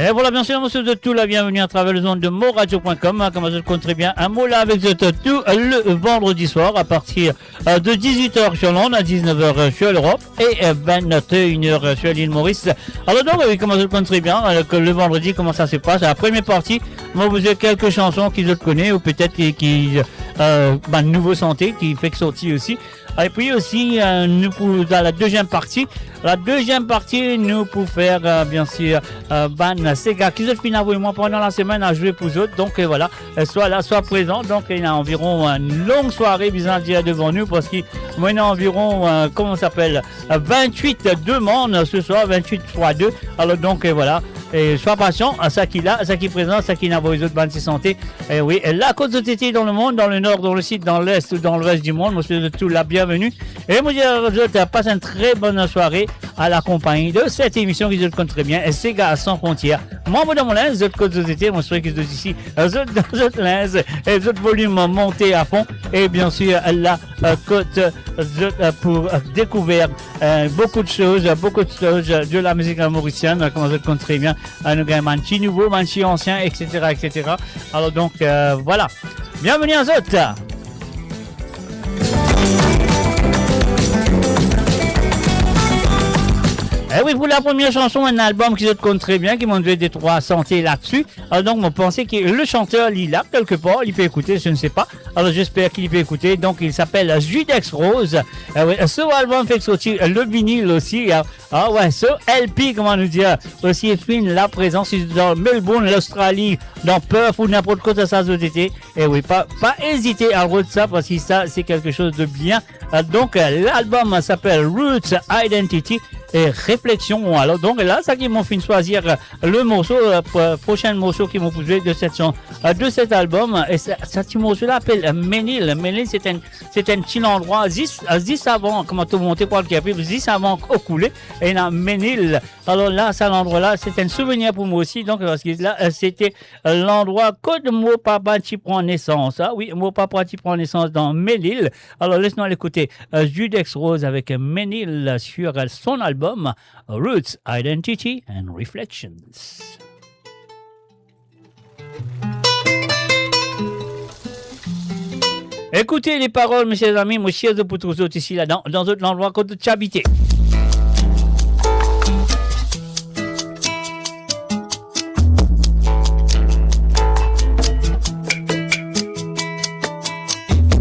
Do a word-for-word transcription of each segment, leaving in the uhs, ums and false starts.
E vwala, biensir, mo swet zot tou la bienveni atraver lezond de moradio point com, hein, kouma zot konn tre bien. Mo la avek zot tou le vandredi swar a partir, euh, de dix-huit heures sur l'onde à dix-neuf heures sur l'Europe et, euh, vingt et une heures sur l'île Maurice. Alor donk, wi, kouma zot konn tre bien, euh, ke le vandredi, kouma sa se pas. La première partie, mo poze kelke sanson ki zot kone ou petet ki, ki, euh, bann nouvo sante ki fek sorti osi. Epi osi, euh, nou pou, dan la deziem parti, la deziem parti, nou pou fer, euh, biensir, euh, bann sega ki zot finn avoy mwa pandan lasemenn a zwe pou zot. Donk, euh, vwala, euh, swa la, swa prezan. Donk, ena anviron, euh, enn long sware, bizin dir, devan nou, parski mo ena anviron, euh, kouma sa apel, euh, vintwit demann se swar, vintwit fwa de. Alor donk, euh, vwala, e swa pasian, a sa ki la, sa ki prezan, sa ki ena avoy zot bann ti sante. E wi, e la kot zot ete dan lemonn, dan lenor, dan lesid, dan les ou dan lwes dimonn, mo swet zot tou la bienveni. E mo dir zot, pas enn tre bonn sware a la konpagni de set emision ki zot konn tre bien, Sega San Frontières. Mwa, mo dan mo linz, zot kot zot ete, mo swete ki zot isi, zot dan zot linz, e zot volim monte a fon. E biensir, la, euh, kot, euh, zot, euh, pou, euh, dekouver, euh, boukou de soz, euh, boukou de soz, euh, de la mizik, euh, morisienn, euh, kouma zot konn tre bien, euh, nou gagn bann ti nouvo, bann ti ansien, et cetera, et cetera. Alor donk, euh, vwala. Bienveni a zot. E wi, pou la premie sanson, enn albom ki zot konn tre bien, ki monn zwe de trwa sante ladsi. Alor donk, mo panse ki le santer, li la, kelke par, li pe ekoute, je ne sais pas. Alors, j'espère qu'il peut écouter. Donc, il s'appelle Judex Rose. Euh, oui, so albom fek sorti, euh, le vinil osi, hein. Ah ouais, so L P, kouma nou dir, osi finn la prezan, si dan Melbourne, Lostrali, dan Perth ou ninport kot sa zot ete. E wi, pa, pa ezite al rod sa, parski sa, se kelke soz de bien. Euh, donk, euh, lalbom s'apel Roots, Identity et Reflection. Alor donk la, sa ki mo finn swazir, euh, le morso, euh, pro-, prosin morso ki mo pou zwe de set san-, euh, de set albom. E sa, sa ti morso la apel, euh, Menil. Menil, se enn, se enn ti landrwa zis, euh, zis avan, kouma to monte pou al Kerpib, zis avan Okoulé, ena Menil. Alor la, sa landrwa la, se enn souvenir pou mwa osi. Donk, parski la, euh, se te landrwa kot mo papa ti pran nesans. Ah wi, mo papa ti pran nesans dan Menil. Alor, les nou al ekoute, euh, Judex Rose avek Menil sur, euh, son albom Roots, Identity and Reflections. Ekoute le parol, mesie, zami, mo sir zot pou trouv zot isi la dan, dan zot landrwa kot zot ti abite.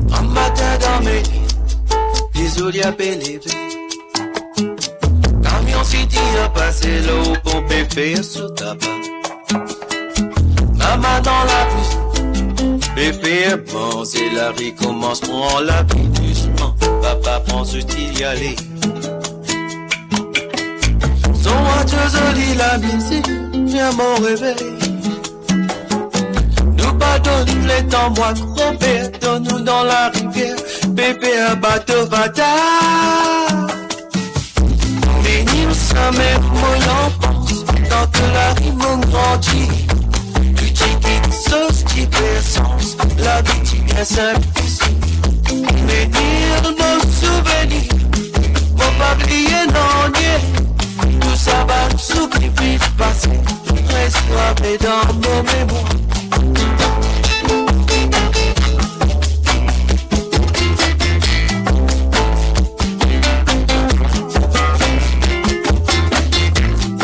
Gramatin dan Menil, lezoli apel leve. Kamion City a pase, lor pon Pépère sot apa. Mama dan lapli, Pépère manze, lari koumans pran lavi dousman. Papa pran zouti, li ale. Son radio zoli, lamizik vinn mo revey. Nou pa donn letan mwa konpar, donn nou dan larivier, Pépère bato vata. Menil samem mo lanfans, dan to lari mo grandi. Tou ti kiksoz ti fer sans, lavi ti bien sinp isi. Menil mo souvenir, mo pa bliye nanye. Tou sa bann soufrir pase, res grav dan mo memwar.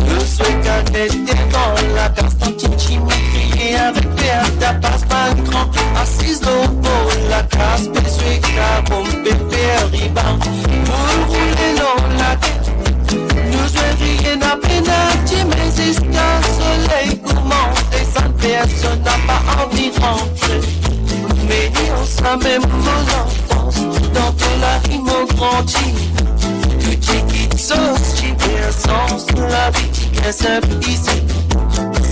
Nou zwe kanet devan lakaz, tanti Tini kriye avek per, tapas bann gran, asiz lor bor lakaz, pe zwe karom, pe fer riba, boul roule lor later. Nou zwe riye, na pena dime ziska soley kouman desann, personn napa anvi rantre. Menil samem mo lanfans, dan to lari mo grandi. Tou ti kiksoz ti fer sans, lavi ti bien sinp isi.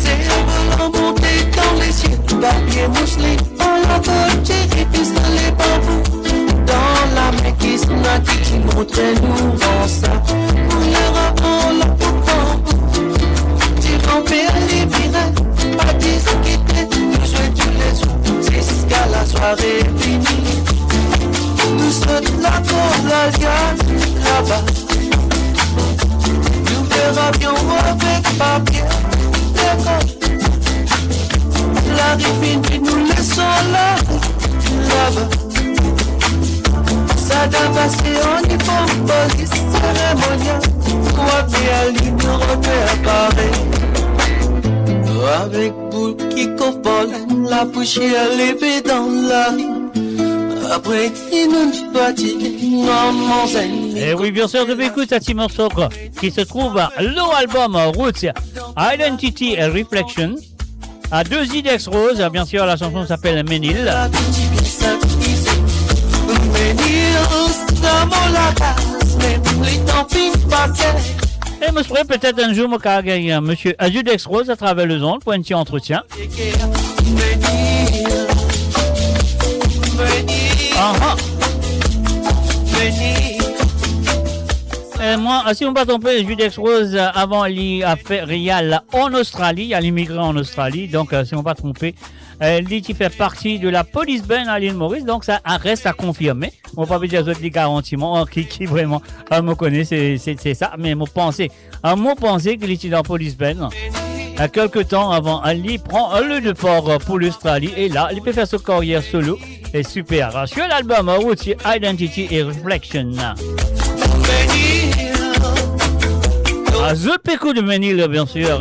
Servolan monte dan lesiel, papie mousli, an labor, ti epis, dan le banbou. Dan lame kisna ki ti montre nou ransa. Kouler avan lapoutan, ti ranpe, li vire, pa diskite, nou zwe toulezour ziska lasware fini. Nou sot lakor, al gaz laba. Nou fer avion avek papie, le Lari fini, nou les sa la, laba. Sa dan pase, inn polis seremoniel, pou apel li, nou reprepare. Avek boul ki konpran, lapousier leve dan lari. Apre ki nou fatige, nou manz enn. Eh oui, bien sûr, de écoute sa ti morso, quoi, qui se trouve dans l'album Roots Identity and Reflection. À deux Judex Rose, bien sûr, la chanson s'appelle Menil. Et moi, je pourrais peut-être un jour, moi, gagner monsieur Judex Rose à travers le zone pour un petit entretien. Aha. Eh, mwa, si mo pa tronpe, Judex Rose, eh, avan li a fer real an Ostrali, li al imigre an Ostrali, donk, eh, si mo pa tronpe, eh, li ti fer parti de la police band a Lil Moris, donk sa, ah, res a konfirme. Mo pa pe dir zot li garanti mwa, ki, ki vreman, eh, mo kone, se, se, se sa, me mo panse, eh, mo panse ki li ti dan police band, eh, kelke tan avan, eh, li pran, eh, le depar, eh, pou Lostrali, e la, li pe fer so karyer solo. E super, hein, sur l'album, hein, Roots Identity et Reflection. Ah, zot pe ekout Menil, bien sûr.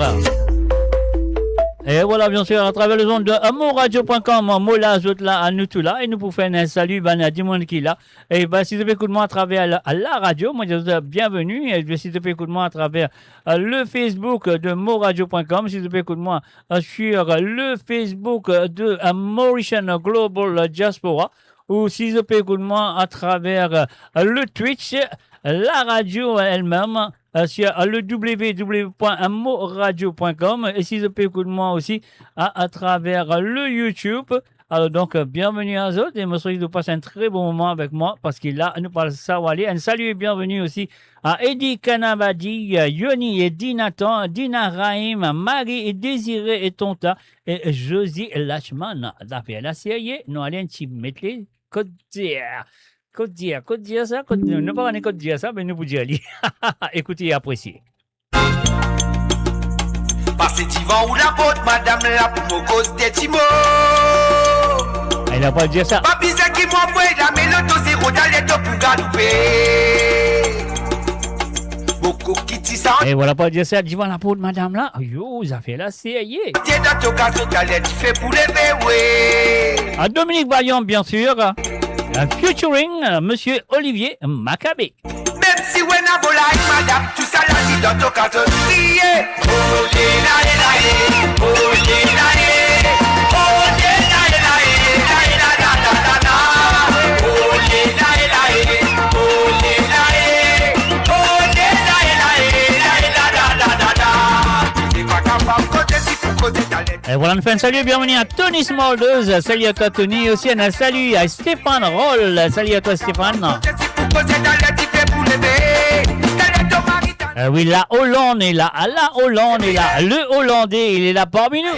Et voilà, bien sûr, à travers les ondes de amourradio point com, mo la, zot la, anou tou la, e nou pou fer enn sali, bann dimoun ki la. E ben, si zot pe ekout mwa atraver la, la radio, mo dir zot bienvenue. E si zot pe ekout mwa atraver, euh, le Facebook de moradio point com, si zot pe ekout mwa euh, sur le Facebook de, euh, Mauritian Global Diaspora, ou si zot pe ekout mwa atraver, euh, le Twitch, la radio elle-même, euh, sur, euh, le w w w point moradio point com, e si zot pe ekout mwa osi a, atraver le YouTube. Alor donk, euh, bienvenue à zot, e mo swete zot pas enn tre bon moman avek mwa, parski la, nou pou sawale. Enn sali e bienvenue osi a Eddie Kanabadi, Yoni e Dinatan, Dina Rahim, Marie e Désiré e Tonta, e Josie Lachman. Zafer la serye, nou al enn ti met li, kot dir, kot dir, kot dir sa, kot, nou pa kone kot dir sa, me nou pou dir li. Ekoute e apresie. Pase divan ou laport madam la pou mo koz de ti mo. E la pa dir sa. Pa bizin ki mo avoy la, me loto zero, taler to pou galoupe. Boko ki ti sa. E voilà, pa dir sa divan laport madam la. Yo, zafer la serye. Te dan to kazo, taler dife pou leve, we. A Dominique Vaillant, bien sûr. Un featuring, euh, monsieur Olivier Macabé. Mem si ou ena volay, madam, tou sa la li dan to kazo, kriye. Ole la e la e, ole la e, ole la e la e, la e la la la la la. Ole la e la e, ole la e, ole la e la e, la e la la la la la. Li pa kapav koze si pou koze taler. E voilà, nou fer enn sali, bienvenue à Tony Smulders. Sali a twa, Tony. Osi, enn sali a Stéphane Roll. Sali a twa, Stéphane. Eh oui, la Hollande est là, la Hollande est là. Le Hollandais, il est là parmi nous.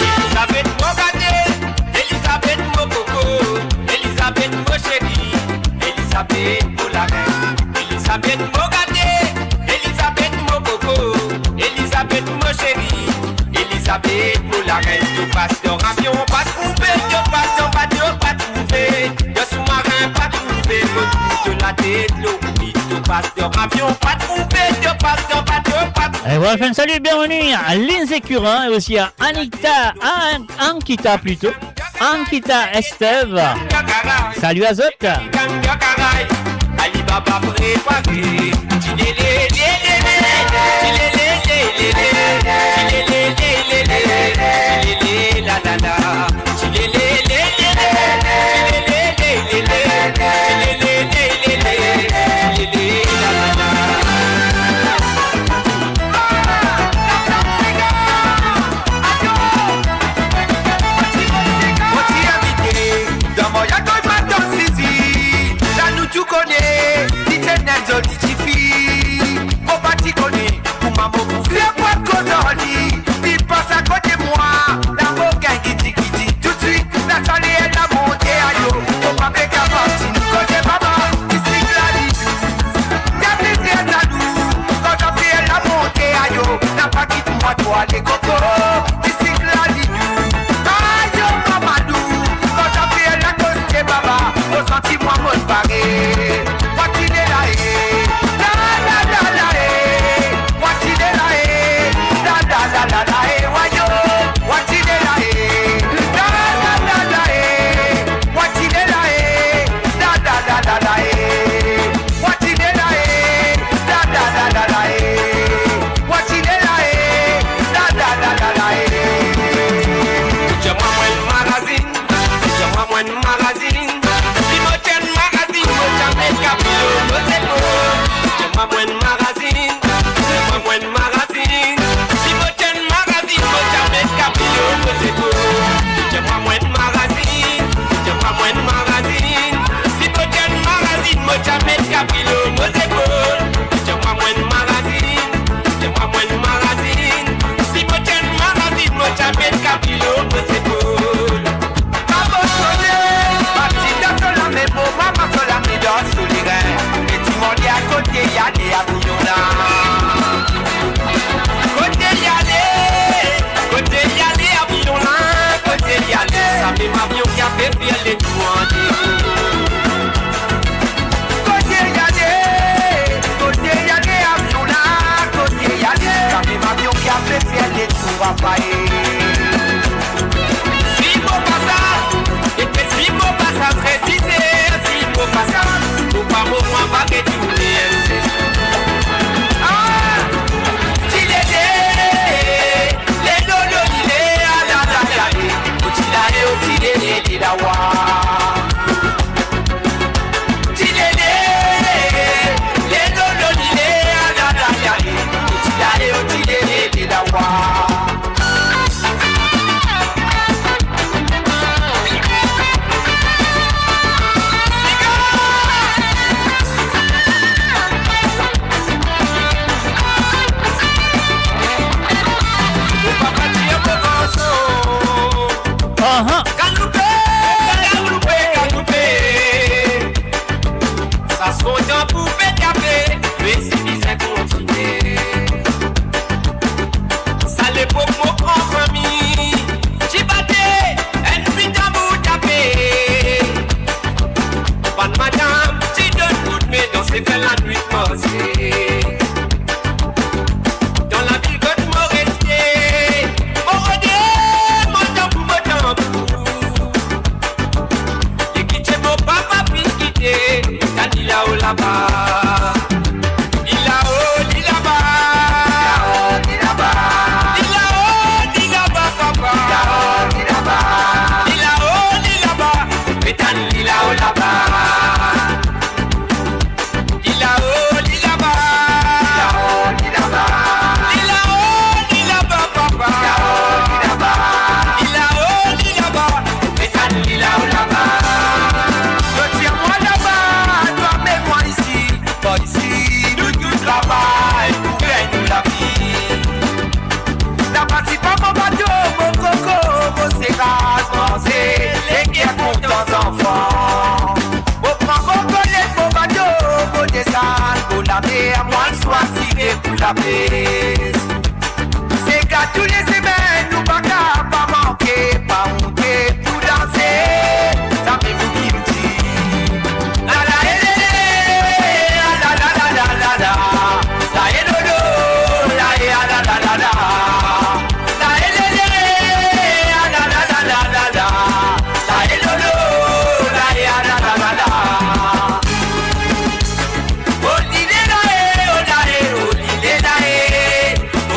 Elizabeth mo gade, Elizabeth mo koko, Elizabeth mo seri, Elizabeth mo larenn. Elizabeth mo gade, Elizabeth mo koko, Elizabeth mo seri, Elizabeth mo larenn. To pas dan avion, pa trouve, to pas dan bato, pa trouve, dan soumarin, pa trouve, mo trouv to latet lor pli, to pas dan avion, pa trouve, to pas dan bato, pa trouve. Et voilà, on fait un salut, bienvenue à Lindsay Curin et aussi à Anita, à Ankita plutôt. Ankita Estève. Salut à zot. Ahan. Sa son tan pou pe tape, me si bizin kontinie. Sa lepok mo gran fami, ti bate, enn fwi tanbour tape. Bann madam ti donn koudme, danse, fer lanwit manze. Dan lavil kot mo reste, mo rode, mo tanbour, mo tanbour. Li kite mo papa finn kite, tann li lao laba. Li lao, li laba. Li lao, li laba, papa. Li lao, li laba. Li lao, li laba. Me tann li lao laba. Li lao, li laba. Li lao, li laba. Li lao, li laba, papa. Li lao, li laba. Li lao, li laba. Me tann li lao laba. Zot tir mwa laba, zot amenn mwa isi. Bor isi, nou tou travay pou gagn nou lavi. Napa sipa, mo bato, mo koko, mo seraz, manze, leker kontan zanfan. Mo pran mo kolet, mo bato, mo desann, mo lamer, mo al swazir pou lapes. Sega tou le semenn, nou pa kapav manke, pa onte pou danse, same pou ki nou dir. La la e le le, la la la la la la. La e lo lo, la e a la la la la. La e le le, a la la la la la la. La e lo lo, la e a la la la la. Oli le la e, o la e, oli le la e.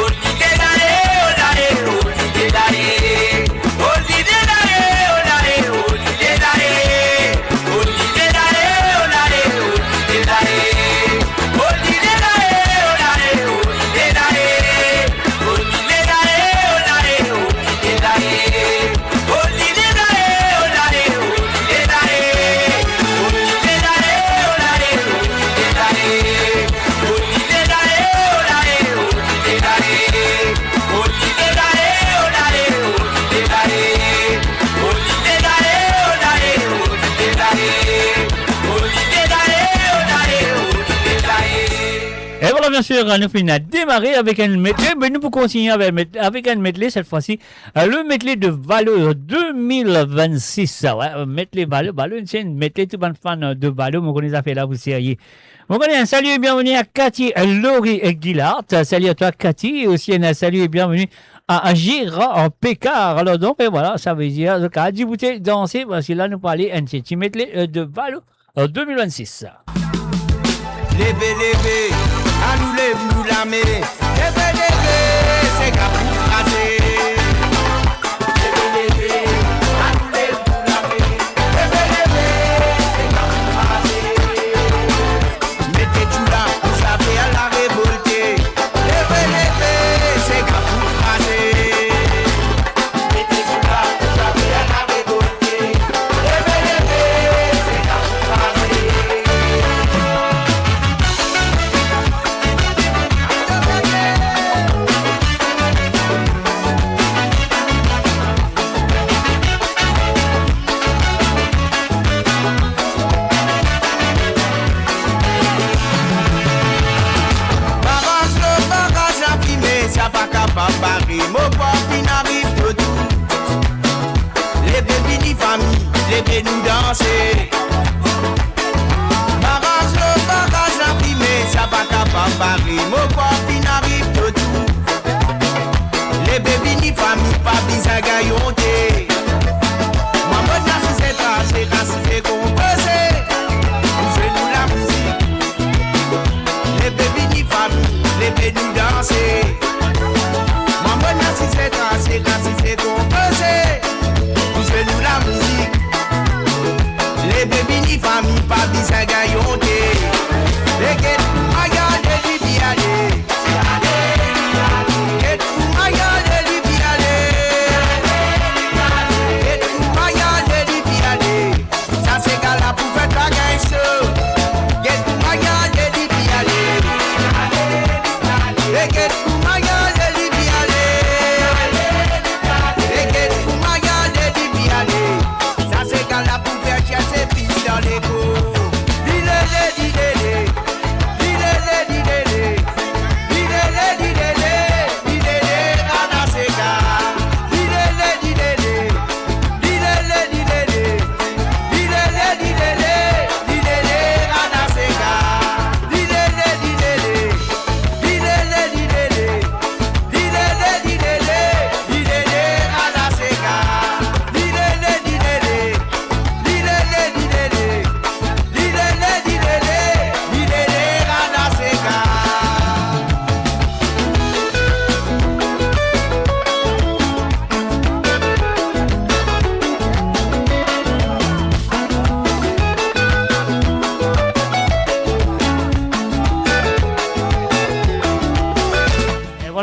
Oli le la e, o la e, oli le la e. Oli le la e, o la e, oli le la e. Oli le la e, o la e, oli le la e. Oli le la e, o la e, oli le la e. Oli le la e, o la e, oli le la e. Oli le la e, o la e, oli le la e. Oli le la e, o la e, oli le la e. Oli le la e, o la e, oli le la e. Oli le la e, o la e, oli le la e. Oli le la e, o la e, oli le la e. Oli le la e, o la e, oli le la e. E vwala, biensir, nou finn demare avek enn medley, me nou pou kontigne avek, avek enn medley, set fwa si, euh, le medley de Valo de mil vennsis, sa, wi, medley Valo, Valo, se enn medley, tou bann fan de Valo, mo kone zafer la pou serye. Mo kone, salut et bienvenue à Cathy, euh, Laurie et Gillard. Salut à toi, Cathy. Et aussi, un salut et bienvenue à, à Gérard Pécard. Alors donc, et voilà, sa ve dir, zot kapav diboute, danse, parski la, nou pou ale enn ti medley, euh, de Valo, euh, de mil vennsis. Leve, leve, anou lev nou lame. Leve, leve, sega pou kraze. Leve, leve, anou lev nou lame. Leve, leve, sega pou kraze. Mete djoula, pou zafer la revolte. Leve, leve, sega pou kraze. Mete djoula, pou zafer la revolte. Leve, leve, sega pou kraze. Baraz lor baraz, lafime, sa pa kapav bare, mo krwar finn ariv to tour. Leve vini fami, leve nou danse. Baraz lor baraz, lafime, sa pa kapav bare, mo krwar finn ariv to tour. Leve vini fami, pa bizin gagn onte. Mwa mo ti asize trase, asize konpoze, pou zwe nou lamizik. Leve vini fami, leve nou danse. Mwa mo ti asize trase, asize konpoze, pou zwe nou lamizik.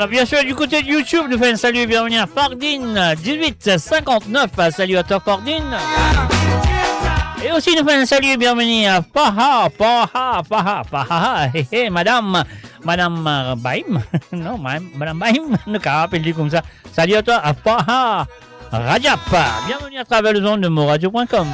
Bien sûr, du côté de YouTube, nous faisons un salut et bienvenue à Fardine, dix-huit cinquante-neuf. Salut à toi, Fardine. Et aussi, nous faisons un salut et bienvenue à Paha, Paha, Paha, Paha. Hé, hé, madame, madame, euh, Baïm. Non, madame, madame Baïm, nou ka apel li koumsa. Salut à toi, à Paha Rajab. Bienvenue à travers les ondes de moradio point com.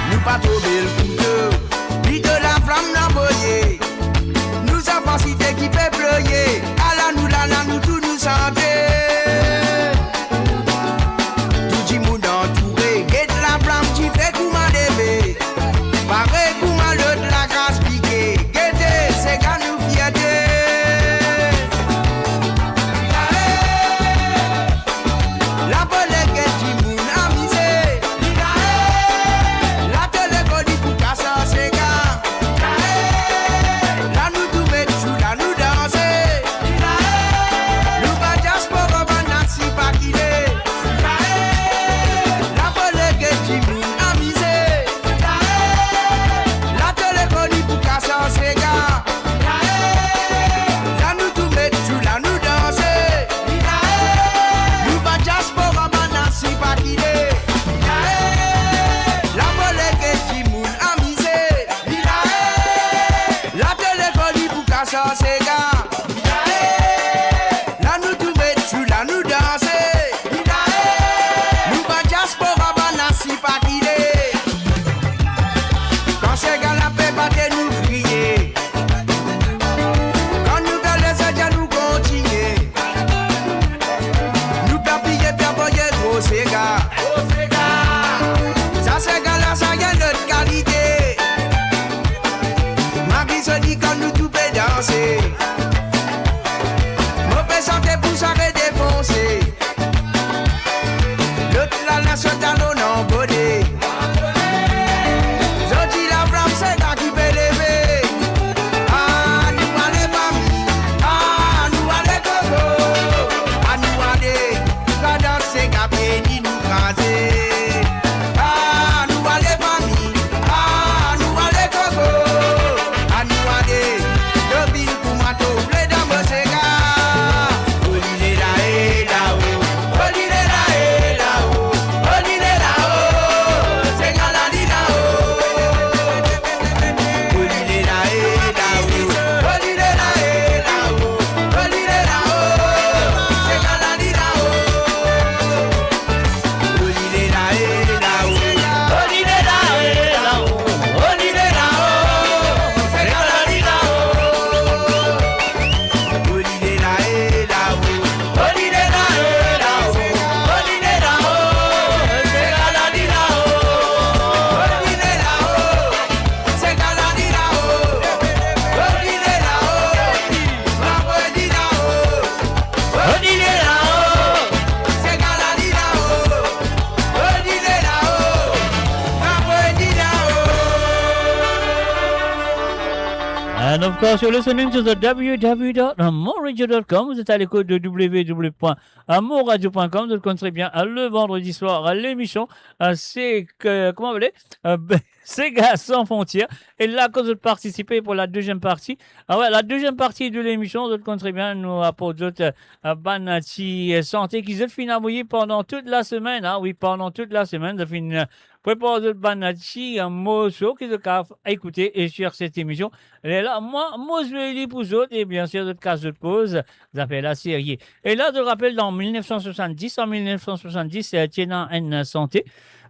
Nou pa tro bel kouto, plito laflam anvoye. Nou zanfan site ki pe ploye, ala nou la, la nou tou nou sante. Tou dimoun antoure, get laflam dife kouma leve. Parey kouma lot lagras pike, gete, sega nou fierte. Lafolie get dimoun amize. Latele koni pou kas ar sega. La nou tou met sou, la nou danse. Nou bann diaspora, bann nati pa kile. Lafolie get dimoun amize. Latele koni pou kas ar sega. La nou tou met sou, la nou danse. Nou bann diaspora, bann nati pa kile. Lafolie get dimoun amize. Latele koni pou kas ar sega. La nou tou met sou, la nou danse. Nou bann diaspora, bann nati pa kile. Kan sega la pe bate, nou kriye. Kan nou fer lezot, nou kontinie. Nou pe apiye, pe anvoye gro sega. Sa sega la, sa enn lot kalite. Mari zoli kan nou tou pe danse. Mo pe sante pou sare defonse. Lot la, la sot alon anbone. Zordi laflam sega ki pe leve. Ah, nou ale fami. Ah, nou ale koko. Ah, nou ale. Kan dan sega peni nou kraze. Ah, nou ale fami. Ah, nou ale koko. Ah, nou ale. Yo vinn kouma to vle dan mo sega. Oli le la e la o. Oli le la e la o. Oli le la o. Sega la li la o. Oli le la e la o. Oli le la e la o. Oli le la o. Sega la li la o. And of course, you're listening to the w w w dot moradio dot com. Vous êtes à l'écoute de w w w point moradio point com. Vous connaissez très bien, euh, le vendredi soir, euh, l'émission, euh, c'est que, comment vous voulez, euh, Sega Sans Frontières. E la, kan zot partisipe pou la deuxième partie. Ah ouais, la deuxième partie de l'émission, zot konn tre bien, nou aport zot, euh, bann ti, euh, sante ki zot finn avoye pandan tout la semenn, ah oui, pandan tout la semenn, zot finn, euh, prepar zot bann ti, euh, morso ki zot kav ekoute, e sur cette émission. E la, mwa, mo zwe li pou zot, e bien sir, zot kas zot poz, zafer la serye. E la, zot rapel, dan mil nef san swasann-dis, an mil nef san swasann-dis, euh, ti ena enn sante,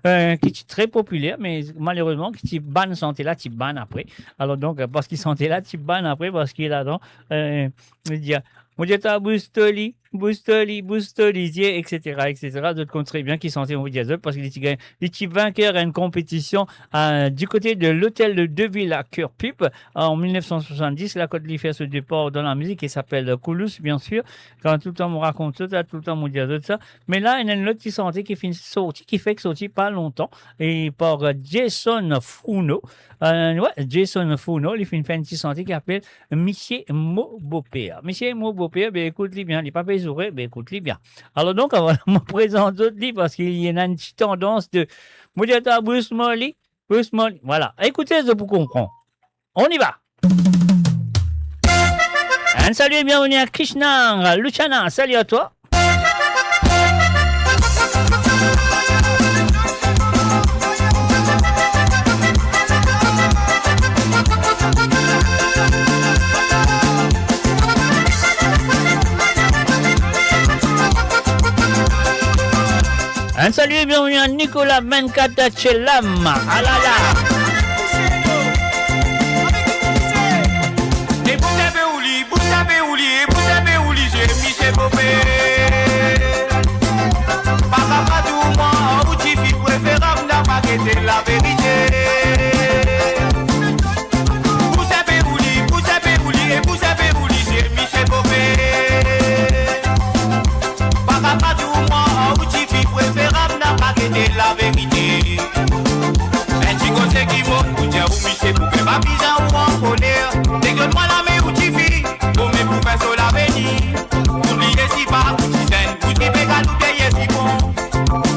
euh, ki ti tre popiler, me malerezman, ki ti bann, sante la ti bann apre. Alor donk, euh, parski sante la ti bann apre, parski ladan, euh, li dir, mo dir to abous to li, Bous to li, bous to lizie, et cetera, et cetera. Zot konn tre bien ki sante mo dir zot, parski li ti gagn, li ti vinker enn konpetision, euh, du côté de l'hôtel de ville à Curepipe, euh, en mil nef san swasann-dis, la kot li fer so depar dan lamizik, ki apel Koulous, bien sir. Kan toultan mo rakont zot sa, toultan mo dir zot sa. Me la, ena enn lot ti sante ki finn sorti, ki fek sorti pa lontan, e par, euh, Jason Fourneau. Euh, wi, Jason Fourneau, li finn fer enn ti sante ki apel Misie mo boper. Misie mo boper, be ekout li bien, li pa pe zoure, be ekout li bien. Alor donk, avan mo prezant zot li, parski ena enn ti tandans de, mo dir twa, bous mo li, bous mo li. Vwala, ekoute, zot pou konpran. On y va. Enn salu e bienveni a Krishna Luchana. Salut à toi. Enn salu e bienveni a Nicolas Venkat Chelam. Alala. E bous enpe ou li, bous enpe ou li, e bous enpe ou li, zemi se bope. Pa kapav dir mwa, ou tifi preferab, napa gete laverite. Bous enpe ou li, bous enpe ou li, e bous enpe ou li, zemi se bope. Pa kapav dir mwa, ou tifi preferab, napa gete laverite. Enn ti koze ki mo pou dir ou, misie bope, pa bizin ou ankoler. Degard mwa lame ou tifi, mo me pou fer so lavenir. Ou bliye si pa ou ti zenn, ou ti pe galoup deryer si bon.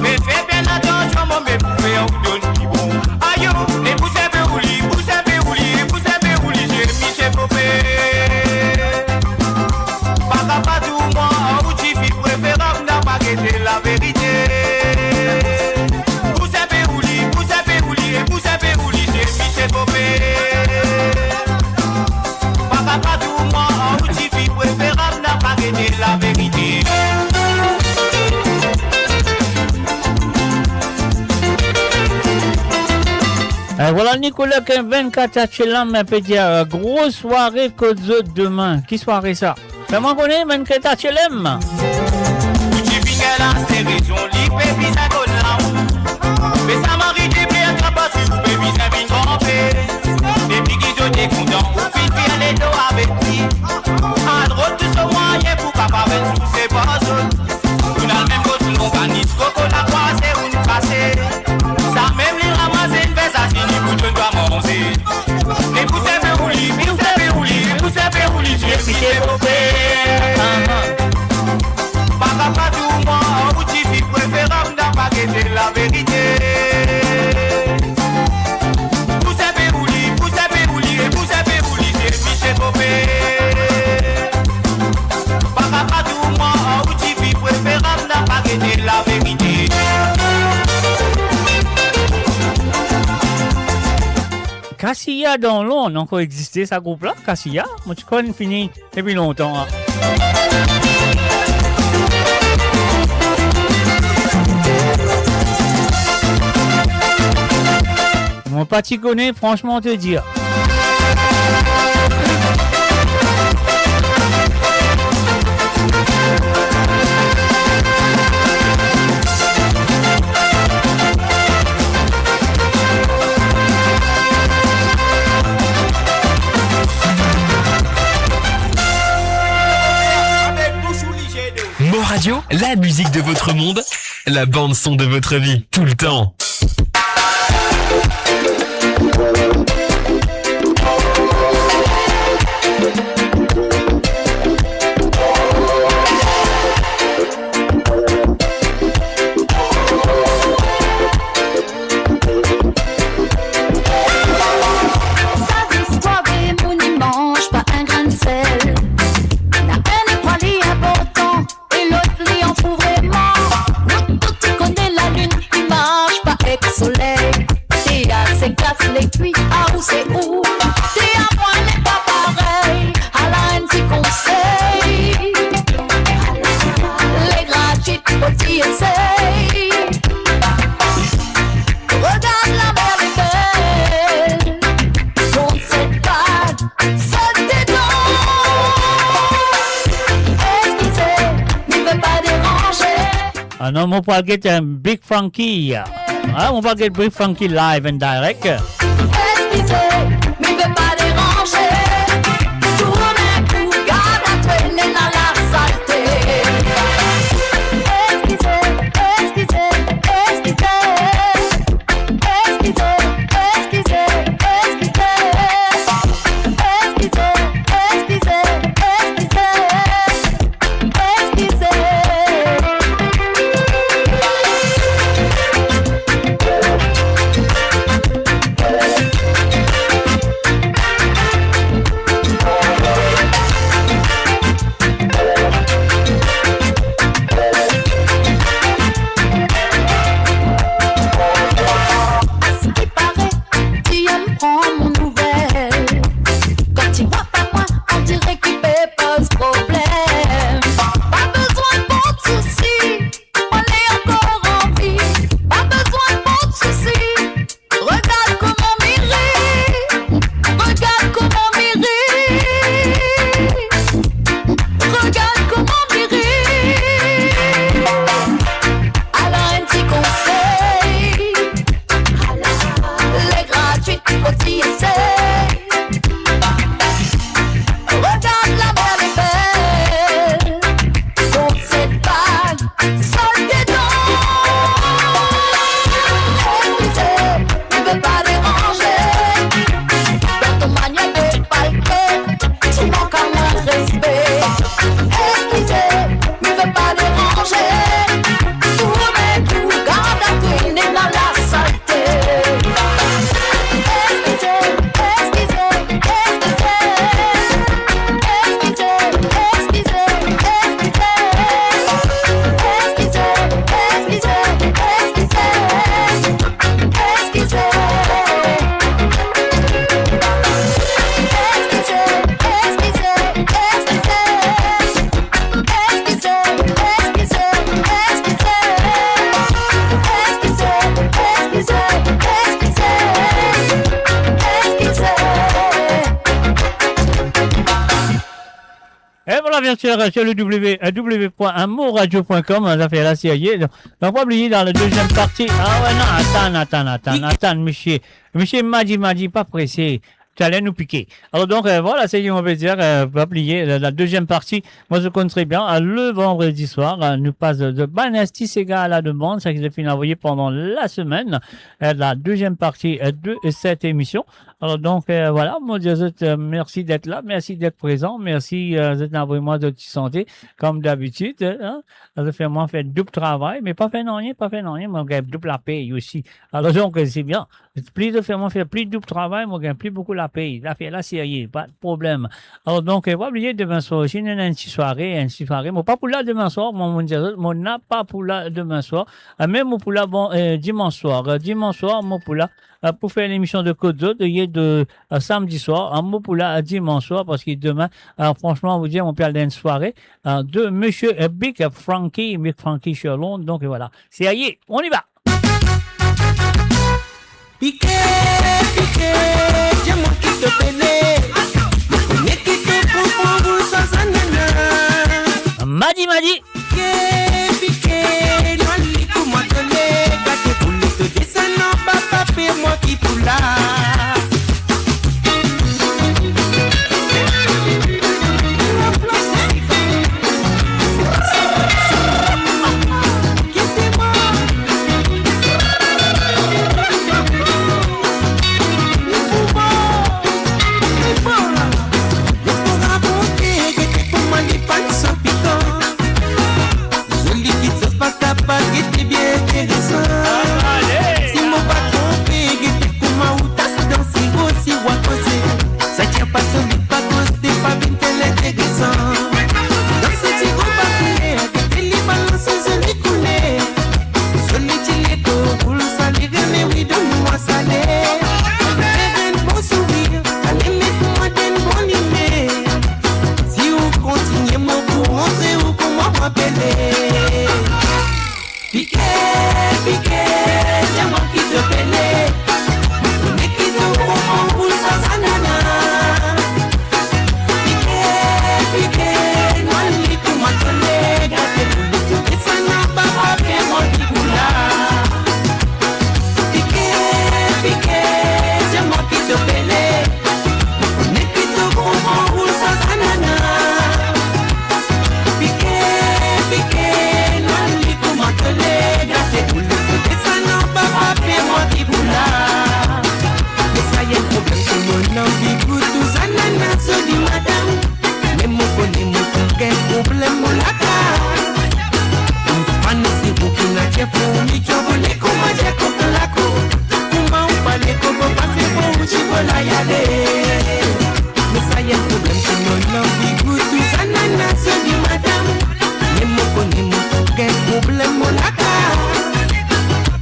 Me fer bien atansion, mo me pou fer ou donn ki bon. Ayo, e bous enpe ou li, bous enpe ou li, e bous enpe ou li, zemi se bope. Pa kapav dir mwa, ou tifi preferab, napa gete laverite. Bous enpe ou li, bous enpe ou li, e bous enpe ou li, zemi se bope. Pa kapav dir mwa, ou tifi preferab, napa gete laverite. Eh, vwala Nicolas Venkat Chelam, pe dir, euh, gro sware kot zot demin. Ki sware sa? Fer mwa kone, Venkat Chelam. Ou tifi gagn la, se rezon li pe bizin donn lamour. Me sa mari te pe atrap, parski ou pe bizin vinn kanpe. Depi ki zot ete kontan, ou finn fer ledo avek li. Al rod tou so mwayin pou kapav enn souse par zot. Ou al mem kot, ou organiz koko lakrwaze, ou kase. Samem li ramase enn ver sardinn pou donn twa manze. E bous enpe ou li, bous enpe ou li, e bous enpe ou li, zemi se bope. Pa kapav dir mwa, ou tifi preferab, napa gete laverite. Bous enpe ou li, bous enpe ou li, e bous enpe ou li, zemi se bope. Pa kapav dir mwa, ou tifi preferab, napa gete laverite. Kasiya dan Lonn ankor existe, sa group la, Kasiya? Mo ti konn fini depi lontan, an. Mo pa ti kone, fransman, te dir. Mo Radio, la musique de votre monde, la bande son de votre vie, tout le temps. Sa zistwar de moun, li manz pa enn grin sel. Ena enn pwa li inportan e lot li an fou vreman. Nou tou ti kone lalinn, li mars pa Ah non, mo pou al get, euh, Big Frankie. Ah, mo pou al get Big Frankie live and direct. Eskize, mi ve pa deranze. Tourn enn kou, gard a trene dan lasalte. Eskize, eskize, eskize. Eskize, eskize, eskize. Eskize, eskize, eskize. Eskize. À ce qui paraît, tu aimes prendre mon nouvelle. Quand tu vois pas moi, on dirait qu'il peut poser problème. Pas besoin de trop de soucis, on est encore en vie. Pas besoin de trop de soucis. Regarde comment mi ri, regarde comment mi ri. Regarde comment mi ri. Alors un petit conseil, les gratuits, faut t'y essayer. Regarde la mer est belle, dans cette vague, saute dedans. Eskize, mi ve pa deranze. Dans ton manière de palper, tu manques à mon respect. Eskize, mi ve pa deranze. Tourn enn kou, gard a trene dan lasalte. Eskize, eskize, eskize. Eskize, eskize, eskize. Eskize, eskize, eskize. Eskize. Eskize, eskize, eskize. Eskize, eskize, eskize. Eskize. Et voilà, bien sûr, sur le W W W point moradio point com, hein, zafer la serie. Donc, donc, pa bliye dan la deuxième partie. Ah ouais, non, atann, atann, atann, atann, misie. Misie Madi, Madi, pa prese. Taler nou pike. Alors donc, euh, voilà, c'est ce qu'on veut dire, euh, pa bliye, la, la deuxième partie, moi je connais très bien, euh, le vendredi soir, euh, nou pas de, de bann ti sega à la demande, sa ki zot finn avoye pandan la semaine, euh, la deuxième partie, euh, de cette émission. Alors donc, euh, voilà, mo dir zot, euh, merci d'être là, merci d'être présent, merci, euh, zot inn avoy mwa zot ti sante, comme d'habitude, hein. Zot fer mwa fer doub travay, me pa fer nanye, pa fer nanye, mo gagn doub lapey osi. Alors donc, euh, c'est bien. Pli zot fer mwa fer pli doub travay, mo gagn pli boukou lapey. Zafer la serie, pa de problème. Alors donc, euh, pa bliye demin swar osi, nou ena enn ti sware, enn ti sware. Mo pa pou la demin swar, mo, mo dir zot, mo napa pou la demin swar. Euh, me mo pou la, bon, euh, dimans swar. Euh, dimans swar, mo pou la, euh, pou fer lemisyon de Kot Zot, olie de, euh, samdi swar, euh, mo pou la, euh, dimans swar, parski demin, euh, fransman, mo dir, mo pe al dan enn sware, euh, de misie, euh, Big Frankie, Big Frankie sur Londres. Donc, voilà. Serie, on y va. Pike, pike, diamant ki to pene. Mo kone ki to pou pran pou sa zanana. Madi, Madi. Pike, pike, nou ale kouma to le, gade boule to desann anba, pa pe mwa ki pou la. Fourmi, ti anvole kouma dir koka lako. Kouma ou pale, kouma pase, bon, ou ti vola ale. Me sa enn problem, si nou anvi goutou zanana, soli madam. Me mo kone mo pou gagn problem, mo lakaz.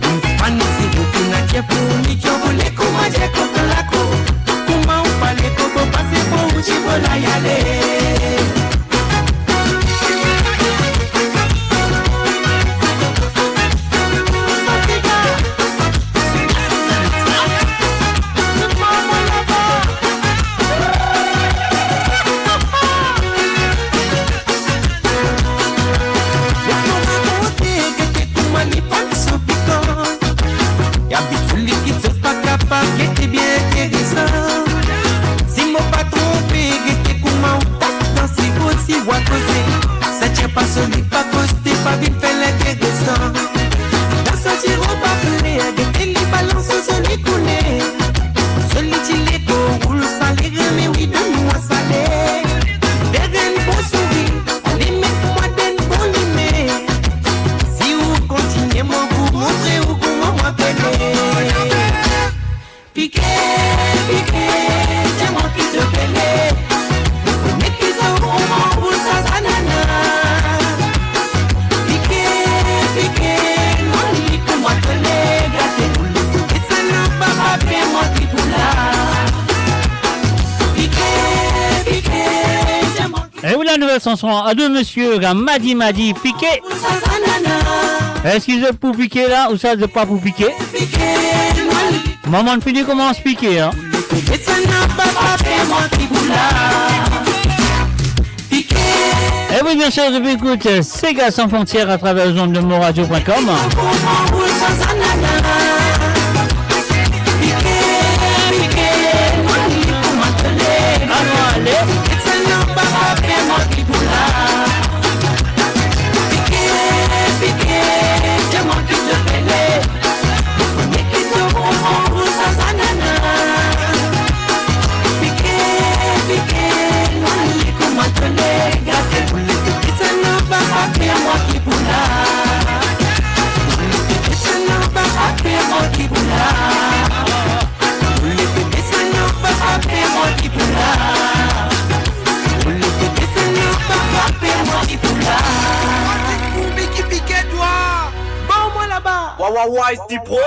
Mo fann siro kouma dir fourmi, ti anvole kouma dir koka lako. Kouma ou pale, kouma pase, bon, ou ti vola ale. Gete kouma li pann so pikan. Li abit so likid sos, pa kapav gete bien interesan. Si mo pa tronpe, gete kouma ou tas dan siro, si ou a koze. Sa tir pa solid, pa koste, pa vinn fer linteresan. Dan sa siro pa fler, gete li balans so soli koule. Soli ti lego, roul sale, reme wi, donn mwa sale. Fer enn bon sourir. Ale met mwa dan bon lime. Si ou kontinie, mo pou montre ou kouma mwa pene. Pike, pike, se mwa ki to pene. Ou kone ki to kouma pou sa zanana. Pike, pike, non li kouma to le gate. E sa non pa, pa pe mwa ki pou la. Pike, pike, se mwa Et oui, la nouvelle chanson à deux messieurs, Madi Madi, Piqué. Eski zot pou pike la, ouswa zot pa pou pike? Mama fini koumans pike, hein. Et oui, bien sûr, zot pe ekout Sega Sans Frontières à travers les ondes de moradio point com. Wawawa, Steve Pro.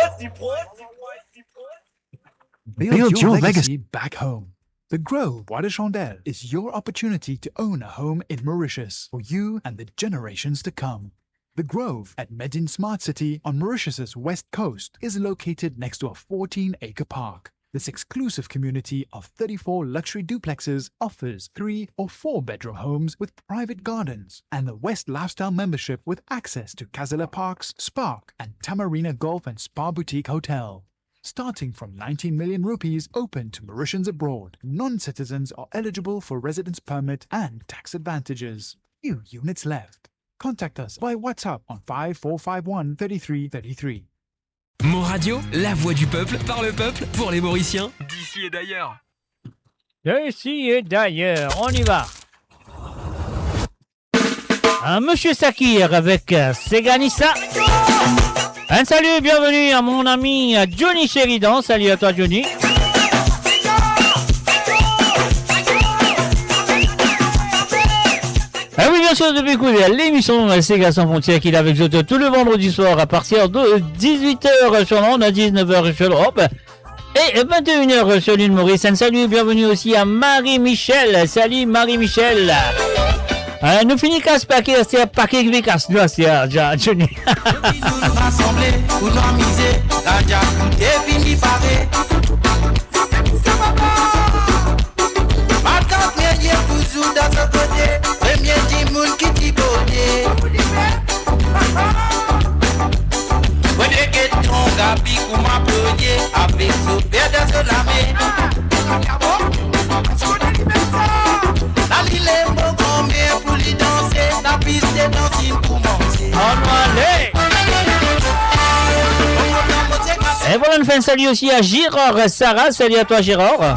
Build your legacy back home. The Grove Bois de Chandelle is your opportunity to own a home in Mauritius for you and the generations to come. The Grove at Medin Smart City on Mauritius's west coast is located next to a fourteen-acre park. This exclusive community of thirty-four luxury duplexes offers three or four bedroom homes with private gardens and the West Lifestyle membership with access to Casella Parks, Spark, and Tamarina Golf and Spa Boutique Hotel. Starting from nineteen million rupees, open to Mauritians abroad. Non-citizens are eligible for residence permit and tax advantages. Few units left. Contact us by WhatsApp on five four five one thirty-three thirty-three. Mon Radio, la voix du peuple, par le peuple, pour les Mauriciens, d'ici et d'ailleurs. D'ici et d'ailleurs, on y va. Hein, Monsieur Sakir avec, euh, Seganissa. Un salut, bienvenue à mon ami, euh, Johnny Sheridan. Salut à toi, Johnny. Ah oui, bien sûr, zot pe ekout lemision, euh, Sega Sans Frontières ki la avek zot tou le vandredi soir à partir de dix-huit heures sur l'onde, à dix-neuf heures sur l'Europe et vingt et une heures sur l'île Maurice. Un salut, bienvenue aussi à Marie-Michel. Salut Marie-Michel. Euh, nou fini kas pake, se pake ki kas nou, se, euh, Johnny. Rasanble pou nou amize, la diskotek fini pare. Matant Meyek touzour dan so kote, premie dimoun ki ti bone. Mo pe get ton Gaby kouma premie, avek so per dan so lame. Lalile mo granmer pou li danse, lapis de dans inn koumanse. Ann ale! Et voilà, on fait un salut aussi à Gérard Sarah. Salut à toi, Gérard.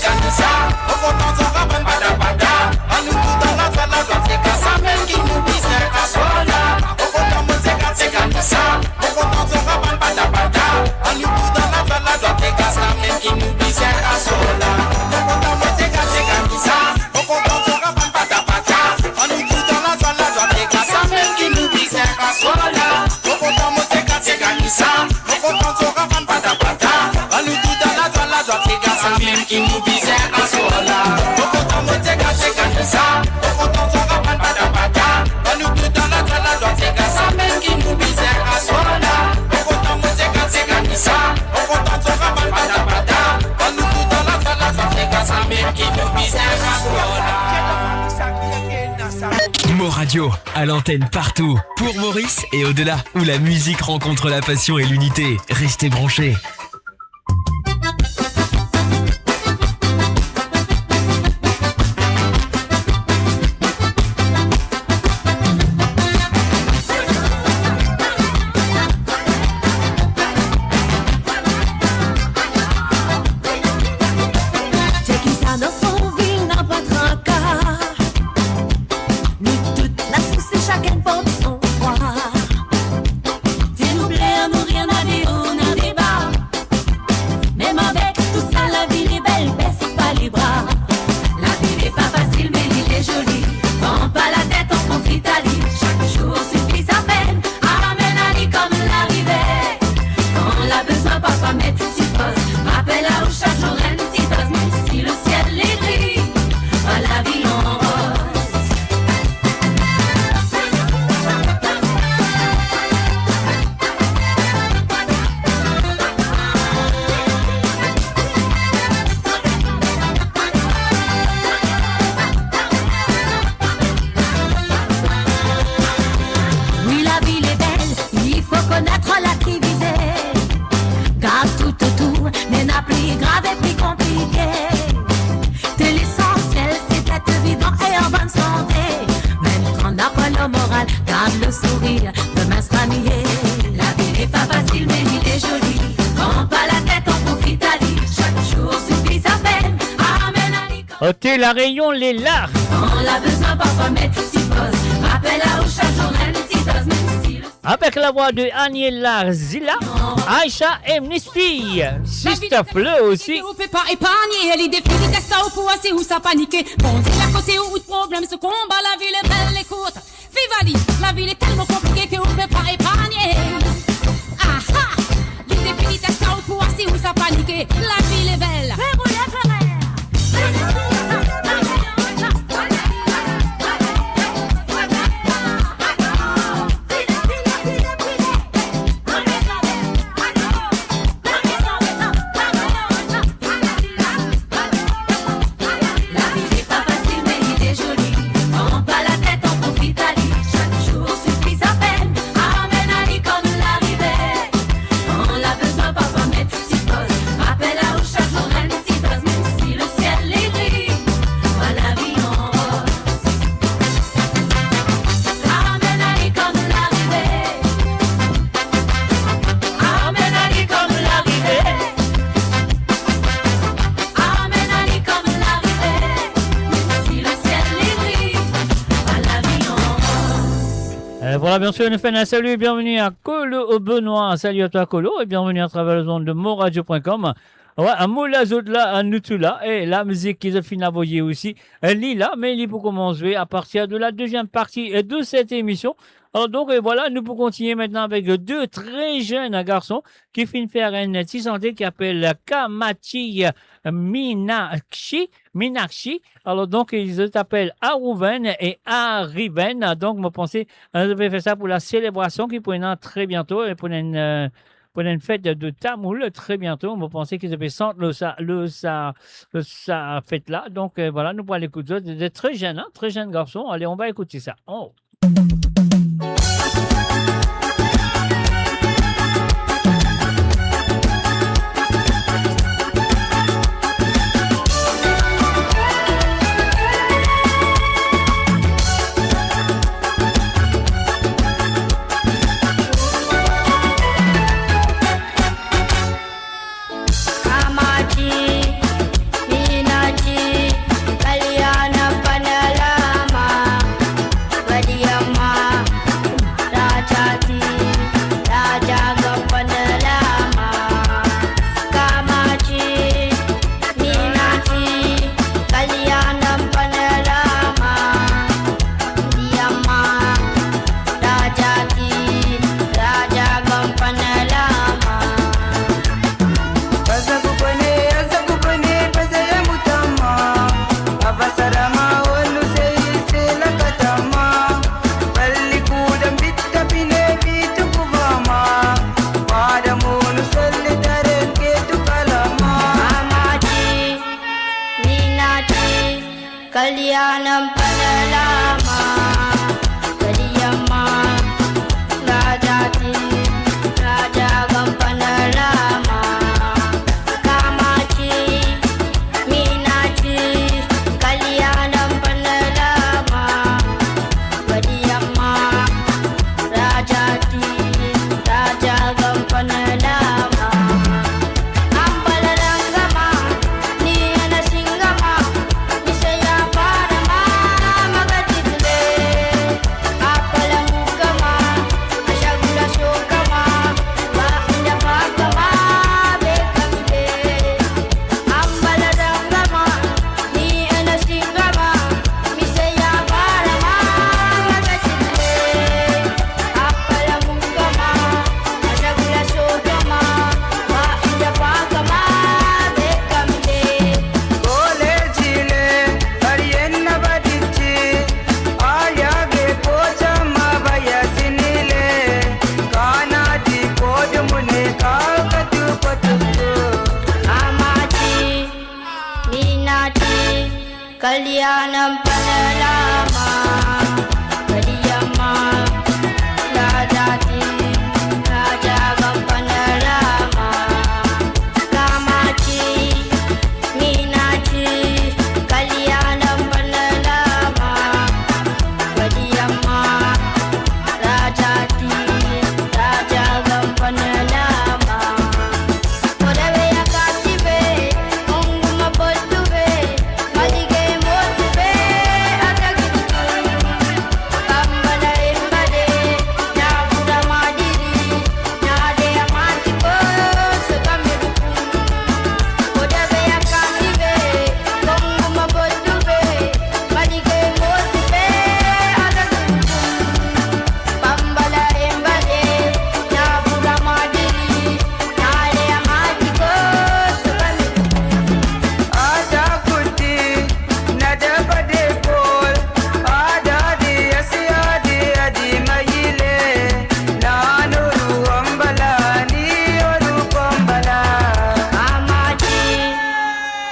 Ganisa, mo kontan zot rabann pata pata. Annou tou dan lazwa, lazwa, se ka samem ki nou bizin aswar la. Mo kontan mo se ka, se ganisa. Mo kontan zot rabann pata pata. Annou tou dan lazwa, lazwa, se ka samem ki nou bizin aswar la. Mo kontan mo se ka, se ganisa. Mo kontan zot rabann pata pata. Annou tou dan lazwa, lazwa, se ka samem ki nou bizin aswar la. Mo kontan mo se ka, se ganisa. Mo kontan zot rabann pata pata. Annou tou dan lazwa, lazwa, se ka samem ki nou bizin aswar la. Mo kontan mo se ka, se ganisa. Mo kontan zot rabann pata pata. Annou tou dan lazwa, lazwa, se ka samem ki nou bizin aswar la. Mo kontan mo se ka, se ganisa. Mo kontan zot rabann pata pata. Annou tou dan lazwa, lazwa, se ka samem ki nou bizin aswar la. Mo Radio, à l'antenne partout, pour Maurice et au-delà, où la musique rencontre la passion et l'unité. Restez branchés. Seki sa dan son vi napa traka. Nou tout la sousi, sakenn port son trwa. Si nou pler, nou rien, na deor, na deba. Mem avek tou sa, lavi li bel, bes pa lebra. Lavi li pa fasil, me li le zoli. Pran pa latet, ann profit a li. Sak zour sifi sa penn. Amenn ali kom larive. Kan la bezwin, parfwa met ti poz. Rapel a ou sak zour enn ti doz, mem si lesiel li gri, pa lavi an roz. Wi, lavi le bel, li fo konnet relativize. Gard tou otour, me napa pli grav e pli konplike. Lesansiel, se d'et vivan e an bonn sante. Mem kan napa le moral, gard le sourir, demin sera nie. Lavi li pa fasil, me li le zoli. Pran pa latet, ann profit a li. Sak zour sifi sa penn. Amenn ali kom... Ok, La Réunion, les larmes. Kan la bezwin, parfwa met ti poz. Rapel a ou sak zour enn ti doz, mem si le Avec la voix de Aniela Zila, Aïcha et Misty, Sister Fleur aussi. Ou pe pa epargne, li defini test ou pou war si ou sa panike. Bondie la kote ou, ou problem, se konba, lavi le bel, ekout. Viv ali, lavi le telman konplike ke ou pe pa epargne. Aha! Li defini test ou pou war si ou sa panike. Lavi le bel. Euh, voilà, bien sûr, nou fer enn salu, bienvenue à Kolo Benoît. Salut à toi, Kolo, et bienvenue à travers les ondes de moradio point com. Wi, amour la zot la, nou tou la, e la mizik ki zot finn avoye osi, e li la, me li pou koumans zwe à partir de la deuxième partie, e, de cette émission. Alors donc, e, voilà, nou pou kontigne maintenant avec deux très jeunes garçons ki finn fer enn ti sante ki apel Kamachi Minakshi, Minakshi. Alors donc, ils s'appellent Aruven et Ariven. Donc, mo panse, e, nou pe fer sa pou la selebrasion ki pou ena très bientôt, e pou ena, e, pou ena enn fet de tamoul très bientôt. Mo panse ki zot pe sant lor sa, lor sa, lor sa fet la. Donc, euh, voilà, nou pou al ekout zot. Des très jeunes, hein, très jeunes garçons. Allez, on va écouter ça. Oh. Kalyanam panalama, Kalyanam, Rajati, Rajagam panalama, Kamachi, Meenachi, Kalyanam panalama, Kalyanam, Rajati, Rajagam panalama. Ambala langama, Niyana singama, Misaya parama, Magadidule, Apala mukama, Ashagula shokama, Ba inda pakama, Bekamile, Ambala langama, Niyana singama, Misaya parama, Magadidule, Apala mukama, Ashagula shokama, Ba inda pakama, Bekamile. Kolejile, Arienna Badichi, Alyage Pojama Bayasinile, Kanadi Podumune Kakatu Patuku. Kamachi, Meenachi, Kalyanam panalama, Kalyanam, Rajati, Rajagam panalama, Kamachi, Meenachi, Kalyanam panalama, Kalyanam, Rajati, Rajagam panalama. Odaveya kasive, Onguma botuve, Malige motuve, Atagitun, Pambala embade, Nyabura madiri, Nyade amatiko, Soka mirukun. Odaveya kasive, Onguma botuve, Malige motuve, Atagitun. Pambala embade, Nyabura madiri, Nyade amatiko, Soka mirukun. Ada kuti, nada pada pol, ada di asi, adi, adi mayile, nanu ru ambala, ni oru pambala. Kamachi,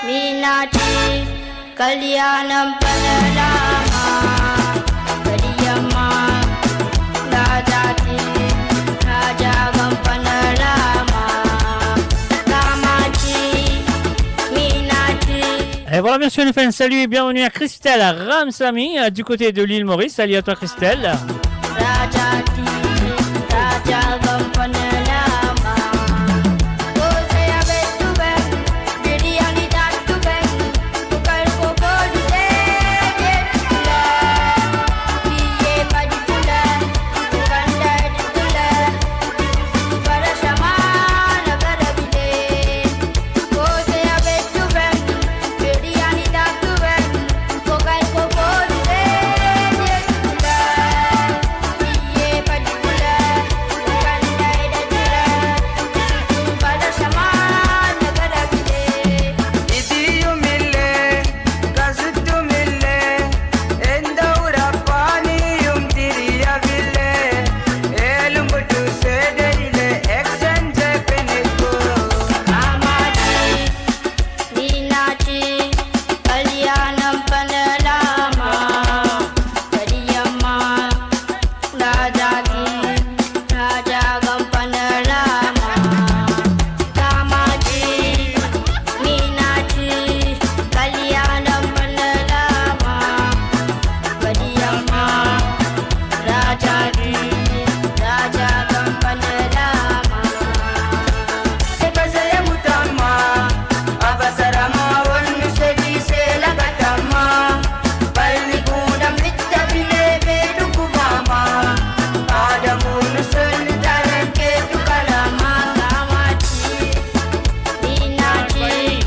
Meenachi, Kalyanam panalama, Kalyanam, Rajati, Rajagam panalama, Kamachi, Meenachi. Et voilà, bien sûr, nous faisons un salut et bienvenue à Christelle Ramsamy, euh, du côté de l'île Maurice. Salut à toi, Christelle. Rajati, Rajagam panalama. Meenachi,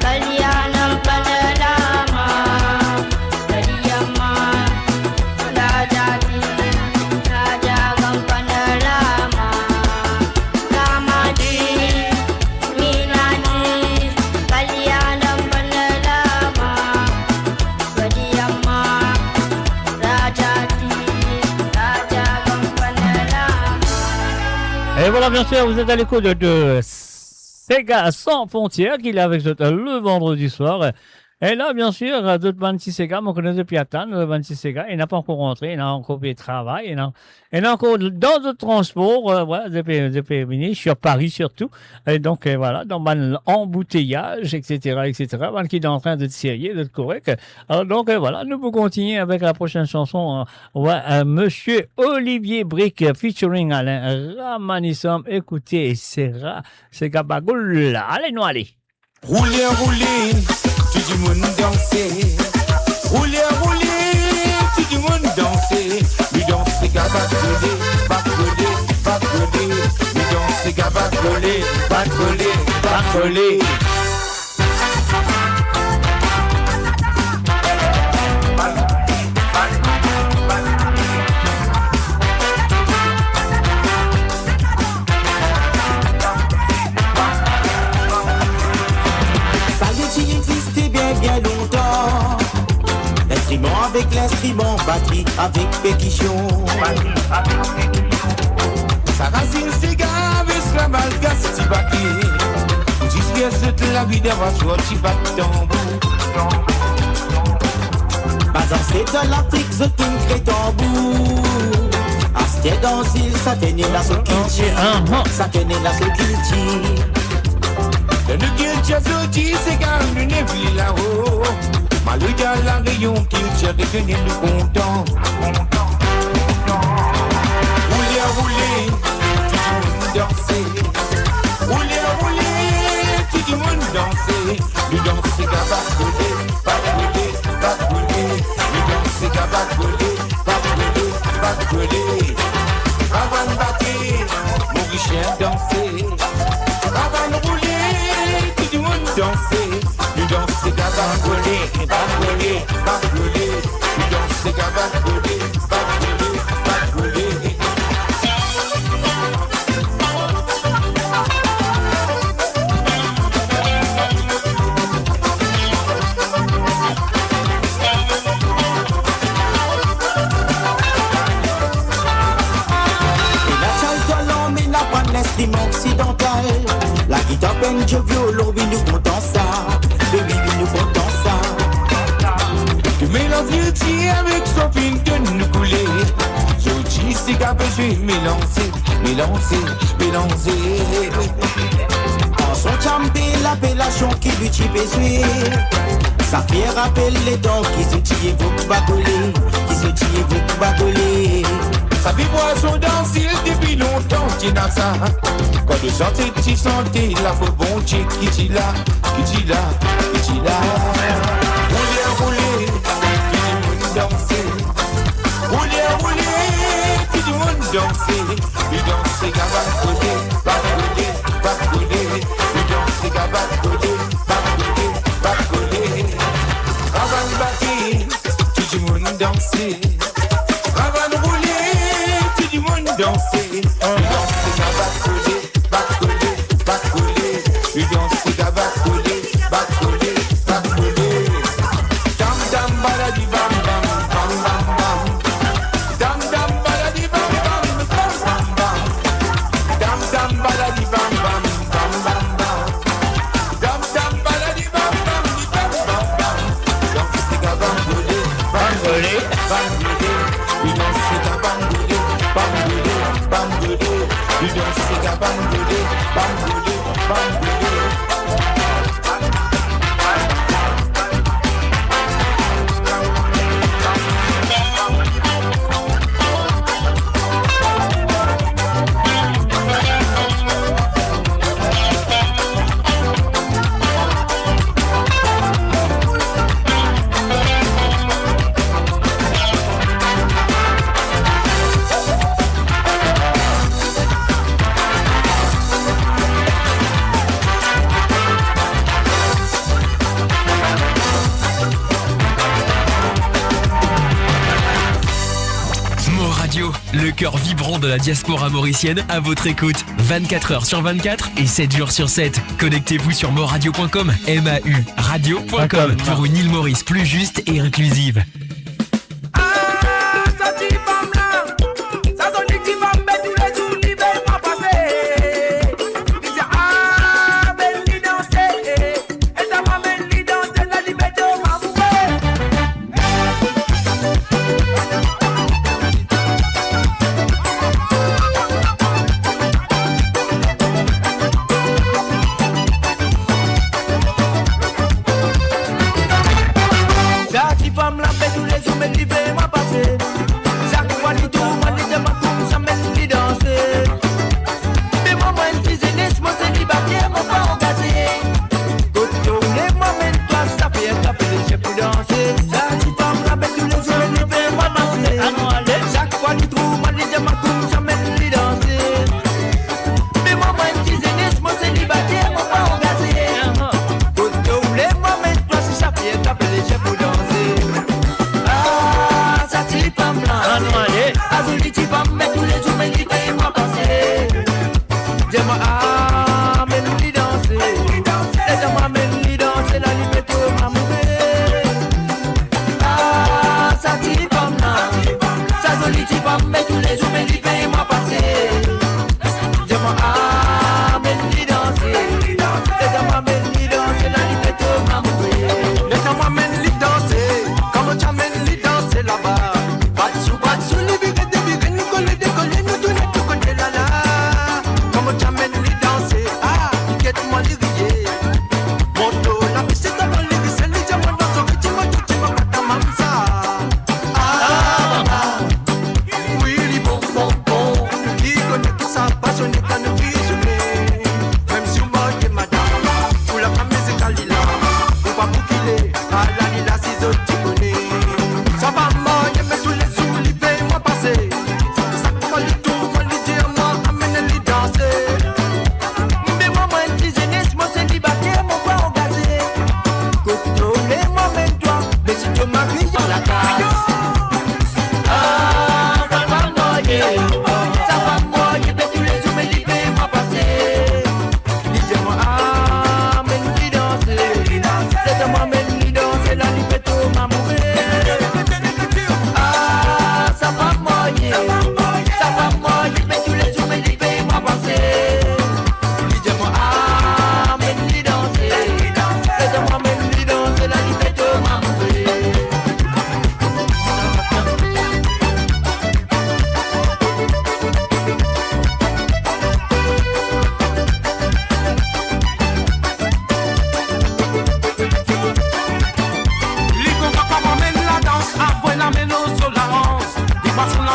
Kalyanam panalama, Kalyanam, Rajati, Rajagam panalama, Kamachi, Meenachi, Kalyanam panalama, Kalyanam, Rajati, Rajagam panalama. Et voilà, bien sûr, vous êtes à l'écoute de, de Sega Sans Frontières, qui est avec nous le vendredi soir. E la, bien sir, euh, zot bann ti sega, mo kone zot pe atann, euh, bann ti sega, ena pa ankor rantre, ena ankor pe travay, ena, ena ankor dan zot transpor, euh, vwala, zot pe, zot pe vini, sur Paris sirtou. E donk, euh, vwala, dan bann anbouteyaz, et cetera, et cetera. Bann ki dan tren, zot serye, zot korek. Alor donk, euh, vwala, nou pou kontigne avek la prosenn sanson, euh, ouais, euh, Monsieur Olivier Brique, euh, featuring Alain Ramanisum. Ekoute, sera, sega bagoul. Ale, nou ale. Roule, roule, tou dimoun danse. Roule, roule, tou dimoun danse. Nou dans sega, bat kole, bat kole, bat kole. Nou dans sega, bat kole, bat kole, bat kole. Sa li ti existe bien, bien lontan. Linstriman avek linstriman, batri avek perkision. Sa rasinn sega, res la malgas ti bake. Zis ler zot lavi dan vwazin ti bat tanbour. Bann zanset dan Lafrik, zot inn kre tanbour. Aster dan zil, sakenn ena so kiltir. Ahan. Sakenn ena so kiltir. Dan nou kiltir, zot dir sega, nou ne viv lao. Malgre La Réunion, kiltir de gagner nou kontan. Roule, roule, tou dimoun danse. Roule, roule, tou dimoun danse. Nou dans sega, bat kole, bat kole, bat kole. Nou dans sega, bat kole, bat kole, bat kole. Ravann bate, Morisien danse. Ravann roule, tou dimoun danse. Nou dans sega, bat kole, bat kole, bat kole. Nou dans sega, bat kole, bat kole, bat kole. Ena ti alto, ena bann linstriman oksidantal. Lagitar, banjo, violon, wi nou kontan sa. Baby, wi nou kontan sa. To melanz kiltir avek son finn donn nou koule. Zot ti sega bezwin melanze, melanze, melanze. An son ti apel apelasion ki li ti bezwin. Sa fer rapel letan ki zot ti evok bagole, ki zot ti evok bagole. Sa vibrazyon dan zil depi lontan ti ena sa. Kan nou sante ti sante, lafwa Bondie ki ti la, ki ti la, ki ti la. Roule, roule, tou dimoun danse. Roule, roule, tou dimoun danse. Nou dans sega, bat kole, bat kole, bat kole. Nou dans sega, bat kole, bat kole, bat kole. Ravann bate, tou dimoun danse. Ravann roule, tou dimoun danse. Nou dans sega, bat kole, bat kole, bat kole. Nou dans sega, bat kole, bat kole, bat kole. Tam tam baladi bam bam, bam bam bam. Tam tam baladi bam bam, bam bam bam. Tam tam baladi bam bam, bam bam bam. Tam tam baladi bam bam, li bam bam bam. Dans sega, bat kole, bat kole, bat kole. Nou dans sega, bat kole, bat kole, bat kole. Nou dans sega, bat kole, bat kole, bat kole. Mo Radio, le cœur vibrant de la diaspora mauricienne, à votre écoute vingt-quatre heures sur vingt-quatre et sept jours sur sept. Connectez-vous sur mo radio point com, M A U radio point com, pour une île Maurice plus juste et inclusive. Ah, sa ti fanm la, sa zoli ti fanm, be toulezour li bel pa pase. Li dir, ah, be li danse, e sa mwa mem li danse, la li be to.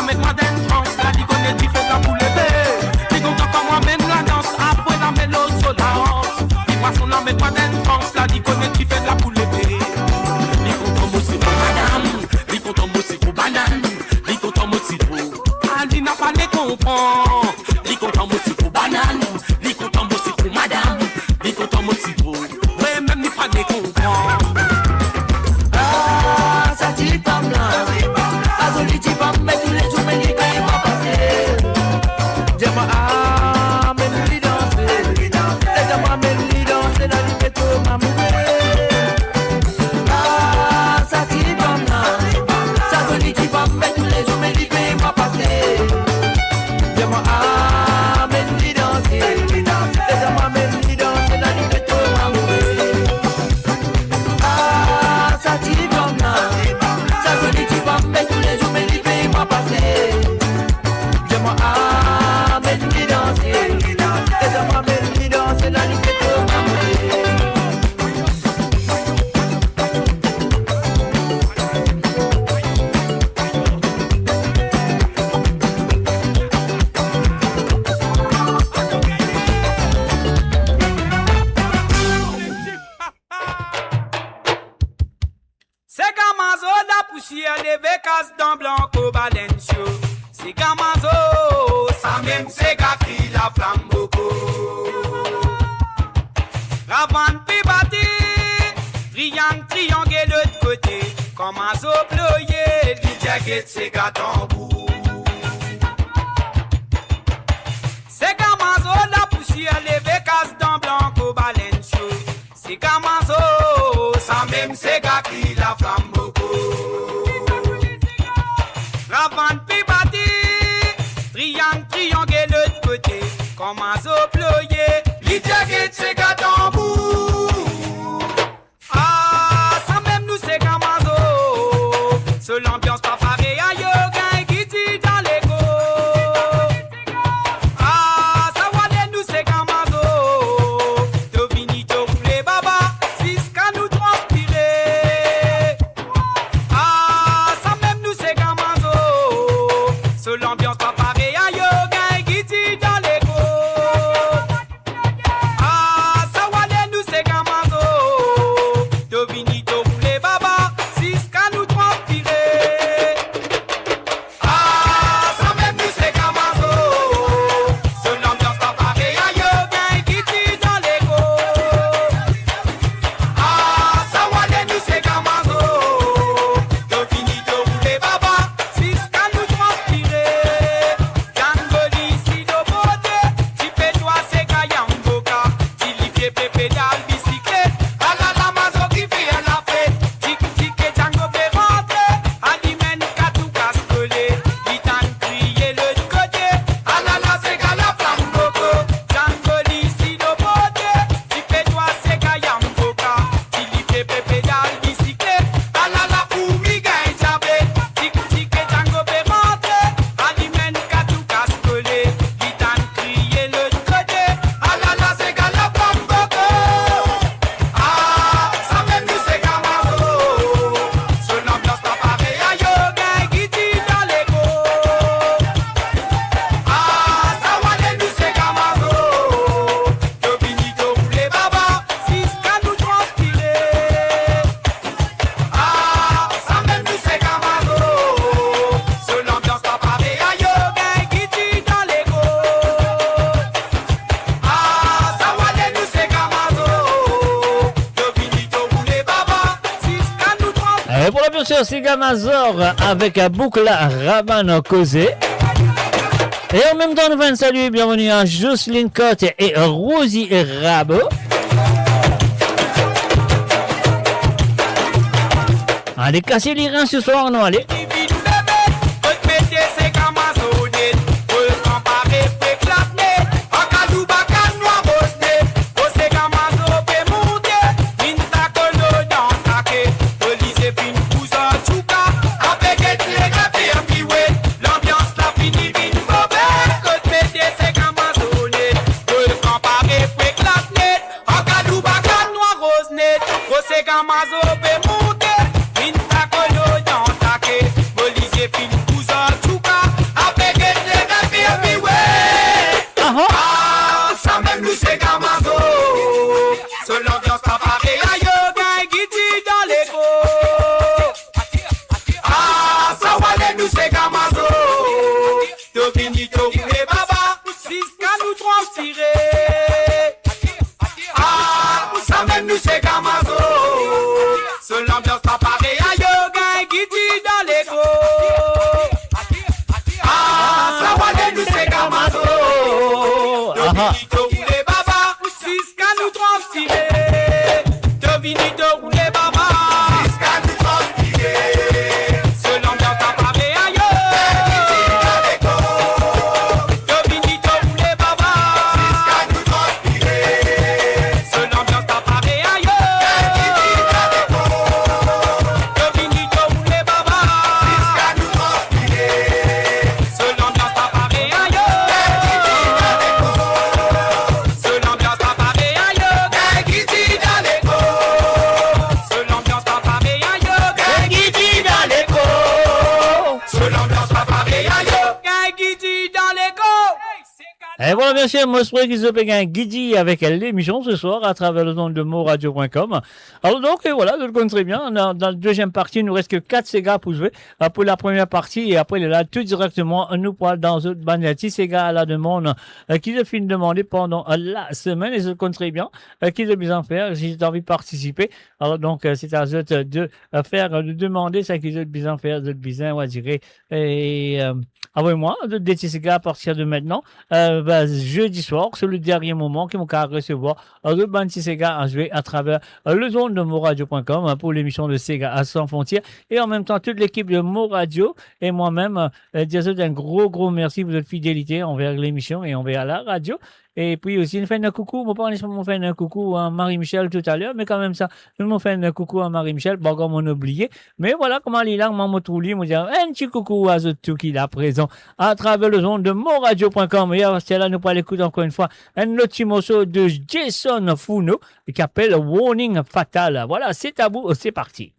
Met mwa dan trans la, li kone dife la pou leve. Li kontan kan mwa amenn ladans, apre la melo so la rans. Li pa sonn la, met mwa dan trans la, li kone dife la pou leve. Li kontan mo sitro madam, li kontan mo sitro banann, li kontan mo sitro. Ah, li napa le konpran. Li kontan mo sitro banann, li kontan mo sitro madam, li kontan mo sitro. Wi, mem li pa le konpran. Ah, sa ti fam la, sa zoli ti fam, me toulezour me li gagn mwa pase. Dir mwa, ah, amenn li danse. Lezami, amenn li danse, la li pe tro amoure. Ah, sa ti fam la, sa zoli ti fam, me toulezour me li gagn mwa pase. Dir mwa, ah, amenn li danse. Lezami, amenn li danse, la li pe tro amoure. Ah, sa ti fam la, sa zoli ti fam, me toulezour me li gagn mwa pase. Dir mwa, ah, amenn li danse. Lezami, amenn li danse, la li pe tro amoure. Sega Mazo, lapousier leve, kas dan blan, koba lenn sio. Sega Mazo, samem sega ki laflam boko. Ravann pe bate, triang, triang e lot kote. Kan Mazo ploye, li dir get sega tanbou. Sega Mazo, lapousier leve, kas dan blan, koba lenn sio. Sega Mazo, samem sega ki laflam boko. Ravann pe bate, triang, triang e lot kote. Kan Mazo ploye, li dir get sega tanbou. Ah, samem nou sega Mazo. So lanbians pa parey ayo, gagn giti dan lego. Ah, sa wale nou sega Mazo. To vini to roule baba, ziska nou transpire. Ah, samem nou sega Mazo. So lanbians pa parey ayo, gagn giti dan lego. Ah, sa wale nou sega Mazo. To vini to roule baba, ziska nou transpire. Ah, samem nou sega Mazo. So lanbians pa parey ayo, gagn giti dan lego. Ah, sa wale nou sega Mazo. To vini to roule baba, ziska nou transpire. Django li si do bote, ti pe twa sega yamboka, ti li pie pe pedal bisiklet. Alala Mazo ki fer lafet, tik tik e Django pe rantre, alimenn katou kas kole, li tann kriye lot kote. Alala sega laflam boko, Django li si do bote, ti pe twa sega yamboka, ti li pie pe pedal bisiklet. Alala fourmi gagn diabet, tik tik e Django pe rantre, alimenn katou kas kole, li tann kriye lot kote. Alala sega laflam boko. Ah, samem nou sega Mazo. So lanbians pa parey ayo, gagn giti dan lego. Ah, sa wale nou sega Mazo. To vini to roule baba, ziska nou transpire. Ah, samem nou sega Mazo. So lanbians pa parey ayo, gagn giti dan lego. Ah, sa wale nou sega Mazo. To vini to roule baba, ziska nou transpire. Et pour la bien sûr, Sega Mazor avec Boukla Rabann Koze. Et en même temps, nous faisons un salut et bienvenue à Jocelyne Cotte et Rosie Rabot. Allez, casser les reins ce soir, non, allez. Lanbians la fini vinn move, kot mete sega mazone, volkan pare pou eklat net. Ankalou, bakan, nwa, roz net, gro sega mazo pe monte, vinn takolo dan take. E vwala, bien sir, mo espere ki zot pe gagn gidi avek lemision se swar atraver lezond de moradio pwin kom. Alor donk, e vwala, zot konn tre bien, dan, dan deziem parti, nou res ki kat sega pou zwe, e, pou la premie parti, e apre, lerla, tou direkteman, nou pou al dan zot bann ti sega a la demann, e, ki zot finn demande pandan, e, la semenn, e zot konn tre bien, e, ki zot bizin fer, si zot anvi partisipe. Alor donk, e, se a zot, e, de, e, fer, e, de demande seki zot bizin fer, zot bizin, on va dire, e, e, avoy mwa zot de ti sega apartir de mintnan. E, be, zedi swar, se le dernie moman ki mo kapav resevwar, e, zot bann ti sega a zwe atraver, e, lezond de moradio pwin kom, e, pou lemision de Sega San Frontières. E an mem tan, tou lekip de Moradio e mwa mem, e, dir zot enn gro, gro mersi pou zot fidelite anver lemision e anver la radio. E pi osi, nou fer enn koukou, mo pa, mo fer enn koukou a Marie-Michel toutaler, me kanmem sa, nou, mo fer enn koukou a Marie-Michel, bon, kouma mo oubliye. Me vwala, kouma li la, kouma mo trouv li, mo dir enn ti koukou a zot tou ki la prezan atraver lezond de moradio pwin kom. E aster la, nou pou al ekout ankor enn fwa enn lot ti morso de Jason Fourneau ki apel Warning Fatal. Vwala, se a vou, se parti.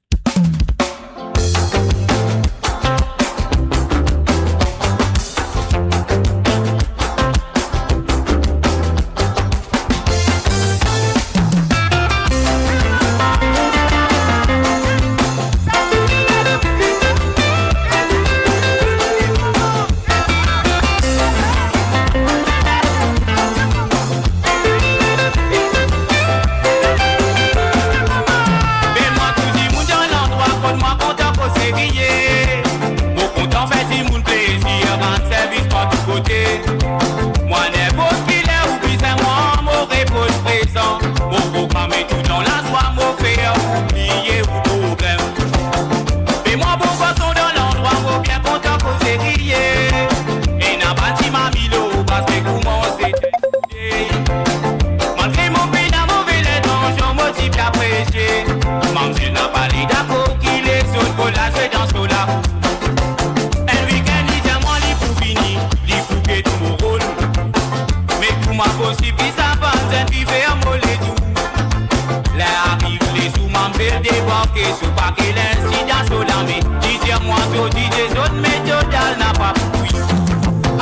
Be mwa tou dimoun dan landrwa, kot mwa kontan koz seriye. Mo kontan fer dimoun plezir, rann servis partou kote. Mwa, ninport ki ler ou bizin mwa, mo reponn prezan. Mo programe tou dan lazwa, mo fer ou bliye ou problem. Me mwa bon garson dan landrwa, mo bien kontan koz seriye. Ena bann ti mami lor bras, me koumans ete. Malgre mo pena move lintansion, mo ti pe apresie. Mamzel napa li dakor ki lezot pou al zwe dan so lakou. Enn wikenn li dir mwa li pou vini, li pou get mo rol. Me kouma posib ki sa bann zenn ki fer mo letou? Ler ariv lezour, mamzel debarke, sou pake linz ti dan so lame. Li dir mwa, zot ide zot, me total napa pou li.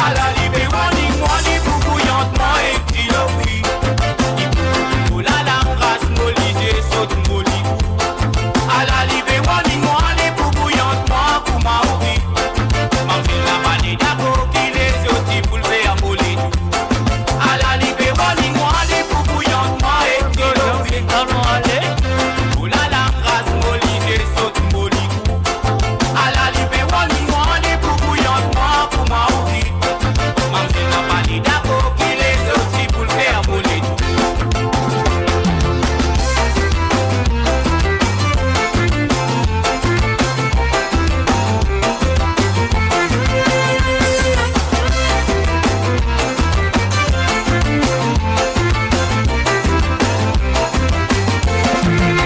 Ala li pe warning mwa, li pou bouyant mwa ek dilo bwi. Li pou, oh la la, ras mo lizie sot mo ligou. Ala li pe warning mwa, li pou bouyant mwa kouma ouri. Mamzel napa li dakor ki lezot ti pou fer mo letou. Ala li pe warning mwa, li pou bouyant mwa ek dilo bwi. Oh la la, ras mo lizie sot mo ligou. Ala li pe warning mwa, li pou bouyant mwa kouma ouri. Mamzel napa li dakor ki lezot ti pou fer mo letou.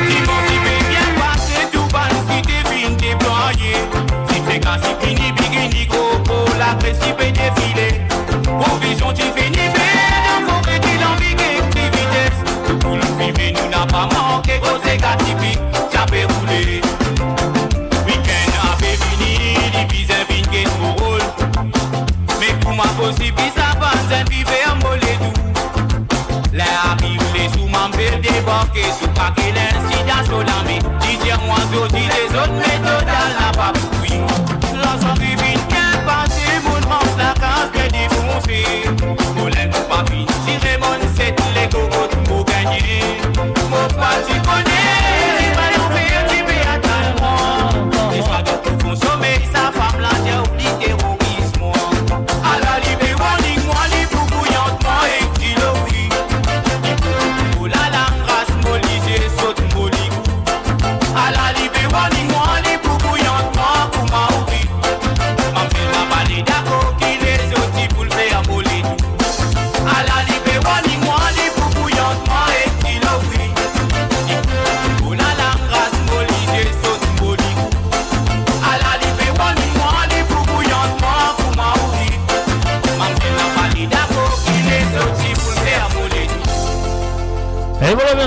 Dimann ti pe bien pase, tou bann ki ti finn deplwaye. Ti pe kasi fini bikini, gro po, lagres ti pe defile. Provizion ti fini fer, dan kore ti lanvi get ti vites. Tou pou nou fime, nou napa manke, koze ka tipik, ti ape roule. Wikenn ape vini, li bizin vinn get mo rol. Me kouma posib ki sa bann zenn ki fer mo letou? Ler ariv lezour, mamzel debarke, sou pake linz ti dan so lame. Li dir mwa, zot ide zot, me total napa pou li. Larzan ki vinn bien pase, mo mars lakaz bien defonse. Mo lingou pa finn tire, mo set lego kot mo gagne. Mo pa ti kone, li pa nou fer ti pe atann mwa. Ziska dan profon somey, sa fam la dir li teroris mwa. Ala li pe warning mwa, li pou bouyant mwa ek dilo bwi. Li pou, oh la la, ras mo lizie sot mo ligou. Ala li pe warning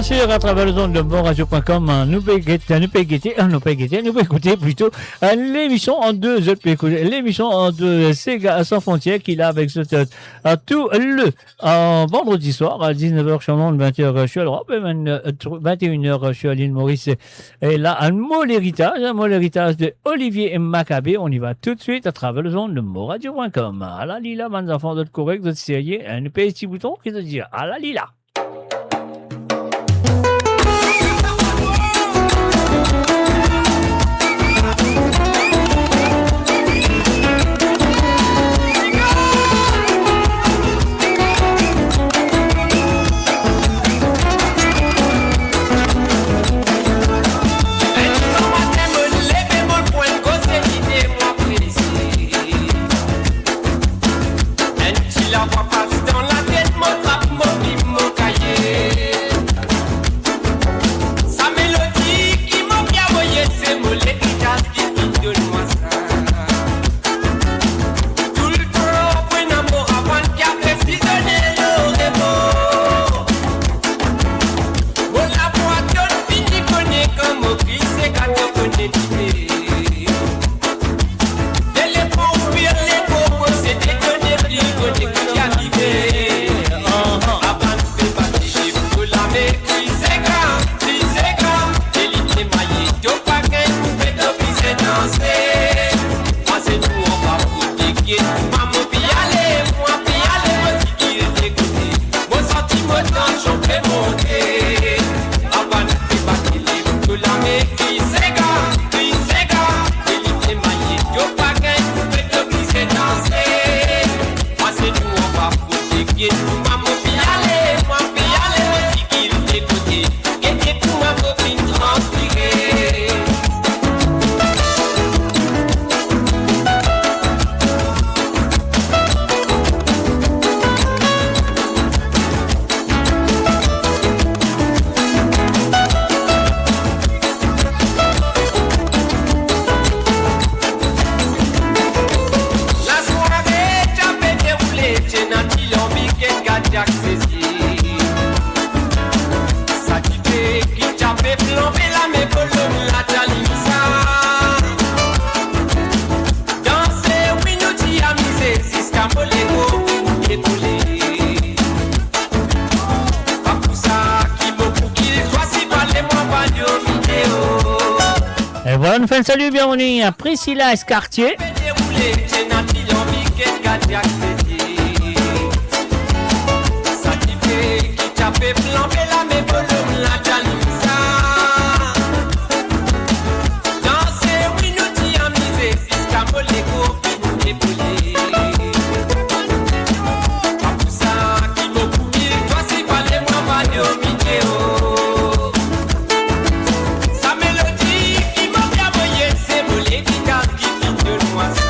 Sur à travers le zone de Mon Radio point com, nou pe gete, nou pe gete, nou pe gete, nou pe ekoute plito, euh, lemision an de, zot pe ekoute lemision an de, euh, Sega Sans Frontières ki la avek zot, euh, tou le, euh, vandredi soir à dix-neuf heures sur l'onde, vingt heures sur l'Europe, et même, euh, tr-, vingt et une heures sur l'île Maurice. E la, enn mo leritas, enn mo leritas de Olivier Macabé. On y va tout de suite à travers le zone de Mon Radio point com. Ala li la, bann zanfan, zot korek, zot serye, enn pe ti bouton ki zot dir, ala li la. Enn ti lavwa pas dan latet mo, trap mo plim, mo kaye. Sa melodi ki mo pe avoye, se mo leritas ki finn donn mwa sa. Toultan pou enn amour avan ki apre si done lor mo. Mo lavwa tonn fini kone kan mo kriye, seka to kone lide. Telefon, pirle, koko, se te kone pli kone ki arive. Avan nou pe bati, pou lame ki seka, ki seka, e li te maye, to pa gagn, ou pe oblize danse. Pase nou anba pou te get, mwa mo pe ale, mwa pe ale, mo ti kil de kote. Mo santi mo tansion pe monte. Avan nou pe bati, to lame ki seka, ki seka, e li te maye, to pa gagn, ou pe oblize danse. Pase nou anba pou te get, mwa mo pe ale, mwa pe ale, mo ti kil de kote. Gete kouma mo finn transpire. Lasware ti pe deroule, ti ena ti lanbi ki enn gard ti aksese. Sa dife ki ti pe flanbe la, me bolom la ti alim sa. Danse, wi, nou ti amize ziska mo lego finn devole. Pa pou sa ki mo pou kil swasi pale mwa pa de video. E vwala, nou fer enn sali, bienveni a Priscilla Escartier. Pe deroule, ti ena ti lanbi ki enn gard ti aksese. Sa dife ki ti pe flanbe la, me bolom la ti alim sa. Danse, wi, nou ti amize ziska mo lego finn devole. Pa pou sa ki mo pou kil swasi pale mwa pa de video. Sa melodi ki mo pe avoye, se mo leritas ki finn donn mwa sa.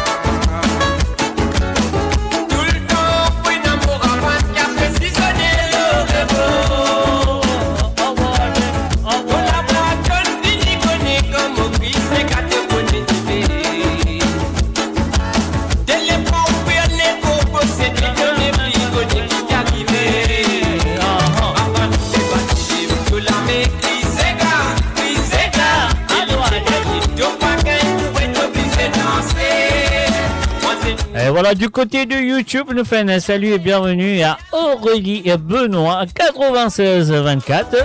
Toultan pou enn amour avan ki apre si zone lor mo. Mo lavwa tonn fini kone kan mo kriye, seka to kone lide. Telefon, pirle, koko, se te kone pli kone ki ti arive. Avan nou pe bati, to lame ki seka, ki seka, e li te maye, to pa gagn, ou pe oblize danse. Mwa se E voilà, du côté de YouTube, nous faisons un salut et bienvenue à Aurélie et Benoît, quatre-vingt-seize vingt-quatre.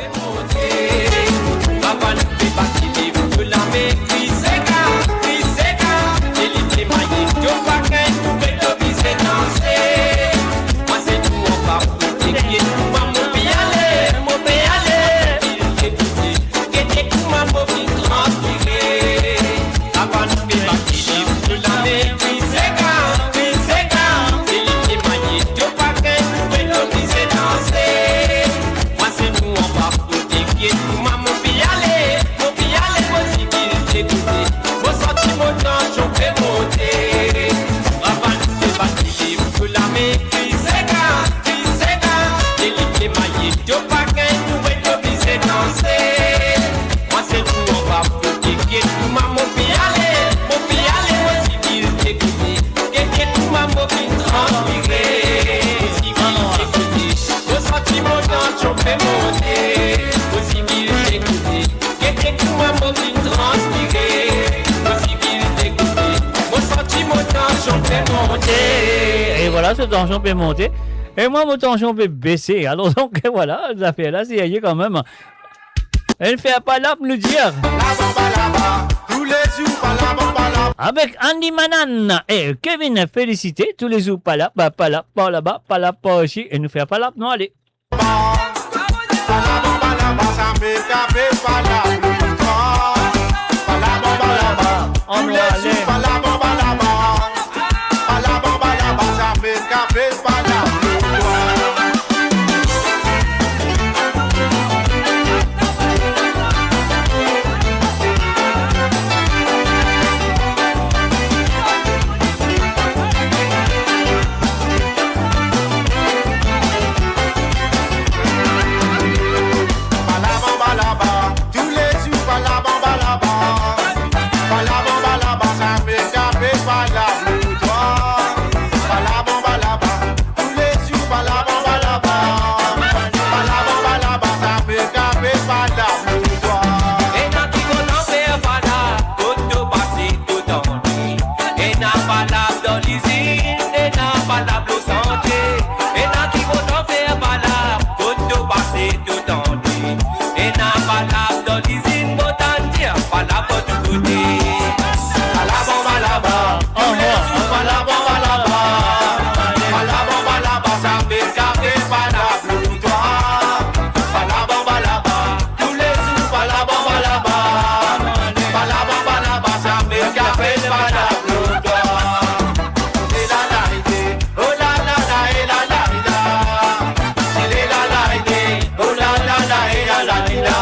La, so tansion pe monte. E mwa, mo tansion pe bese. Alor, donk, vwala, zafer la, serye kanmem. Enn fer palap, nou dir. Laba, laba, toulezour, palaba, palaba. Avek Andy Manan e Kevin Felicite, toulezour palap, palap par laba, palap par isi, e nou fer palap, nou ale. Palaba, palaba, sa mem kafe palap, nou twa. Palaba, palaba, toulezour, palaba, palaba. Palaba, palaba, sa mem kafe palap, nou twa. Palaba, palaba, toulezour, palaba, palaba. Palaba, palaba, sa mem kafe palap, nou twa. Palaba, palaba, toulezour, palaba, palaba. Palaba, palaba, sa mem kafe palap, nou twa. Ena ki kontan fer palap, kot to pase to tande. Ena palap dan lizinn, ena palap lor sante. Ena ki kontan fer palap, kot to pase to tande. Ena palap dan lizinn, mo tann dir, palap partou kote. Palaba, palaba, toulezour, palaba, palaba. Palaba, palaba, sa mem kafe palap, nou twa. Palaba, palaba, toulezour, palaba, palaba. Palaba, palaba, sa mem kafe palap, nou twa. Ti le la la ide, oh la la la, e la la la. Ti le la la ide, oh la la la, e la la la.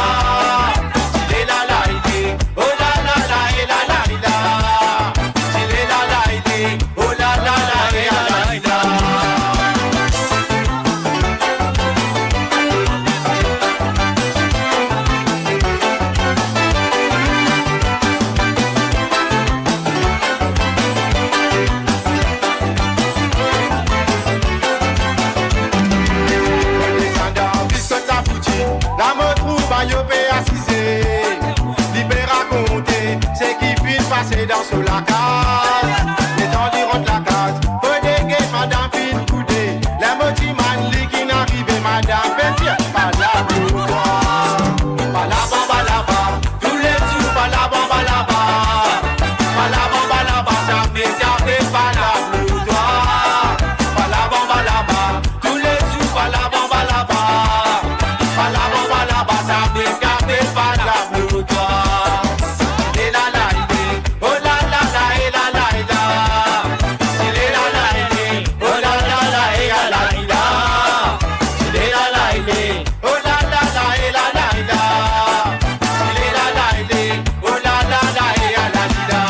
Ti le la la ide, oh la la la, e la la la. Ti le la la ide, oh la la la, e la la la. Desann dan bis kot Labouti, la mo trouv bayo pe asize. Li pe rakonte seki finn pase dan so lakaz. Letan li rant lakaz, fode get madam finn koude. Ler mo dimann li kinn arive, madam pe dir, palap pou twa. Palaba, palaba, toulezour, palaba, palaba. Palaba, palaba, sa mem kafe palap pou twa. Palaba, palaba, toulezour, palaba, palaba. Palaba, palaba, sa mem kafe palap pou twa. Ti le la la ide, oh la la la, e la la la. Ti le la la ide, oh la la la, e la la la. Ti le la la ide, oh la la la, e la la la. Ti le la la ide, oh la la la, e la la la.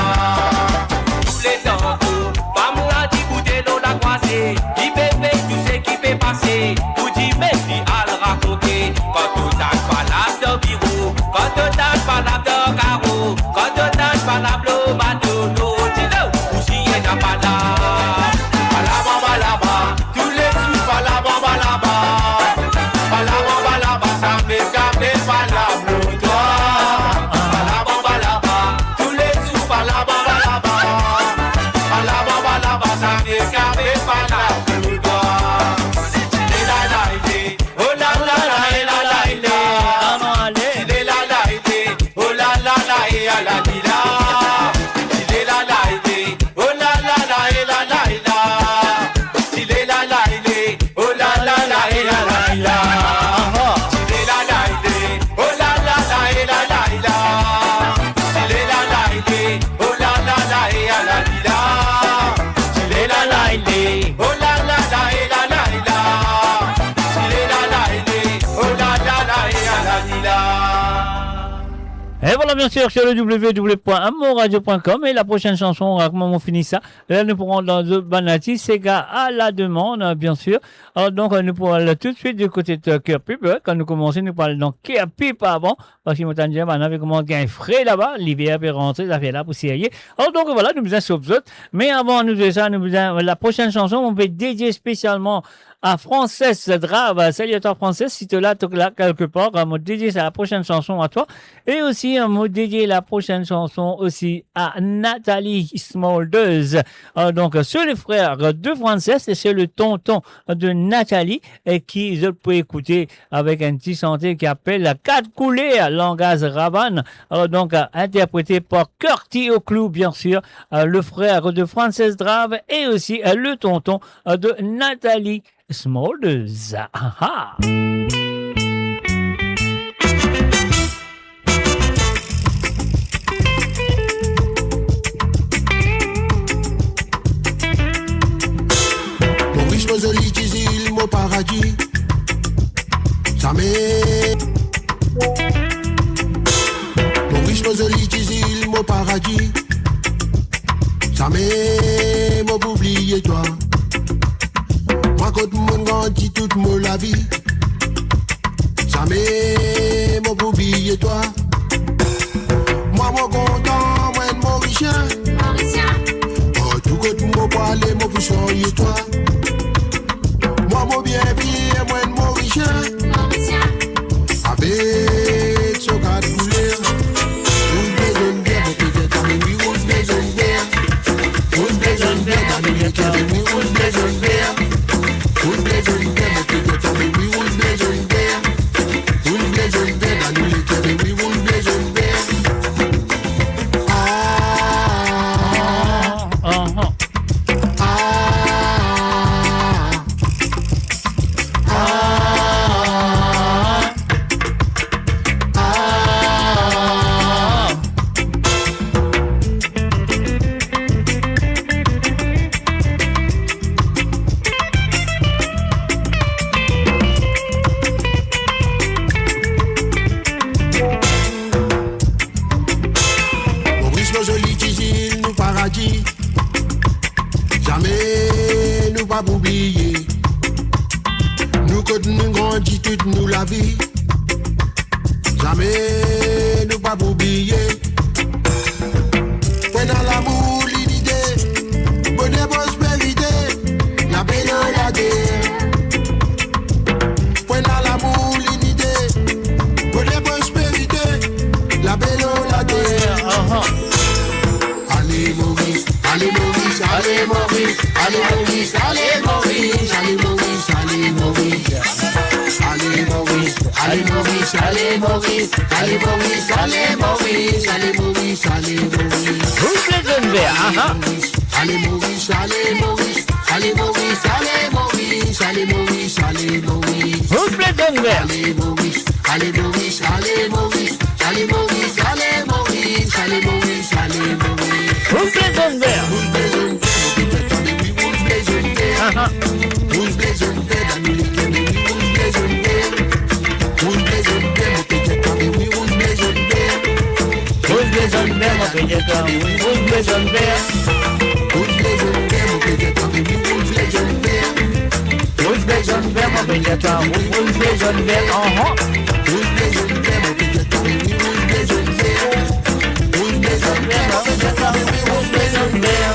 Touletan to, fam la ti boute lor lakrwaze, li pe vey tou seki pe pase, pou dir mem li al rakonte. Kan to tann palap dan biro, kan to tann palap dan karo, kan to tann palap lor bato, nou ti lor, ou si ena palap. Palaba, palaba, toulezour, palaba, palaba. Palaba, palaba, sa mem kafe palap pou twa. Palaba, palaba, toulezour, palaba, palaba. Palaba, palaba, sa mem kafe palap pou twa. Ti le la la ide, oh la la la, e la la la. Ti le la la ide, oh la la la, e la la la. Ti le la la ide, oh la la la, e la la la. Ti le la la ide, oh la la la, e la la la. Ti le la la ide, oh la la la, e la la la. Ti le la la ide, oh la la la, e la la la. Ti le la la ide, oh la la la, e la la la. Ti le la la ide, oh la la la, e la la la. Et voilà, bien sûr, sur le w w w point amourradio point com. Et la prochaine chanson, on raconte, on finit ça. La, nou pou rant dan zot bann artis, sega a la demann, bien sûr. Alor, donk, nou pou al toutswit di kote de Ker Pip, hein. Kan nou koumanse, nou pou al dan Ker Pip avan, parski mo tann dir, bann la pe koumans gagn fre laba, liver pe rantre, zafer la pou serye. Alor, donk, vwala, nou bizin sof zot. Me avan nou fer sa, nou bizin, la prochaine chanson, mo pe dedie spesialman à Frances Drave. Salut à toi, Frances. Si t'es là, t'es là quelque part. Euh, mo dédie sa prochaine chanson à toi. Et aussi, euh, mo dédie la prochaine chanson aussi à Nathalie Smulders. Euh, donc, euh, c'est le frère de Frances et c'est le tonton de Nathalie, et ki zot pou ekoute avek enn ti sante ki apel Kat Kouler, langaz Ravann. Euh, donc, euh, interprété par Kurti Oklou, bien sûr, euh, le frère de Frances Drave et aussi, euh, le tonton, euh, de Nathalie Smulders. Ah, ah. Moris, mo zoli ti zil, mo paradi. Zame. Moris, mo zoli ti zil, mo paradi. Zame mo pou bliye twa. Mwa kot mo'nn grandi tout mo lavi. Zame mo pou bliye twa. Mwa mo kontan, mwa enn Morisien. Morisien. Partou kot mo pou ale, mo pou sonye twa. Mwa mo bien fie, mwa enn Morisien. Morisien. Avek so kat kouler. Rouz, ble, zonn, ver, mo pe get twa, me wi, rouz, ble, zonn, ver. Rouz, ble, zonn, ver, dan nou leker, me wi, rouz, ble, zonn, ver. Rouz, ble, zonn, ver, mo pe get twa, me wi, rouz, ble, zonn, ver. Rouz, ble, zonn, ver, dan nou leker, me wi, rouz, ble, zonn, ver. Ah, ah, ah, ah. Ah, ah, ah. Moris, mo zoli ti zil, nou paradi. Zame nou pa pou bliye. Nou kot nou grandi tout nou lavi. Zame nou pa pou bliye. Pwena lamour, linite, boner, prosperite, lape lor later. Pwena lamour, linite, boner, prosperite, lape lor later. Ale Moris, ale Moris, ale Moris, ale Moris, ale Moris, ale Moris. Ale Moris, ale Moris, ale Moris, ale Moris, ale Moris, ale Moris, ale Moris. Rouz, ble, zonn, ver, ah, ah. Ale Moris, ale Moris, ale Moris, ale Moris, ale Moris, ale Moris. Rouz, ble, zonn, ver. Ale Moris, ale Moris, ale Moris, ale Moris, ale Moris, ale Moris. Rouz, ble, zonn, ver. Rouz, ble, zonn, ver, mo pe get twa, me wi, rouz, ble, zonn, ver. Ah, ah. Rouz, ble, zonn, ver, dan nou leker, me wi, rouz, ble, zonn, ver. Rouz, ble, zonn, ver, mo pe get twa, me wi, rouz, ble, zonn, ver. Rouz, ble, zonn, ver, mo pe get twa, me wi, rouz, ble, zonn, ver. Rouz, ble, zonn, ver, mo pe get twa, me wi, rouz, ble, zonn, ver. Rouz, ble, zonn, ver, mo pe get twa, wi, rouz, ble, zonn, ver, ah, ah. Rouz, ble, zonn, ver, mo pe get twa, me wi, rouz, ble, zonn, ver. Rouz, ble, zonn, ver, mo pe get twa, me wi, rouz, ble, zonn, ver.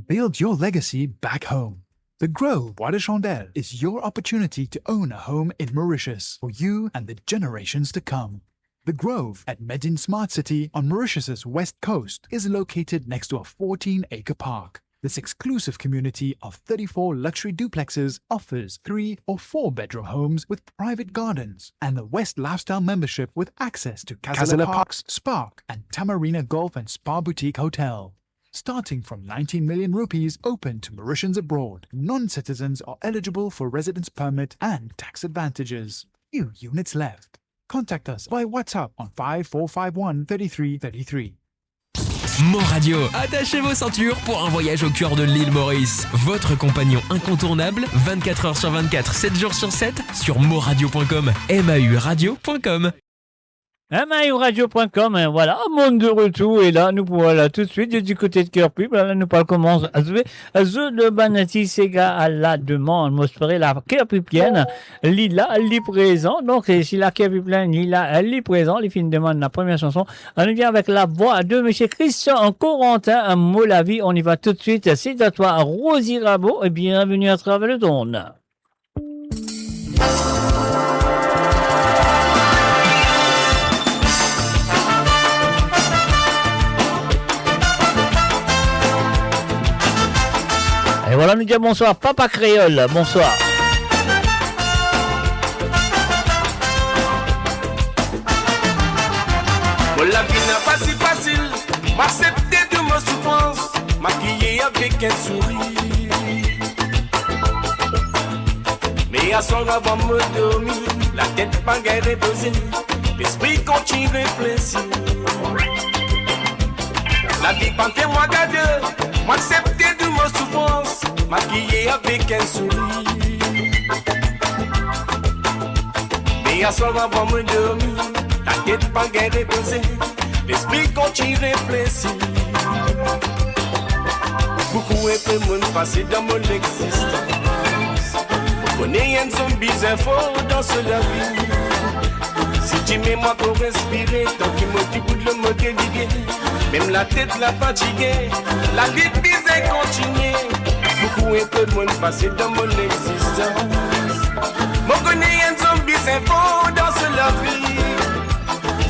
Build your legacy back home. The Grove Bois de Chandelle is your opportunity to own a home in Mauritius for you and the generations to come. The Grove at Medin Smart City on Mauritius's west coast is located next to a fourteen-acre park. This exclusive community of thirty-four luxury duplexes offers three or four bedroom homes with private gardens and the West Lifestyle membership with access to Casala Casala Parks, Spark, and Tamarina Golf and Spa Boutique Hotel. Starting from nineteen million rupees, open to Mauritians abroad. Non-citizens are eligible for residence permit and tax advantages. Few units left. Contact us by WhatsApp on five four five one thirty-three thirty-three. Mon Radio, attachez vos ceintures pour un voyage au cœur de l'île Maurice. Votre compagnon incontournable, vingt-quatre heures sur vingt-quatre, sept jours sur sept, sur moradio point com, M A U radio point com. Hein, mail radio point com, hein, voilà, monde de retour, e la, nou pou al toutswit, du côté de Cœur Pub, la, nou pou al koumans a zwe, a zwe de bann ti sega a la demann. Mo espere la Cœur Pubienne, li la, li prezan. Donk, e si la Cœur Pubienne, li la, li prezan, li finn demann la premie sanson. Anou vinn avek la vwa de misie Christian Corentin, Mo lavi. On y va tout de suite. C'est à toi, Rosie Rabot, et bienvenue à travers le monde. E vwala, nou dir bonswar, Papa Kreyol, bonswar. Mo lavi napa ti fasil, mo aksepte tou mo soufrans, mo akeyi avek enn sourir. Me aswar avan mo dormi, latet pa gagn repoze, lespri kontign reflesi. Lavi pa fer mwa kado, mo aksepte tou mo soufrans, mo akeyi avek enn sourir. Me aswar avan mo dormi, latet pa gagn repoze, lespri kontign reflesi. Boukou enpe monn pase dan mo lexistans. Mo kone enn zonbi bizin for dan so lavi. Si dime mo ankor respire, tan ki mo dibout lor mo de lipie, mem latet la fatige, lavi bizin kontinie. Boukou enpe monn pase dan mo lexistans. Mo kone enn zonbi bizin for dan so lavi.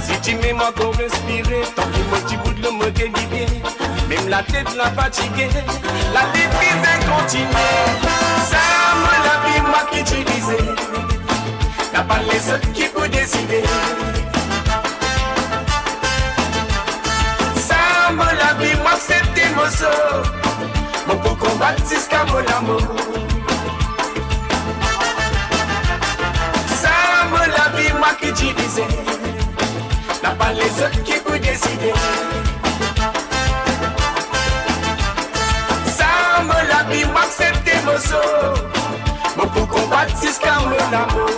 Si dime mo ankor respire, tan ki mo dibout lor mo de lipie, mem latet la fatige, lavi bizin kontinie. Sa mo lavi, mwa ki divize, napa lezot ki pou deside. Sa mo lavi, mo aksepte mo sor, mo pou konbat ziska mo lamor. Sa mo lavi, mwa ki divize, napa lezot ki pou deside. Sa mo lavi, mo aksepte mo sor, mo pou konbat ziska mo lamor.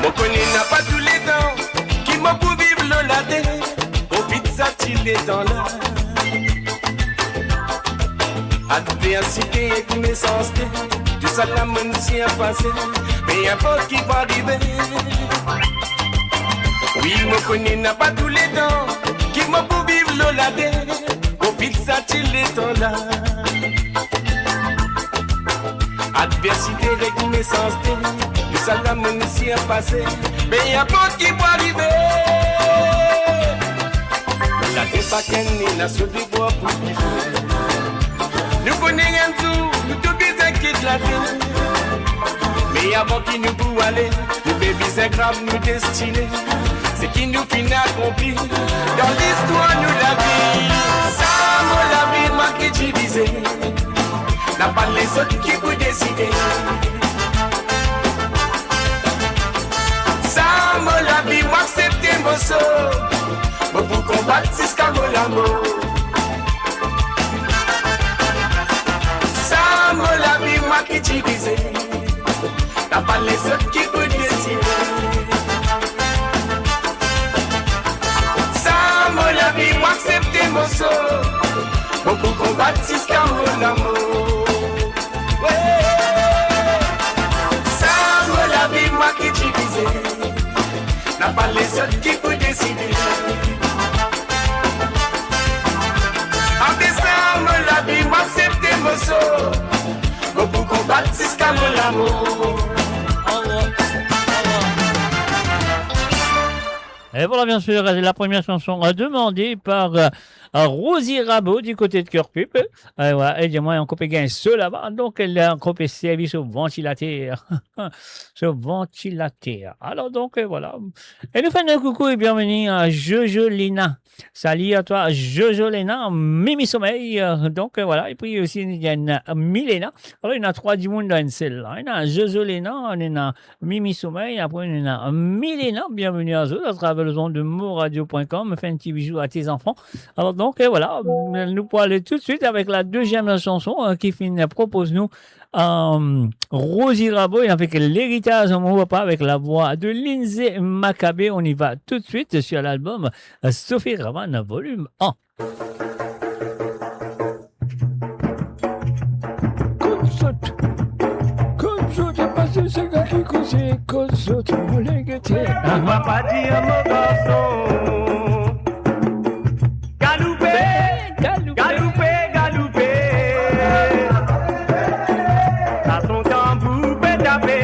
Mo kone napa touletan ki mo pou viv lor later, profit sa ti letan la. Adversite ek mesanste, tousala monn sirpase, pe inport ki pou arive. Wi, mo kone napa touletan ki mo pou viv lor later, profit sa ti letan la. Adversite ek mesanste, tousala monn sirpase, pe inport ki pou arive. Later sakenn ena so devwar pou li fer. Nou kone enn zour nou tou bizin kit lavi. Me avan ki nou pou ale, nou pe bizin grav nou destine. Seki nou finn akonpli dan listwar nou lavi. Sa mo lavi, mwa ki divize, napa lezot ki pou deside. Sa mo lavi, mo aksepte mo sor, mo pou konbat ziska mo lamor. Sa mo lavi, mwa ki divize, napa lezot ki pou deside. Sa mo lavi, mo aksepte mo sor, mo pou konbat ziska mo lamor. Sa mo lavi, mwa ki divize, napa lezot ki pou deside. Ape sa mo lavi, mo aksepte mo sor, mo pou konbat ziska mo lamor. Et voilà, bien sûr, la première chanson, euh, demandée par, euh, Rosie Rabault du côté de Cœur Pub. Eh, ouais, e dir mwa, ankor pe gagn so laba, donk li ankor pe servi so vantilater. So vantilater. Alor, donk, eh, vwala. E nou fer enn koukou e bienveni a Jojo Lina. Salut à toi, Jojo Lina, Mimi Sommeil. Euh, donk, eh, vwala. E pi osi, nou ena Milena. Alor, ena trwa dimoun dan enn sel la. Ena Jojo Lina, ena Mimi Sommeil, apre nou ena Milena. Bienveni a zot atraver le zond de moradio point com. Fer enn ti bizou a tes enfants. Alor, donk, eh, vwala, nou pou ale toutswit avek la deziem sanson, euh, ki finn propoz nou, euh, Rosie Rabault avek L'héritage de mon papa avek lavwa de Lindsay Maccabé. On y va tout de suite sur l'album, euh, Sophie Raman volume un. Kot zot, kot zot, pase se gete koze, kot zot, mo ale gete. Mo papa dir mo garson, galoupe, galoupe, galoupe, galoupe. Sa son tanbou pe tape,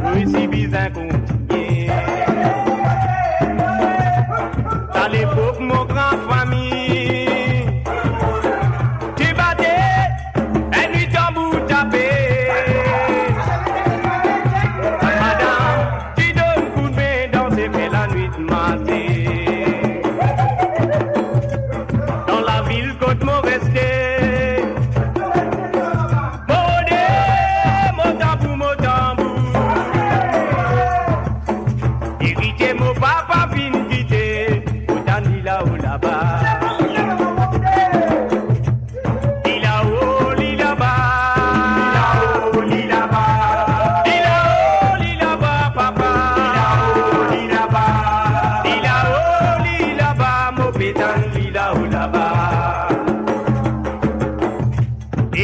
nou isi bizin kontign. A lepok mo gran fami ti bate, enn nwit tanbou tape. Madam ti donn koudme, danse, fer lanwit maze. Dan lavil kot mo reste, mo rode, mo tanbou, mo tanbou. Erite mo papa finn kite, mo tann li lao laba. Li lao, li laba. Li lao, li laba. Li lao, li laba, papa. Li lao, li laba. Li lao, li laba, mo pe tann li lao laba.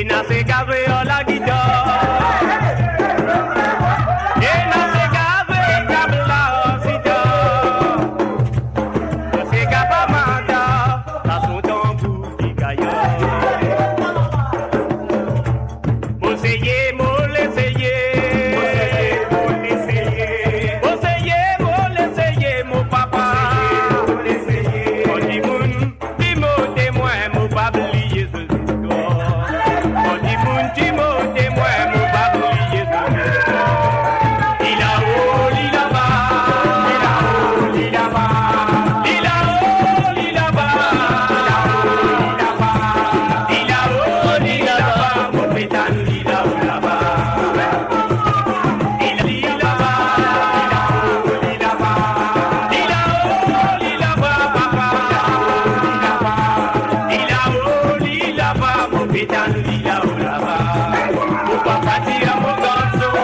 Ena sega zwe ar lagitar. Ena sega zwe tabla ar sitar. Mo sega pa manda, sa son tanbou ki gagn. Mo seye, mo leseye. Mo seye, mo leseye. Mo seye, mo leseye, mo papa. Mo seye, mo leseye. Mo dimoun ti mo temwin, mo pa bliye so zistwar. Mo dimoun ti mo temwin, mo pa bliye so zistwar. Li lao, li laba. Li lao, li laba. Li lao, li laba. Li lao, li laba. Li lao, li laba. Mo pe tann li lao laba. Li laba, li laba, li laba, papa. Li lao, li laba, mo pe tann li lao laba. Mo papa dir mo garson,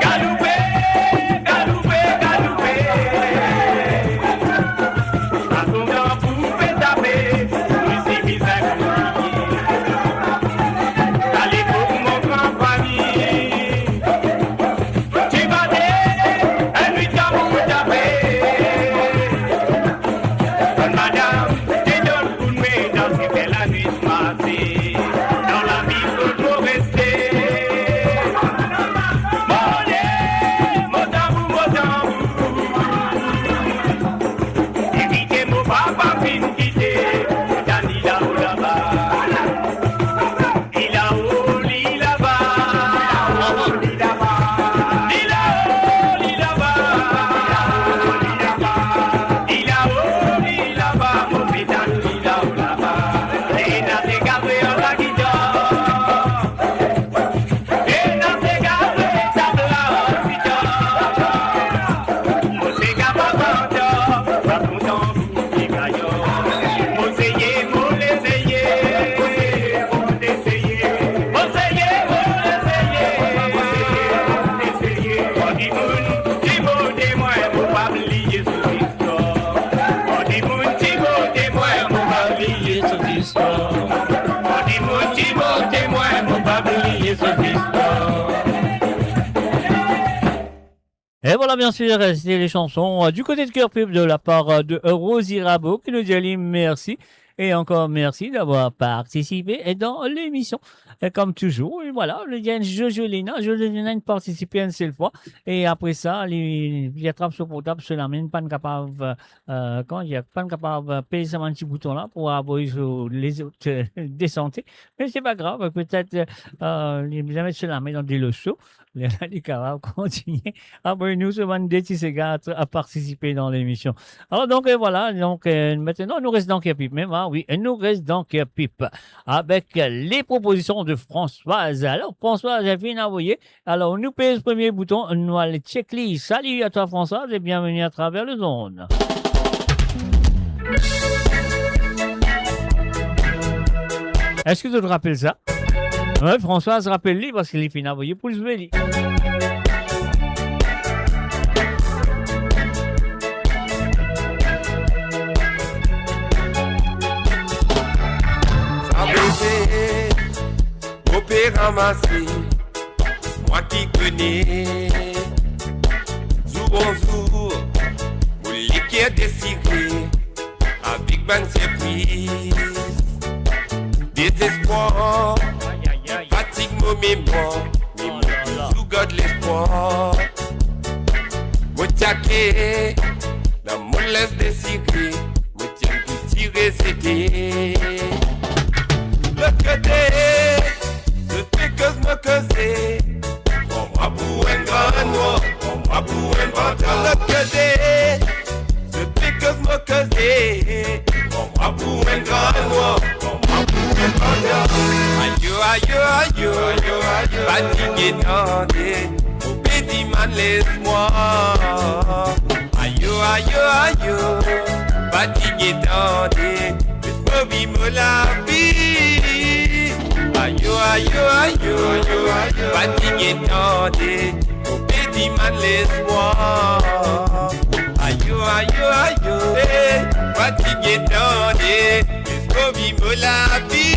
galoupe, galoupe, galoupe. Sa son tanbou pe tape, nou isi bizin kontign. A lepok mo gran fami ti bate, enn nwit tanbou tape. Bann madam ti donn koudme, danse, fer lanwit maze. Dan lavil kot mo reste, mo rode, mo tanbou, mo tanbou. Erite mo papa finn kite, tann li lao laba. Li lao, li laba. Li lao, li laba. Li lao, li laba. Mo pe tann li lao laba. Ena sega zwe ar lagitar. Ena sega zwe tabla ar sitar. Mo sega pa manda, sa son tanbou ki gagn. Mo seye, mo leseye. Mo seye, mo leseye. Mo seye, mo leseye. Mo dimoun ti mo temwin, mo pa bliye so zistwar. Mo dimoun ti mo temwin, mo pa bliye so zistwar. Mo dimoun ti mo temwin, mo pa bliye so zistwar. Et voilà, bien sûr, c'était les chansons, euh, du côté de Cœur Pub de la part, euh, de, euh, Rosie Rabault qui nous dit à lui merci. Et encore merci d'avoir participé dans l'émission. E kom touzour, e vwala, li dir Jojo Lena, Jojo Lena inn partisipe enn sel fwa, e apre sa, li, li atrap so portab, so lame, li pa'nn kapav, euh, kouma dir, pa'nn kapav, euh, pez sa bann ti bouton la pou avoy so lezot, euh, desante. Me se pa grav, petet, euh, li bizin met so lame dan delo so, li, li kapav kontigne. Apre nou, so bann de ti sega a, a partisipe dan lemision. Alor, donk, euh, vwala, donk, euh, aster, nou res dan Ker Pip mem, a wi, nou res dan Ker Pip avek, euh, les propositions de Françoise. Alor, Françoise, inn finn avoye. Alor, nou pez premie bouton, nou al check li. Salut à toi, Françoise, et bienvenue à travers les ondes. Eski zot rapel sa? Wi, Françoise rapel li, parski li finn avoye pou zwe li. Sa bebe, mo pe ramase, mwa ki kone. Zour an zour, mo leker desire, avek bann sirpriz. Dezespwar, fatig mo memwar, me mo touzour gard lespwar. Mo ti ake, dan mo lens desire, mo ti enn tou ti rezete. Lot kote, zot pe koz mo koze. Pran mwa pou enn gran nwar, pran mwa pou enn vantar. Lot kote, zot pe koz mo koze. Pran mwa pou enn gran nwar, pran mwa pou enn vantar. Ayo, ayo, ayo, ayo, ayo, fatige tande, mo pe dimann lespwar. Ayo, ayo, ayo, fatige tande, les mo viv mo lavi. Ayo, ayo, ayo, ayo, ayo, fatige tande, mo pe dimann lespwar. Ayo, ayo, ayo, eh, fatige tande, les mo viv mo lavi.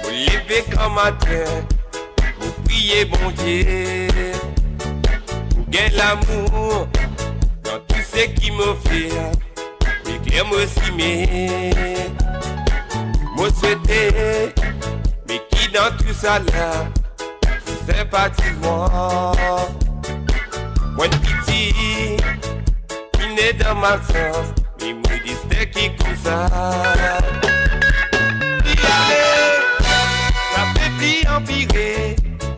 Mo leve gran matin, mo priye Bondie pou gagn lamour dan tou seki mo fer. Ekler mo simin. Mo swete, me ki dan tousala, zot sinpatiz mwa. Mo enn piti ki ne dan malsans, me mo destin ki koumsa. Li ale, sa pe pli anpire,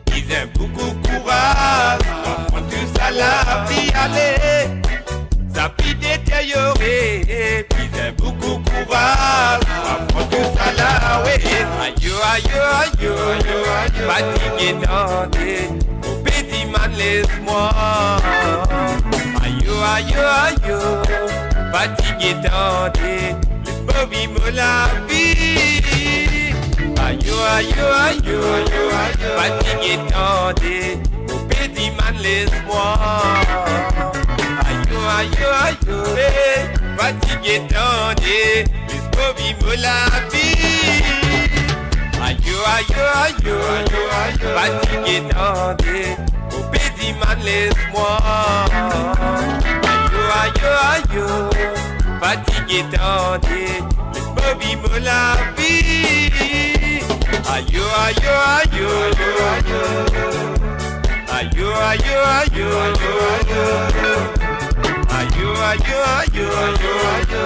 bizin boukou kouraz, pou pran tousala. Li ale, sa pe deteryore, bizin boukou kouraz, pou pran tousala, wi. Ayo, ayo, ayo, ayo, ayo, fatige tande, mo pe dimann lespwar. Ayo, ayo, ayo, fatige tande, les mo viv mo lavi. Ayo, ayo, ayo, ayo, ayo, fatige tande, mo pe dimann lespwar. Ayo, ayo, ayo, eh, fatige tande, les mo viv mo lavi. Ayo, ayo, ayo, ayo, ayo, fatige tande, mo pe dimann lespwar. Ayo, ayo, ayo, fatige tande, les mo viv mo lavi. Ayo, ayo, ayo, ayo, ayo. Ayo, ayo, ayo, ayo, ayo. Ayo, ayo, ayo, ayo, ayo.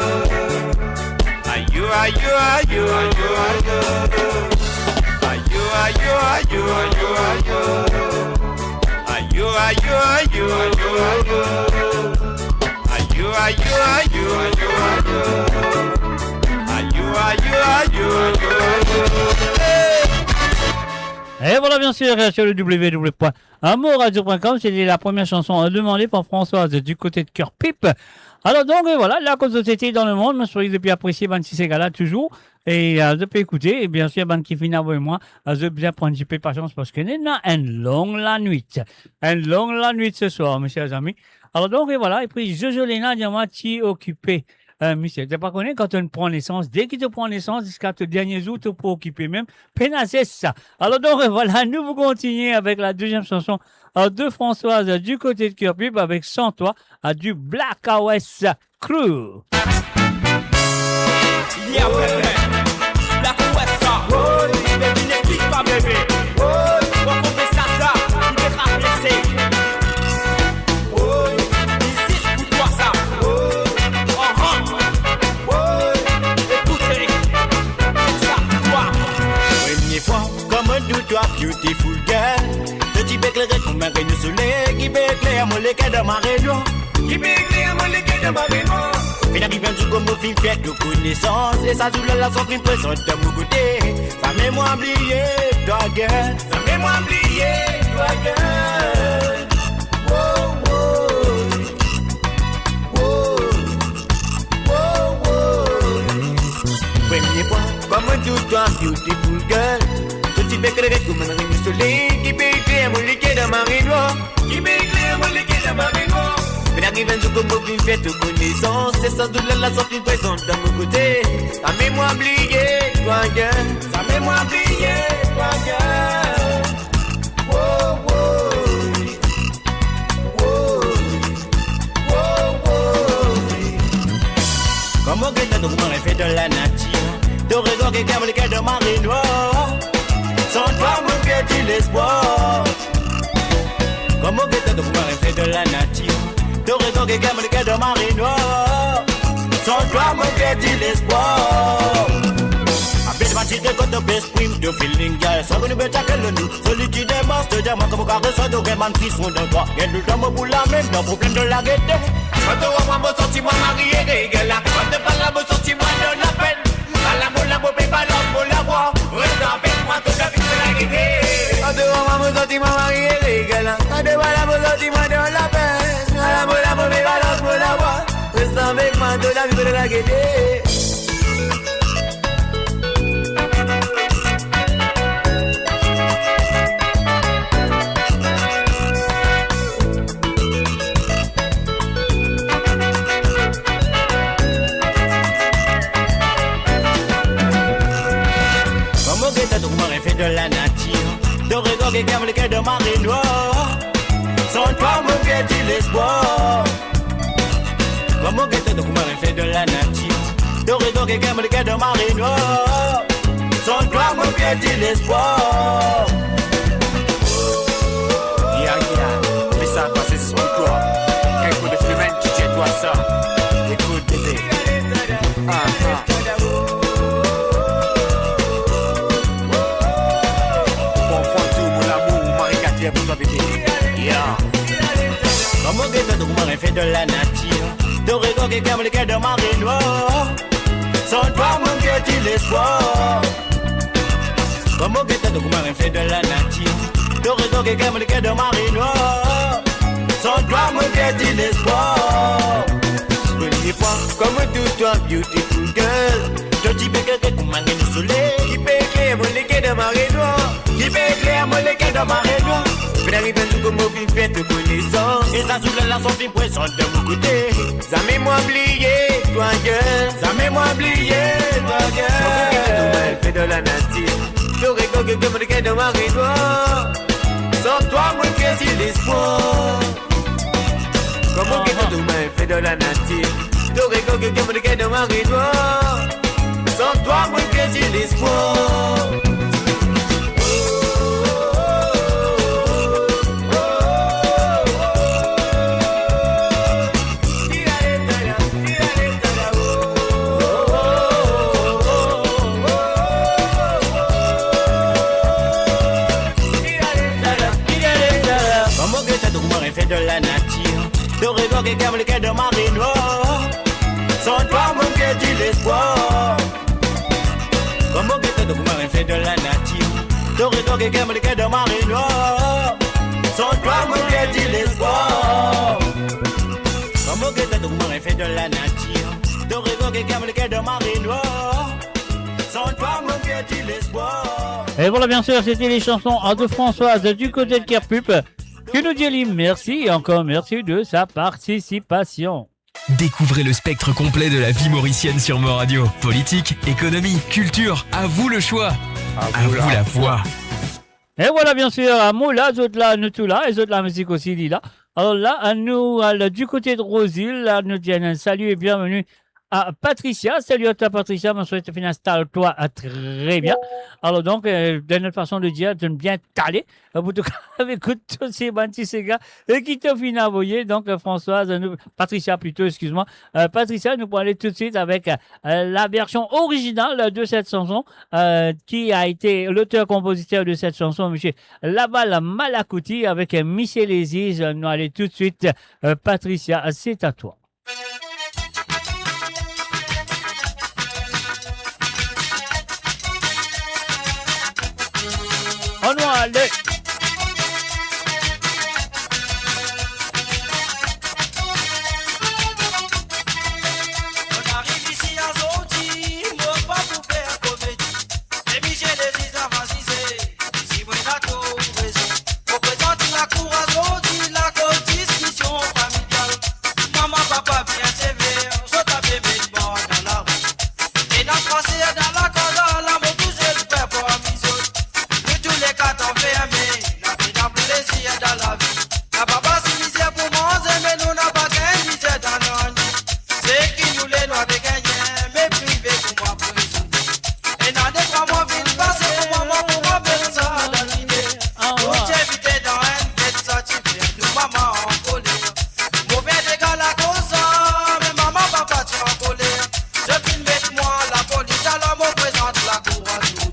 Ayo, ayo, ayo, ayo, ayo. Ayo, ayo, ayo, ayo, ayo. Ayo, ayo, ayo, ayo, ayo. Ayo, ayo, ayo, ayo, ayo. Ayo, ayo, ayo, ayo, ayo. Hey! Et voilà, bien sûr, sur le w w w point amour radio point com, c'était la première chanson, euh, demandée par Françoise du côté de Ker Pip. Alor donk, euh, vwala, la kot zot ete dan lemond, mo espere zot pe apresie bann ti sega la touzour. E, euh, zot pe ekoute, e bien sûr, bann ki finn avoy mwa, euh, zot bizin pran enn tipe pasians, parski nou ena enn long lanwit. Enn long lanwit seswar, mes chers amis. Alor donk, euh, vwala, epi Jojo Lena dir mwa ti okipe Eh, misie, to pa kone kan to pran nesans, de ki to pran nesans ziska to dernie zour, to pou okipe mem, pena zes sa. Alor donk, vwala, nou pou kontigne avek la deziem sanson, euh, de Françoise, euh, du kote de Kerpip avek Sans toi, euh, du Black West Crew. Yeah, bebe. Black West sa. Woy, bebe, vinn explik twa, bebe. Woy, ou konpran sa, sa, li pe pa blese. Woy, li zis pou twa, sa. Woy, aha. Woy, ekoute. Sa pou twa. Premie fwa, kouma trouv twa, beautiful girl. To ti bek klere kouma renou soley ki pe ekler mo leker dan marenwar. Ki pe ekler mo leker dan marenwar. Finn ariv enn zour kouma finn fer to konesans, e sa zour la, lasanti finn prezant dan mo kote. Zame mwa bliye twa, girl. Zame mwa bliye twa, girl. Woy, woy. Woy, woy, woy. Premie fwa, kouma trouv twa, beautiful girl. To ti bek klere kouma renou soley ki pe ekler mo leker dan marenwar. Ki pe ekler mo leker dan marenwar. Finn ariv enn zour kouma finn fer to konesans, e sa zour la, lasanti finn prezant dan mo kote. Zame mwa bliye twa, girl. Zame mwa bliye twa, girl. Woy, woy. Woy, woy, woy. Kouma get twa, to kouma enn fe dan lanatir. To regard ki ekler mo leker dan marenwar. Sans toi, mo perdi lespwar. Kouma get twa, to kouma enn fe dan lanatir. To regard ki ekler mo leker dan marenwar. Sans toi, mo perdi lespwar. Apel matir kot to best friend, to feeling, girl. Sa nou pe atak lor nou. Solitid e mars, to dir mwa kouma kares, to gagn bann frison dan twa. Gagn nou dan mo boul la mem, dan problem dan lagete. Kan to war mwa, mo santi mwa marie, regarde la. Kan to pa la, mo santi mwa dan lapenn. Ala mo la, mo pe balans mo lavwa. Res avek mwa, to lavi, to lagete. Kan to war mwa, mo santi mwa marie, regarde la. Kan to pa la, mo santi mwa dan lapenn. Ala mo la, mo pe balans mo lavwa. Res avek mwa, to lavi, to lagete. Kouma get twa, to kouma enn fe dan lanatir. To regard ki ekler mo leker dan marenwar. Sans toi, mo perdi lespwar. Kouma get twa, to kouma enn fe dan lanatir. To regard ki ekler mo leker dan marenwar. Sans toi, mo perdi lespwar. Ya, ya, me sa pase zis pou twa. Kan ekout le fenomèn, ti tir twa sa. Ekout, bebe. Ah, ah. Bon, Fantou, mon amour, Marie Cartier pou twa, bebe. Ya. Kouma get twa, to kouma enn fe dan lanatir. To regard ki ekler mo leker dan marenwar. Sans toi, mo perdi lespwar. Kouma get twa, to kouma enn fe dan lanatir. To regard ki ekler mo leker dan marenwar. Sans toi, mo perdi lespwar. Premie fwa, kouma trouv twa, beautiful girl. To ti bek klere kouma renou soley ki pe ekler mo leker dan marenwar. Ki pe ekler mo leker dan marenwar. Finn ariv enn zour kouma finn fer to konesans, e sa zour la, lasanti finn prezant dan mo kote. Zame mwa bliye twa, girl. Zame mwa bliye twa, girl. Kouma get twa, to kouma enn fe dan lanatir. To regard ki ekler mo leker dan marenwar. Sans toi, mo perdi lespwar. Kouma get twa, to kouma enn fe dan lanatir. To regard ki ekler mo leker dan marenwar. Sans toi, mo perdi lespwar. Kouma get twa, to kouma enn fe dan lanatir. To regard ki ekler mo leker dan marenwar. Sans toi, mo perdi lespwar. Kouma get twa, to kouma enn fe dan lanatir. To regard ki ekler mo leker dan marenwar. Sans toi, mo perdi lespwar. Kouma get twa, to kouma enn fe dan lanatir. To regard ki ekler mo leker dan marenwar. Sans toi, mo perdi lespwar. Et voilà, bien sûr, c'était les chansons à de Françoise du côté de Kerpip, qui nous dit à lui merci et encore merci de sa participation. Découvrez le spectre complet de la vie mauricienne sur Mo Radio. Politique, économie, culture, à vous le choix. À vous la voix. E vwala, bien sir, mo la, zot la, nou tou la, e zot lamizik osi, li la. Alor la, nou al du côté de Rose-Hill, la, nou dir salut et bienvenue à Patricia. Salut à toi, Patricia. Mo swet finn instal twa, euh, très bien. Alors donc, euh, de notre façon de dire, tu es bien calé. Euh, pour tout cas, écoute, tous ces bann ti sega, euh, ki to finn avoye. Donc, euh, Françoise, euh, nou, Patricia plutôt, excuse-moi. Euh, Patricia, nou pou ale tout de suite avec, euh, la version originale de cette chanson, euh, qui a été l'auteur-compositeur de cette chanson, monsieur Laval Malakouti, avec, euh, Michel Aziz. Nou ale tout de suite, euh, Patricia, c'est à toi. Annou ale. Mo ariv isi azordi, mo pa pou fer komedi. Emisie Lezi, Zava Zize, si mo ena tor ou rezon. Mo prezant lakour azordi, lakoz diskision familial. Mama, papa bien sever, zot ape met mwa dan lari. Ena twa ser dan lakaz la, mo touzour fer parmi zot. Nou tou le kat anferme, napa pena plezir dan lavi. Napa pas mizer pou manze, me nou napa gagn mizer dan nanye. Seki nou le, nou ave gagne, me prive pou mwa prizon. Ena de trwa mwa finn pase, pou mwa, mwa pou mwa met sa dan lide. Pou ti evite dan enn fet sa ti fer nou mama ankoler. Mo fer dega lakoz sa, me mama, papa ti ankoler. Zot finn met mwa lapolis, alor mo prezant lakour azordi.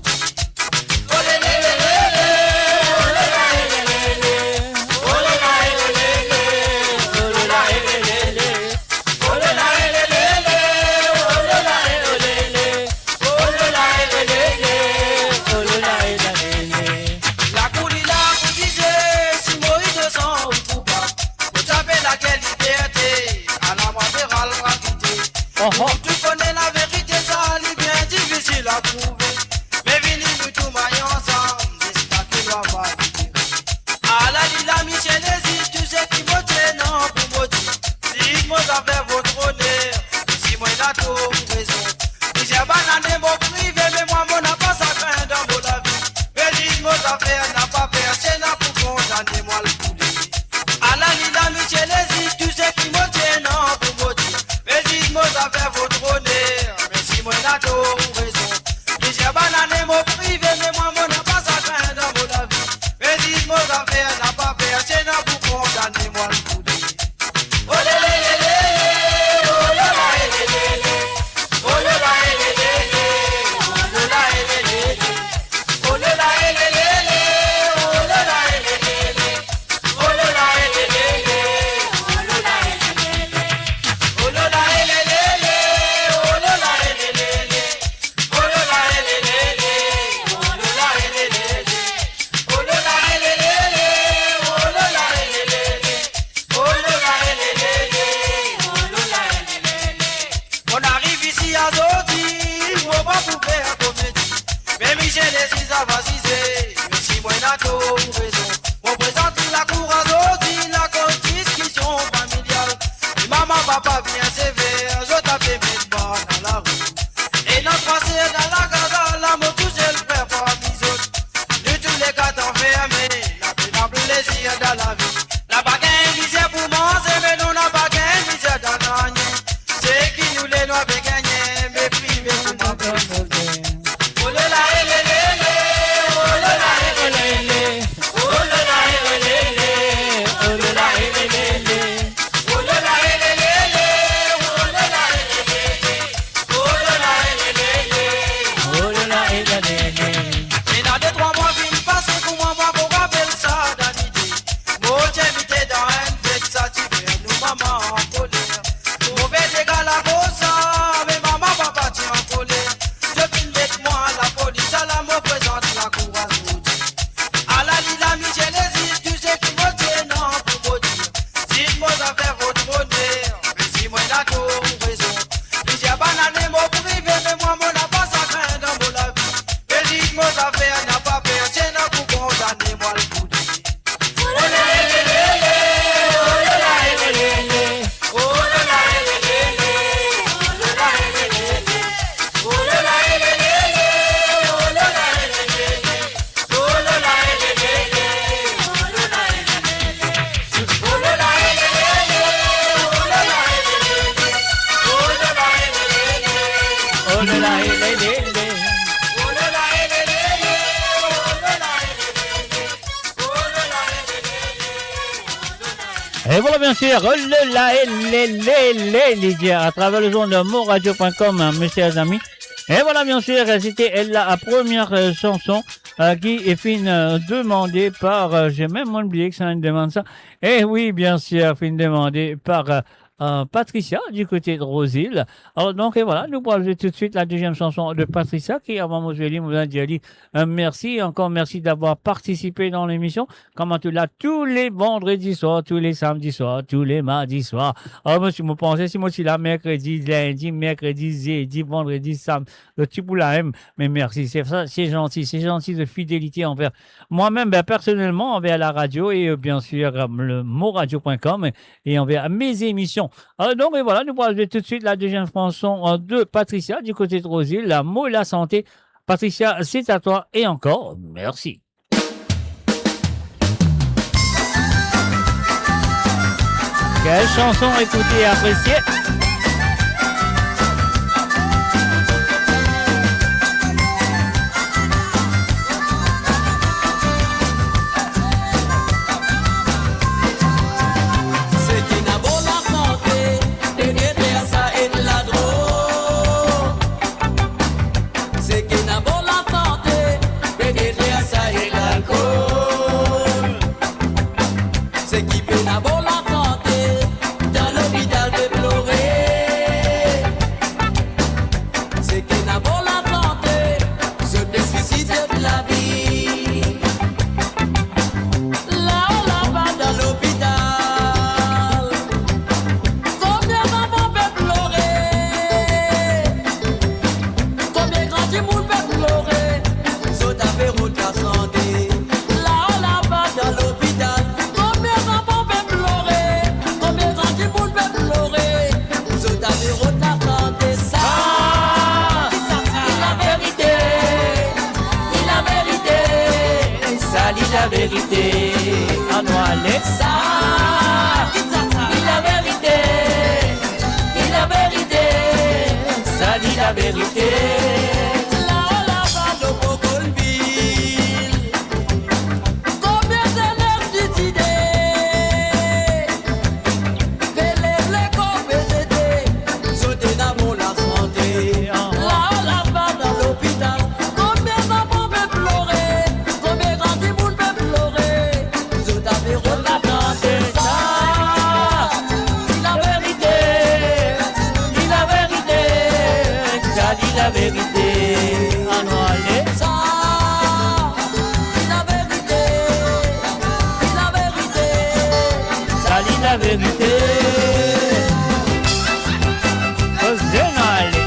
Lakour li la pou dize, si mo inosan ou koupab. Mo ti ape lager liberte, ala mwa fer al rapide. Oho. Pou tou kone laverite, sa li bien difisil a trouve. Me vini nou tou may ansam, ziska ki lwa va libere. Ala li la, Michel Aziz, tou seki mo ti ena pou mo dir. Ziz mo zafer, vot oner, si mo ena tor ou rezon. Plizier bann ane mo prive, me mwa mo napa sagrin dan mo lavi. Me ziz mo zafer, napa personn pou kondane mwa al koule. Ala li la, Michel Aziz, tou seki mo ti ena pou mo dir. Me ziz mo zafer, vot oner, me si mo ena tor ou rezon. Plizier bann ane mo prive, me mwa mo napa sagrin dan mo lavi. Me ziz mo zafer, napa personn pou kondane mwa al koule. Mo ariv isi azordi, mo pa pou fer komedi. Me Michel Aziz, Zava Zize, me si mo ena tor ou rezon. Mo prezant lakour azordi, lakoz diskision familial. Li mama, papa bien sever, zot ape met mwa dan lari. Ena twa ser dan lakaz la, mo touzour fer parmi zot. Nou tou le kat anferme, napa pena plezir dan lavi. Napa gagn mizer pou manze, me nou napa gagn mizer dan nanye. Seki nou le, nou ave gagne, me prive pou mwa prizon. Oh la la, eh, le, le, le, oh la la, eh, le, le, le, oh Et voilà, bien sûr, oh là là, eh, lé, lé, lé, Lydia, à travers le zone de moradio point com, hein, mes chers amis. Et voilà, bien sûr, c'était la première, euh, chanson, euh, qui est fine, euh, demandée par, euh, j'ai même oublié que ça, une demande ça. Eh oui, bien sûr, fine demandée par, euh, euh, Patricia du côté de Rosehill. Alors, donc, et voilà, nous pourrons jouer tout de suite la deuxième chanson de Patricia, qui, avant moi, je vais lire, moi, je vais dire, euh, merci, encore merci d'avoir participé dans l'émission. Kouma toultan, tous les vendredis soirs, tous les samedis soirs, tous les mardis soirs. Alors, monsieur, mo panse si mo ti la mercredi, lundi, mercredi, jeudi, vendredi, samedi, le ti pou la M. Mais merci, c'est ça, c'est gentil, c'est gentil de fidélité envers moi-même, ben, personnellement, envers la radio et, euh, bien sûr, euh, le moradio point com et, et envers mes émissions. Euh, donc, et voilà, nous pourrons jouer tout de suite la deuxième chanson, euh, de Patricia du côté de Rosehill, la Mo Lasanté. Patricia, c'est à toi et encore merci. Quelle chanson écouter et apprécier ? Seki ena bon lasante, pe bien fer sa et ladro. Seki ena bon lasante, pe bien fer sa et lalkol. Seki pena bon lasante, dan lopital pe plore. Seki ena bon lasante, zot pe swisid zot lavi. Lao laba dan lopital, konbien zanfan pe plore, konbien gran dimoun pe plore, zot ave rod lasante. Lao laba dan lopital, konbien zanfan pe plore, konbien gran dimoun pe plore, zot ave rod lasante. Sa, sa, sa, sa, li laverite, li laverite, sa li laverite. Anou ale. Sa, sa, sa, sa, li laverite, li laverite, sa li laverite. Lao laba dan Bokolvil, konbien zenes suiside, pe lev lekor pe zete, zot ena bon lasante. Lao laba dan lopital, konbien zanfan pe plore, konbien gran dimoun pe plore, zot ave rod lasante. Sa, li laverite, li laverite, sa li laverite. Anou ale. Sa, li laverite, li laverite, sa li laverite. Koze nou ale.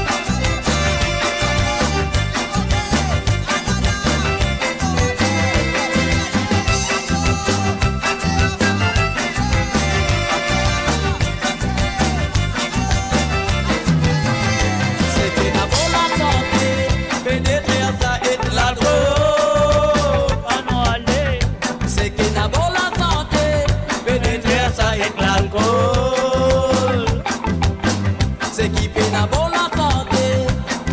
Seki ena bon lasante, pe bien fer sa et ladrog. Anou ale. Seki ena bon lasante, pe bien fer sa et lalkol. Seki pena bon lasante,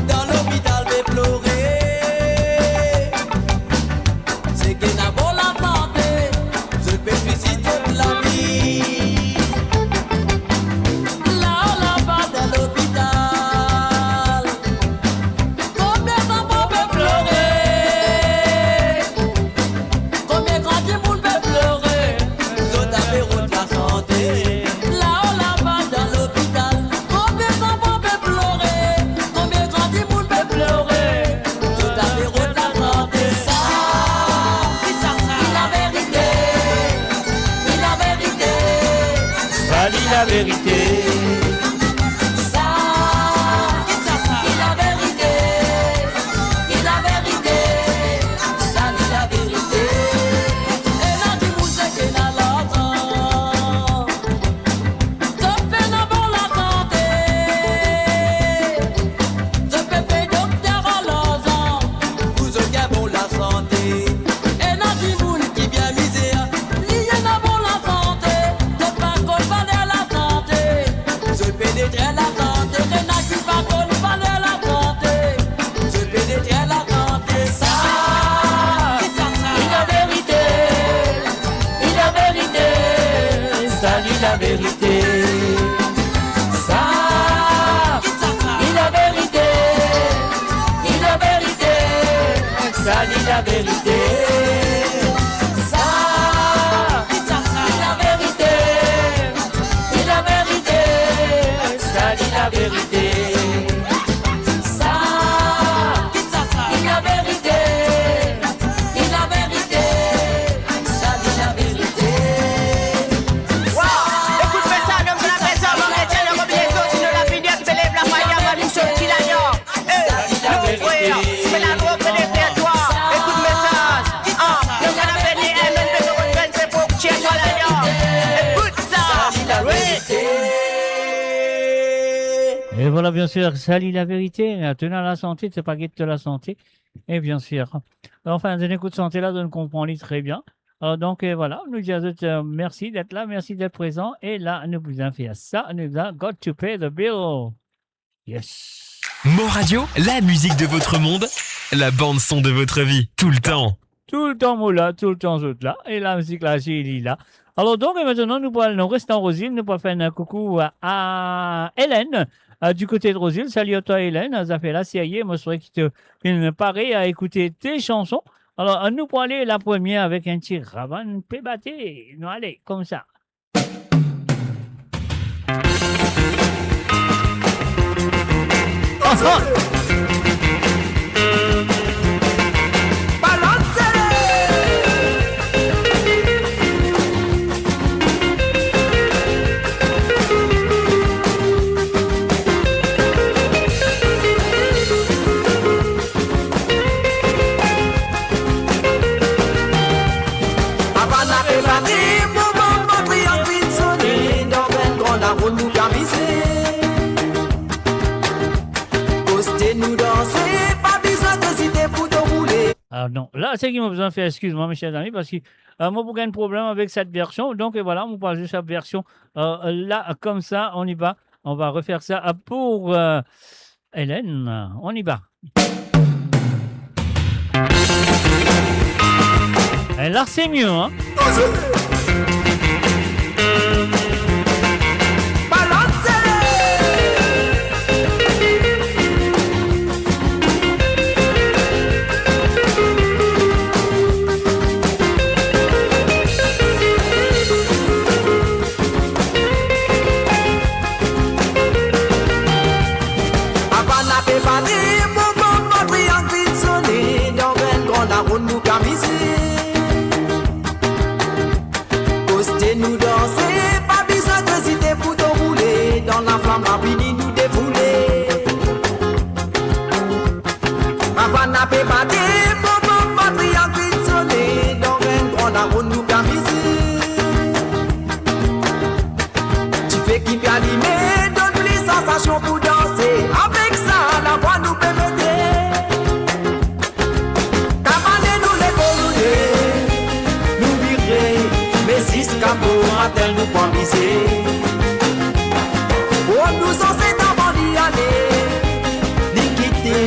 dan lopital pe plore. Seki ena bon lasante, zot pe swisid zot lavi. Lao laba dan lopital, konbien zanfan pe plore, konbien gran dimoun pe plore, zot ave rod lasante. Lao laba dan lopital, konbien zanfan pe plore, konbien gran dimoun pe plore, zot ave rod lasante. Sa, sa, sa, li laverite, li laverite, sa li laverite. Sa, sa, sa, li laverite, li laverite, sa li laverite. Ena dimoun seki ena larzan, zot pena bon lasante. Zot pe pey dokter ar larzan pou zot gagn bon lasante. Ena dimoun ki bien mizer, li ena bon lasante, zot pa konn valer lasante. Sa li laverite. Sa li laverite. Li laverite. Sa li laverite. Sa li laverite. Li laverite. Sa li laverite. Waw! Ekout sa, nou, nou apel sa, nou met sa dan konbinezon, sinon lapli ki pe lev lafaya, va nou sorti la, yo. Eh, non, frer, se la drog de repertwar. Ekout mesaz. Ah, nou kanapeni M N P, nou konn se pou tchek, vwala, yo. Ekout sa. Wi. E vwala, bien sir, sa li laverite, hein, to ena lasante, se pa get to lasante. E bien sir. Anfin, zot ekout sante la, zot konpran li tre bien. Alor, donk, e vwala, nou dir a zot, euh, mersi d'être là, mersi d'être présent. E la, nou bizin fer sa, nou bizin got to pay the bill. Yes. Mon Radio, la musique de votre monde, la bande son de votre vie, tout le temps. Toultan mo la, toultan zot la, e lamuzik la, se li la. Alor donk, e aster, nou pou al, nou res dan Rosil, nou pou al fer enn koukou a, a Hélène, euh, du kote de Rosil. Sali a twa, Hélène, zafer la serye, mo swete ki to finn pare a ekoute to sanson. Alor, euh, nou pou ale la premie avek enn ti Ravan pe bate. Nou ale koumsa. Avan lape bate, moman, bann triang finn sone, dan bann gran laronn nou pe amize. Koste nou danse, pa bizin ezite pou to roule. Ah non, la, seki mo bizin fer, excuse-moi, mes chers amis, parski, euh, mo pou gagn problem avek set version. Donk, e vwala, mo pou al zis sa version, euh, la, koumsa, on y va. On va refaire ça, euh, pour, euh, Hélène, on y va. Eh, la, c'est mieux, hein ? Avan lape bate, moman, bann triang finn sone, dan bann gran laronn nou pe amize. Koste nou danse, pa bizin ezite pou to roule, dan laflam lapini nou defoule. Avan lape bate, moman, bann triang finn sone, dan bann gran laronn nou pe amize. Dife ki pe alime, donn pli sansasion pou danse, avek sa, lavwa nou pe mete. Kabane nou lekol ou de, nou vire, me ziska bomatin nou pou amize. Oh, nou zanset avan li ale, li kite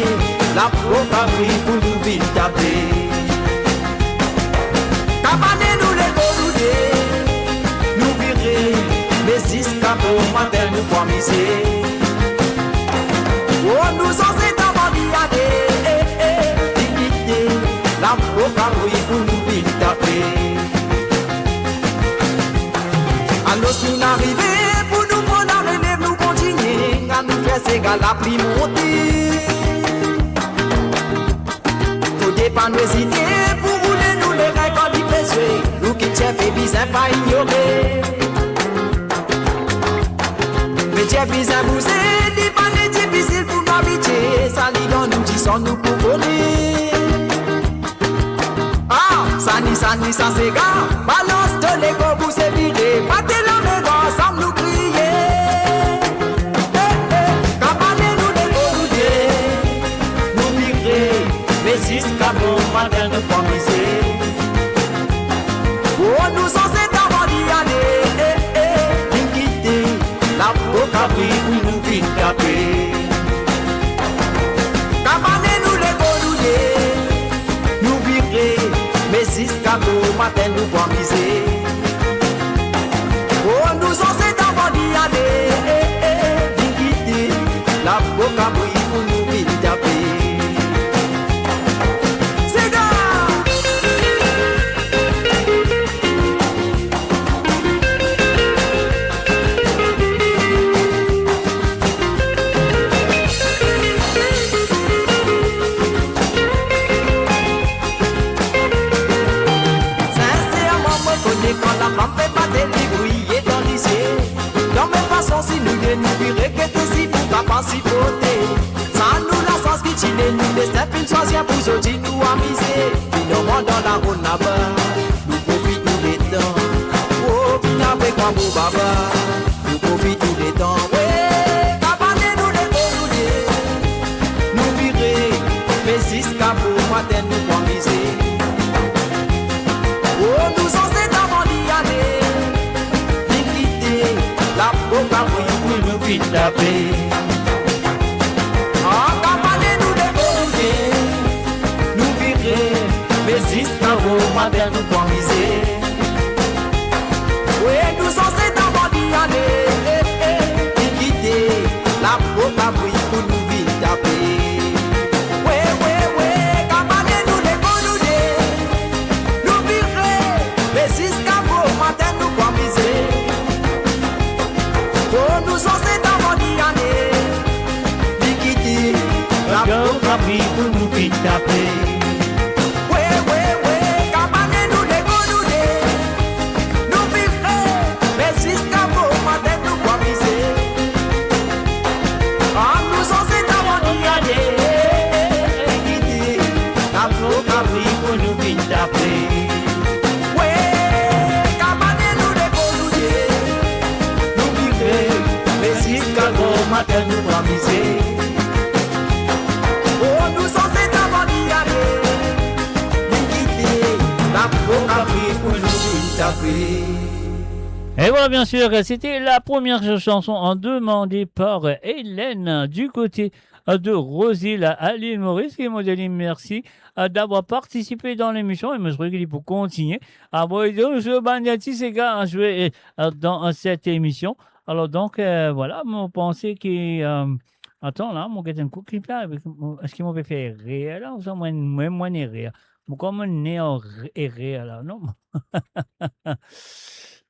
lapo kabri pou nou vinn tape. Kabane nou lekol ou de, nou vire, me ziska bomatin nou pou amize. Oh, nou zanset avan li ale, eh, eh, li kite lapo kabri pou nou vinn tape. Alos nou'nn arive pou nou pran larelev, nou kontinie, anou fer sega lapli monte. Fode pa nou ezite pou roule nou lerin kan li pe zwe, nou ki ti pe bizin pa inyore. Me ti bizin bouze, li pa difisil pou nou abitie, sa li dan nou dison nou pou kone. Ah, sani, sani, sa sega, balans to lego, bouse vire, bate lame ansam nou kriye. Eh, eh, kabane nou lego nou de, nou vire, me ziska bomatin nou pou amize. Oh, nou zanset avan li ale, eh, eh, li kite lapo kabri pou nou vinn tape. Kabane nou lego nou de, nou vire, me ziska bomatin nou pou amize. Oh, nou zanset avan li ale, eh, eh, li kite lapo kabri pou nou vinn tape. Se Nou destin finn swazir pou zot, nou amize. Finalman dan laronn laba, nou profit nou letan. Oh, vinn avek mwa mo baba, nou profit nou letan. We, kabane nou lekol nou de, nou vire, me ziska bomatin nou pou amize. Oh, nou zansest avan li ale, li kite lapo kabri pou nou vinn tape. An kabane nou lekol nou de, nou vire, me ziska bomatin nou pou amize. We, nou zansest avan li ale, eh, eh, li kite lapo kabri pou nou vinn tape. We, we, we, kabane nou lekol nou de, nou vire, me ziska bomatin nou pou amize. Oh, nou zansest avan li ale, li kite lapo kabri pou nou vinn tape. We, we, we, kabane nou lekol nou de, nou vire, me ziska bomatin nou pou amize. An nou zansest avan li ale, li kite lapo kabri pou nou vinn tape. We, kabane nou lekol nou de, nou vire, me ziska bomatin nou pou amize. Oh, nou zansest avan li ale, li kite lapo kabri pou nou vinn tape. Et voilà, bien sûr, c'était la première ch-, chanson, hein, demandée par, euh, Hélène, euh, du côté, euh, de Rose-Île, à, à l'île Maurice, ki mo dir li mersi, euh, d'avoir participé dans l'émission, e mo swete ki li pou kontigne. Ah bon, e donk, so bann ti sega a zwe, euh, dan, euh, cette émission. Alors donc, euh, voilà, mo panse ki, euh, atann la, mo get enn kou klip la, avek, mo, eski mo pe fer erer la, ouswa mwa, mwa, mwa ena erer? Mo krwar mo ena erer la, non?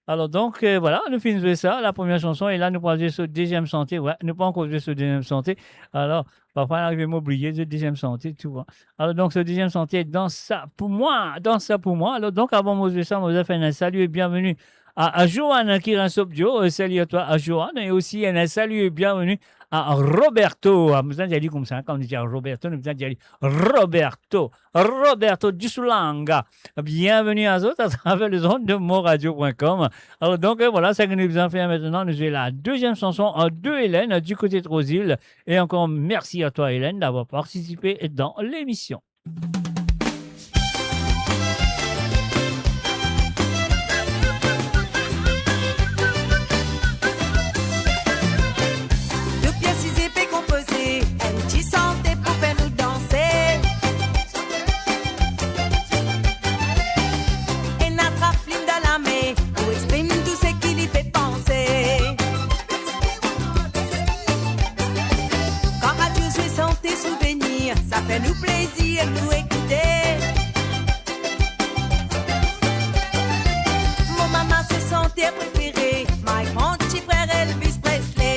Alors donc, euh, voilà, nou finn zwe sa, la première chanson, e la nou pou al zwe so deziem sante. Wi, nou pa ankor zwe so deziem sante. Alors, parfwa, arive mo bliye zwe deziem sante, tou, hein. Alors donc, so deziem sante, Dans sa pou mwa, Dans sa pou mwa. Alors donc, avan mo zwe sa, mo fer enn salut et bienvenue à, à Johan qui reste au bureau. Euh, salut à toi, à Johan. Et aussi, un salut et bienvenue à Roberto. Ah, nou bizin dir li koumsa, kan nou dir Roberto, nou bizin dir li Roberto. Roberto Gisulanga. Bienvenue à zot à travers les ondes de moradio point com. Alors donc, euh, voilà, seki nou bizin fer aster, nou zwe la deziem chanson, euh, de Hélène, euh, du côté de Rose-Île. Et encore, merci à toi, Hélène, d'avoir participé dans l'émission. Nou pies ize pe konpoze enn ti sante pou fer nou danse. Ena trap lim dan lame pou exprim tou seki li pe panse. Kan radio zwe sante souvenir, sa fer nou plezir nou ekoute. Mo mama so santer prefere, my grand ti frer Elvis Presley.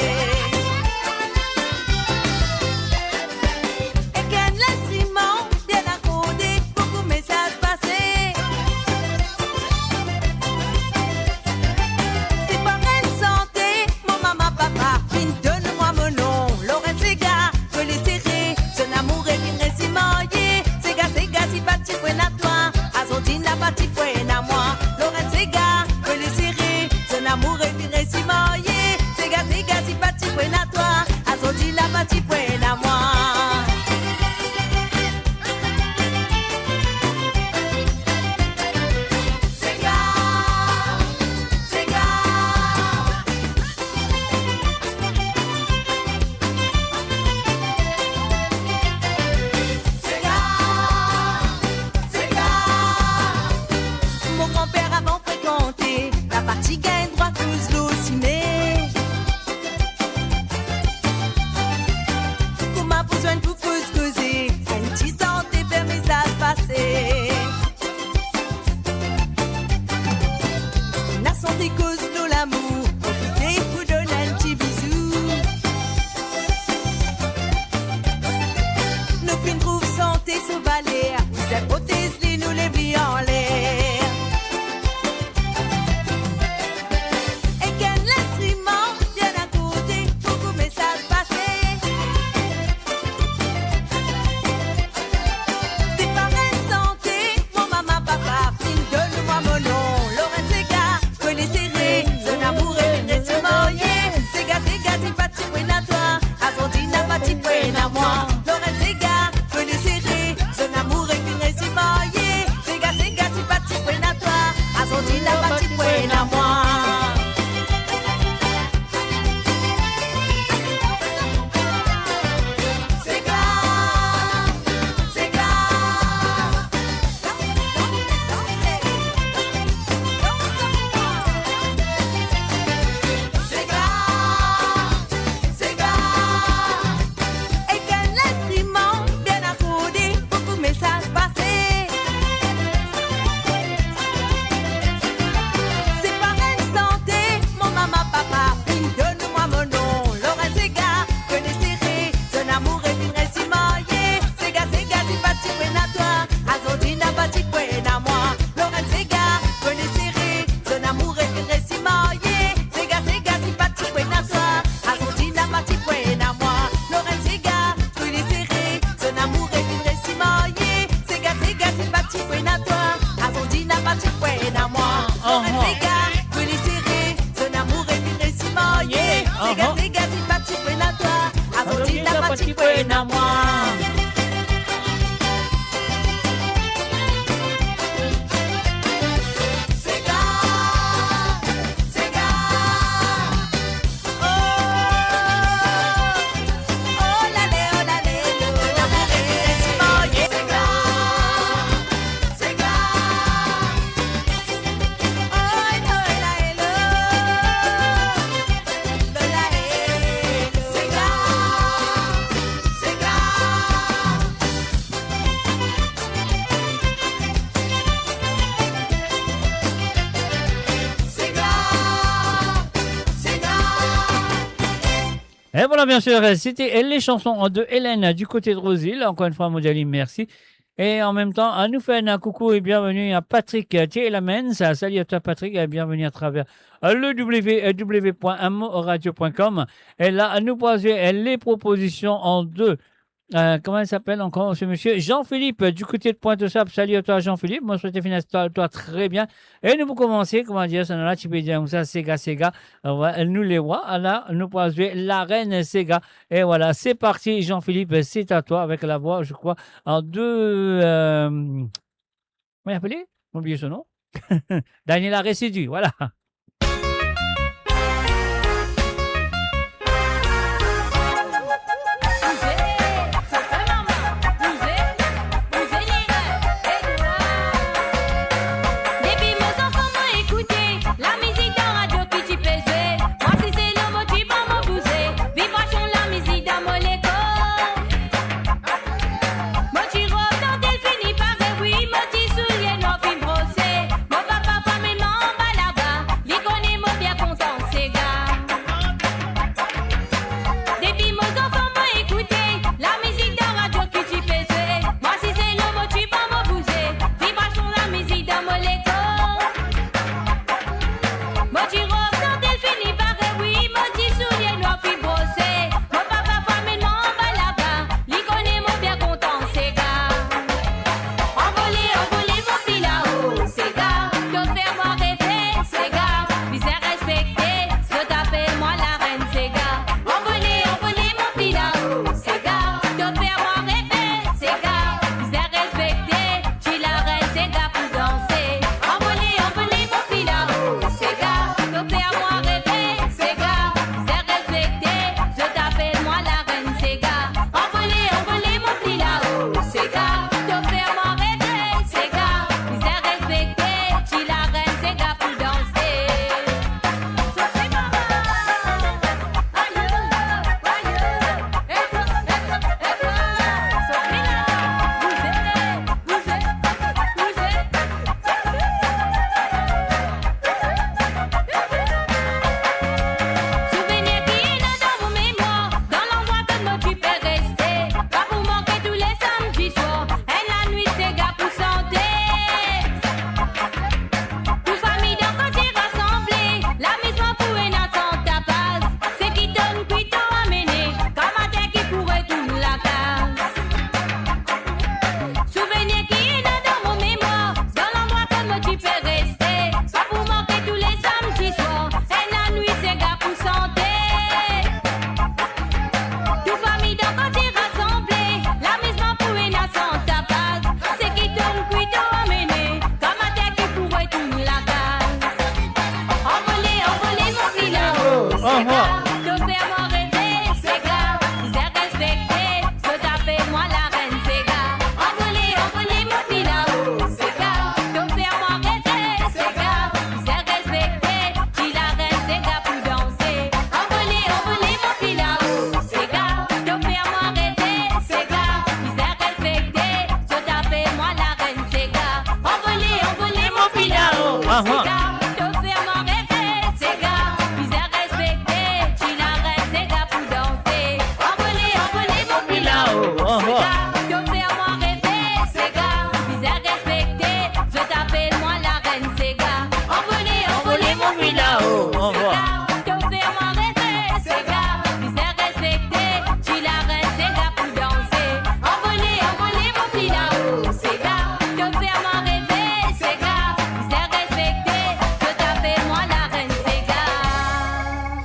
Ek enn linstriman bien akorde pou koumans pase. Se pa enn sante, mo mama papa finn donn mwa mo nom, Lorraine Sega, zoli sere, zot lamour e vinn resi marye. Sega, sega, si pa ti fre ena twa, azordi la pa ti fre ena mwa. Lorraine Sega, zoli sere, zot lamour e vinn resi marye. Sega, sega, si pa ti fre ena twa, azordi la pa ti fre ena mwa. Sega, sega. Sega, sega. Mo granper avan frekante, la pa ti gagn drwa koz lor sime. Kouma pou zwenn pou koz koze, enn ti sante fer mesaz pase. Ena sante koz nou lamour, profite pou donn enn ti bizou. Nou finn trouv sante so valer, bizin protez li, nou lev li anler. Ek enn linstriman bien akorde pou koumans pase. Ti pwin a mwa. Aha. Sega, pou li sere, son amour e vinn resi marye. Sega, aha, sega, dinn pa ti pwin a twa, avan dinn pa ti pwin a mwa. Sega, sega. Et voilà, bien sûr, c'était les chansons de Hélène du côté de Rosehill. Encore une fois, mo dir li mersi. E an mem tan, anou fer enn koukou e bienveni a Patrick, euh, Thielamens. Salut à toi, Patrick, et bienvenue à travers, euh, le w w w point moradio point com. E la, nou pou zwe, euh, les propositions en deux. Euh, comment il s'appelle encore, ce monsieur ? Jean-Philippe, euh, du côté de Pointe-aux-Sables. Salut à toi, Jean-Philippe. Moi, je souhaite finir toi, toi très bien. E nou pou koumanse, kouma dir, sa nou la, ti pe dir koumsa, sega, sega. Euh, ouais, nou le rwa, la, nou pou zwe La Reine Sega. Et voilà, c'est parti, Jean-Philippe, c'est à toi avec la voix, je crois, en deux, euh, comment il appelait ? J'ai oublié son nom. Daniela Residu, voilà. Depi mo zanfan mo ekoute lamizik dan radio ki ti pe zwe. Mwa si se lor mo ti pran mo bouze, vibrasion lamizik dan mo lekor. Mo ti rob dan tel fini pare, wi, mo ti soulie nwa finn brose. Mo papa pa mem anba laba,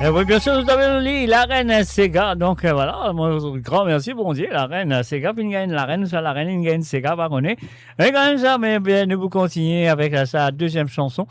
Eh wi, bien sir, nou ti ena li, Larenn Sega. Donk, eh, vwala, mo gran mersi Bondie, Larenn Sega finn gagn, Larenn, sa Larenn, inn gagn Sega, pa kone. Me kanmem sa, me bien, nou pou kontigne avek, eh, sa deziem sanson.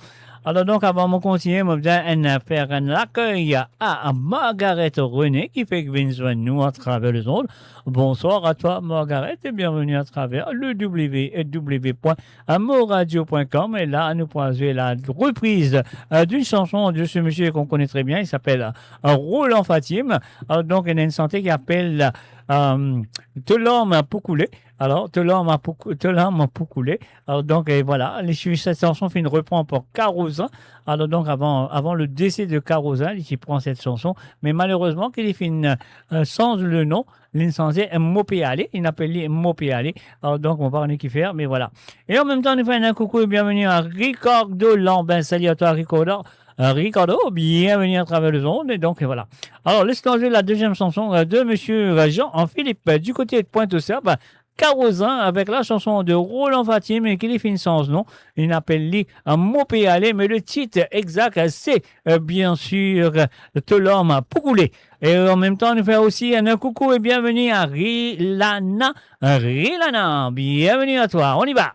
Alor donk, avan mo kontigne, mo bizin enn, eh, fer enn lakey a Margaret René ki fek vinn zwenn nou atraver lezond. Bonsoir à toi, Margaret, et bienvenue à travers le w w w point moradio point com. Et là, nous pourrons jouer la reprise, euh, d'une chanson de ce monsieur qu'on connaît très bien. Il s'appelle, euh, Roland Fatim. Alors, donc, il a une chanson qui appelle, euh, To larm pou koule. Alors, To larm pou kou-, To larm pou koule. Alors, donc, euh, voilà, li, cette chanson finn repran par Karozin. Alors, donc, avant, avant le décès de Karozin, li ti pran cette chanson. Mais malheureusement, ki li finn, euh, change le nom. Li sanze Mo pe ale, li apel li Mo pe ale. Alors, donc, mo pa kone ki fer, me vwala. E an mem tan, nou fer enn koukou e bienveni a Ricardo Lambin. Salut à toi, Ricardo. Euh, Ricardo, bienvenue à travers le monde. Et donc, voilà. Alors, laisse-nous jouer la deuxième chanson, euh, de monsieur, euh, Jean-Philippe, euh, du côté de Pointe-aux-Herbes, Karozin, avec la chanson de Roland Fatim, et qui li finn sanz non. Li apel li, euh, Mo pe ale, mais le titre exact, euh, c'est, euh, bien sûr, euh, To larm pou koule. E an mem tan, nou fer osi enn koukou e bienveni a Rilana. Rilana, bienveni a twa. On y va.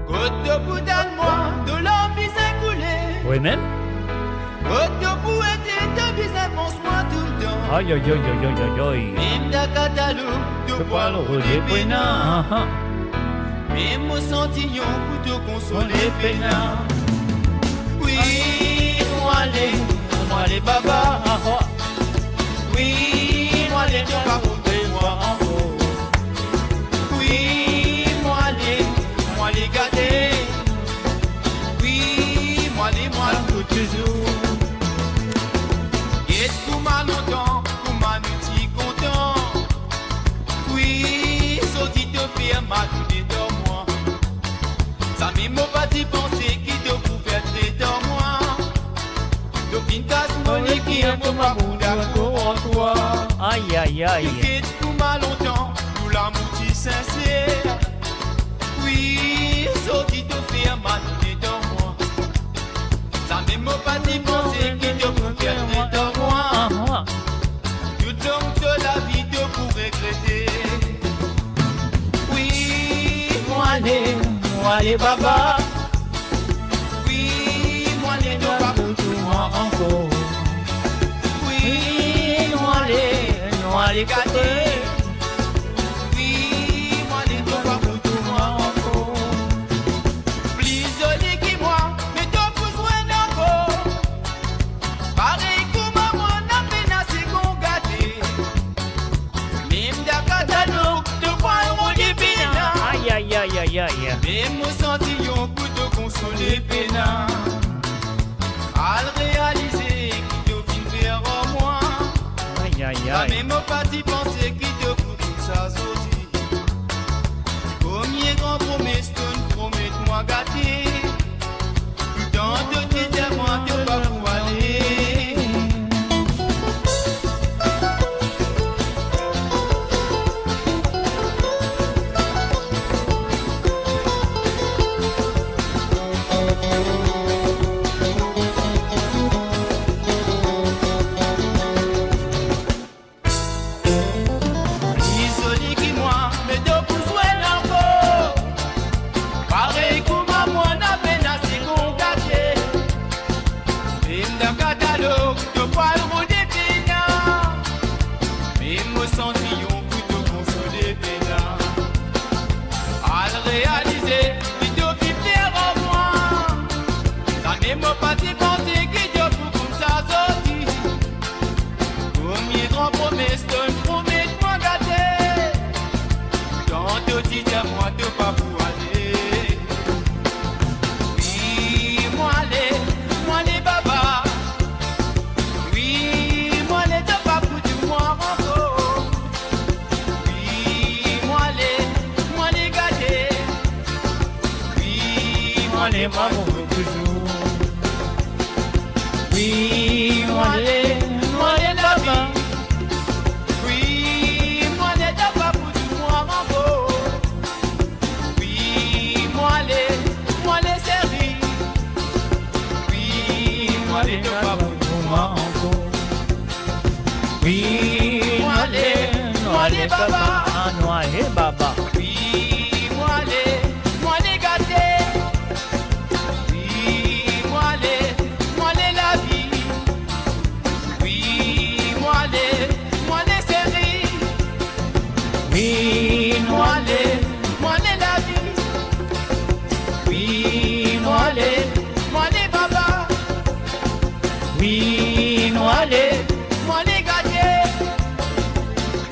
Kot to pou tann mwa, to larm bizin koule. Wi mem. Kot to pou ete, to bizin pans mwa toultan. Ay, ay, ay. Mem dan katalog, to pwal rode pena. Aha. Mem mo santi yon pou to konsole pena. Wi, mo ale, mo ale baba. Wi, mo ale, to pa kote mwa ankor. Wi, mo ale, mo ale gate. Wi, mo ale, mo ale kot touzour. Get kouma lontan, kouma nou ti kontan. Wi, sorti to fer mal dedan mwa. Samem mo pa ti panse ki to pou fer dedan mwa. To finn kas mo leker, mo pa pou dakor ar twa. Ay, ay, ay. Get kouma lontan, nou lamour ti sinser. Wi, sorti to fer mal dedan mwa. Samem mo pa ti panse ki to pou fer dedan mwa. Aha. Toulong to lavi to pou regrete. Wi, mo ale, mo ale baba. Wi, mo ale, to pa pou touy mwa ankor. Wi, mo ale, mo ale gate. Wi, mo ale, to pa pou touy mwa ankor. Pli zoli ki mwa, me to pou zwenn ankor. Parey kouma mwa, na pena segonn gate. Mem dan katalog, to pwal rode pena. Ay, ay, ay, ay, ay. Mem mo santi yon pou to konsole pena. Al realize ki to finn fer ar mwa. Ay, ay, ay. Samem mo pa ti panse ki to pou tousa sorti. Komie gran promes to'nn promet mwa gate. Toutan to ti dir mwa to pa pou ale. Pli zoli ki mwa, me to pou zwenn ankor. Parey kouma mwa, na pena segonn gate. Mem dan katalog, to pwal rode pena. Mem mo santi yon pou to konsole pena. Al realize ki to finn fer ar mwa. Samem mo pa ti panse ki to pou koumsa sorti. Komie gran promes to'nn promet mwa gate. Kan to ti dir mwa to pa pou ale. Wi, mo ale, mo ale baba. Wi, mo ale, to pa pou touy mwa ankor. Wi, mo ale, mo ale gate. Wi, mo ale, mo ale touzour. Wi, mo ale, mo ale baba. Wi, mo ale, to pa pou touy mwa ankor. Wi, mo ale, mo ale seri. Wi, mo ale, to pa pou touy mwa ankor. Baba. Anwale baba. Wi, mo ale, mo ale gate. Wi, mo ale, mo ale lavi. Wi, mo ale, mo ale seri. Wi, mo ale, mo ale lavi. Wi, mo ale, mo ale baba. Wi, mo ale, mo ale gate.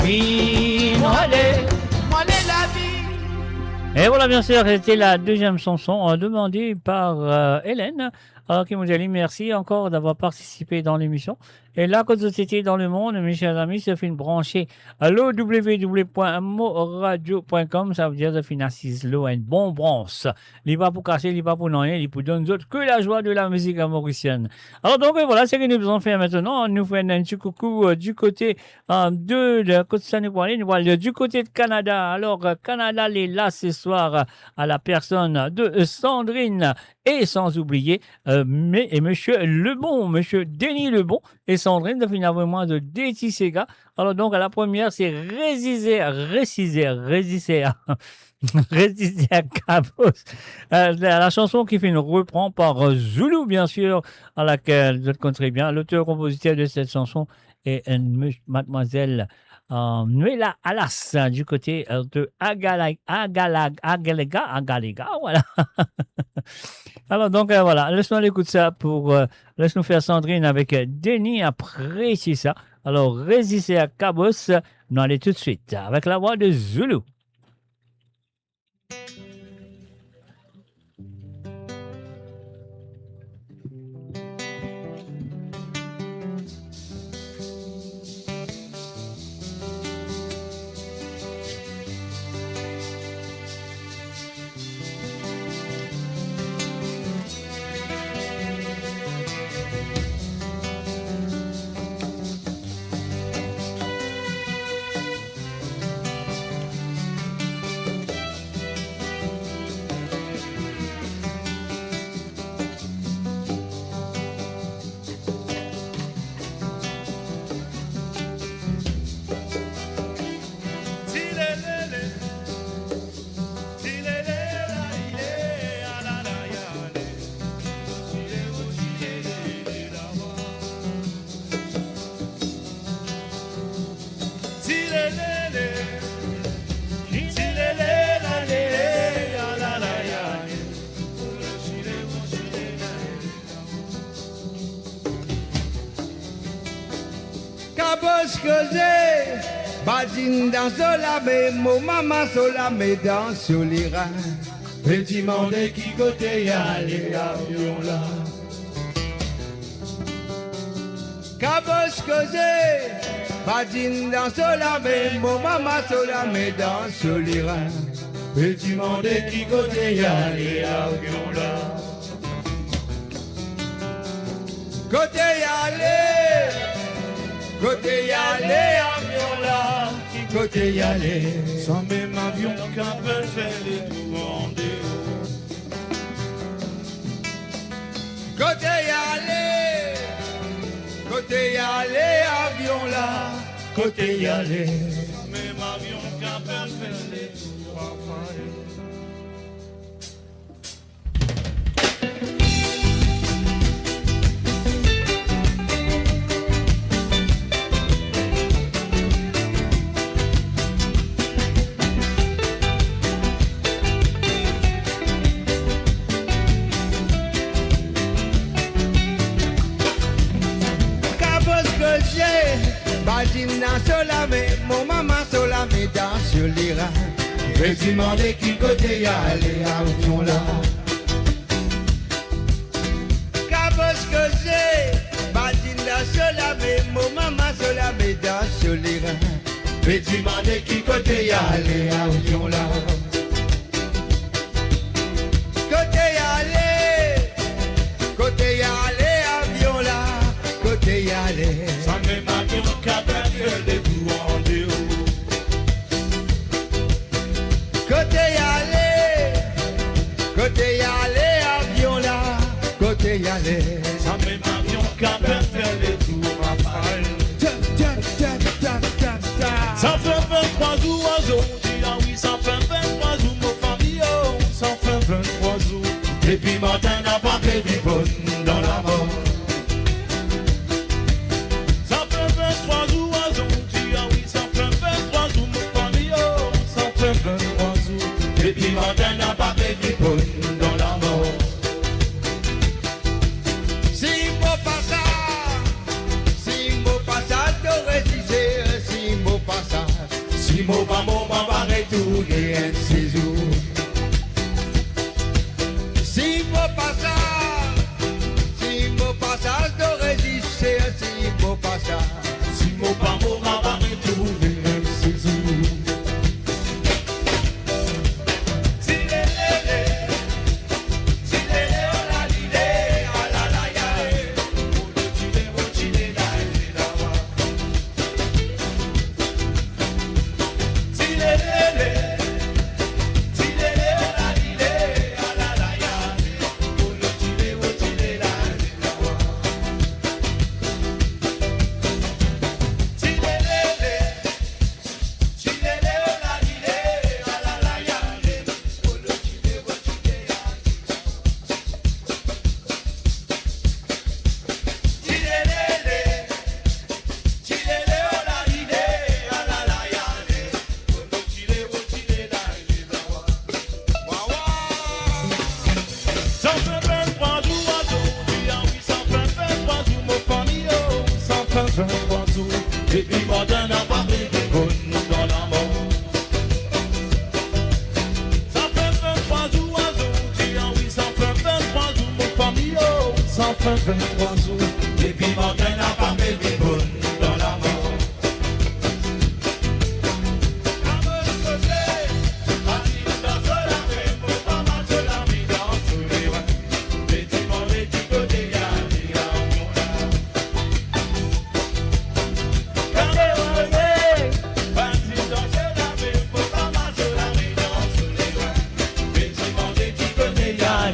Wi, mo ale, mo ale lavi. Et voilà, bien sûr, c'était la deuxième chanson, euh, demandée par, euh, Hélène. Alors, ki mo dir li mersi ankor d'avoir participé dans l'émission. E la, kot zot ete dan lemond, mes chers amis, zot finn branche lor w w w point mo radio point com, savedir zot finn asiz lor enn bon brans. Li pa pou kase, li pa pou nanye, li pou donn zot ke lazwa de la mizik morisienn. Alors donc, euh, voilà, seki nou bizin fer aster, nou fer enn ti koukou, euh, du côté, euh, de, de, kot sa nou pou ale, nou pou ale du côté de Canada. Alors, euh, Canada, il est là ce soir, euh, à la personne de, euh, Sandrine et sans oublier, euh, me-, et monsieur Lebon, monsieur Denis Lebon et Sandrine, zot finn avoy mwa de, de ti sega. Alors donc, la première, c'est Régisseur, Régisseur, Régisseur, Régisseur Kabos. Euh, la, la chanson ki finn repran par, euh, Zoulou, bien sûr, à laquelle zot konn très bien. L'auteur-compositeur de cette chanson est une mu-, mademoiselle, euh, Noëlla Alas, euh, du côté, euh, de Agala-, Agala-, Agalega, Agalega, voilà. Alors donc, euh, voilà, les nou al ekout sa pou, euh, les nou fer Sandrine avek, euh, Denis apre sa. Alors, Régisseur Kabos, nou ale toutswit avek lavwa de Zoulou. Kabos koze, badinn dan so lame, mo mama so lame dan so lera. Pe dimande ki kote ale avion la. Kabos koze, badinn dan so lame, mo mama so lame dan so lera. Pe dimande ki kote ale avion la. Kote ale, kote ale avion la, ki kote ale? Samem avion kapav fer letour andeo. Kote ale, kote ale avion la, kote ale? Samem avion kapav fer letour andeo. Kabos koze, badinn dan so lame, mo mama so lame dan so lera. Pe dimande ki kote ale avion la. Kabos koze, badinn dan so lame, mo mama so lame dan so lera. Pe dimande ki kote ale avion la. Kote ale, kote ale avion la, kote ale? Samem avion kapav fer letour andeo. Kote ale, kote ale avion la, kote ale? Samem avion kapav fer letour andeo. Tap, tap, tap, tap, tap, tap. Sa fer vinntwa Zour azordi, ah wi, sa fer vinn-trwa zour, mo fami, oh, sa fer vinn-trwa zour. Depi matin, napa perdi bonn dan lamor. Sa fer vinn-trwa zour azordi, ah wi, sa fer vinn-trwa zour, mo fami, oh, sa fer vinn-trwa zour. Depi matin, napa perdi bonn dan lamor. Si mo pa sa, si mo pa sa, to rezise, si mo pa sa, si mo pa mor, mo pa retourne enn sezour. Si mo pa sa, si mo pa sa, to rezise, si mo pa sa, si mo pa mor, mo pa retourne enn sezour. Tilelele, tilele, oh la lile, ah la la ya le, oh lo tile, oh tile la, le la wa. Sa fer vinn-trwa zour azordi, ah wi, sa fer vinn-trwa zour, mo fami, oh, sa fer vinn-trwa zour. Depi matin, napa perdi bonn dan lamor. Sa fer vinn-trwa zour azordi, ah wi, sa fer vinn-trwa zour, mo fami, oh, sa fer vinn-trwa zour. Depi matin, napa perdi bonn dan lamor.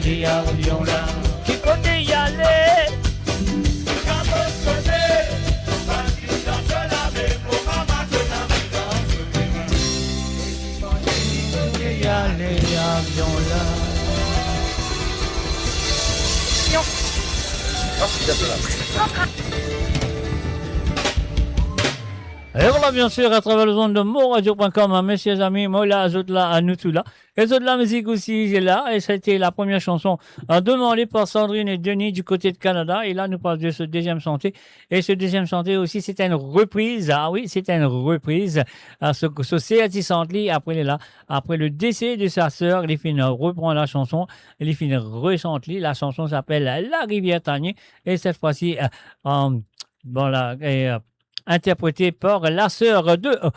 Ale avion la. Ki kote li ale? Ki kote li ale avion la? Et voilà, bien sûr, à travers les ondes de Mon Radio point com, hein, messieurs, amis, mo la, zot la, anou tou la. Et zot la, mizik osi, se la, et c'était la première chanson, euh, demandée par Sandrine et Denis du côté de Canada. Et là, nous parlons de ce deuxième santé. Et ce deuxième santé aussi, c'est une reprise. Ah oui, c'est une reprise. Ah, ce, ce Serti sant li, après, là, après le décès de sa sœur, li finn repran la chanson, li finn resant li. La chanson s'appelle La Rivière Tanie. Et cette fois-ci, euh, euh, bon, là, et, euh, interprétée par la sœur de, euh,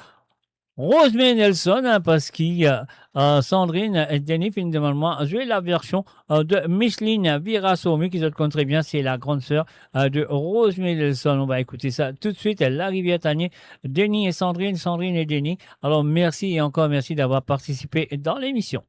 Rosemary Nelson, hein, parski, euh, euh, Sandrine et Denis finn demann mwa zwe la version, euh, de Micheline Virasomi, ki zot konn très bien, c'est la grande sœur, euh, de Rosemary Nelson. On va écouter ça tout de suite, La Rivière Tanie, Denis et Sandrine, Sandrine et Denis. Alors, merci et encore merci d'avoir participé dans l'émission.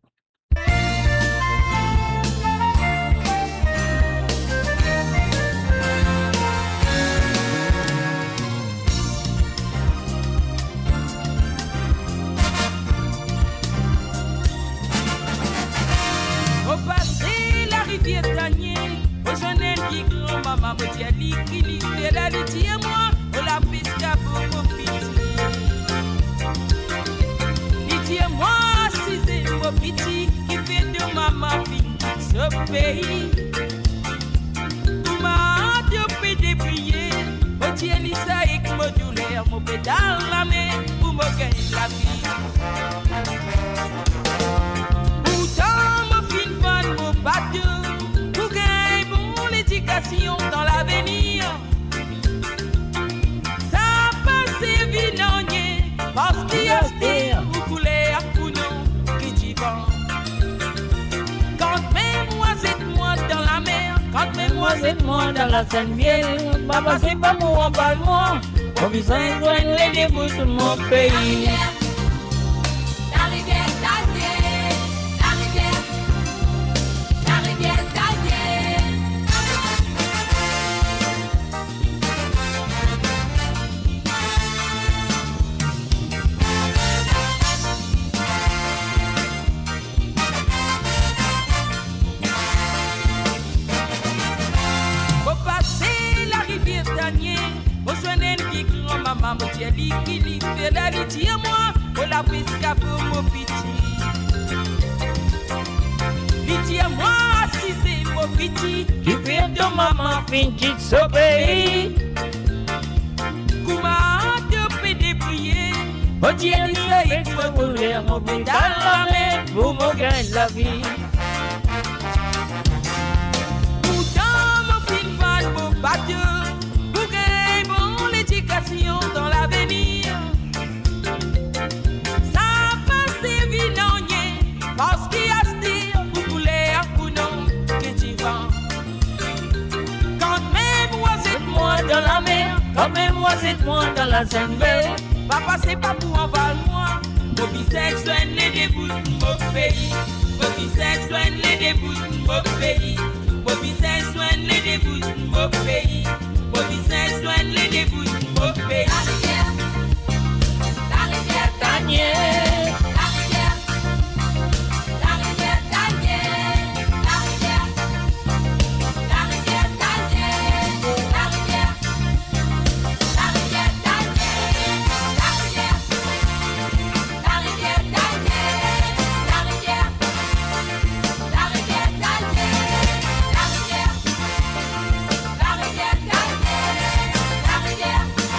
Mo pase Larivier Tanie, mo zwenn enn pie gran mama, mo dir li ki li fer la, li dir mwa, mo lapes kapo mo piti. Li dir mwa, size mo piti, kifer to mama finn kit so pei. Kouma to pe debriye, mo dir li sa ek mo douler, mo pe tann lame pou mo gagn lavi. Pourtan mo finn vann mo bato pou gagn bon ledikasion dan lavenir. Sa pa servi nanye, parski aster ou kouler pou nou ki divan. Kantmem mwa zet mwa dan lamer, kantmem mwa zet mwa dan Lasenviel, papa se pa mwa anba mwa, mo bizin zwenn ledebout mo pei. Larivier Tanie, Larivier, Larivier Tanie. Mo dir li ki li fer la, li dir mwa, mo lapes kapo mo piti. Li dir mwa, asize mo piti, ki fer to mama finn kit so pei. Kouma to pe debrouye? Mo dir li, sey koule mo pe dan lamer pou mo gagn lavi. Pourtan mo finn vann mo bato pou gagn bon ledikasion dan lavenir. Sa pa servi nanye, parski aster pou kouler pou nom ki divan. Kanmem ou zet mwa dan lamer, kanmem ou zet mwa dan lazenn ver, pa pase pa pou aval mwa. Mo bizin zwenn lede bout mo pei. Mo bizin zwenn lede bout mo pei. Mo bizin zwenn lede bout mo pei. Mo bizin zwenn lede bout mo pei. Larivier, larivier Tanie. Larivier, larivier Tanie. Larivier, larivier Tanie. Larivier, larivier Tanie. Larivier, larivier Tanie. Larivier, larivier Tanie. Larivier, larivier Tanie. Larivier, larivier Tanie. Larivier, larivier Tanie. Larivier,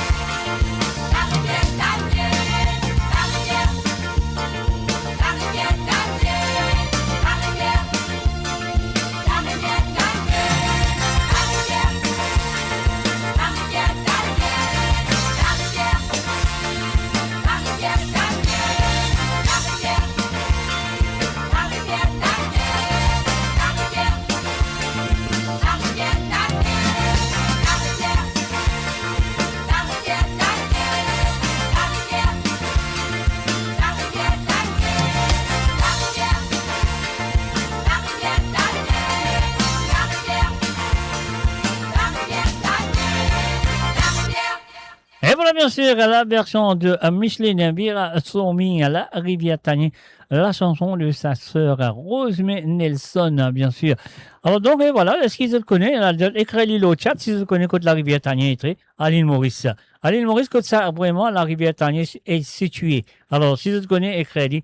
Et voilà, bien sûr, la version de, euh, Micheline Bira Somi, Larivier Tanie, la chanson de sa sœur Rosemary Nelson, bien sûr. Alors donc, et voilà, eski zot kone, la, zot ekrir li lor chat, si zot kone kot Larivier Tanie ete, a Lil Moris. A Lil Moris, kot sa, vreman, Larivier Tanie est situé. Alors, si zot kone, ekrir li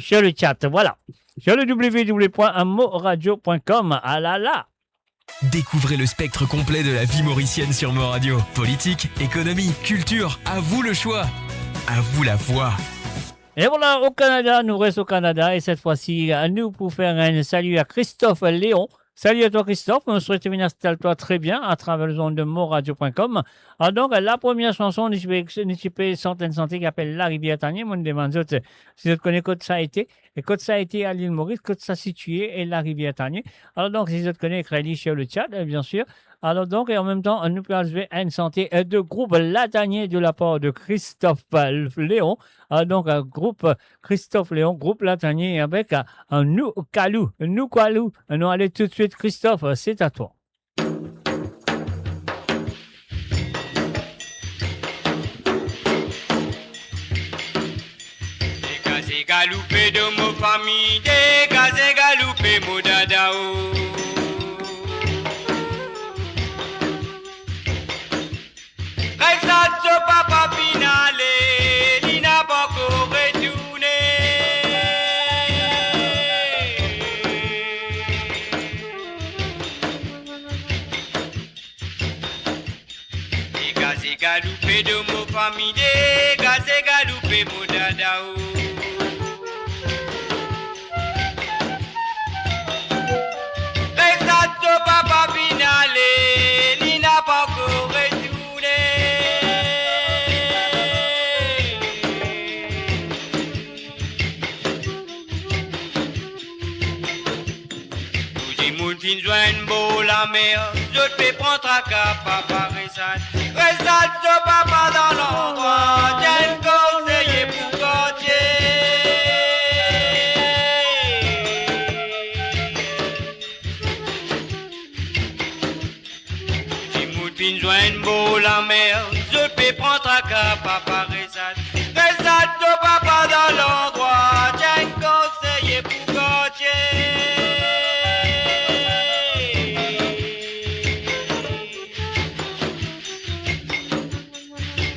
sur le chat, voilà. Sur le w w w point moradio point com, ah là là. Découvrez le spectre complet de la vie mauricienne sur Mo Radio. Politique, économie, culture, à vous le choix. À vous la voix. Et voilà, au Canada, nous restons au Canada, et cette fois-ci, euh, nous pour faire un salut à Christophe Léon. Salut à toi, Christophe. On souhaite bien installe-toi très bien à travers les ondes de moradio point com. Ah, donc, la première chanson, nou ti pe, nou ti pe sante enn sante ki apel Larivier Tanie. Mo demann zot, si zot kone kot sa ete, e kot sa ete a Lil Moris, kot sa sitie e Larivier Tanie. Alors donc, si zot kone, ekrir li sur le chat, euh, bien sûr. Alors donc, et en même temps, nou pe al zwe enn sante, euh, de group Latanie de la part de Christophe, euh, Léon. Alors donc, euh, group Christophe Léon, group Latanie avec, euh, Nou Kalou, Nou Kalou. Nou ale tout de suite, Christophe, c'est à toi. Degaze galoupe dan mo fami, degaze galoupe mo dada o. Res la to papa finn ale, li napa ankor retourne. Degaze galoupe dan mo fami, degaze galoupe mo dada o. Res la to papa finn ale, li napa ankor retourne. Tou dimoun finn zwenn bor lamer, zot pe pran traka, papa res la. Res la to papa dan landrwa, ti enn konseye pou kartie. Dimoun finn zwenn bor lamer, zot pe pran traka, papa res la. Res la to papa dan landrwa, ti enn konseye pou kartie.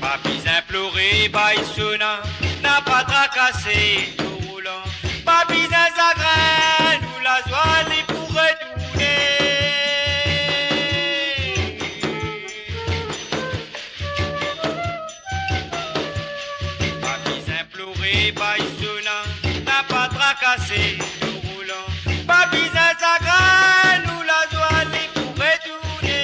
Pa bizin Paisona, napa trakase, to Rolan. Pa bizin sagrin, nou lazwa li pou retourne. Pa bizin plore, Paisona, napa trakase, to Rolan. Pa bizin sagrin, nou lazwa li pou retourne.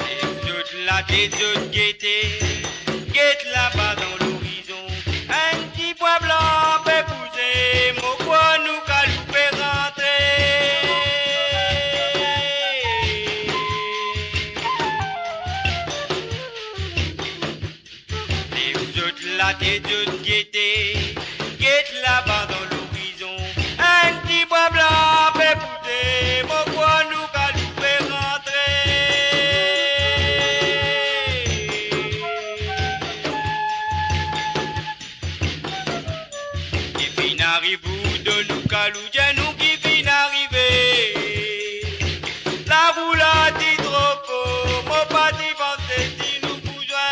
Lev zot latet, zot gete, get laba dan lorizon, enn ti bwa blan pe bouse, mo krwar nou kaloup pe rantre. Lev zot latet, zot gete, get laba dan lorizon, enn ti bwa blan pe bouse, mo krwar nou kaloup pe rantre. Ki finn ariv ou, donn nou kalou, dir nou ki finn arive. Laroulad ti tro for, mo pa ti panse si nou pou zwin.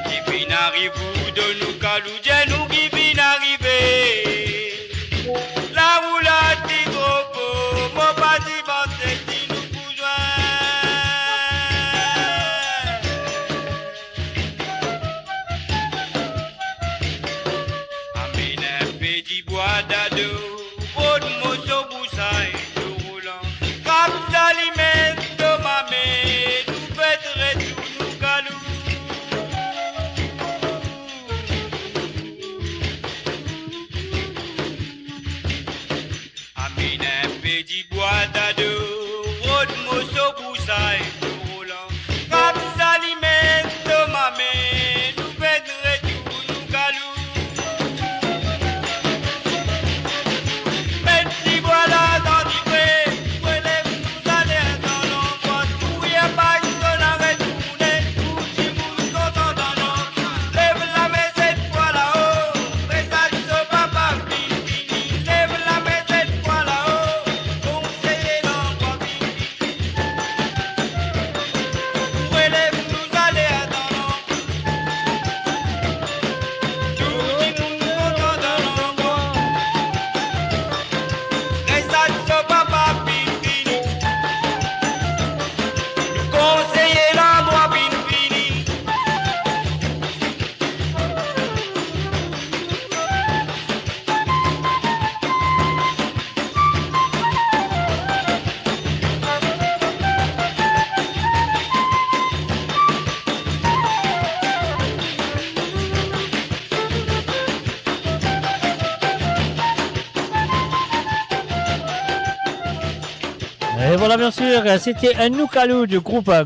Ki finn ariv ou, donn nou kalou, dir nou ki finn arive. Laroulad ti tro for, mo pa ti panse si nou pou zwin. Amenn enpe dibwa dado, rod moso brousay, to Rolan. Trap zalimet, to mame, nou fek retourn nou kalou. Amenn enpe dibwa dado, rod moso brousay, to Rolan. Trap zalimet, to mame, nou fek retourn nou kalou. Met dibwa la dan dife, pou elev nou ale dan lanfans, pou Paisona retourne, pou dimoun kontan dan lanfans. Lev lame set fwa lao, res sa ki so papa finn fini. Lev lame set fwa lao, konseye lanfan finn fini. Pou elev nou ale dan lanfan. Tou dimoun kontan dan lanfan. Res sa ki so papa finn fini. Nou konseye lanfan finn fini. Et voilà, bien sûr, c'était un Noukalou du groupe, euh,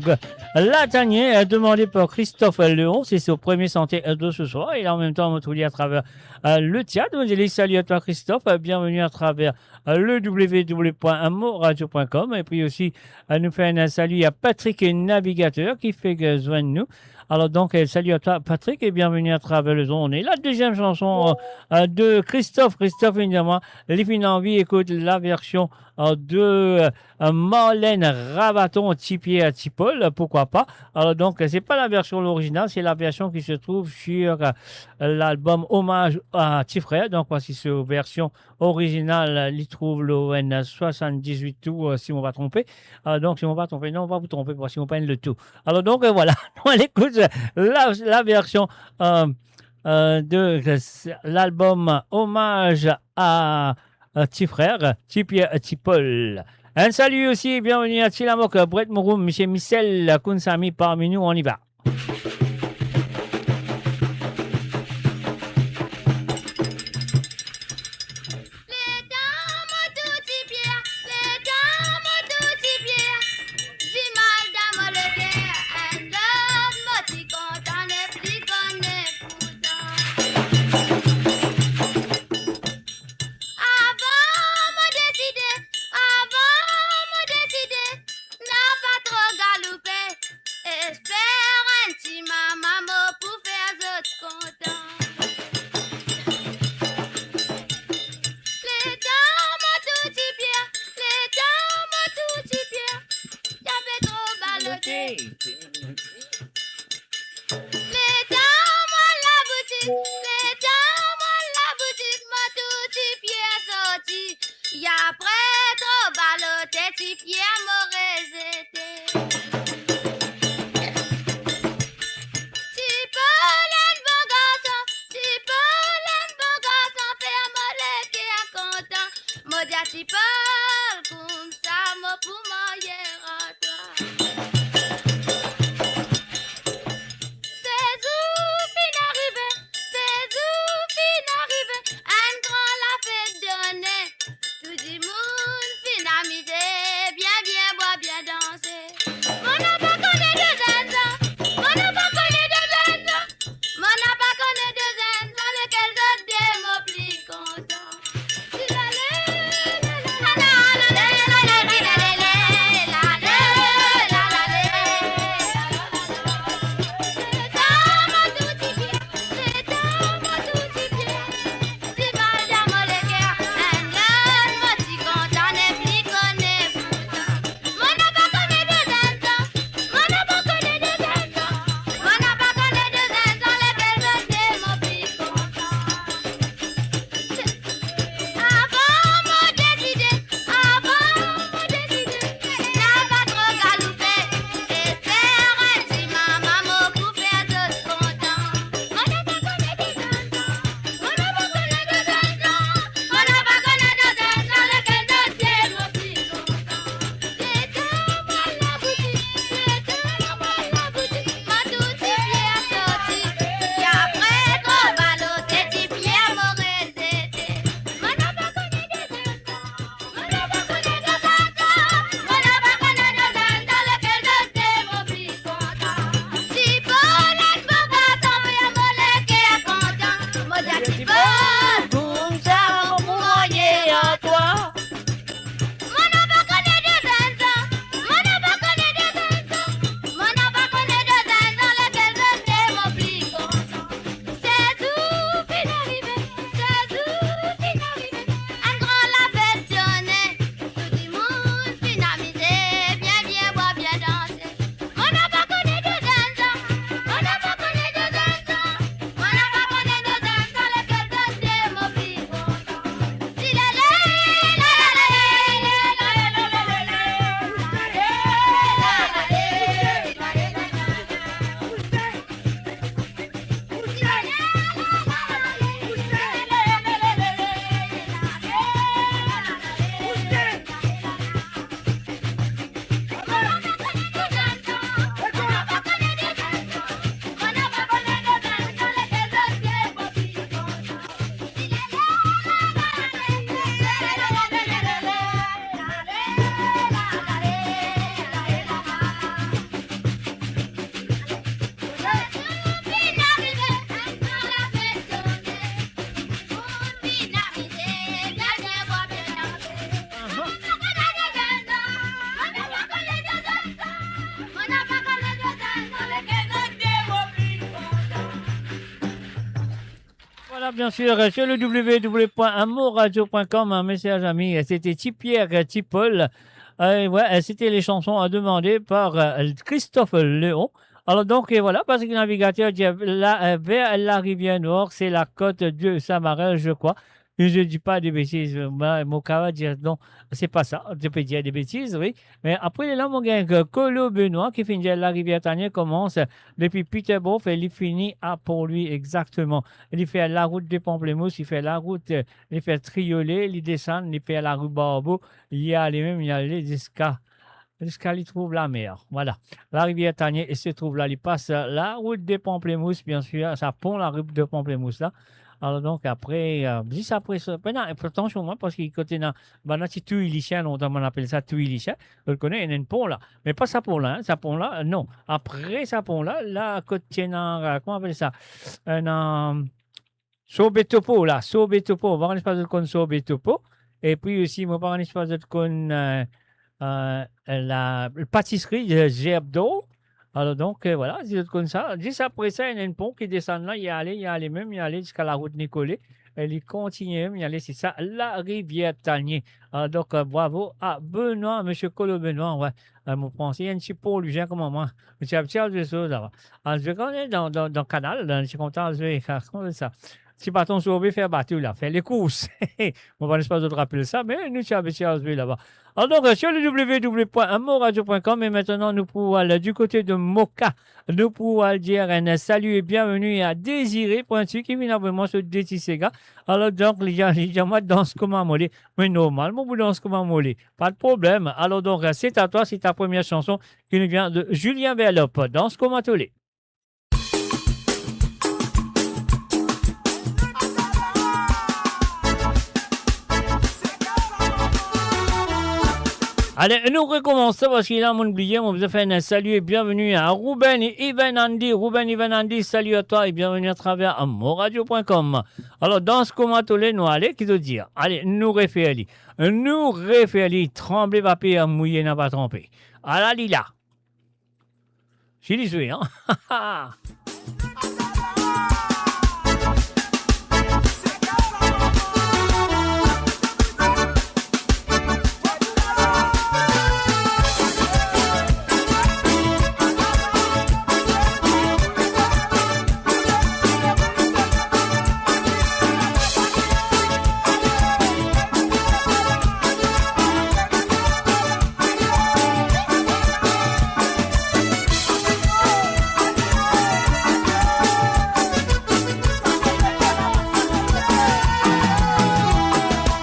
Latanien, euh, demandé par Christophe Leon. C'est son premier santé, euh, de ce soir. Et là, en même temps, on va trouver à travers, euh, le chat. On dit salut à toi, Christophe. Euh, bienvenue à travers, euh, le w w w point moradio point com. Et puis aussi, euh, nou fer enn salut à Patrick Navigateur qui fait, euh, zwenn nou. Alors donc, euh, salut à toi, Patrick, et bienvenue à travers le zone. Et la deuxième chanson, euh, euh, de Christophe. Christophe, évidemment, li finn anvi ekout la version, euh, de, euh, Marlène Ravaton, Ti Pier, Ti Pol, pourquoi pas. Alors donc, c'est pas la version originale, c'est la version qui se trouve sur, euh, l'album Hommage à Ti Frer. Donc voici cette version originale, li trouv lor enn soixante-dix-huit tours, euh, si mo pa tronpe. Euh, donc si mo pa tronpe, non, pa pou tronpe, parski mo pa enn loto. Alors donc, euh, voilà, nou al ekout la, la version, euh, euh, de, euh, l'album Hommage à, euh, Ti Frer, Ti Pier, Ti Pol. Un salut aussi, bienvenue à Ti Lamok, Brett Mouroum, Monsieur Michel Kounsami parmi nous, on y va. Letan mo tou ti pie, letan mo tou ti pie, dimal dan mo leker, enn lot mo ti kontan, nepli kone pourtan. Avan mo deside, avan mo deside, napa tro galoupe, esper ti pier mo rezete. Ti Pol enn bon garson, Ti Pol enn bon garson, fer mo leker kontan. Mo dir a Ti Pol, koumsa mo pou marye ar twa. Sezour finn arive, sezour finn arive, enn gran lafet done. Tou dimoun finn amize, bien, bien bwar, bien danse. Mo napa kone de zennzan, mo napa kone de zennzan, mo napa kone de zennzan, lekel zot de mo pli kontan. Avan mo deside, avan mo deside, napa tro galoupe, e fer enn ti mama mo pou fer zot kontan. Mo napa kone de zennzan, mo napa kone de zennzan, mo napa kone de zennzan, lekel zot de mo pli kontan. Letan mo al laboutik, letan mo al laboutik, mo tou ti pier sorti, e apre tro balo, ti pier mo rezete. Mo napa kone de zennzan, mo napa kone de zennzan, mo napa kone de zennzan, lekel zot de mo pli kontan. Ti Pol enn bon garson, fer mo leker kontan. Mo dir a Ti Pol, koumsa mo pou marye ar twa. Mo napa kone de zennzan, mo napa kone de zennzan, mo napa kone de zennzan, lekel zot de mo pli kontan. Sezour finn arive, sezour finn arive, enn gran lafet done. Tou dimoun finn amize, bien, bien bwar, bien danse. Mo napa kone de zennzan, mo napa kone de zennzan, mo napa kone de zennzan, lekel zot de mo pli kontan. Voilà, bien sûr, euh, sur le w w w point amourradio point com, hein, mes chers amis, c'était Ti Pier, euh, Ti Pol. Euh, ouais, euh, c'était les chansons, euh, demandées par, euh, Christophe Léon. Alors donc, euh, voilà, Patrick Navigateur dit, euh, là, euh, vers la rivière Noire, c'est la côte de Samarel, je crois. Je dis pas de bêtises, euh, moi, mo kapav dir, non, c'est pas ça. Je peux dire des bêtises, oui. Me apre lerla, mo gagn, euh, Kolo Benoît ki finn dir, Larivier Tanie koumans depi Peterborough e li fini a Port-Louis, exactement. Li fer larout de Pamplemousse, li fer larout, euh, li fer Triolet, li desann, li fer lari Barbeau, li ale mem, li ale ziska, ziska li trouv lamer. Voilà. Larivier Tanie, e se trouv la, li pas, euh, larout de Pamplemousse, bien sûr, sa pon larout de Pamplemousse la. Alors donc, après, euh, zis apre sa, ben non, atansion, mwa, parski kote ena, bann ti Touilisien, lontan, bann apel sa Touilisien, zot kone, ena enn pon la. Me pa sa pon la, hein, sa pon la, non. Apre sa pon la, la, kot ti ena, euh, kouma apel sa? Ena, Sorbet Topo la, Sorbet Topo. Mo pa kone si zot konn Sorbet Topo. Epi osi, mo pa kone si zot konn, euh, euh, la, patisri, euh, Gerbe d'Or. Alors donc, euh, voilà, si zot konn sa. Zis apre sa, ena enn pon ki desann la, li ale, li ale mem, li ale ziska larout Nicolet. E li kontinie mem, li ale, se sa, Larivier Tanie. Alors donc, euh, bravo à Benoît, monsieur Kolo Benoît, ouais. Euh, mo panse enn ti Port-Louisien kouma mwa. Mo ti abitie a zwe soz la. Al zwe kan dan, dan, dan kanal, dan ti kontan al zwe, kouma sa? Ti baton zorbi fer bato la, fer lekours. Mo pa kone si zot rapel sa, me nou ti abitie al zwe laba. Alor, donk, sur le w w w point moradio point com, e mintenan, nou pou al du kote de Moka. Nou pou al dir enn salut et bienvenue à Désiré Pointu ki vinn avoy mwa so de ti sega. Alor, donk, li dir, li dir mwa dans kouma mo le. Me normalman, pou dans kouma mo le. Pas de problème. Alors donc, c'est à toi, c'est ta première chanson qui nous vient de Julien Verlope. Dans kouma to le. Ale, nou rekomans sa, parski la, mo'nn bliye, mo bizin fer enn salut et bienvenue à Ruben Ivan Andy. Ruben Ivan Andy, salut à toi et bienvenue à travers moradio point com. Alor, dans kouma to le, nou ale, ki to dir? Ale, nou refer li. Nou refer li, tranble pa per, mouye napa tranpe. Ala li la. Si li zwe, an?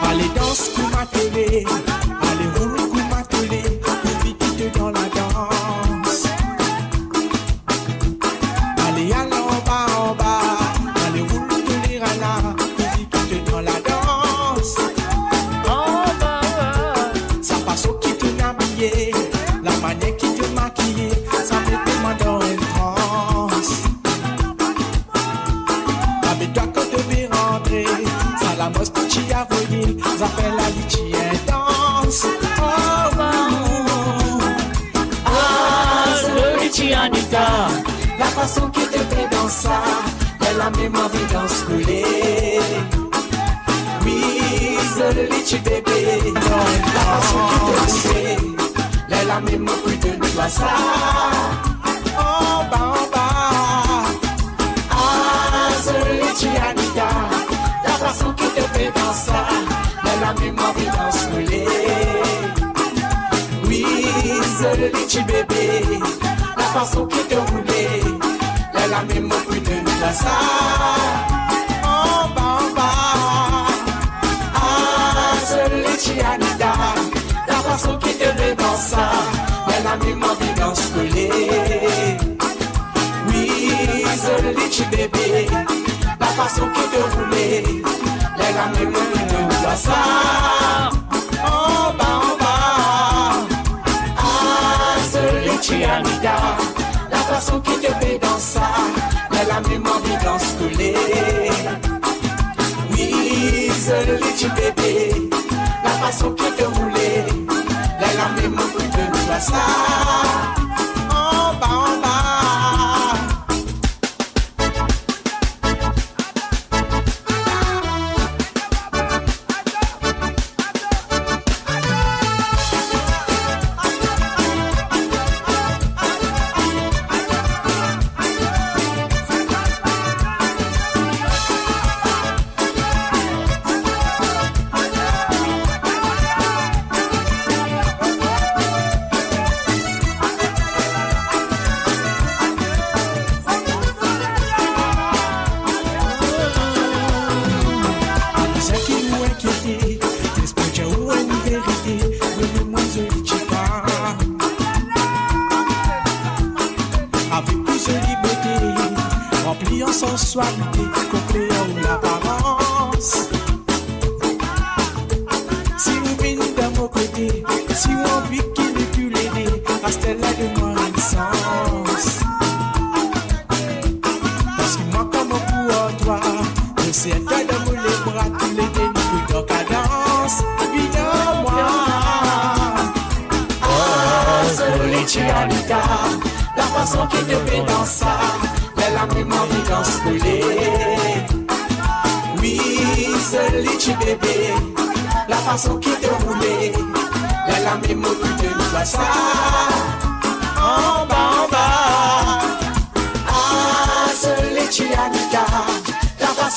Ale dans kouma to le, ale roul kouma to le, pourvi ki to dan ladans. Ale al anba, anba, ale roul to lerala, pourvi ki to dan ladans. Anba, sa fason ki to abiye, lamanier ki to makiye, sa met mwa dan enn trans. Labe twa kan to pe rantre, sa lamos ki ti avoye, zafer la li ti intans. Oh, oh. Ah, zoli ti Anita, lafason ki to pe dans sa, ler la mem anvi dans koule. Wi, zoli ti bebe, lafason ki to bouze, ler la mem anvi donn twa sa. Anba, anba. Ah, zoli ti Anita, lafason ki to pe dans sa, ler la mem anvi dans koule. Wi, zoli ti bebe, lafason ki to roule, ler la mem mo pou donn twa sa. Anba, anba. Ah, zoli ti Anita, lafason ki to pe dans sa, ler la mem anvi dans koule. Wi, zoli ti bebe, lafason ki to roule, ler la mem mo pou donn twa sa. Anba, anba. Ah, zoli ti Anita, lafason ki to pe dans sa, ler la mem anvi dans koule. Wi, zoli ti bebe, lafason ki to roule, ler la mem mo pou donn twa sa. Anba, anba. Sa ki nou inkiete, lespri dir ou enn verite, wi, mwa zoli ti fam. Avek ou zoli bote, ranpli an sanswalite, konplet an laparans. Si ou vinn dan mo kote, si ou anvi ki nou tou lede, aster la donn mwa enn sans. Parski mwa kouma pou ar twa, mo ser twa dan mo lebra, toulede nou pou dan kadans. Vinn ar mwa. Ah, zoli ti Anita, lafason ki to pe dans sa, ler la mem anvi dans koule. Wi, zoli ti bebe, lafason ki to roule, ler la mem mo pou donn twa sa. Anba, anba. Ah, zoli ti Anita, lafason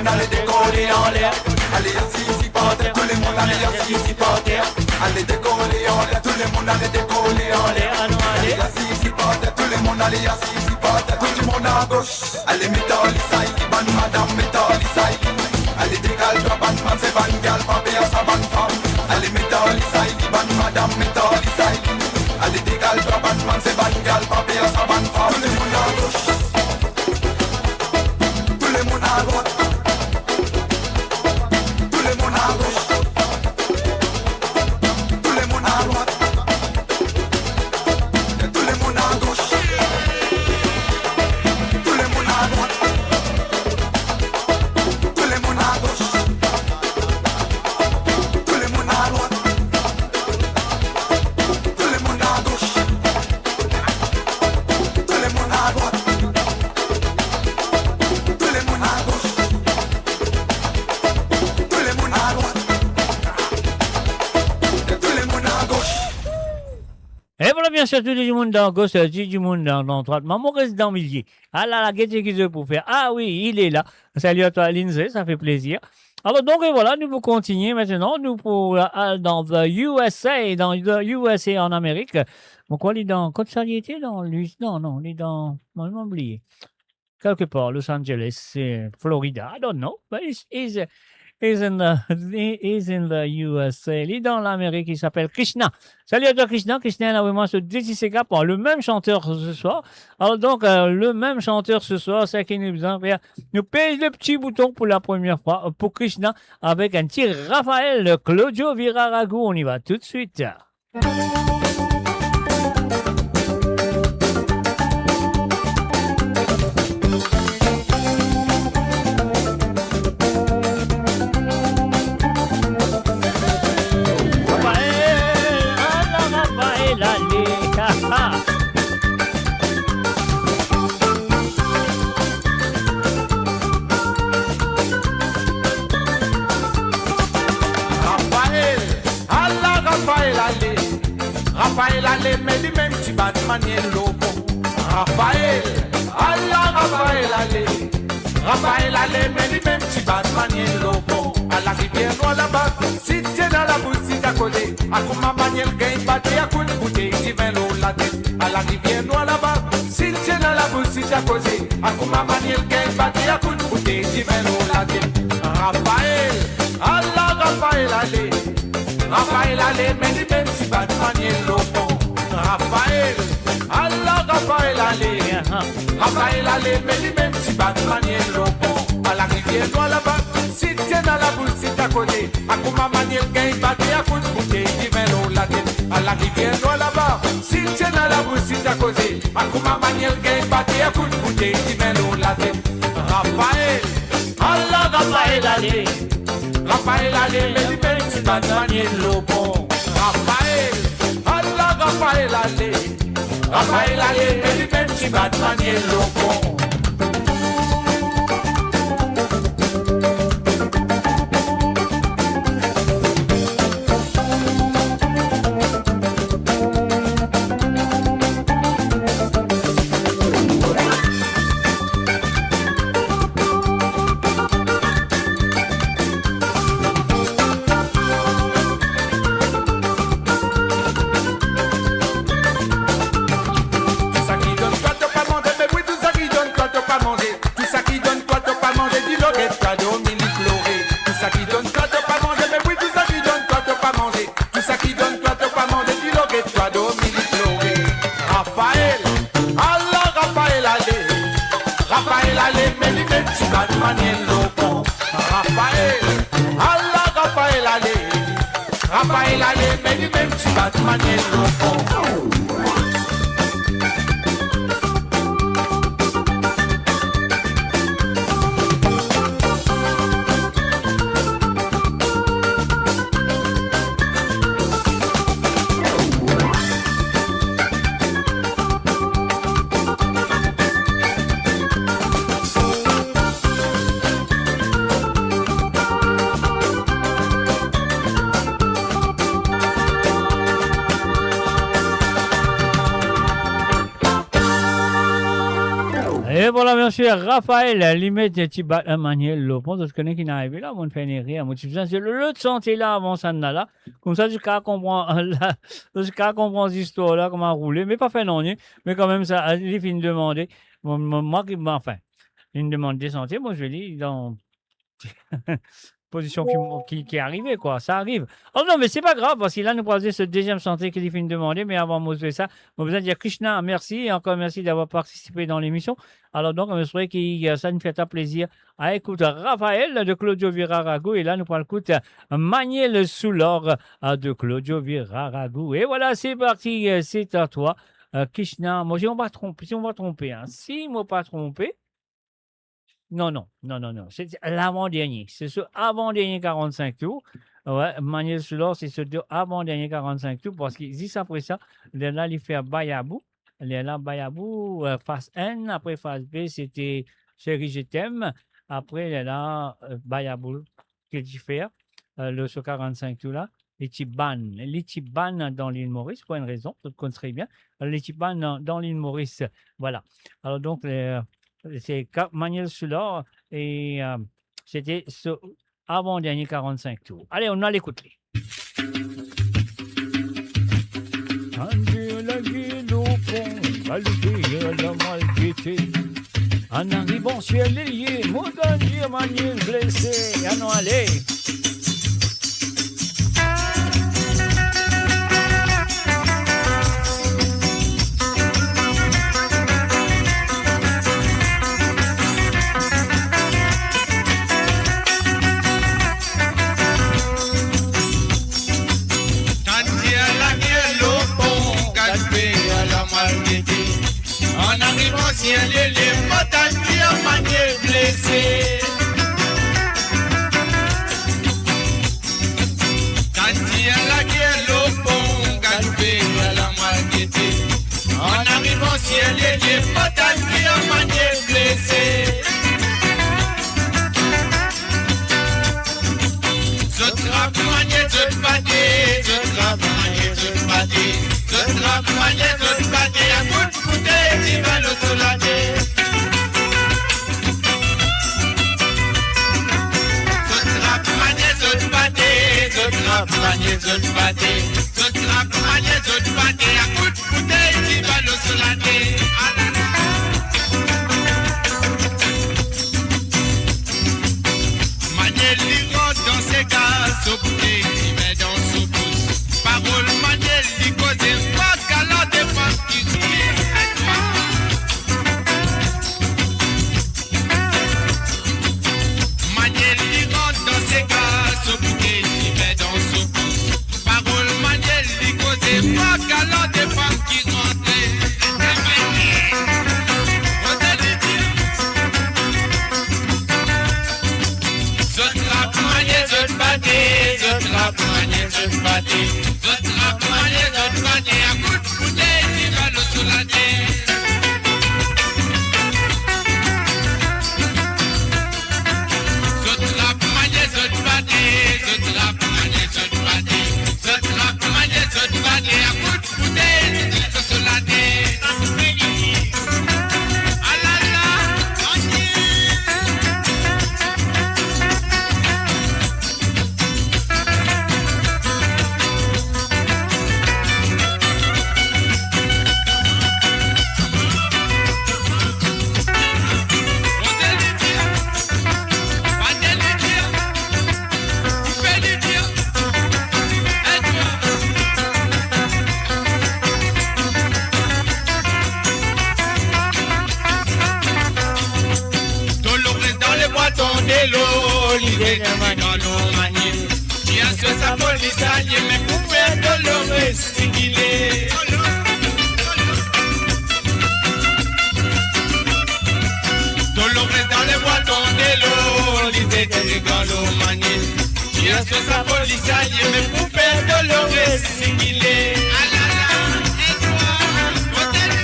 lemonn ale dekole anler. Ale asiz par ter, tou lemonn ale asiz par ter. Ale dekole anler, tou lemonn ale dekole anler. Ale asiz par ter, tou lemonn ale asiz par ter. Tou lemonn agos. Ale met dan lisay, bann madam, met dan lisay. Ale dekal twa bann manze, bann gal, pa per sa bann fam. Ale met dan lisay, bann madam, met dan lisay. Ale dekal twa bann manze, bann gal, pa per sa bann fam. Tou lemonn agos, tou lemonn adrwat. Voilà, bien sûr, tou dimoun dan gos, euh, tou dimoun dan, dan drwat. Maman res dan milie. Ah la la, gete ki zot pou fer. Ah oui, il est là. Salut à toi, Lindsay, ça fait plaisir. Alors, donc, et voilà, nous pouvons continuer maintenant. Nous pouvons aller dans the U S A, dans the U S A en Amérique. Bon, quoi, il est dans, comme ça, il était dans, lui, non, non, il est dans, moi, j'ai oublié. Quelque part, Los Angeles, euh, Florida, I don't know, but he's, he's, uh, he's in the, he- he's in the U S A. Li dan Lamerik, li apel Krishna. Salut à toi, Krishna. Krishna, là, vraiment, sur D J C K, le même chanteur ce soir. Alors donc, euh, le même chanteur ce soir, c'est qui nous a fait, nous pèse le petit bouton pour la première fois, euh, pour Krishna, avec un petit Raphaël, Claudio Viraragu. On y va tout de suite. Raphaël, ala Raphaël ale, ha, ha. Raphaël, ala Raphaël ale. Raphaël ale, me limem ti bat maniel lor pon. Raphaël, ala Raphaël ale. Raphaël ale, me limem ti bat maniel lor pon. A Larivier Nwar laba, si ti ena labous ti ta koze, a kouma maniel gagn bate a kout boutey divin lor latet. A Larivier Nwar laba, si ti ena labous ti ta koze, a kouma maniel gagn bate a kout boutey divin lor latet. Raphaël, ala Raphaël ale. Raphaël ale, me limem ti bat maniel lor pon. Raphaël, ala Raphaël ale. Aha. Raphaël ale, me limem ti bat maniel lor pon. A Larivier Nwar laba, si ti ena labous ti ta koze, a kouma maniel gagn bate a kout boutey divin lor latet. A Larivier Nwar laba, si ti ena labous ti ta koze, a kouma maniel gagn bate a kout boutey divin lor latet. Raphaël, ala Raphaël ale. Raphaël ale, me limem ti bat maniel lor pon. Raphaël, ala Raphaël ale. Raphaël ale, me limem ti bat maniel lor pon. Tou sa ki donn twa to pa manze, me wi, tou sa ki donn twa to pa manze. Tou sa ki donn twa to pa manze, dilo get twa dormi li plore. Tou sa ki donn twa to pa manze, me wi, tou sa ki donn twa to pa manze. Tou sa ki donn twa to pa manze, dilo get twa dormi li plore. Raphaël, ala Raphaël ale. Raphaël ale, me limem ti bat maniel lor pon. Raphaël, ala Raphaël ale. Raphaël ale, me limem ti bat maniel lor pon. E vwala, msye Raphaël, li met ti bat maniel lor pon, zot kone ki inn arive la, mo fer enn erer, mo ti bizin zwe lot sante la avan sannla la. Koumsa, zot kapav konpran la, zot kapav konpran zistwar la, kouma roule, me pa fer nanye, me kanmem sa, li finn demande, mo, mo, mwa ki, anfin, li demann de sante, mo zwe li dan pozision ki, ki, ki arive, kwa, sa ariv. Oh non, me se pa grav, parski la, nou pou al zwe so deziem sante ki li finn demande, me avan mo zwe sa, mo bizin dir Krishna, mersi, e ankor mersi d'avoir participe dan lemision. Alor donk, mo espere ki, euh, sa inn fer twa plezir a ekout Raphaël de Claudio Viraragu, e la, nou pou al ekout, euh, Maniel sou lor, euh, de Claudio Viraragu. E vwala, se parti, euh, se a twa, euh, Krishna. Mo, si mo pa tronpe, si mo pa tronpe, hein, si mo pa tronpe, Non, non, non, non, non. Se, se lavan-dernie. Se so avan-dernie karant-sink tour. Wi, Maniel sou lor, se so de avan-dernie karant-sink tour, parski zis apre sa, lerla li fer Bayabou. Lerla Bayabou, euh, faz enn, apre faz de, se te Chérie, je t'aime. Apre, lerla, euh, Bayabou ki li fer, euh, lor so karant-sink tour la. li ti bann, li ti bann dan Lil Moris pou enn rezon, zot konn tre bien. Li ti bann dan, dan Lil Moris, vwala. Alor donk, eh, se Ka-, Maniel Soulard, e, eh, sete so avan dernie karannsink tour. Ale, nou al ekout li. Tann dir lager lor pon, galbe a la malgete. An arivan sir lilie, mo tann dir Maniel blese. Anou ale. Tann dir lager lor pon, galbe a la malgete. An arivan sir lilie, mo tann dir Maniel blese. Tann dir lager lor pon, galbe a la malgete. An arivan sir lilie, mo tann dir Maniel blese. Zot trap Maniel, zot bate, zot trap Maniel, zot bate, zot trap Maniel, zot bate, a kout boutey, divan lor so latet. Zot trap Maniel, zot bate, zot trap Maniel, zot bate, zot trap Maniel, zot bate, a kout boutey, divan lor so latet. Alala. Maniel li rant dan sega, so boutey diven dan so bous. Parol Maniel li koze, pa galan de fanm ki rir. Maniel li rant dan sega, so boutey diven dan so bous. Parol Maniel li koze, pa galan de fanm ki rant. Zot trap Maniel, zot bate, zot trap Maniel, zot bate, zot trap Maniel, zot bate, a kout boutey, divan lor so latet. Zot trap Maniel, zot bate, zot trap Maniel, zot bate, zot trap Maniel, zot bate, a kout boutey, divan lor so latet. Alala, Maniel. Dolores dan lebwa tonn delo, li demann dan lor Maniel. Ti aswet sa polis alie, me pou fer Dolores sigile. Dolores dan lebwa tonn delo, li demann dan lor Maniel. Ti aswet sa polis alie, me pou fer Dolores sigile. Alala, e twa, kote li?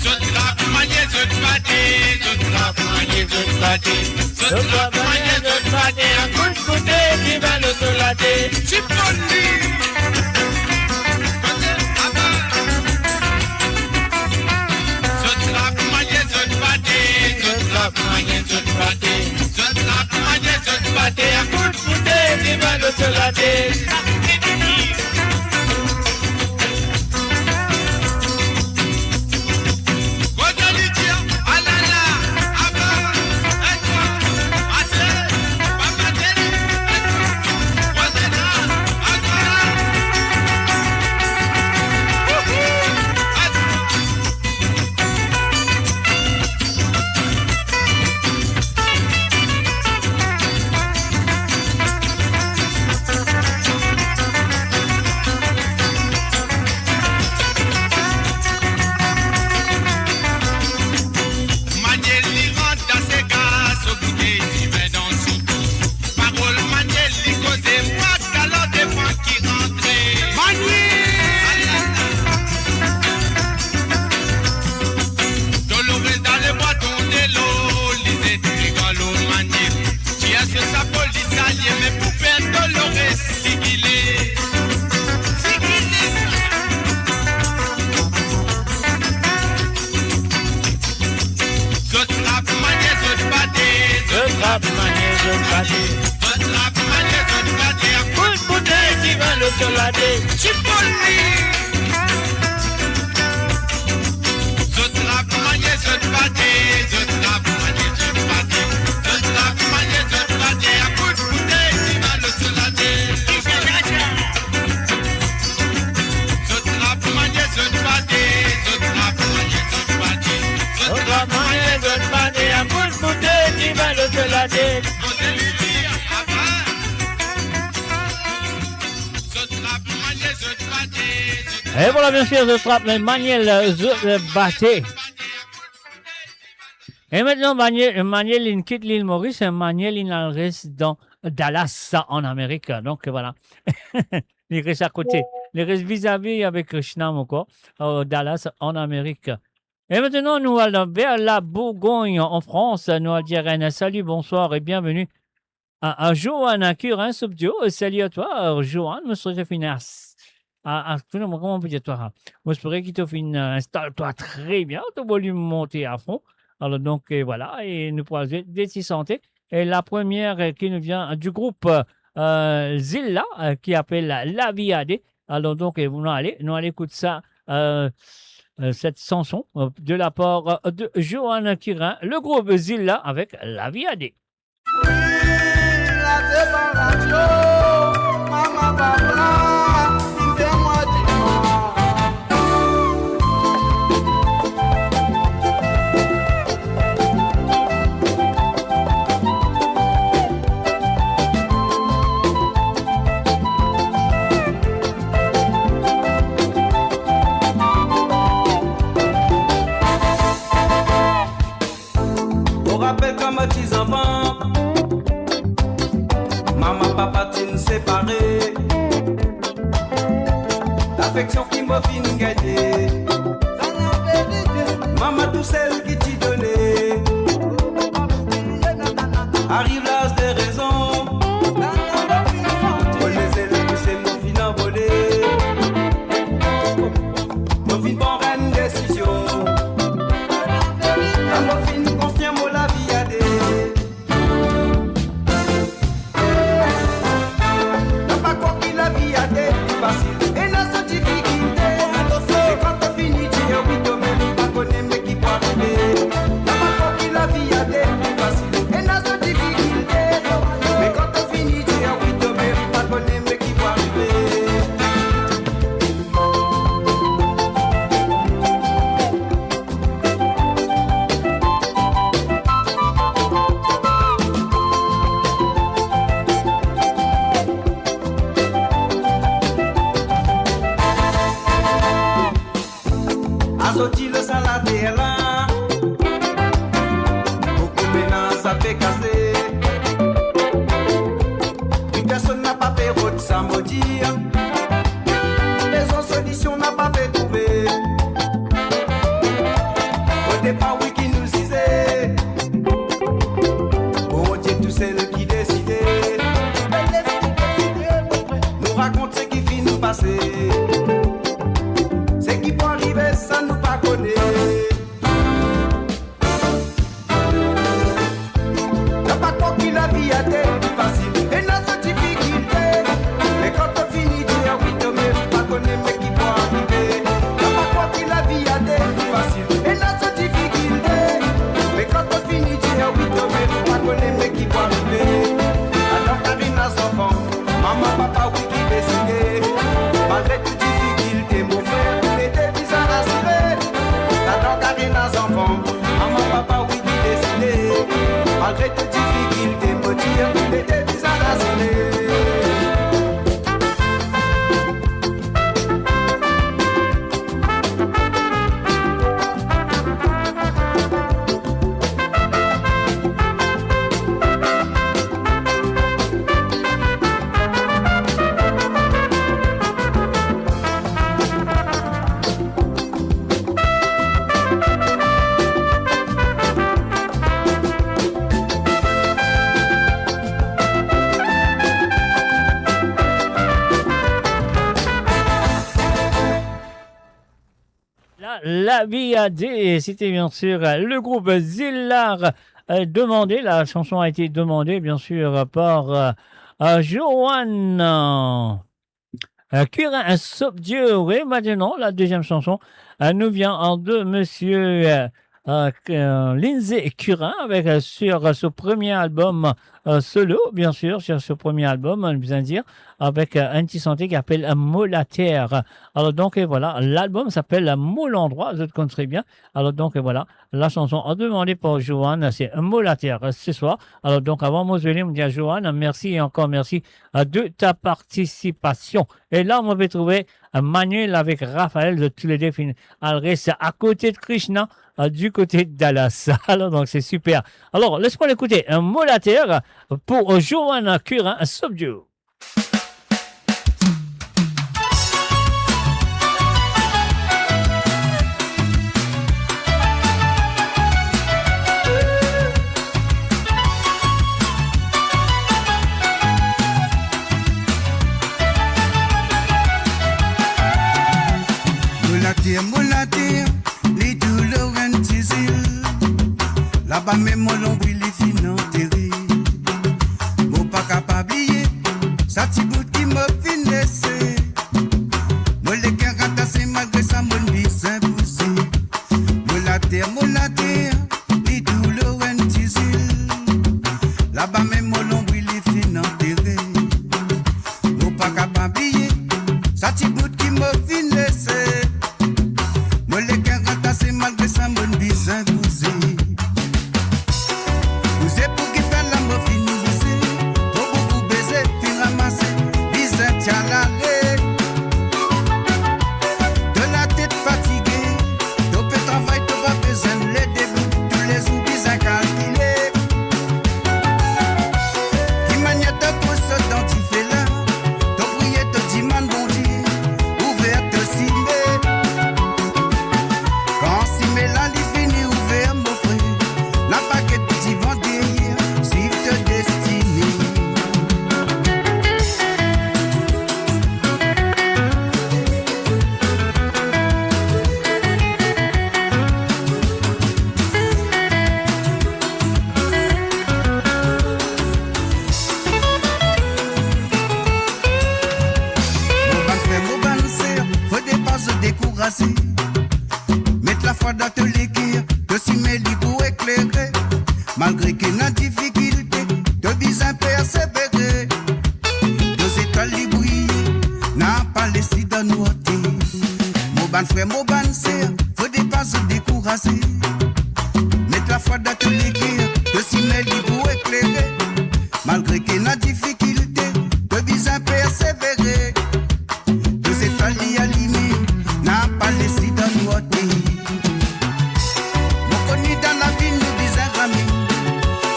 Zot trap Maniel, zot bate, zot trap Maniel, zot bate, zot trap Maniel, zot bate, a kout boutey, divan lor so latet. Ti polis. Kote, aba. Zot trap Maniel, zot bate, zot trap Maniel, zot bate, zot trap Maniel, zot bate, a kout boutey, divan lor so latet. Zot rap manye zot pate, zot rap manye zot pate, zot rap manye zot pate, a kout boutey divan lo solate. Zot rap manye zot pate, zot rap manye zot pate, zot rap manye zot pate, a kout boutey divan lo solate. Koze li dir, apa? Zot rap manye zot pate, zot E vwala, bien sir, zot rap manye zot pate. E aster, Maniel, Maniel inn kit Lil Moris, Maniel inn al res dan Dallas, sa, an Amerik. Donk, vwala. Li res akote. Li res vizavi avek Krishna, mo krwar, euh, Dallas, an Amerik. E aster, nou al dan, ver la Bourgogne, an Frans. Nou al dir enn salut, bonsoir et bienvenue à, à Johan Curin Subdio. Salut à toi, euh, Johan. Mo swete to finn as-, a, a, kouma, kouma nou pe dir twa, hein? Mo swete ki to finn, euh, instal twa tre bien, to volim monte a fon. Alor, donk, euh, vwala, e nou pou al zwe de ti sante. E la première, euh, qui nous vient du groupe, euh, Zilla, euh, qui s'appelle La Vie à Deux. Alor, donk, euh, nou ale, nou al ekout sa, euh, euh, cette chanson, euh, de la part, euh, de Johan Curin, le groupe Zilla avec La Vie à Deux. Wi, la separasion, mama, papa, finn fer mwa dimal. Mo rapel kan mo ti zanfan, mama papa ti'nn separe. Lafeksion ki mo finn gagne, mama tousel ki ti done. Ariv laz de rezon, mo lezel touse, mo finn anvole. Mo finn pran enn desizion. Kan mo finn konsian mo lavi a de. Napa krwar ki lavi a de pli fasil, ena so difikilte. Me kan to fini dir wi, to mem pa kone me ki pou arive. Napa krwar ki lavi a de pli fasil, ena so difikilte. Me kan to fini dir wi, to mem pa kone me ki pou arive. Azordi lor sa later la, boukou menaz ape kase. Pli personn napa pe rod sa mo dir. Rezon, solision napa pe trouve. Odepa wi ki nou zize, Bondie tousel ki deside. Nou rakont seki finn pase, seki pou arive sa nou pa kone. Napa krwar ki lavi a de pli fasil, ena so difikilte. Me kan to fini dir wi, to mem pa kone me ki pou arive. Napa krwar ki lavi a de pli fasil, ena so difikilte. Me kan to fini dir wi, to mem pa kone me ki pou arive. Adan kari ena zanfan, mama papa wi ki deside. Malgre tou difikilte, mo frer, nou lede bizin rasire. Adan kari ena zanfan, mama papa wi ki deside. Malgre tou difikilte, mo dir, nou lede bizin rasire. La, Lavi a De, c'était bien sûr, euh, le groupe Zilla, euh, demandé. La chanson a été demandée, bien sûr, par, euh, euh, Johan, euh, euh, Curin, un Sop Dio. Oui, maintenant, la deuxième chanson, euh, nous vient en de monsieur, euh, euh, euh, Lindsay Curin avec, euh, sur, euh, son premier album, euh, solo, bien sûr, sur son premier album, on vient dire, avec, euh, un petit chantier qui appelle, euh, Mo Later. Alors donc, et voilà, l'album s'appelle, euh, Mo Landrwa, vous connaissez bien. Alors donc, et voilà, la chanson demandée par Joanne, c'est Mo Later, euh, ce soir. Alors donc, avant mo zwe li, mo dir Joanne, merci et encore merci, euh, de ta participation. Et là, on va trouver, euh, Manuel avec Raphaël, de tous les deux finn al res à côté de Krishna, euh, du côté de Dallas. Alors donc, c'est super. Alors, laisse-moi l'écouter. Un Mo Later pour, euh, Joanne Curin, Sop Dio. Mo later, mo later, li tou lor enn ti zil. Laba mem mo lonbril li finn antere. Mo pa kapav bliye sa ti bout ki mo finn lese. Mo leker atase, malgre sa mo'nn bizin bouse. Mo later, mo later, li tou lor enn ti zil. Laba mem mo lonbril li finn antere. Mo pa kapav bliye sa ti bout ki mo finn lese. Mo leker atase, malgre sa mo'nn bizin bouze. Bouze pou kifer la mo finn bouze. Mo boukou beze finn ramase, bizin ti al ale. To latet fatige, to pe travay, to pa bezwenn leve debout, toulezour bizin kalkile. Ki manier to pou sot dan dife la? To priye, to dimann Bondie, ouver to sime. Kan sime la li fini ouver, mo frer, napa get divan deryer, swiv to destine. Mo bann frer, mo bann ser, fode pa zot dekouraze. Met lafwa dan to leker, to sime li pou eklere. Malgre ki ena difikilte, to bizin persevere. To zetwal li briye, napa les li dan nwarte. Mo bann frer, mo bann ser, fode pa zot dekouraze. Met lafwa dan to leker, to sime li pou eklere. Malgre ki ena difikilte, to bizin persevere. To zetwal li alime, napa les li dan nwarte. Mo kone dan lavi nou bizin rame,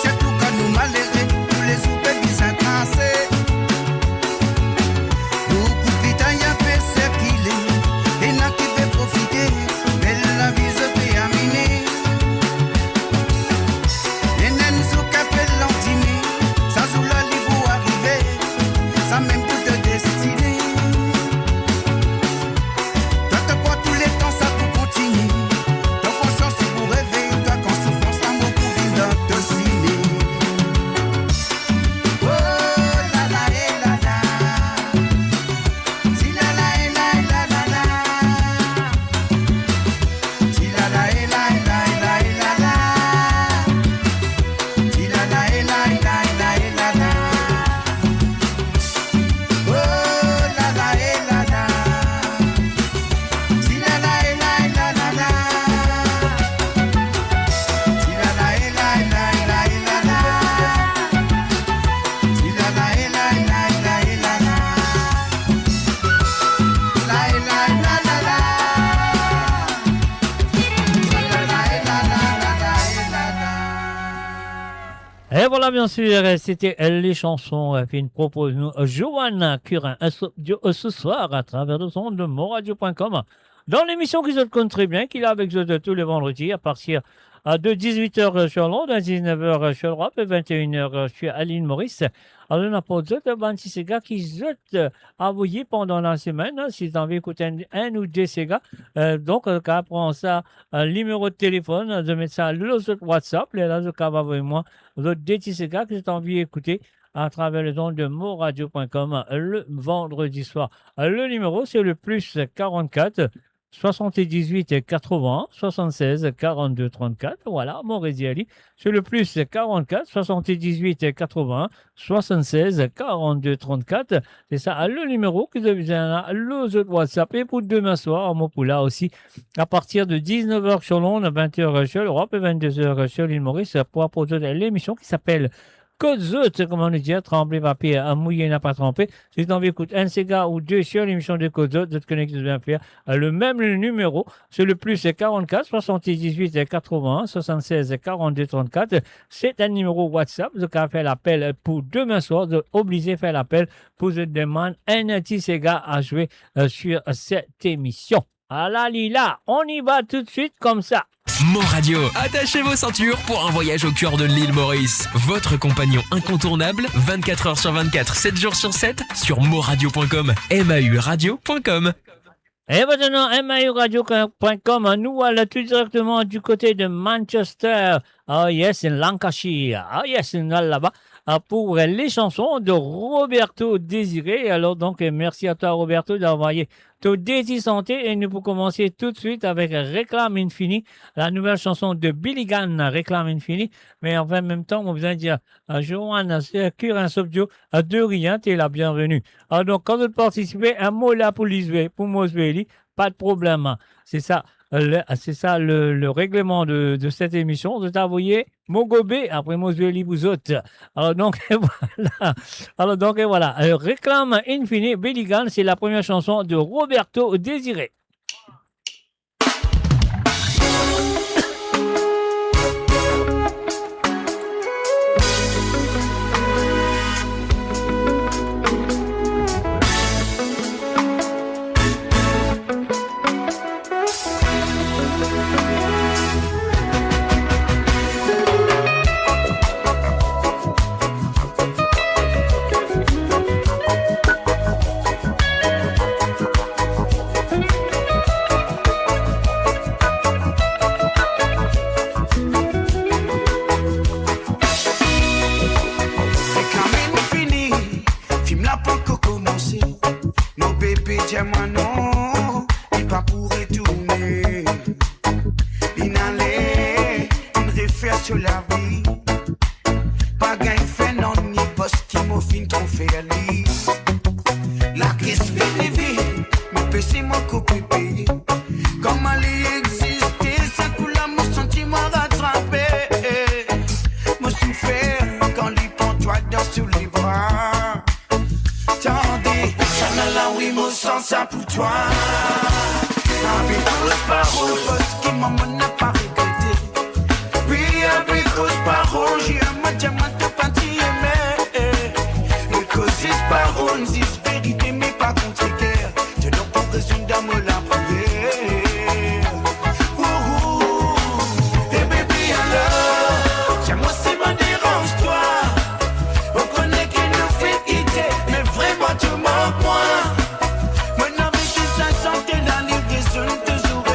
sirtou kan nou malere, toulezour pe bizin trase. Boukou pita ya pe sirkile, ena ki pe profite, me lavi zot pe amine. Ena enn zour ki apel landime, sa zour la li pou arive, samem pou to destine. Twa to krwar touletan sa pou kontinie, to konsians li pou revey twa kan soufrans lamour pou vinn dan to sime. Oh la la, eh la la. Ti la la, eh la, eh la la la. Ti la la, eh la, eh la, eh la, eh la la. Ti la la, eh la, eh la, eh la, eh la la. Oh la la, eh la la. Ti la la, eh la, eh la la la. Ti la la, eh la, eh la, eh la, eh la la. Ti la la, eh la, eh la, eh la, eh la la. Et voilà, bien sûr, c'était les chansons, euh, finn propoz nou, euh, Joanne Curin, euh, ce, euh, ce soir à travers le son de moradio point com. Dans l'émission ki zot konn très bien, ki la avek zot, euh, tous les vendredis à partir, euh, de dix-huit heures, euh, sur l'onde, à dix-neuf heures, euh, sur le web, et vingt et une heures, euh, sur l'île Maurice. Alor, nou aport zot, euh, bann ti sega ki zot, euh, avoye pandan la semenn, hein, si zot anvi ekout enn, enn ou de sega, euh, donk, euh, kapav pran sa, euh, nimero telefonn, euh, zot met sa lor zot WhatsApp, lerla zot kapav avoy mwa zot de ti sega ki zot anvi ekoute, à travers les ondes de moradio point com le vendredi soir. Le numéro, c'est le plus quarante-quatre, soixante-dix-huit, quatre-vingts, soixante-seize, quarante-deux, trente-quatre. Voilà, mo redir li, c'est le plus quarante-quatre, soixante-dix-huit, quatre-vingts, soixante-seize, quarante-deux, trente-quatre. Se sa le nimero ki zot bizin la, lor zot WhatsApp. E pou demin swar, mo pou la osi, à partir de dix-neuf heures sur l'onde, vingt heures sur l'Europe et vingt-deux heures sur l'île Maurice, pou aport zot lemision ki apel Kot Zot, kouma nou dir, tranble pa per, mouye napa tranpe. Si zot anvi ekout enn sega ou de sur lemision de Kot Zot, zot kone ki zot bizin fer, le mem nimero, c'est le plus quarante-quatre, soixante-dix-huit, quatre-vingts, soixante-seize, quarante-deux, trente-quatre. Se enn nimero WhatsApp, zot kapav fer lapel pou demin swar, zot oblize fer lapel pou zot demann enn ti sega a zwe, euh, sur cette émission. Ala li la, on y va tout de suite comme ça. Mo Radio. Attachez vos ceintures pour un voyage au cœur de l'île Maurice. Votre compagnon incontournable, vingt-quatre heures sur vingt-quatre, sept jours sur sept, sur moradio point com, M A U radio point com. E aster, M A U radio point com, nou al tou direkteman du kote de Manchester. Ah yes, in Lancashire. Ah yes, nou al laba, ah, pou, euh, les chansons de Roberto Désiré. Alors donc, euh, merci à toi, Roberto, d'avoir envoyé to de ti sante. E nou pou koumans tou de swit avek Reklam Inn Fini, la nouvelle chanson de Billy Gann, Reklam Inn Fini. Me an mem tan, mo bizin dir, euh, Joanne, euh, Curin Sopdio, euh, de rien, t'es la bienvenue. Ah, donk, kan zot partisipe, enn mo la pou li zwe, pou mo zwe li, pa de problem. Se sa, euh, le, se sa le, le regleman de, de cette émission. Zot avoy mo gobe, apre mo zwe li pou zot. Alors donc, voilà. Alors donc, voilà. Euh, Reklam Inn Fini, Billy Gann, c'est la première chanson de Roberto Désiré. Reklam Inn Fini, fim la pankor koumanse. Mo bebe dir mwa non, li pa pou retourne. Li ale, inn refer so lavi. Pa gagn fer nanye parski mo finn tro fer li. Lakes fini vit, mo pese mo koupe peye. Kouma li existe, sa kou la mo santi mwa ratrape. Mo soufer kan li pran twa dan so lebra. Tande, sa la wi mo san sa pou twa. Abrikos parol, parski mwa mo napa regrete. Wi, abrikos parol, dir mwa, dir mwa to pa ti eme. Abrikos parol, zis verite, me pa kontreker. To donn pou rezon dan mo lapriyer. Ouh, ouh. E bebe alor, dir mwa si mo deranz twa. Ou kone ki nou finn kite, me vreman to mank mwa. Mo anvi ki sa sante la, li rezonn touzour.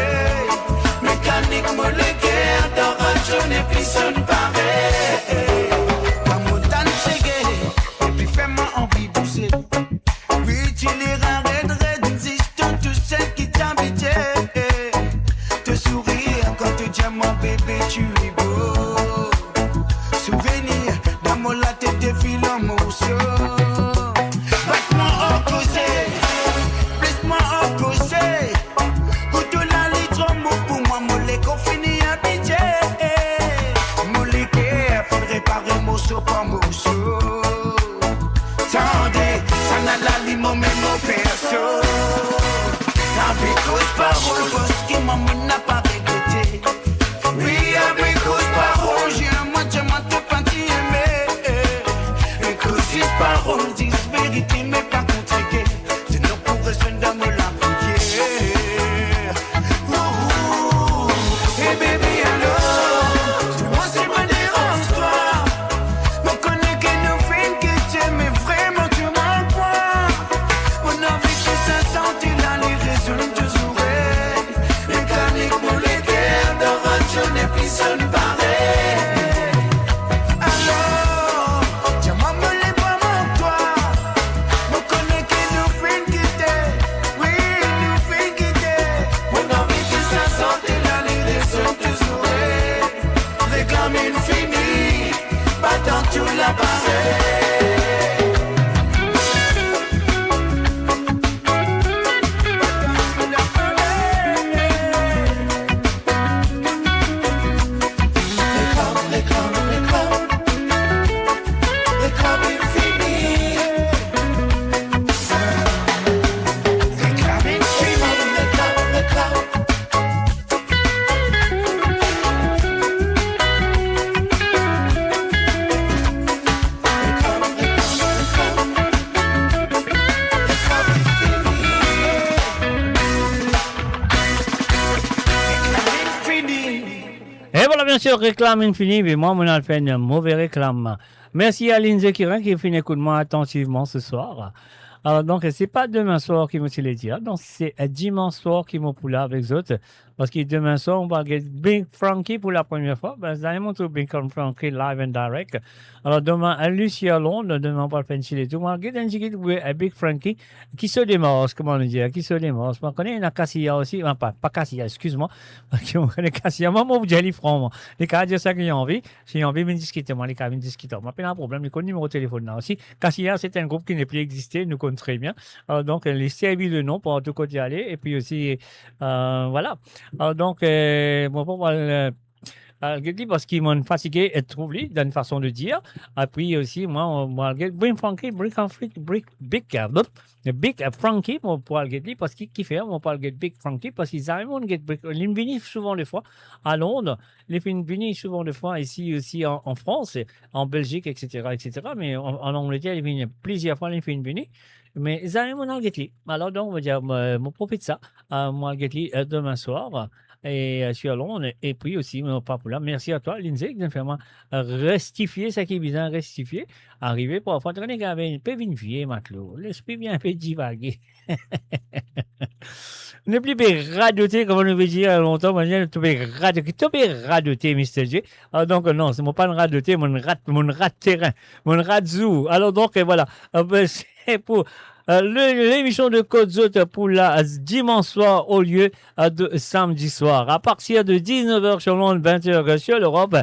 Mekanik mo leker, dan radio nepli sonn parey. Kan mo tann sege, epi fer mwa anvi bouze. Wi, ti le red red, zis to tousel ki ti abite. To sourir kan to dir mwa bebe tu es beau. Souvenir dan mo latet defil an morso. Bat mwa an koze, plis mwa an koze. Kout la li tro mou pou mwa, mo leker fini abitie. Mo leker finn repare morso par morso. Tande, sa la li mo mem mo perso. Abrikos parol, parski mwa mo napa regrete. Wi, abrikos parol, dir mwa, dir mwa to pa ti eme. Abrikos parol, zis verite, me pa kontreker. To donn pou rezon dan mo lapriyer. Ouh, ouh. E bebe alor, dir mwa si mo deranz twa. Mo kone ki nou finn kite, me vreman to mank mwa. Mo anvi ki sa sante la, li rezonn touzour. Mekanik mo leker, dan Sir reklam inn fini, me mwa, mo al fer enn move reklam. Mersi a Lindsay Kirin ki finn ekout mwa atantivman se swar. Alor, donk, se pa demin swar ki mo ti le dir, donk, se, eh, dimans swar ki mo pou la avek zot. Parski demin swar, mo pou al get Big Frankie pou lapremier fwa. Be, zame mo trouv Big Frankie live and direct. Alor, demin, eh, li si a Londres, demin, mo pou al fer enn ti letour. Mo al get enn tigit, wi, eh, Big Frankie. Ki so demars, kouma nou dir, ki so demars. Mo kone ena Kasiya osi, ah, pa, pa Kasiya, exkiz mwa. Parski mo kone Kasiya, mwa, mo pou dir li fran, mwa. Li kapav dir sa ki li anvi. Si li anvi vinn diskit mwa, li kapav vinn diskit. Mo pena problem, li konn nimero telefonn la osi. Kasiya, se enn group ki nepli existe, nou konn tre bien. Alor, donk, li servi le nom partou kot li ale, epi osi, eh, vwala. Alor, donk, eh, mo pa pral, eh, al get li parski mo fatige e trouv li, dan enn fason de dir. Epi osi, mwa, mo al get Big Frankie, Big Frankie, Big, Big, eh, Big, eh, Frankie, mo pou al get li, parski kifer mo pou al get Big Frankie, parski zame mo get Big, li vini souvan de fwa a Londres, li finn vini souvan de fwa isi osi an, an Frans, an Belzik, et cetera, et cetera. Me an, an Angleter, li vini plizier fwa, li finn vini. Me zame mo al get li. Alor, donk, mo dir, mo, mo profit sa, eh, mo al get li, eh, demin swar, e, eh, si a Londres, epi osi, mo pa pou la. Mersi a twa, Lindsay, ki fer mwa, eh, restifie seki bizin restifie. Arive parfwa, to kone, pe vinn vie, matlo. Lespri vinn pe divage. Nepli pe radote, kouma nou pe dir lontan, mo dir, to pe radote, to pe radote, Mister J. Ah, donk, non, se mo pa radote, mo rat, mo rat terin, mo rat zour. Alor, donk, eh, vwala. Eh, be, se pou, eh, le, lemision de Kot Zot pou la, eh, dimans swar olie, eh, de samdi swar. A partir de diznef er sir Londres, vent er sir Lerop,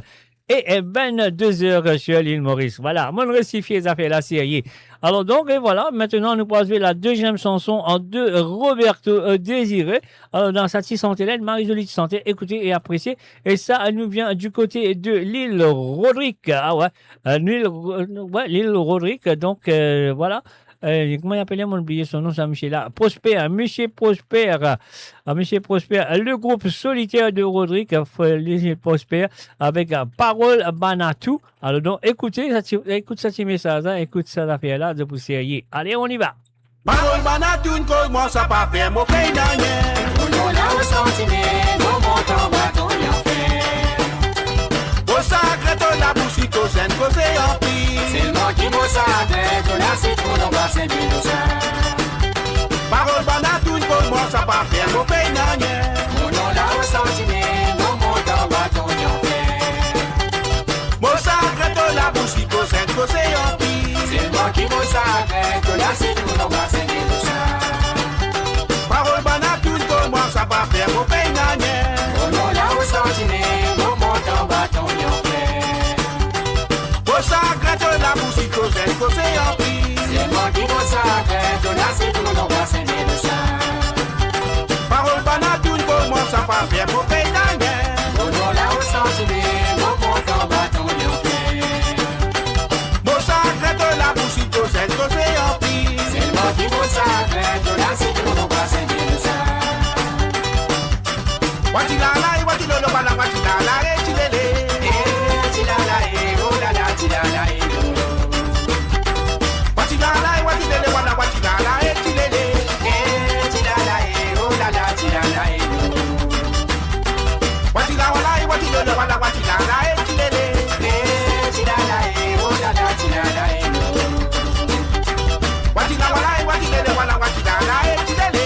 e, e vennde er sir lil Moris. Vwala, mo restifie zafer la, serye. Alor donk, e vwala, aster nou pou al zwe la deziem sanson de Roberto, eh, Désiré. Alor, dan sa ti sante la, enn mari zoli ti sante, ekoute e apresie. E sa nou vinn di kote de lil Rodrik. Ah wi, eh, lil Ro-, wi, lil Rodrik. Donk, eh, vwala. Eh, kouma li apele, mo bliye so nom, sa misie la. Prosper, misie Prosper. Ah, misie Prosper. Le group Solitaire de Rodrik, eh, misie Prosper, avek, eh, Parol Bann Atou. Alor donk, ekoute sa ti, ekout sa ti mesaz la, ekout sa zafer la, de pou serye. Ale, on y va. Parol bann atou inn koz mwa, sa pa fer mo pey nanye. Mo non la ou santi, me mo mont anba ton lanfer. Mo sakre to labous, li koz enn koze anpil. Selman ki mo sakre, to lasit mo non pa sel de nou sa. Parol bann atou inn koz mwa, sa pa fer mo pey nanye. Mo non la ou santi, me mo mont anba ton lanfer. Mo sakre to labous, li koz enn koze anpil. Selman ki mo sakre, to lasit mo non pa sel de nou sa. Parol bann atou inn koz mwa, sa pa fer mo pey nanye. Mo non la ou santi, me mo mont anba ton lanfer. Mo sakre to labous, li koz enn koze anpil. Selman ki mo sakre, to lasit mo non pa sel de nou sa. Parol bann atou inn koz mwa, sa pa fer mo pey nanye. Mo non la ou santi, me mo mont anba ton lanfer. Mo sakre to labous, li koz enn koze anpil. Selman ki mo sakre, to lasit mo non pa sel de nou sa. Wa ti la la, e wa ti lo lo, wa la wa ti la la, e ti le le. E ti la la, e oh la la, ti la la, e lo lo. Wa ti la la, e wa ti le le, wa la wa ti la la, e ti le le. E ti la la, e oh la la, ti la la, e lo lo. Wa ti la wa la, e wa ti lo lo, wa la wa ti la la, e ti le le. E ti la la, e oh la la, ti la la, e lo lo. Wa ti la wa la, e wa ti le le, wa la wa ti la la, e ti le le.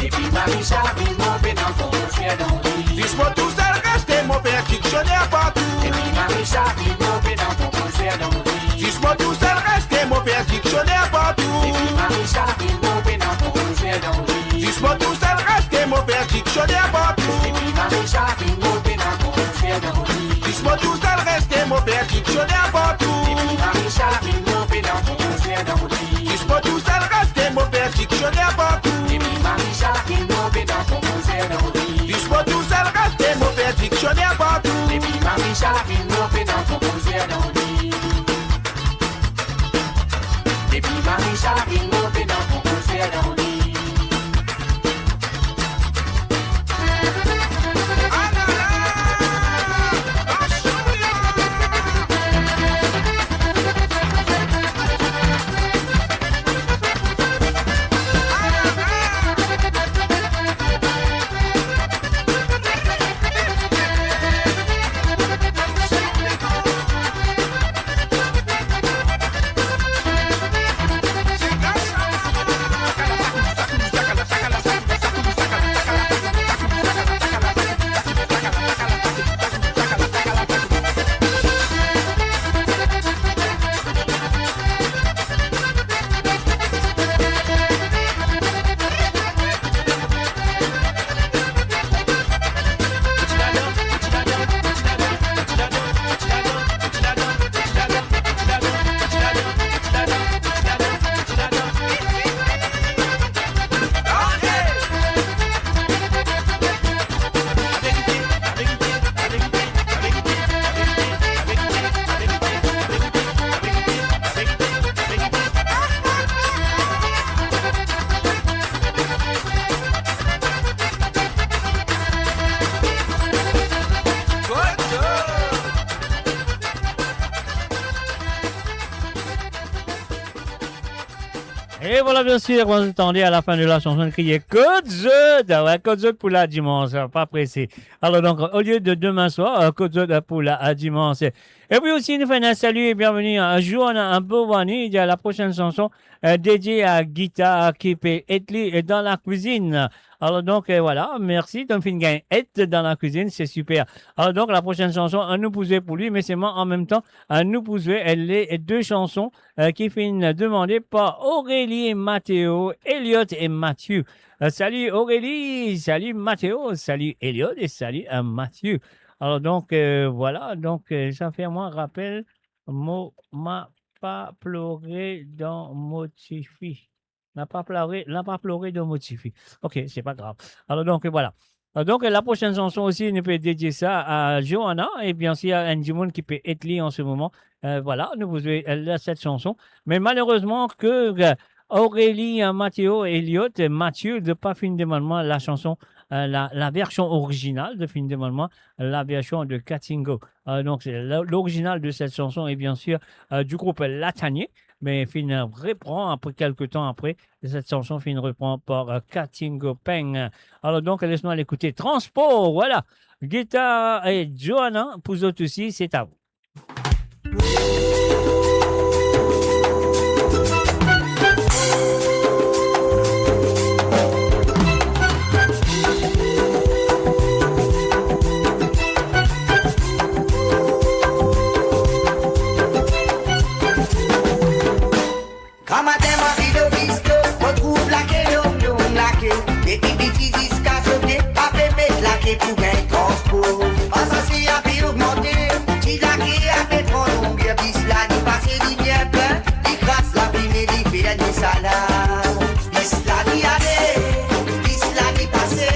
Depi Marisha vinn, mo pena konpran swa dan ri. Zis mo tousel reste, mo fer diksioner partou. Depi Marisha vinn, mo pena konpran swa dan ri. Zis mo tousel reste, mo fer diksioner partou. Depi Marisha vinn, mo pena konpran swa dan ri. Zis mo tousel reste, mo fer diksioner partou. Depi Marisha vinn, mo pena konpran swa dan ri. Zis mo tousel reste, mo fer diksioner partou. Depi Marisha vinn, mo pena konpran swa dan ri. Zis mo tousel reste, mo fer diksioner partou. Depi Marisha vinn, mo pena konpran swa dan ri. Zis mo tousel reste, mo fer diksioner partou. Depi Marisha vinn, mo pena konpran swa dan ri. Depi Et voilà, bien sûr, on entendait à la fin de la chanson crier, "Kot zot?" Ah ouais, kot zot pou la dimanche, hein, pas pressé. Alors donc, au lieu de demain soir, euh, kot zot pou la, euh, dimanche. Et puis aussi, nous faisons un salut et bienvenue à Joanna, à Bovani. Il y a la prochaine chanson, euh, dédiée à Gita, qui peut être lue dans la cuisine. Alors donc, euh, voilà, merci. Donc, finn gagn et dans la cuisine, c'est super. Alors donc, la prochaine chanson, euh, nou pou zwe pou li, mais seulement en même temps, euh, nou pou zwe, euh, les deux chansons euh, ki finn demande par Aurélie, Mathéo, Elliot et Mathieu. Euh, salut Aurélie, salut Mathéo, salut Elliot et salut, euh, Mathieu. Alors donc, euh, voilà, donc, euh, ça fait moi rappel, mo, ma pa plore dan mo tifi. Na pa plore, na pa plore dan mo tifi. Ok, c'est pas grave. Alors donc, voilà. Euh, donc, la prochaine chanson aussi, nou pe dédie sa à Johanna. Et bien sûr, enn dimoun ki pe et li en ce moment. Euh, voilà, nou pou zwe, euh, cette chanson. Mais malheureusement que, euh, Aurélie, euh, Mathéo, Elliot, euh, Mathieu, zot pa finn demann mwa la chanson, euh, la, la version originale, zot finn demann mwa la version de Katingo. Euh, donc, c'est la, l'original de cette chanson est bien sûr, euh, du groupe Latanier, mais finn repran après quelque temps après, cette chanson finn repran par, euh, Katingo Peng. Alors donc, laisse-nous aller écouter Transport, voilà. Gita et Johanna, pou zot osi, c'est à vous. Gramatin, mari do bisto, mo trouv lake, long, long lake. Depi piti ziska sote, ape met lake pou gagn transpor. Pasazie ape ogmante, ti lake ape pran longuer, bis la li pase, li bien plin, li kras lafime, li fer nou sala. Bis la li ale, bis la li pase,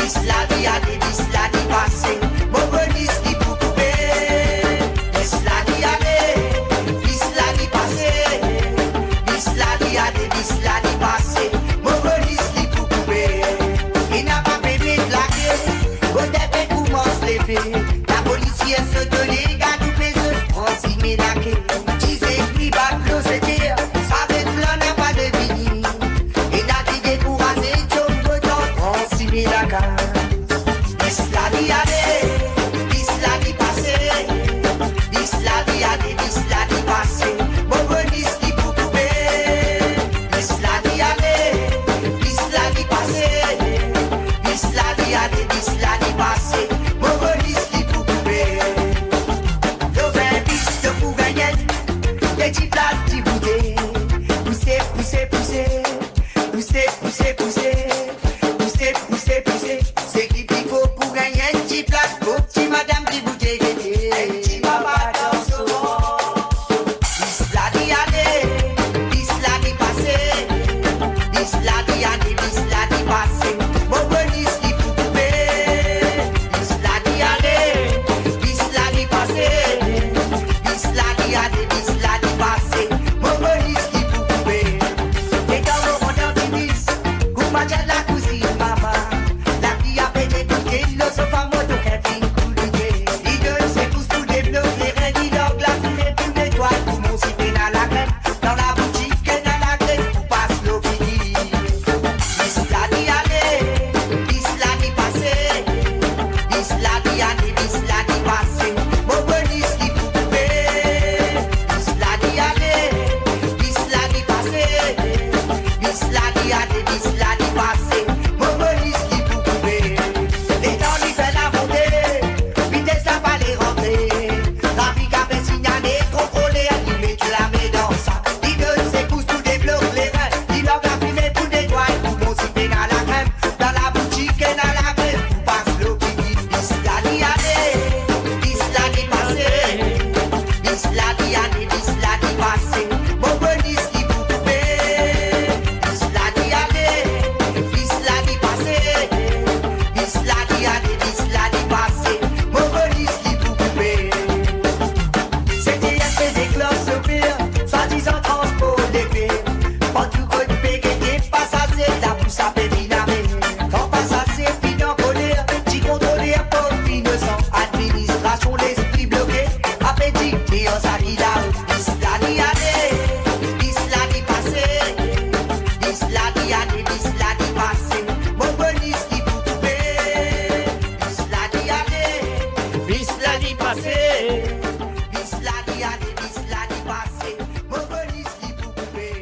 bis la li ale, bis la li pase, mo bonis li pou koupe. Bis la li ale, bis la li pase, bis la li ale, bis la li pase, mo bonis li pou koupe. Ena pa pe met lake, kote pe koumans leve. Lapolisie sot done, gard ou pe zot pran sime lake. Dize pli ba dlo sete, savet flan napa de vini. Ena ki dekouraze, tchom kotan pran sime laka. Bis la li ale, bis la li pase, bis la li ale, bis la li pase, mo bonis li pou koupe. Bis la li ale, bis la li pase, bis la li ale, bis la li pase, mo bonis li pou koupe. Love bis to pou gagn enn ti plas diboute. Pouse, pouse, pouse. Pouse, pouse, pouse. Pouse, pouse, pouse. Seki pli for pou gagn enn ti plas, kot ti madam diboute gete. Enn ti papa dan so. Bis la li ale, bis la li pase. Bis la li ale, bis la li pase. Mo bonis li pou koupe. Bis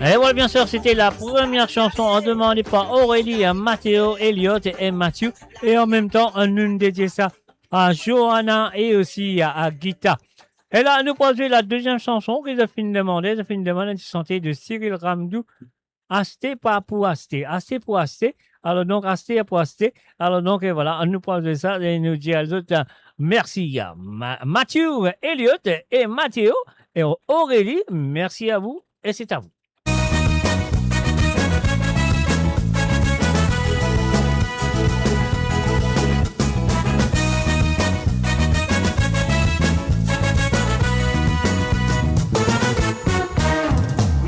Et voilà, bien sûr, c'était la première chanson demandée par Aurélie, euh, Mathéo, Elliot et Mathieu. Et en même temps, euh, nous dédions ça à Johanna et aussi à, à Gita. E la, nou pou zwe la deuxième chanson ki zot finn demande. Zot finn demande enn ti sante de Cyril Ramdou, Aste pa pou aste, aste pou aste. Alors donc, aste pou aste. Alors donc, et voilà, nou pou zwe sa e nou dir a zot, euh, merci à Ma-, Mathieu, Elliot et Mathéo et Aurélie. Merci à vous et c'est à vous.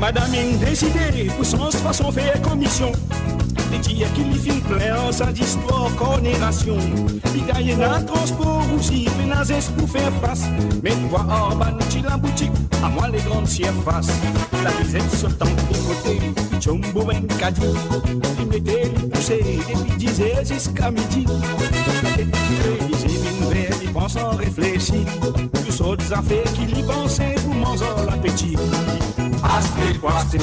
Madam inn deside pou sanz fason fer komisyon. Li dir ki li finn plin ar sa zistwar kornerasion. Li gagn ena transpor osi, mennaz pou fer fas. Me twa ar bann ti laboutik, a mwa le grann sirfas. La vizit so tann de kote, li tonbe enn kadi. Li mete li pouse depi diz er ziska midi. Li vinn ver, li pran san reflesi. Tou sort zafer ki li panse pou manz ar lapeti. Aste pou aste,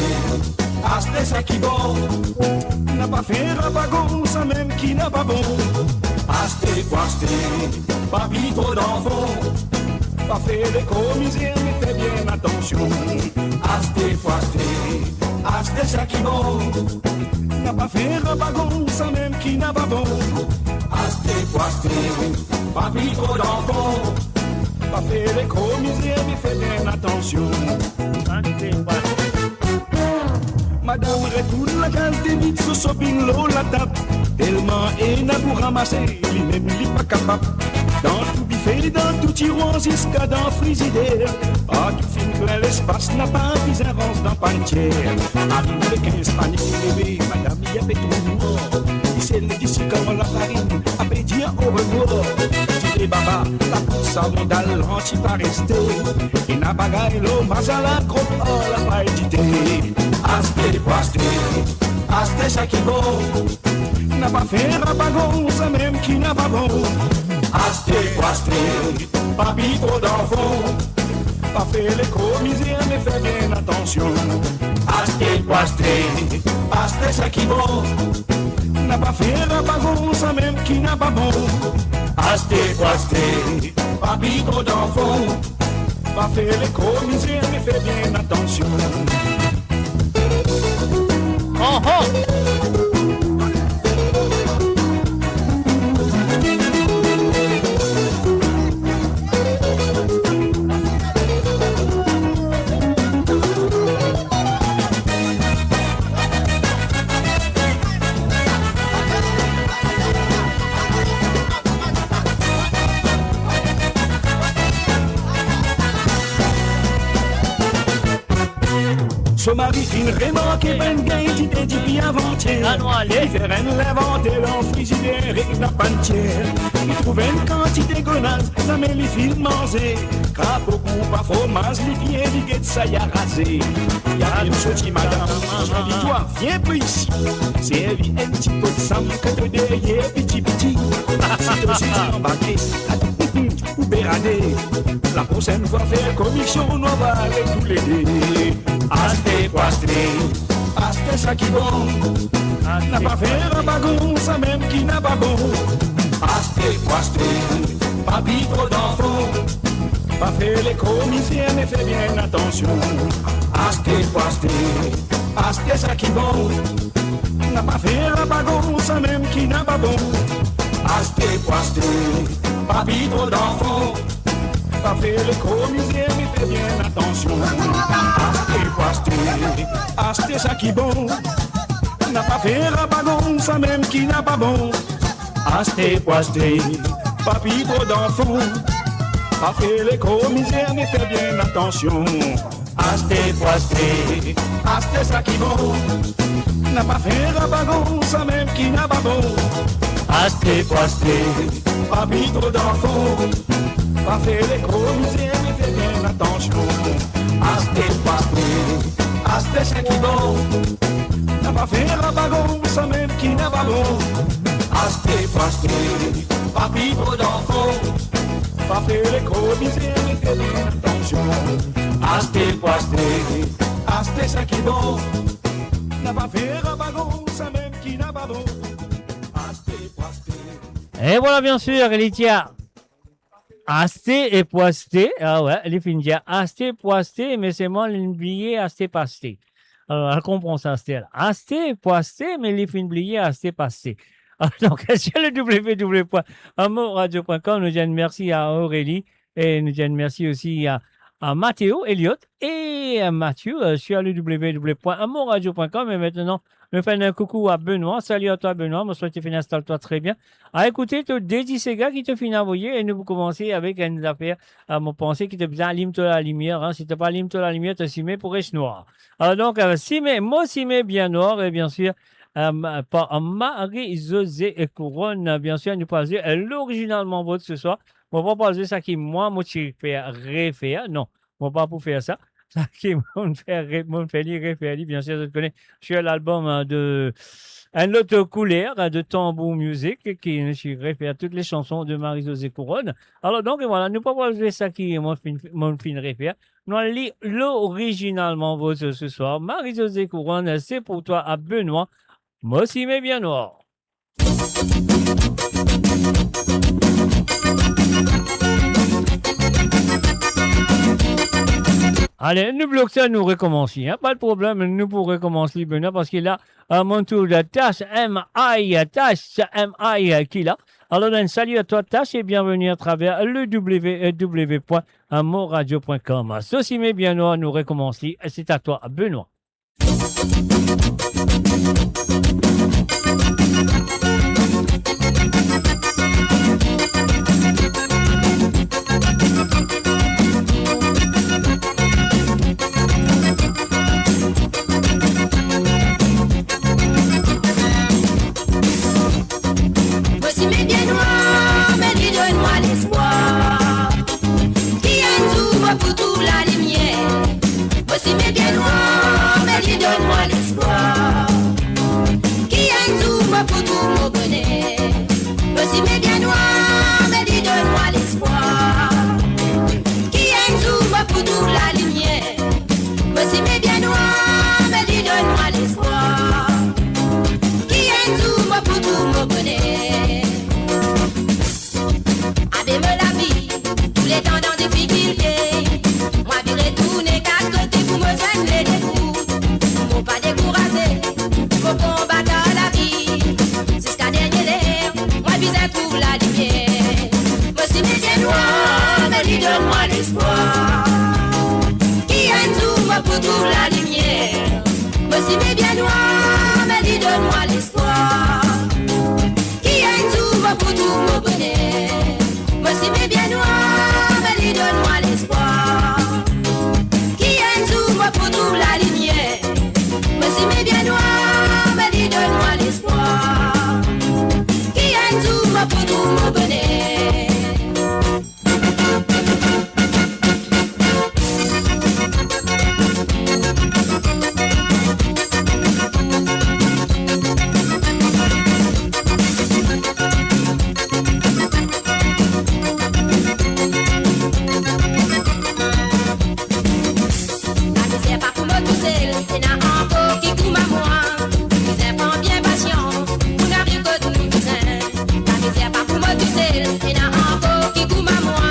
aste sa ki bon. Napa fer rabagon, samem ki napa bon. Aste pou aste, pa pli tro dan fon. Pa fer lekomizer, me fer bien atansion. Aste pou aste, aste sa ki bon. Napa fer rabagon, samem ki napa bon. Aste pou aste, pa pli tro dan fon. Pa fer lekomizer, me fer bien atansion. Aste pou aste. Madam retourn lakaz, devir so shopping lor latab. Telman ena pou ramase, limem li pa kapab. Dan tou bife, dan tou tirwar, ziska dan frizider. Partou finn plin lespas, napa bizin rans dan pantier. Ariv le kinz, panik leve, madam li ape tro nwar. Li sel li disikan lafarinn, ape dir orevwar. Ti pe baba, lapous, savon, dal, ti pa reste. Ena bagay lor mazala, krot ar la pa ezite. Aste pou aste, aste sa ki bon. Napa fer rabagon, samem ki napa bon. Aste pou aste, pa pli tro dan fon. Pa fer lekomizer, me fer bien atansion. Aste pou aste, aste sa ki bon. Napa fer rabagon, samem ki napa bon. Aste pou aste, pa pli tro dan fon. Pa fer lekomizer, me fer bien atansion. Oh, oh. So mari finn remarke bann gagn dite dipi avantier. Li fer enn linventer dan frizider ek dan pantier. Li trouv enn kantite gonaz, zame li finn manze. Krapo, koupa, fromaz, li bien, li get sa, li araze. Li apel so ti madam, li dir, twa, vien par isi. Servi enn ti pot sam, kat deryer piti piti. Si to zis anbake, ou be rade. La prosenn fwa fer komisyon, nou ava ale toulede. Aste pou aste, aste sa ki bon. Napa fer rabagon, samem ki napa bon. Aste pou aste, pa pli tro dan fon. Pa fer lekomizer, me fer bien atansion. Aste pou aste, aste sa ki bon. Napa fer rabagon, samem ki napa bon. Aste pou aste, pa pli tro dan fon. Pa fer lekomizer, me fer bien atansion. Aste pou aste, aste sa ki bon. Napa fer rabagon, samem ki napa bon. Aste pou aste, pa pli tro dan fon. Pa fer lekomizer, me fer bien atansion. Aste pou aste, aste sa ki bon. Napa fer rabagon, samem ki napa bon. Aste pou aste, pa pli tro dan fon. Pa fer lekomizer, me fer bien atansion. Aste pou aste, aste sa ki bon. Napa fer rabagon, samem ki napa bon. Aste pou aste, pa pli tro dan fon. Pa fer lekomizer, me fer bien atansion. Aste pou aste, Aste sa ki bon, napa fer rabagon samem ki napa bon. Aste pou aste. E vwala, bien sir, li ti a aste e pou aste. Ah we, li finn dir aste pou aste, me selman li bliye aste paste. Alor, al konpran sa, aste la. Aste pou aste, me li finn bliye aste paste. Donk, sur le w w w point mo radio point com, nou dir mersi a Aurélie e nou dir mersi osi a, a Mathéo, Elliot e, euh, Mathieu, euh, sur le w w w point mo radio point com. E aster, nou fer enn koukou a Benoît. Salut à toi, Benoît. Mo swete to finn instal twa tre bien. A ekoute to Daddy Sega ki to finn avoye e nou pou koumanse avek enn zafer. Euh, mo panse ki to bizin alim to lalimier, hein. Si to pa alim to lalimier, to sime pou res nwar. Alor donk, euh, sime, mo sime bien nwar, e bien sir, euh, par Marie-Josée Couronne, bien sir, nou pou al zwe, euh, l'original mon vote ce soir. Mo pa pou al zwe sa ki mwa mo ti fer, refer, non, mo pa pou fer sa. Sa ki mo fer, re-, mo fer li, refer li, bien sir, zot kone, sur lalbom, euh, de Enn lot kouler, euh, de Tambour Music, ki nou ti refer tout le sanson de Marie-Josée Couronne. Alor donk, vwala, nou pa pou al zwe sa ki mo finn, mo finn refer. Nou al li l'original mon vote ce soir. Marie-Josée Couronne, c'est pour toi a Benoît. Mo sime bien nwar. Ale, nou blok sa, nou rekomans li, hein. Pa de problem, nou pou rekomans li, Benoît, parski la, euh, mo trouv Tash M I, Tash M I, euh, ki la. Alor, enn salut à toi, Tash, et bienvenue à travers le w w w point mo radio point com. Mo sime bien nwar, nou rekomans li, c'est à toi, Benoît. Mo sime bien nwar, me li donn mwa lespwar. Ki enn zour mo pou trouv lalimier. Mo sime bien nwar, me li donn mwa lespwar. Ki enn zour mo pou trouv mo boner. Mo sime bien nwar, me li donn mwa lespwar. Ki enn zour mo pou trouv lalimier. Mo sime bien nwar, me li donn mwa lespwar. Ki enn zour mo pou trouv mo boner. Abe mo lavi, touletan dan difikilte. Mwa vire tourne kat kote pou mo zwenn ledebout. Mo pa dekouraze, mo konbat ar lavi. Ziska dernie ler, mwa bizin trouv lalimier. Mo sime bien nwar, me li donn mwa lespwar. Ki enn zour mo pou trouv lalimier. Mo sime bien nwar, me li donn mwa lespwar. Ki enn zour mo pou trouv mo boner. Mo sime bien nwar, me li donn mwa lespwar. Ki enn zour mo pou trouv lalimier. Mo sime bien nwar, me li donn mwa lespwar. Ki enn zour mo pou trouv mo boner. Lamizer pa pou mo tousel, ena ankor ki kouma mwa. Bizin pran bien pasians, pou nou ariv kot nou bizin. Lamizer pa pou mo tousel, ena ankor ki kouma mwa.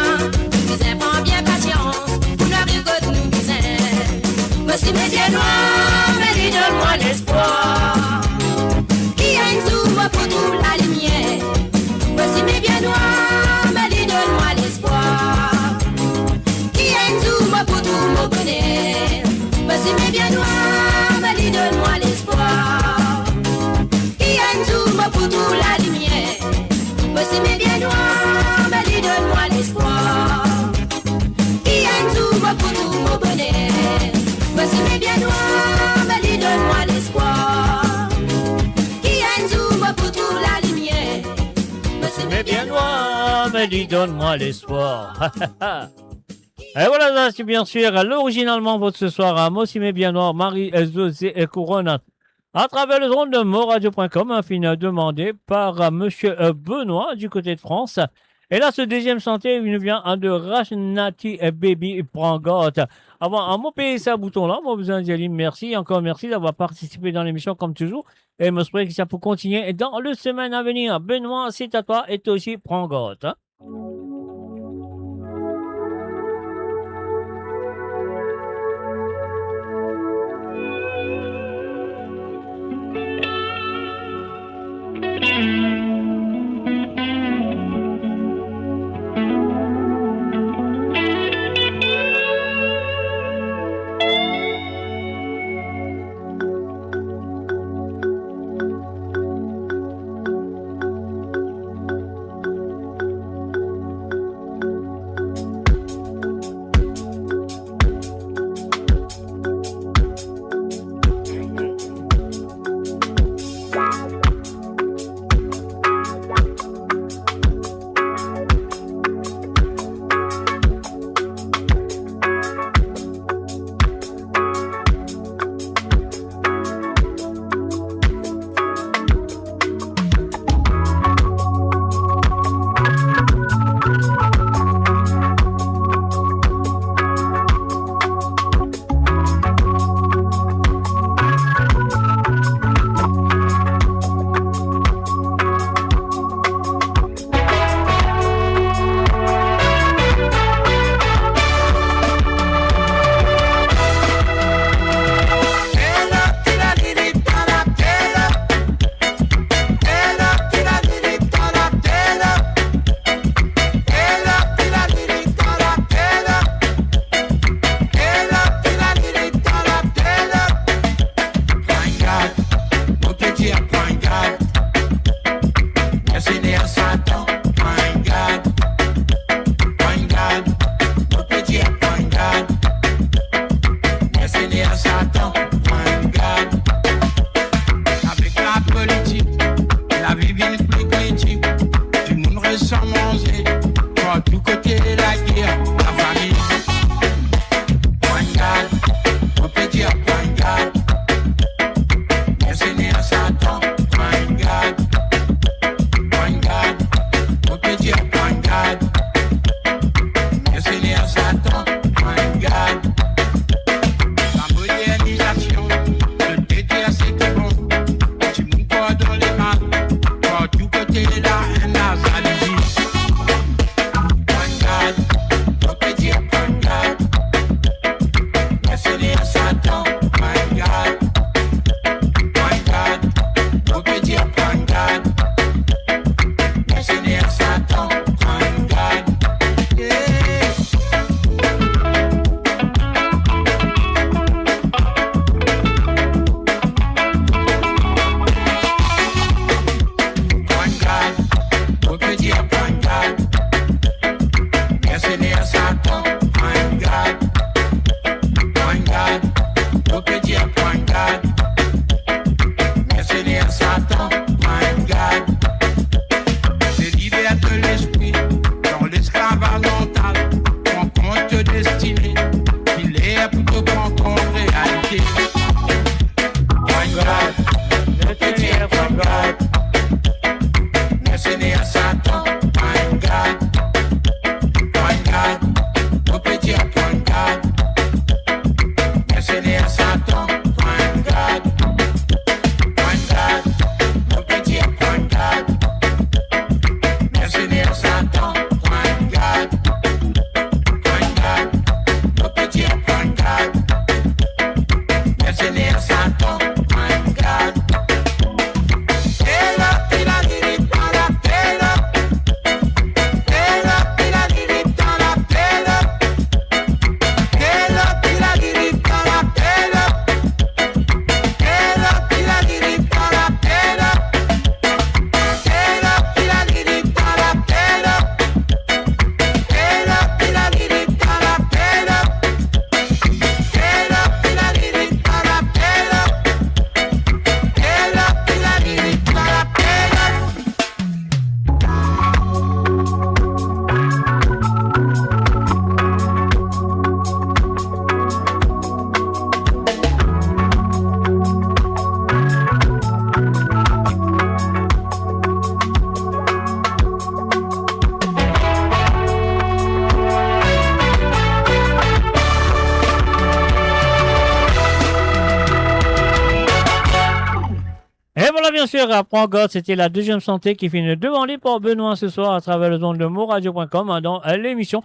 Bizin pran bien pasians, pou nou ariv kot nou bizin. Mo sime bien nwar, me li donn mwa lespwar. Ki enn zour mo pou trouv lalimier. Mo sime bien nwar, me li donn mwa lespwar. Ki enn zour mo pou trouv mo boner. Mo sime bien nwar, me li donn mwa lespwar. Ki enn zour mo pou trouv lalimier. Mo sime bien nwar, me li donn mwa lespwar. Ki enn zour mo pou trouv mo boner. Mo sime bien nwar, me li donn mwa lespwar. Ki enn zour mo pou trouv lalimier. Mo sime bien nwar, me li donn mwa lespwar. E vwala, sa se bien sir l'original mon vote ce soir a Mo sime bien nwar, Marie-Josée Couronne. À travers les ondes de moradio point com, hein, fini demandé par, euh, monsieur, euh, Benoît du côté de France. E la, so deziem sante, nou vinn de Rach Nati, eh, Baby Pran Gard. Avan, avan mo pez sa bouton la, mo bizin dir li mersi, ankor mersi d'avoir partisipe dan lemision, kom touzour. E mo espere ki sa pou kontigne dan le semenn a venir. Benoit, c'est à toi, e twa osi, pran gard, hein. Pran gard, mo pe dir pran gard. Mersener Satan, pran gard. Pran gard, mo pe dir pran gard. Mersener Satan, pran gard. Avek lapolitik, lavi vinn pli kritik. Dimoun res san manze, partou kote lager, lafami. Pran gard, mo pe dir pran gard. Mersener Satan, pran gard. Pran gard, mo pe dir pran gard. Mersener Satan, pran gard. Lamodernizasion, zot pe dir seki bon. Dimoun krwar dan lemal, partou kote la enn a zalouzi. Pran gard. Bien sûr, Prends Garde, c'était la deuxième santé qui finit demandée par Benoît ce soir à travers les ondes de moradio point com, hein, dans, euh, l'émission,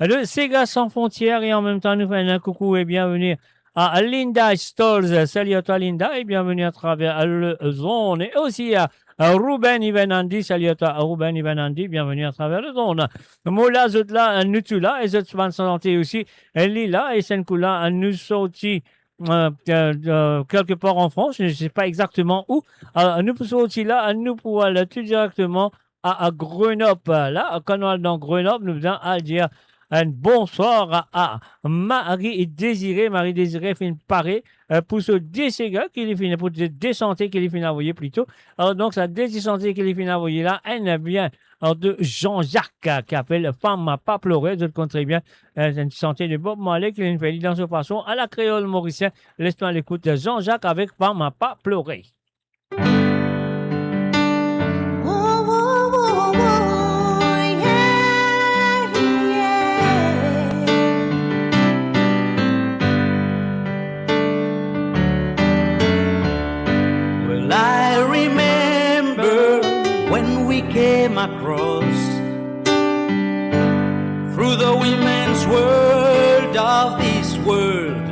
euh, de Sega Sans Frontières. Et en même temps, nous faisons un coucou et bienvenue à Linda Stolz. Salut à toi, Linda, et bienvenue à travers le zone. Et aussi à, à Ruben Ivan Andy. Salut à toi, Ruben Ivan Andy. Bienvenue à travers le zone. Mo la, zot la, nou tou la, e zot bann santé osi, li la, e sa kou la, nou sorti, euh, euh, euh, quelque part en France, je sais pas exactement où. Euh, nou pou sorti la, nou pou al tou directement à, à Grenoble. La, kan nou al dan Grenoble, nou bizin al dir un bonsoir à, à Marie Désirée. Marie Désirée finn pare, euh, pou so de sega ki li finn, pou de, de santé ki li finn avoye plito. Alors, donc, sa de santé ki li finn avoye la, enn bien, alors, de Jean-Jacques, euh, ki apel Fam pa plore. Zot konn tre bien, euh, enn santé de Bob Marley ki li fer li dan so fason à la créole morisien. Les nou al ekout Jean-Jacques avec Fam pa plore. Well, I remember when we came across through the women's world of this world.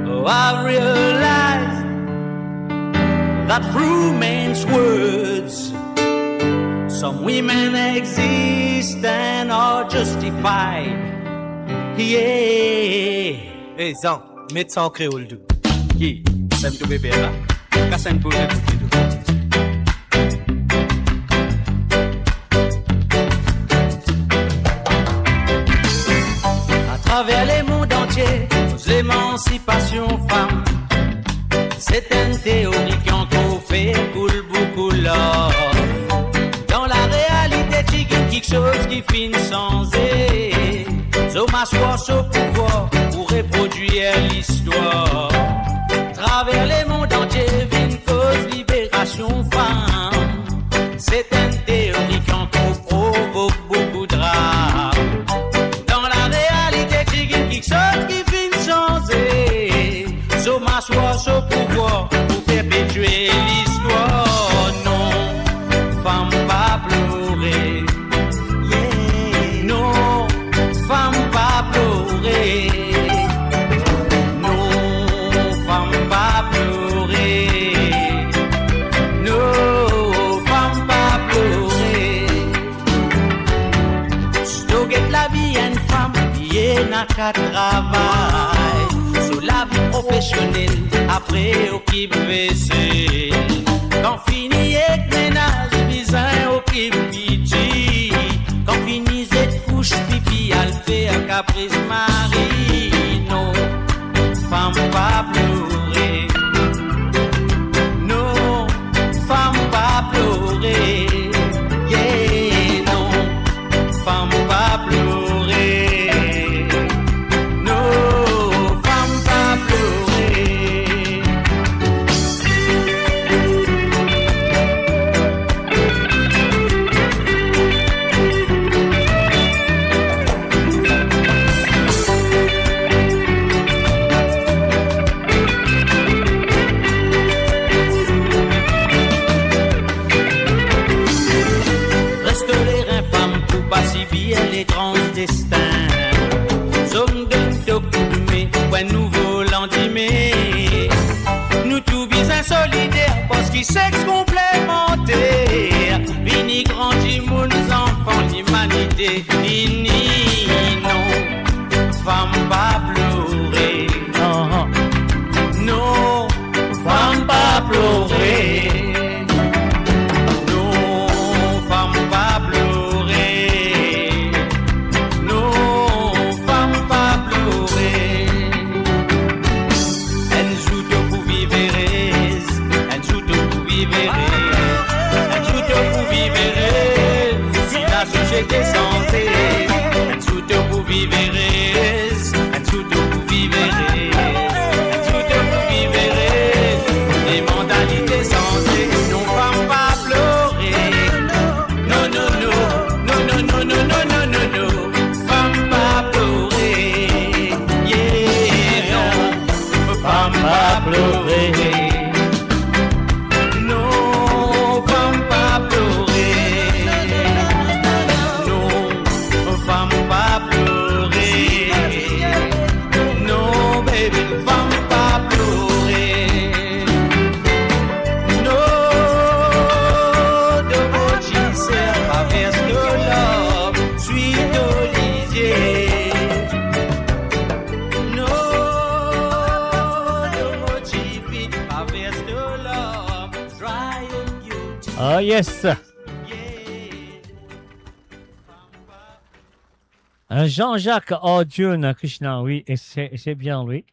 Oh, I realize that through men's words, some women exist and are justified. Yeah. Hey, Zan, met sa an kreol dou. Ki? Sa enn tou bebe la. Kas enn bouz ekout li dou. Atraver lemond antie, koz lemansipasion fam. Se enn teori ki ankor fer koul boukou larm. Dan larealite, ti gagn kiksoz ki finn sanze. Zom aswar so pouvwar pou reprodwir listwar. Traver lemond antie vinn koz liberasion fam. Se enn teori ki ankor provok boukou dram. Dan larealite, ti gagn kiksoz ki finn sanze. Zom aswar so pouvwar pou perpetwe listwar. Non, fam pa plore. Yeah. Non, fam pa plore. Non, fam pa plore. Non, fam pa plore. Si to get lavi enn fam, li ena ka travay. So lavi profesionel, apre okip vesel. Kan fini ek menaz, bizin okip piti. Kan fini zet kous, pipi, al fer kapris mari. Non, fam pa plore. Non, fam pa plore. Yeah, non, fam pa plore. Non, fam pa plore. Res toler enn fam pou pa sibir letranz destin. Zom donn to koudme pou enn nouvo landime. Nou tou bizin solider, parski sex konplemanter. Vini gran dimoun, zanfan, limanite ini. Non, fam pa plore. Non, fam pa plore. Non, fam pa plore. Non, fam pa plore. Enn zour to pou viv erez, enn zour to pou viv erez, enn zour to pou viv erez. Si lasosiete sanze, enn zour to pou viv erez, enn zour to pou viv erez, enn zour to pou viv erez. Lemantalite sanze, non, fam pa plore. Non, non, non, non, non, fam pa plore. Yeah, non, fam pa plore. Yes. Jean-Jacques Arjun Krishna, oui, et c'est, c'est bien lui.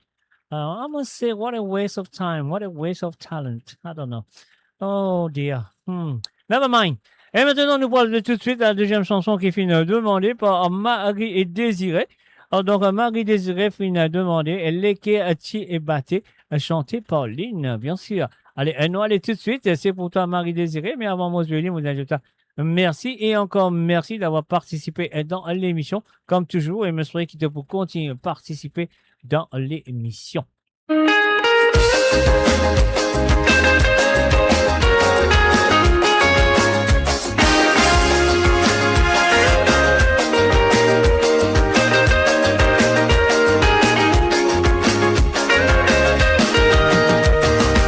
Uh, I must say, what a waste of time, what a waste of talent. I don't know. Oh dear. Hmm. Never mind. E aster nou pou al toutswit a la deziem sanson ki finn demande par Marie Désiré. Alor, donk, Marie Désiré finn demande Leker ti e bate, chante par Lynn, bien sir. Ale, nou ale toutswit, c'est pour toi, Marie Désiré, me avan mo zwe li, mo dir a zot mersi e ankor mersi d'avoir partisipe dan lemision, kom touzour, e mo swete ki to pou kontigne partisipe dan lemision.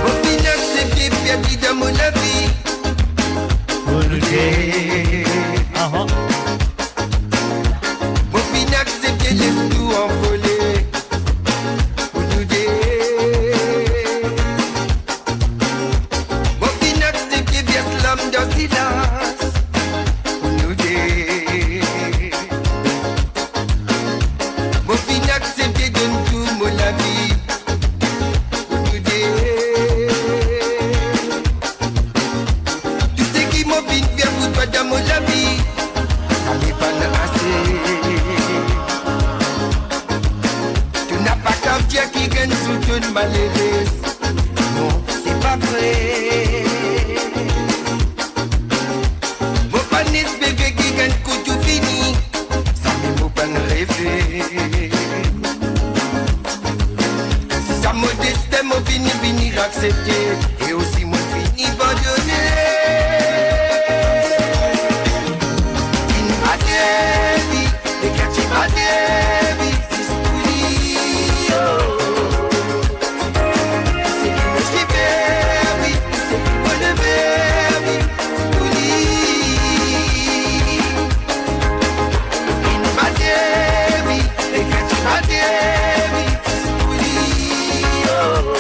Mo finn aksepte perdi dan mo lavi pou nou de. Aha. Mo finn aksepte les tou anvole pou nou de. Mo finn aksepte vers larm dan silas pou nou de. Mo finn aksepte donn tou mo lavi pou nou de. Tou seki mo finn fer pou twa dan mo lavi, sa li pa'nn ase. To napa kav dir ki gagn sou to malerez. Non, se pa vre. Mo pa'nn espere ki gagn kou tou fini, samem mo pa'nn reve. Si sa mo destin, mo fini, fini aksepte, e osi mo fini abandone. Finn bate li, leker ti bate li, zis pou li, oh. Seki mo ti fer li, seki mo ti fer li, pou li. Finn bate li, leker ti bate li, zis pou li, oh.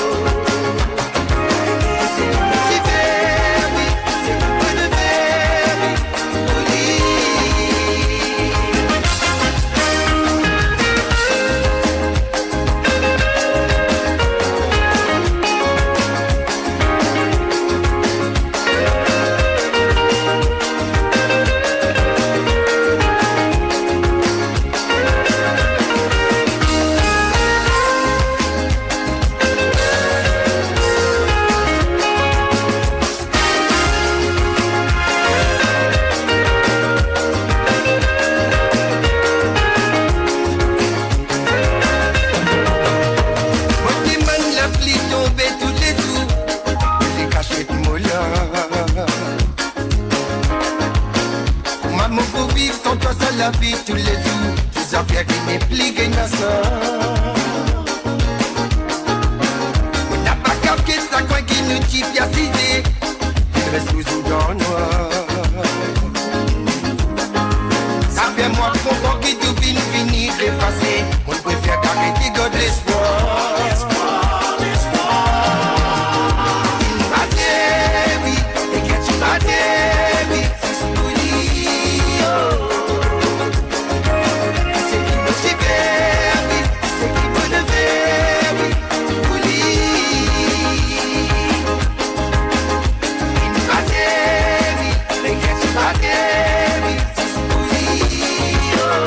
Mo demann lapli tonbe toulezour, pou li kasiet mo larm. Kouma mo pou viv san twa sa lavi toulezour? Tou zafer ki nepli gagn sans. Mo napa kav get sa kwin ki nou ti pe asize, ki res touzour dan nwar. Sa fer mwa konpran ki tou finn fini efase. Mo prefer gard lespwar. Finn bate li, leker ti bate li, zis pou li, oh. Seki mo ti fer li, seki mo ti fer li, pou li. Finn bate li, leker ti bate li, zis pou li, oh.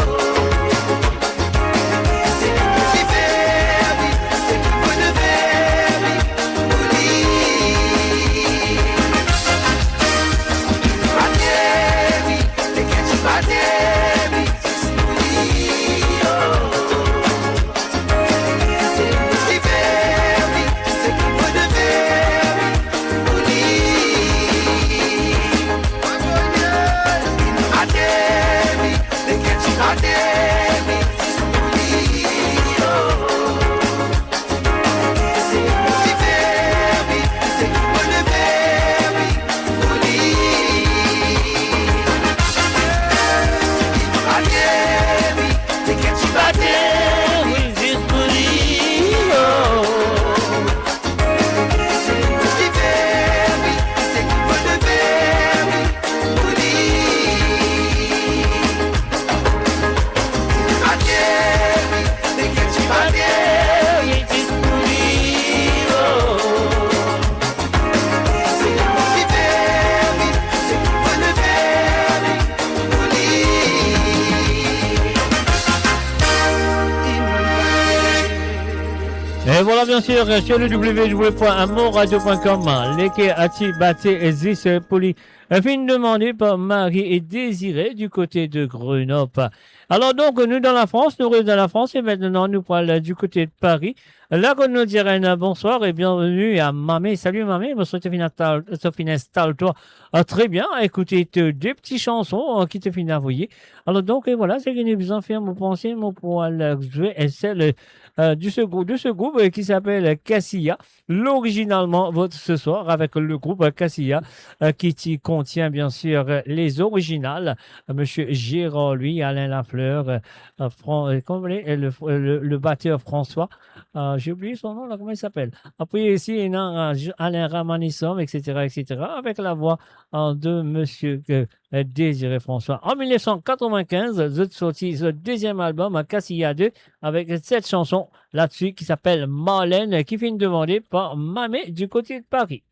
Et voilà, bien sûr, sur le w w w point amourradio point com, Leke Ati Bate, zis pou li. Euh, finn demandé par Marie et Désiré du côté de Grenoble. Alors donc, nous dans la France, nous restons dans la France et maintenant nous parlons du côté de Paris. Là, quand nous disons un bonsoir et bienvenue à Mamé. Salut Mamé, bonsoir, tu as fini à ta-, tu as fini à installer toi. Ah, très bien, écoutez, deux petites chansons, euh, qui te fini à envoyer. Alors donc, et voilà, c'est que nous faisons faire mon pensée, mon pour aller jouer, et celle, euh, de ce grou-, de ce groupe, euh, qui s'appelle Cassia. L'originalement, votre ce soir avec le groupe Cassia, euh, qui, qui contient bien sûr, euh, les originales, euh, monsieur Gérard, lui, Alain Lafleur, euh, euh, Fran-, euh, comment vous voulez, euh, le, le, le batteur François, euh, j'ai oublié son nom là, comment il s'appelle ? Après, ici, il y a, euh, Alain Ramanisson, et cetera, et cetera, avec la voix, euh, de monsieur, euh, euh, Désiré François. En mille neuf cent quatre-vingt-quinze, zot sorti son deuxième album, Cassia deux, avec cette chanson là-dessus qui s'appelle Marlène, qui finn demandé par Mamé du côté de Paris.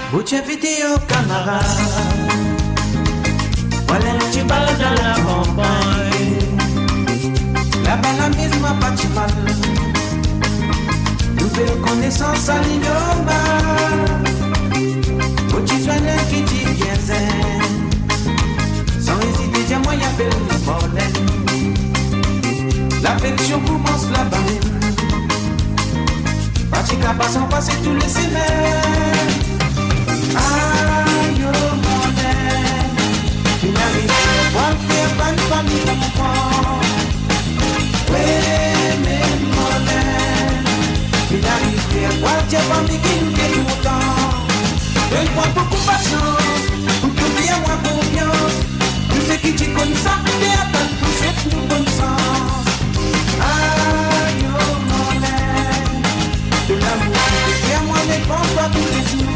Bout enn video, kamarad. Vwala enn ti bal dan lakanpagn. Laba lamizman pa ti mal. Nouvel konesans, sa li normal. Mo ti zwenn enn ki ti bien zen. San ezite, dir mwa li apel Marlène. Lafeksion koumans laba mem. Pa ti kapav sanpase tou le semenn. Ayo, Marlène, finn arive pou al fer bann fami konpran. We, me Marlène, finn arive pou al dir fami ki nou pe kontan. Donn mwa boukou pasians, pou to fer mwa konfians. Tou seki ti konn sa, pe atann pou swet nou bonn sans. Ayo, Marlène, to lamour ki pe fer mwa, me pans twa toulezour.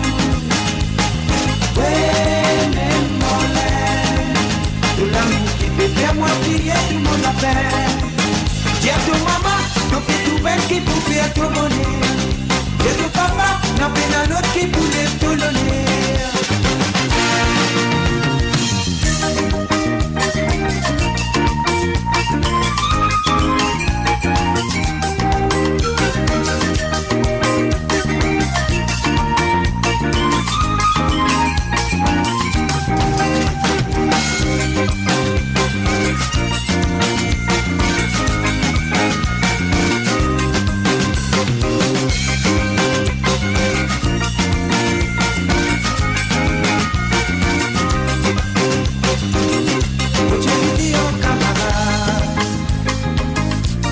We, me Marlène, to lamour ki pe fer mwa bliye tou mo lapenn. Dir to mama, to finn trouv enn ki pou fer to boner. Dir to papa, napa ena lot ki pou lev to loner.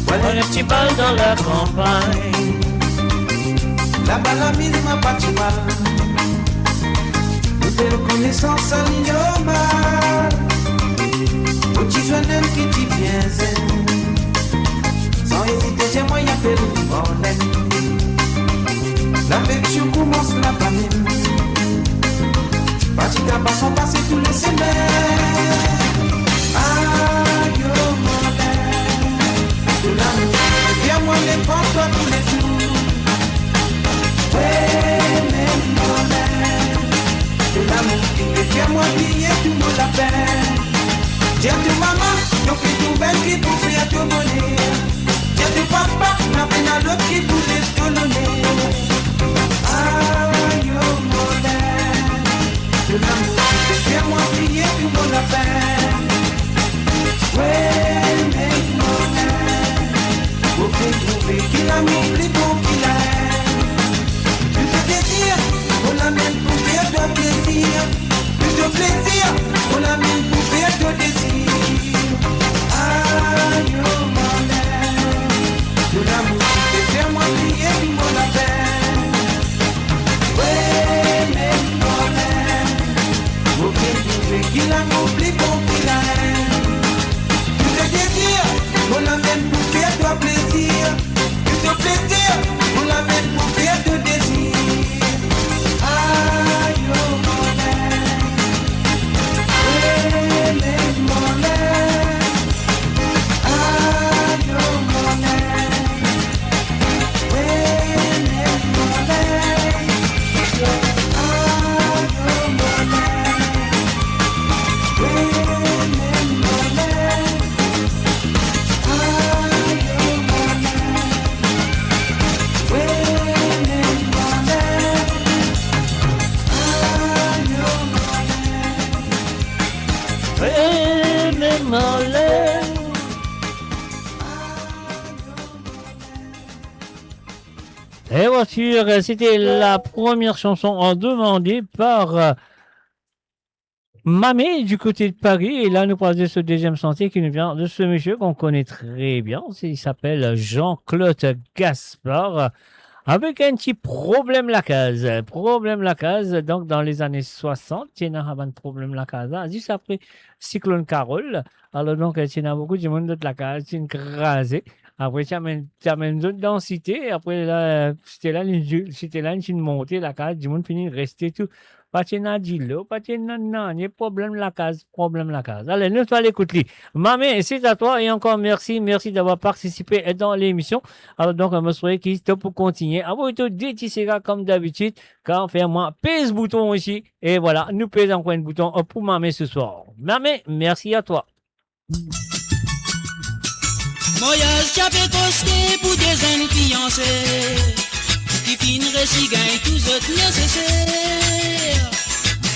Vwala enn ti bal dan lakanpagn. Laba lamizman pa ti mal. Nouvel konesans, sa li normal. Mo ti zwenn enn ki ti bien zen. San ezite, dir mwa li apel Marlène. Lafeksion koumans laba mem. Pa ti kapav sanpase tou le semenn. Ayo, Marlène, to lamour ki pe fer mwa, me pans twa toulezour. We, me Marlène, to lamour ki pe fer mwa bliye tou mo lapenn. Dir to mama, to finn trouv enn ki pou fer to boner. Dir to papa, napa ena lot ki pou lev to loner. Ayo, Marlène, to lamour ki pe fer mwa bliye tou mo lapenn. We, me Marlène, mo finn trouve ki lamour pli bon ki laenn. Tou to dezir, mo la mem pou fer twa plezir. Tou to plezir, mo la mem pou fer to dezir. Ayo, Marlène, to lamour ki pe fer mwa bliye tou mo lapenn. We, me Marlène, mo finn trouve ki lamour pli bon ki laenn. Tou to dezir, mo la mem pou fer twa plezir. Tou to plezir, mo la mem pou fer to dezir. Ayo, Marlène. Eh, me Marlène. Ayo, Marlène. Eme male. Et voici, c'était la première chanson, euh, demandée par, euh, Mamé du côté de Paris. Et là, nous passons sur le deuxième sentier qui nous vient de ce monsieur qu'on connaît très bien. C'est, il s'appelle Jean-Claude Gaspard. Avek enn ti problem lakaz. Problem lakaz, donk dan lezane swasant, ti ena sa bann problem lakaz la. Zis apre siklonn Carole, alor donk, ti ena boukou dimoun, zot lakaz ti kraze. Apre ti amenn, ti amenn zot dan site, apre la, site la, li, site la, li ti monte, lakaz dimoun fini reste tou. Pa ti ena dilo, pa ti ena nanye, problem lakaz, problem lakaz. Ale, nou al ekout li. Mame, c'est à toi et encore merci, merci d'avoir participé dans l'émission. Alor donk, mo swete ki to pou kontigne. Avan tou, de ti sega comme d'habitude, kan fer mwa pez bouton isi, e vwala, nou pez ankor enn bouton pou Mame ce soir. Mame, merci à toi. Maryaz ti ape koste pou de zenn fianse ki finn resi gagn tou zot neseser.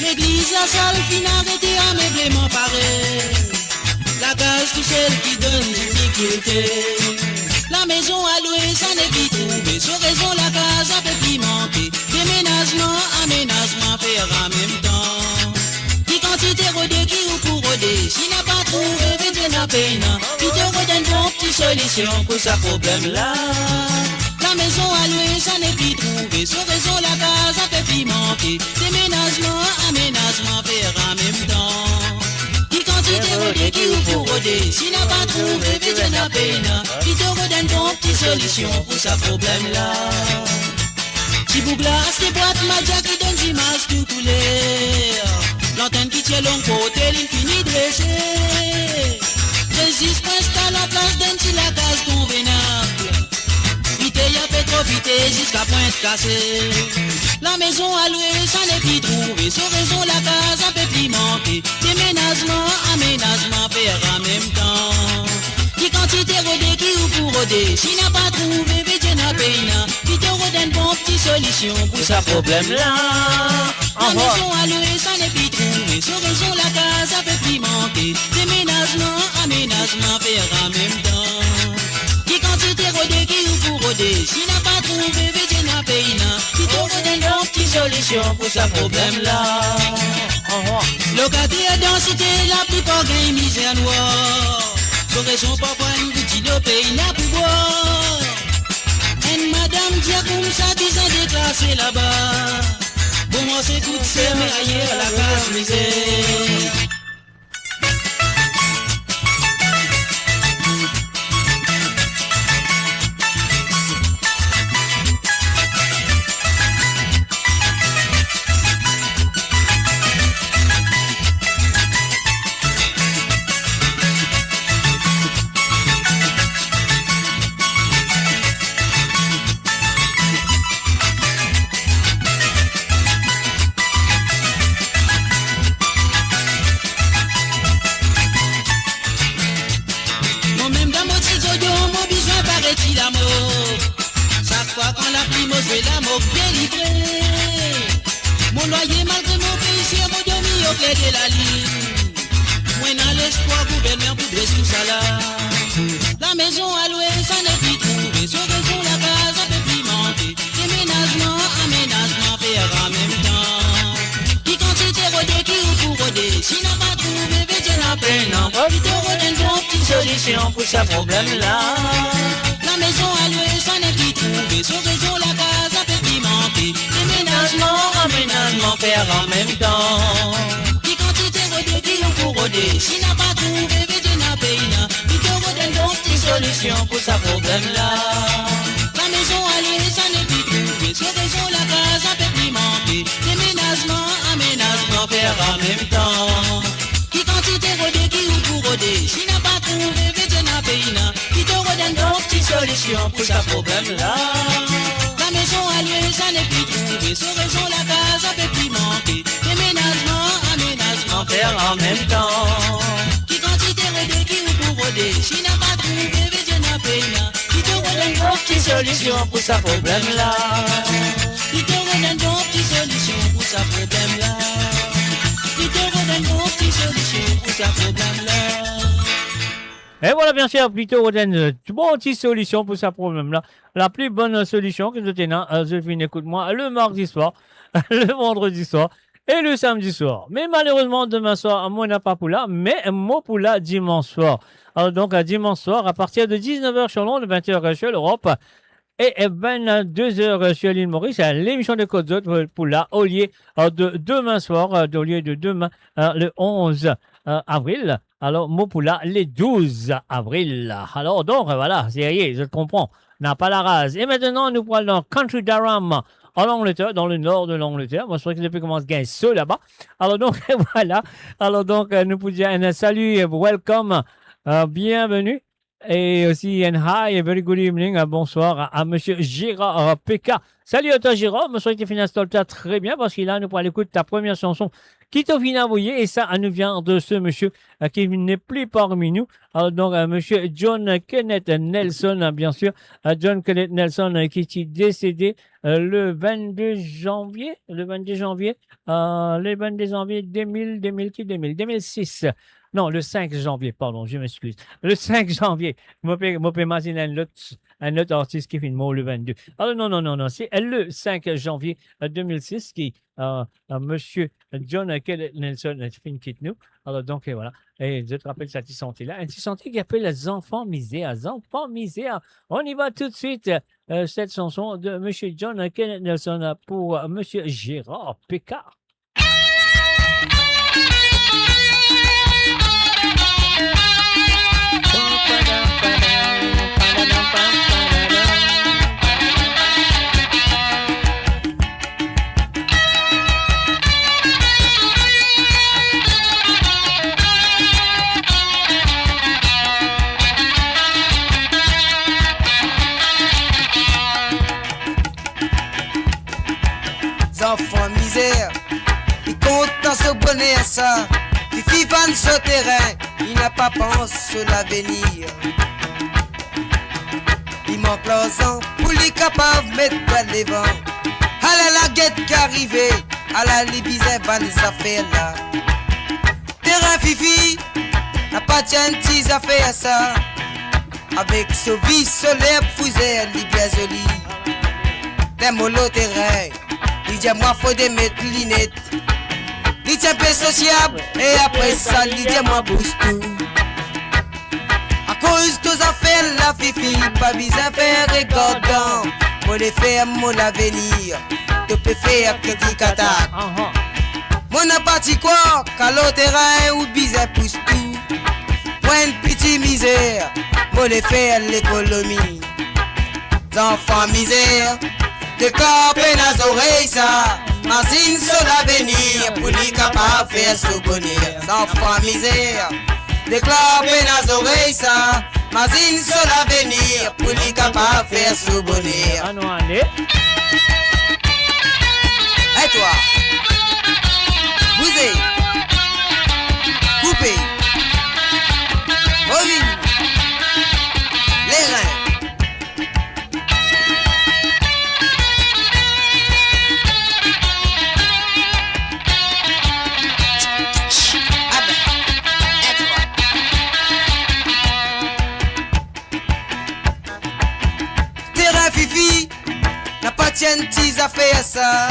Legliz, lasal finn arete, amebleman pare. Lakaz tousel ki donn difikilte. Lamezon a lwe, sa nepli trouve, so rezon lakaz ape pli manke. Demenazman, amenazman, fer an mem tan. Ki kantite rode ki ou pou rode, si na pa trouve, vedir na pena. Pito rod enn bon ti solision pou sa problem la. Lamezon a lwe, sa nepli trouve, so rezon lakaz ape pli manke. Demenazman, amenazman, fer an mem tan. Ki kantite rode ki ou pou rode, si na pa trouve, vedir na pena. Pito rod enn bon ti solision pou sa problem la. Ti boug la aste bwat madia ki donn zimaz tou kouler. Lantenn ki ti long kote li fini drese. Rezis pou instal an plas dan enn ti lakaz konvenab. Li pe ape tro vite ziska pwint kase. Lamezon a lwe, sa nepli trouve, so rezon lakaz ape pli manke. Demenazman, amenazman, fer an mem tan. Ki kantite rode ki ou pou rode, si na pa trouve, vedir na pena. Pito rod enn bon ti solision pou sa problem la. Lamezon a lwe, sa nepli trouve, so rezon lakaz ape pli manke. Demenazman, amenazman, fer an mem tan. Ki kantite rode ki ou pou rode, si na pa trouve, vedir na pena. Pito rod enn bon ti solision pou sa problem la. Lokater dan site, laplipar gagn mizer nwar. So rezon parfwa enn gout dilo pena pou bwar. Enn madam dir koumsa bizin deklase laba. Bon, mwa se kout fer, me ayer lakaz mizer. Mwa mem dan mo ti dodon, mo bizin pare ti lamok. Sak fwa kan lapli mo zwe, lamok delivre. Mo lwaye malgre mo pe isi, mo dormi o kler de lalinn. Mo ena lespwar gouvernman pou dres tousala. Lamezon a lwe, sa nepli trouve, so rezon lakaz ape pli manke. Demenazman, amenazman, fer an mem tan. Ki kantite rode ki ou pou rode, si na pa trouve, vedir na pena. Pito rod enn bon ti solision pou sa problem la. Lamezon a lwe, sa nepli trouve, so rezon lakaz ape pli manke. Demenazman, amenazman, fer an mem tan. Ki kantite rode ki ou pou rode, si na pa trouve, vedir na pena. Pito rod enn bon ti solision pou sa problem la. Lamezon a lwe, sa nepli trouve, so rezon lakaz ape pli manke. Demenazman, amenazman, fer an mem tan. Ki kantite rode ki ou pou rode, si na pa trouve, vedir na pena. Pito rod enn bon ti solision pou sa problem la. Lamezon a lwe, sa nepli trouve, so rezon lakaz ape pli manke. Demenazman, amenazman, fer an mem tan. Ki kantite rode ki ou pou rode, si na pa trouve, vedir na pena. Pito rod enn bon ti solision pou sa problem la. Pito rod enn bon ti solision pou sa problem la. Pito rod enn bon ti solision pou sa E vwala, bien sir, plito rod enn bon ti solision pou sa problem la. La pli bonn solision ki zot ena, eh, zot vinn ekout mwa le mardi swar, le vandredi swar e le samdi swar. Me malerezman, demin swar, mo napa pou la, me mo pou la dimans swar. Alor donk, eh, dimans swar, a partir de diznef er sur Londres, vent er sur Europe, e, e vennde er sur lil Moris, eh, lemision de Kot Zot pou, pou la, olie, eh, de demin swar, eh, olie de demin, eh, le onz, eh, avril. Alor, mo pou la le douz avril. Alor donk, vwala, serye, zot konpran. Napa laraz. E aster, nou pou al dan County Durham, an Langleter, dan lenor de Langleter. Mo swete ki li pe koumans gagn so laba. Alor donk, vwala. Alor donk, eh, nou pou dir enn sali, eh, welcome, eh, bienveni. E osi enn hi, a very good evening, eh, bonswar a, a misie Gérard, eh, Peka. Sali a twa, Gérard. Mo swete ki to finn instal twa tre bien, parski la, nou pou al ekout ta premie sanson ki to finn avoye, e sa, eh, nou vien de se misie, eh, ki n'est plus parmi nous. Alor donk, eh, misie John Kenneth Nelson, eh, bien sir. Eh, John Kenneth Nelson, eh, ki ti desede, eh, le vennde zanvie, le vennde zanvie, eh, le vennde zanvie de mil, de mil ki, de mil, de mil sis. Non, le sink zanvie, pardon, je m'excuse. Le sink zanvie. Mo pe, mo pe imazinn enn lot, enn lot artis ki finn mor le vennde. Alor non, non, non, non, se le sink zanvie, eh, de mil sis ki, eh, eh, misie John Kenneth Nelson, eh, finn kit nou. Alor donk, eh, vwala. E zot rapel sa ti sante la. Enn ti sante ki apel Zanfan Mizer, Zanfan Mizer. On y va tout de suite. Eh, cette chanson de misie John Kenneth Nelson pour misie Gérard Peka. Zanfan Mizer, li kontan so boner sa, li viv so terin, li napa pans so lavenir. Li mank larzan pou li kapav met bwa devan. Ala la get ki arive, ala li bizin vann zafer la. Terin Fifi, napa ti enn ti zafer sa. Avek so vi, so lerb fouzer, li bien zoli. Ler mo lor terin, li dir mwa fode met linet. Li ti enpe sosiab, e apre sa, li dir mwa pous tou. Akoz to zafer la, Fifi, pa bizin fer regardan. Mo le fer mo lavenir, to pe fer kritik atak. Mo napa ti krwar, ka lor terin ou bizin pous tou. Mwa enn piti mizer, mo le fer lekonomi. Zanfan Mizer, deklar pena zorey sa, mazinn so lavenir, pou li kapav fer so boner. Zanfan Mizer, deklar pena zorey sa, mazinn so lavenir, pou li kapav fer so boner. Anou ale. E twa, bouze, koupe, movin, lerin. Terin Fifi, napa ti enn ti zafer sa.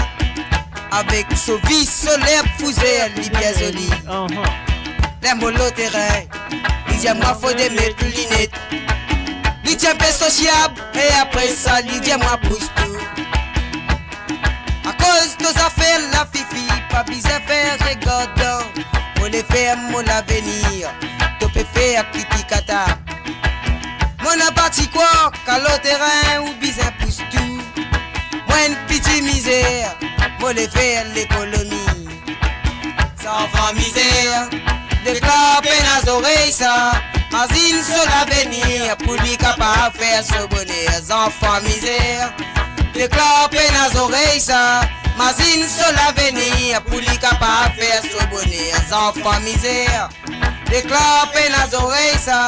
Avek so vi, so lerb fouzer, li bien zoli. Ler mo lor terin, li dir mwa fode met linet. Li ti enpe sosiab, e apre sa, li dir mwa pous tou. Akoz to zafer la, Fifi, pa bizin fer regardan. Mo le fer mo lavenir, to pe fer kritik atak. Mo napa ti krwar, ka lor terin ou bizin pous tou. Mwa enn piti mizer, mo le fer lekonomi. Zanfan Mizer, deklar pena zorey sa, mazinn so lavenir, pou li kapav fer so boner. Zanfan Mizer, deklar pena zorey sa, mazinn so lavenir, pou li kapav fer so boner. Zanfan Mizer, deklar pena zorey sa,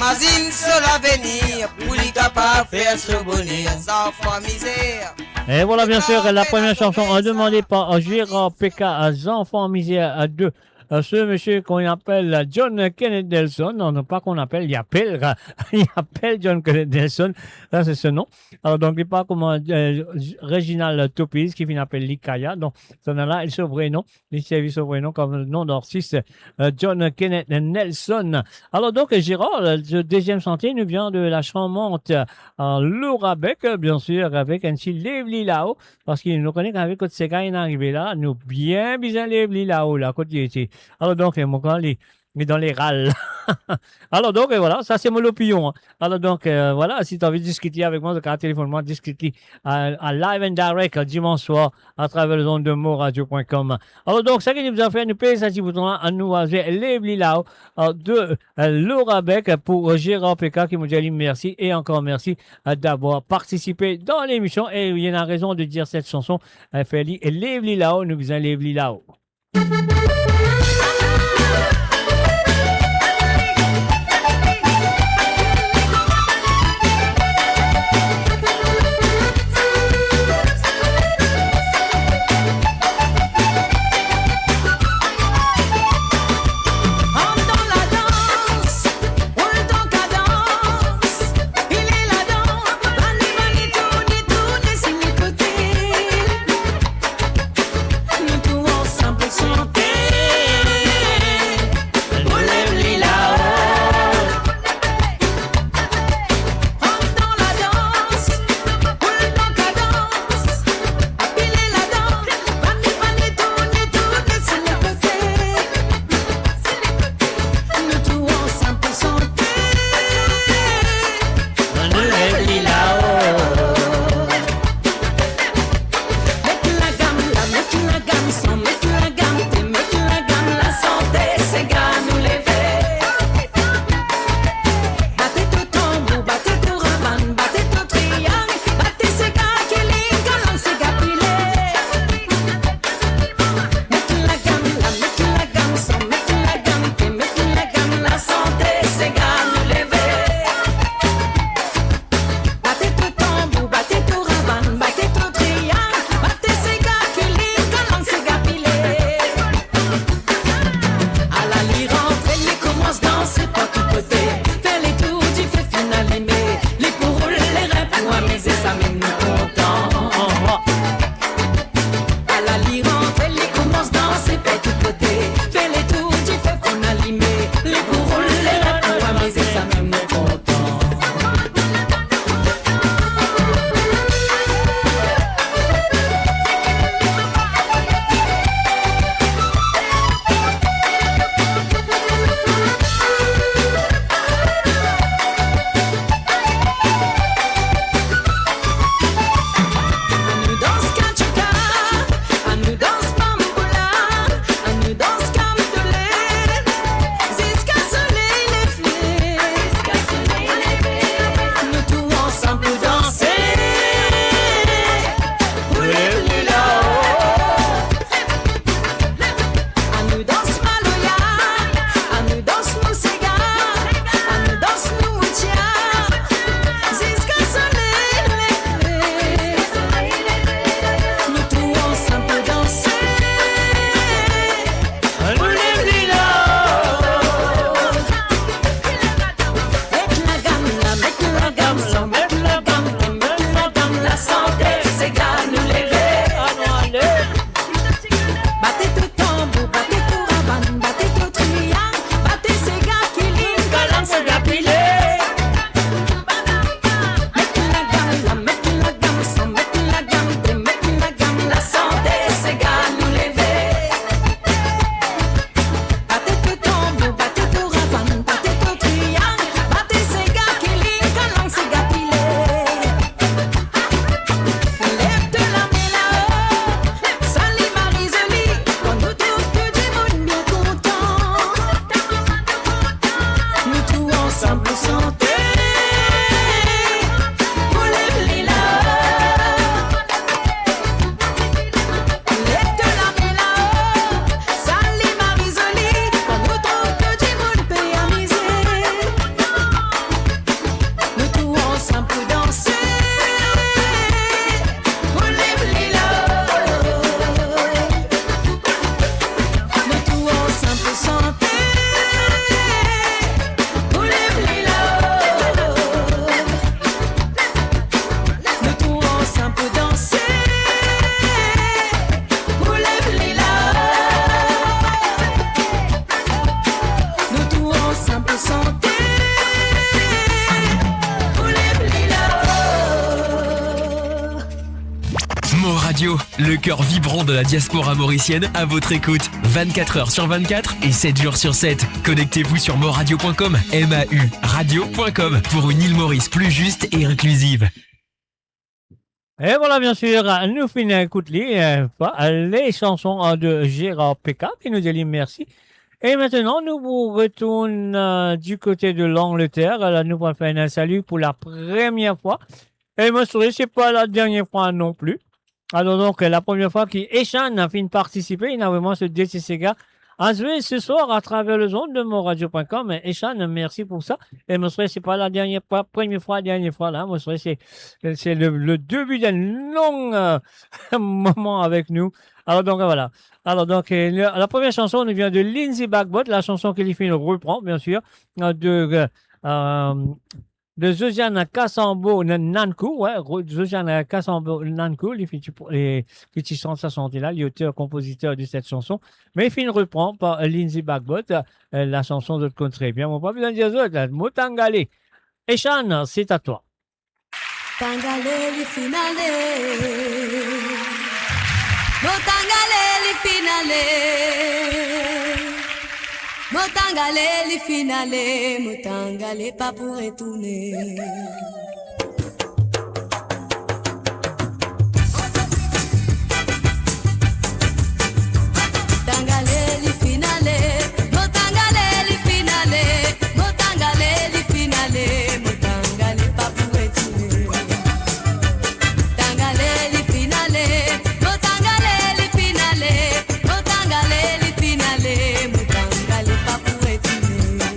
mazinn so lavenir, pou li kapav fer so boner. Zanfan Mizer. Et voilà, bien sûr, la première chanson, euh, demandée par, euh, Gérard Peka, euh, Zanfan Mizer, euh, de, Euh, ce monsieur qu'on appelle John Kenneth Nelson, non, non, pas qu'on appelle, il appelle, il appelle John Kenneth Nelson, ça c'est son nom. Alors donc, il parle comme, euh, Reginald Topiz, ki finn apel li Kaya. Donc, sa la, li so vre non, li servi so vre non kom nom d'artiste, euh, John Kenneth Nelson. Alors donc, Gérard, euh, le deuxième chantier nous vient de la charmante, euh, Laura Beck, euh, bien sûr, avec enn ti Lev Li Lao, parski nou kone ki avek kot sega inn arive la, nou bien bizin lev li lao la, kot li ete. Alors donc, euh, mon kan li, li dan leral. Alors donc, euh, voilà, sa se mo lopiyon, hein. Alors donc, euh, voilà, si t'as envie de discuter avec moi, donc, téléphone-moi, discuter à, à live and direct, euh, dimanche soir, à travers les ondes de moradio point com. Alors donc, sa ki nou bizin fer, nou pez sa ti bouton la, nou al Lev Li Lao, euh, de, euh, Laura Beck pour, euh, Gérard Peka, ki mo dir ali mersi et encore merci, euh, d'avoir participé dans l'émission. Et il a raison de dire cette chanson, euh, fer li, Lev Li Lao, nou bizin lev li lao. Le cœur vibrant de la diaspora mauricienne à votre écoute, vingt-quatre heures sur vingt-quatre et sept jours sur sept. Connectez-vous sur moradio point com, M A U radio point com, pour une île Maurice plus juste et inclusive. E vwala, bien sir, nou finn ekout li, euh, pa-, les chansons, euh, de Gérard Peka, ki nou dir li mersi. E aster, nou pou retourn, euh, du côté de l'Angleterre. La, nou pou fer enn sali pour la première fois. E mo swete se pa la dernière fois non plus. Alors donc, la première fois ki Eshan finn partisipe, ena vremem se de ti sega a zwe ce soir à travers les ondes de moradio point com. Eshan, mersi pour sa. E mo swete se pa la dernière fois, première fois, dernière fois la. Mo swete se, se le, le début d'un long, euh, moment avec nous. Alors donc, voilà. Alors donc, euh, le, la première chanson nous vient de Lindsay Bagbot, la chanson ki li finn repran, bien sûr, euh, de, euh, euh, de Josiane Kasambo N-, Nankou, ouais, Ro-, Josiane Kasambo Nankou, li finn ti pou-, e, ki ti sant sa sante la, li auteur, compositeur de cette chanson, me li finn repran par, euh, Lindsay Bagbot, euh, la chanson zot konn tre bien, mo pa bizin dir zot, la, Mo Tangale. Eshan, c'est à toi. Tangale li finn ale. Mo Tangale li finn ale. Mo Tangale li finn ale, Mo Tangale pa pou retourne. Tangale li finn ale, Mo Tangale li finn ale, Mo Tangale li finn ale, Mo Tangale pa pou retourne. Tangale li finn ale, Mo Tangale li finn ale, Mo Tangale li finn ale, Mo Tangale pa pou retourne.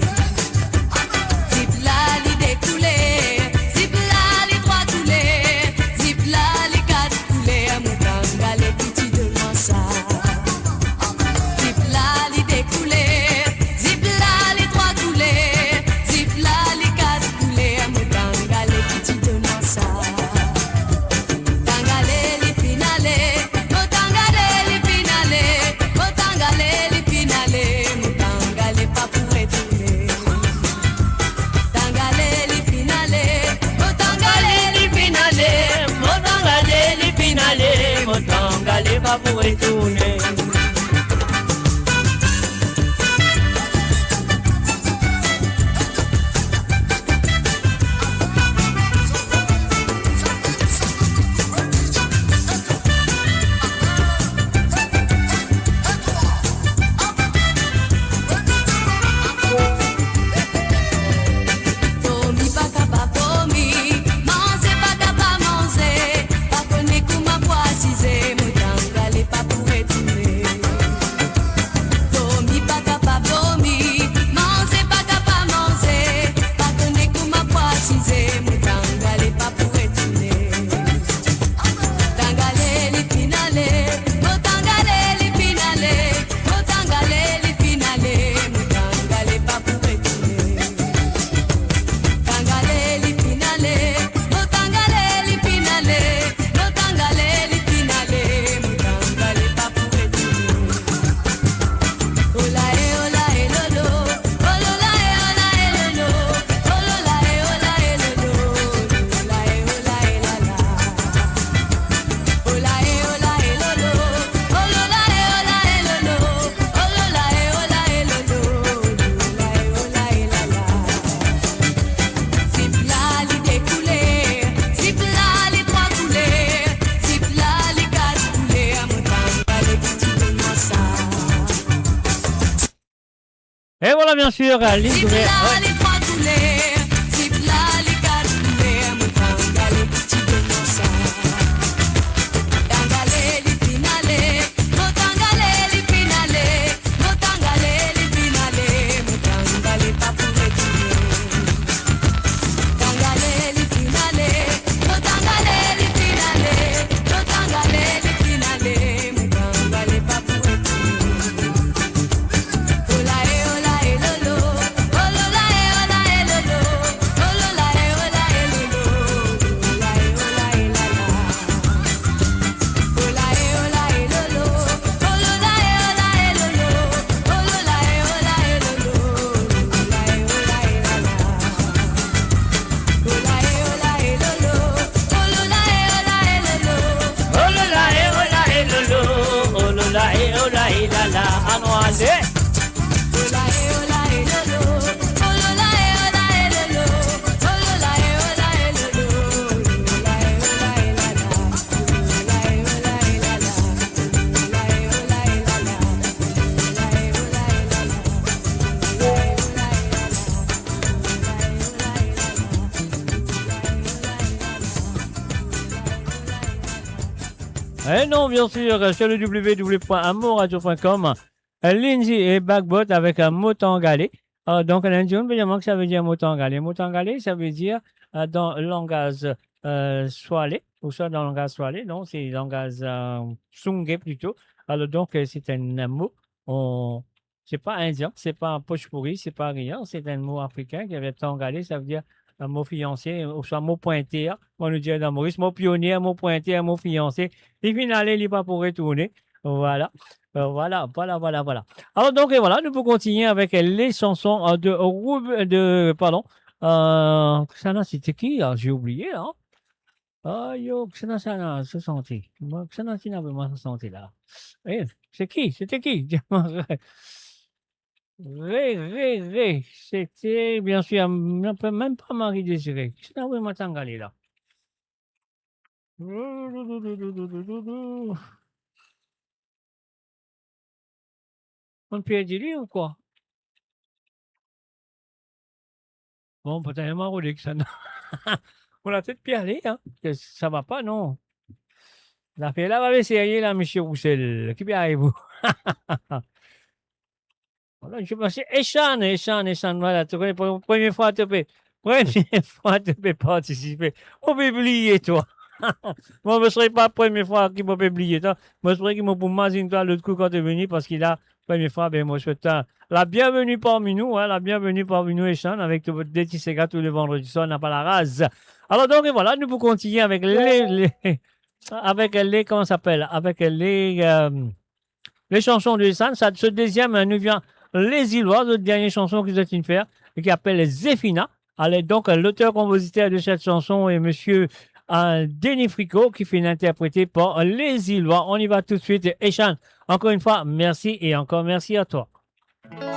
Zip la li de kouler, zip la li trwa kouler, zip la li kat kouler, Mo Tangale ki ti donn mwa sa. Zip la li de kouler, zip la li trwa kouler, zip la li kat kouler, Mo Tangale ki ti donn mwa sa. Tangale li finn ale, Mo Tangale li finn ale, Mo Tangale li finn ale, Mo Tangale pa pou retourne. Tangale li finn ale, Mo Tangale li finn ale, Mo Tangale li finn ale, Mo Tangale pa pou retourne. Dormi pa kapav dormi, manze pa kapav manze, pa kone kouma pou asize, Mo Tangale pa pou retourne. Dormi pa kapav dormi, manze pa kapav manze, pa kone kouma pou asize, Mo Tangale pa pou retourne. Tangale li finn ale, Mo Tangale li finn ale, Mo Tangale li finn ale, Mo Tangale pa pou retourne. Tangale li finn ale, Mo Tangale li finn ale, Mo Tangale li finn ale, Mo Tangale pa pou retourne. Ola e ola e lolo, olola e ola e lolo, olola e ola e lolo, olola e ola e lala. Ola e ola e lolo, olola e ola e lolo, olola e ola e lolo, olola e ola e lala. Zip la li de kouler, zip la li trwa kouler, zip la li kat kouler, Mo Tangale ki ti donn mwa sa. E vwala, bien sir, li... Zip la li trwa kouler, zip la li kat kouler, Mo Tangale ki ti donn mwa sa. Tangale li finn ale, Mo Tangale li finn ale, Mo Tangale li finn ale, Mo Tangale pa pou retourne. Tangale li finn ale, Mo Tangale li finn ale, Mo Tangale li finn ale, Mo Tangale pa pou retourne. Ola e ola e lolo, olola e Non, bien sûr, sur le w w w point amourradio point com, Lindsay et Bagbot avec, euh, Motangale. Euh, donc, Lindsay, on peut dire que ça veut dire Motangale. Motangale, ça veut dire, euh, dans le langage, euh, swale, ou soit dans le langage swale, donc c'est le langage, euh, soungué plutôt. Alors, donc, euh, c'est un mot, on, c'est pas indien, c'est pas pochpouri, c'est pas rien, c'est un mot africain qui vient de Tangale, ça veut dire un mot fiancé, ou soit mot pointer, on nous dit dans Maurice, mot pionnier, mot pointer, mot fiancé. Li finn ale, li pa pou retourne. Voilà. Euh, voilà, voilà, voilà, voilà. Alors donc, et voilà, nous pouvons continuer avec les chansons, euh, de Roub-, de, pardon, euh, ça là, c'était qui, là ? J'ai oublié, là. Ayo, kisannla sa, sa santi? Mwa, kisannla ti ena vremem sa santi la? Eh, se ki? Sete ki? Re, re, re. Sete, bien sûr, non, pe-, mem pa Marie Désirée. Kisannla vremem Tangale la? Monn perdi li ou kwa? Bon, pourtan, mwa rode kisannla. Mo latet pe ale, hein. Ke sa va pa, non. Zafer la pa pe serye la, misie Roussel. Ki pe ariv ou? Voilà, je pense, Eshan, Eshan, Eshan, voilà, to kone, pre-, premie fwa to pe, premie fwa to pe partisipe. Mo pe bliye twa. Bon, mo sere pa premie fwa ki mo pe bliye twa. Mo sere ki mo pou mazinn twa lot kou kan to vini, parski la, premie fwa, be, mo swet twa la bienveni parmi nou, hein, la bienveni parmi nou, Eshan, avek to de ti sega tou le vandredi swar, napa laraz. Alors, donc, et voilà, nous pouvons continuer avec les, les, avec les, comment ça s'appelle, avec les, euh, les chansons de Eshan. Sa, so deziem, hein, nou vinn Les Ilois, zot dernie chanson ki zot finn fer, e ki apel Zefina. Alors, donc, l'auteur-compositeur de cette chanson est monsieur, euh, Denis Fricot, qui finn interprété par Les Ilois. On y va tout de suite. Eshan, encore une fois, merci et encore merci à toi.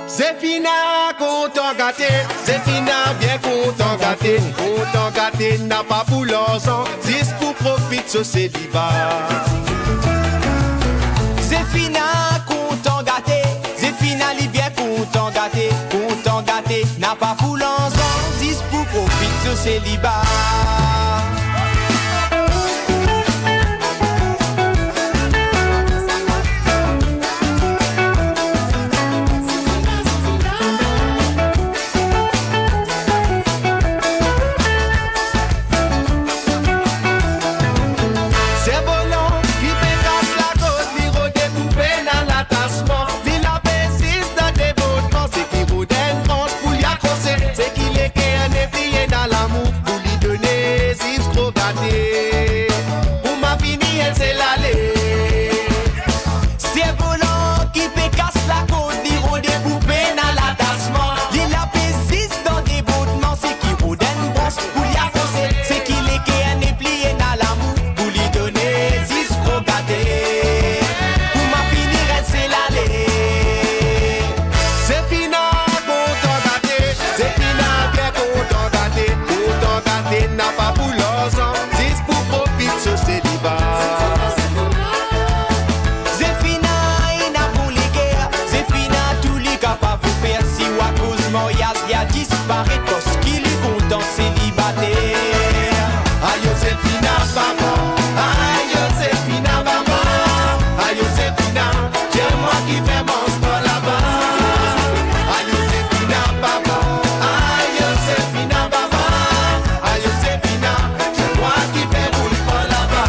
Zefina kontan gate, Zefina bien kontan gate, kontan gate napa pou larzan, zis pou profit so seliba. Zefina kontan gate, Zefina li bien kontan gate, kontan gate napa pou larzan, zis pou profit so seliba. Servolan ki pe kas lakot, li rode pou pena latasman. Li la pe zis dan debordman, seki rod enn brans pou li akose, seki leker nepli ena lamour pou li done, zis tro gate. Kouma fini enn sel ale. Servolan ki pe kas lakot, li rode pou pena latasman. Li la pe zis dan debordman, seki rod enn brans pou li akose, seki leker nepli ena lamour pou li done, zis tro gate. Kouma fini enn sel ale. Zefina kontan gate, Zefina bien kontan gate, kontan gate napa pou larzan, zis pou profit so seliba. Zefina ena bon leker, Zefina tou li kapav fer, si ou akoz maryaz li a disparet, parski li kontan selibater. Ayo Zefina papa, ayo Zefina mama, ayo Zefina, tir mwa ki fer manz pan laba. Ayo Zefina papa, ayo Zefina mama, ayo Zefina, tir mwa ki fer boul pan laba.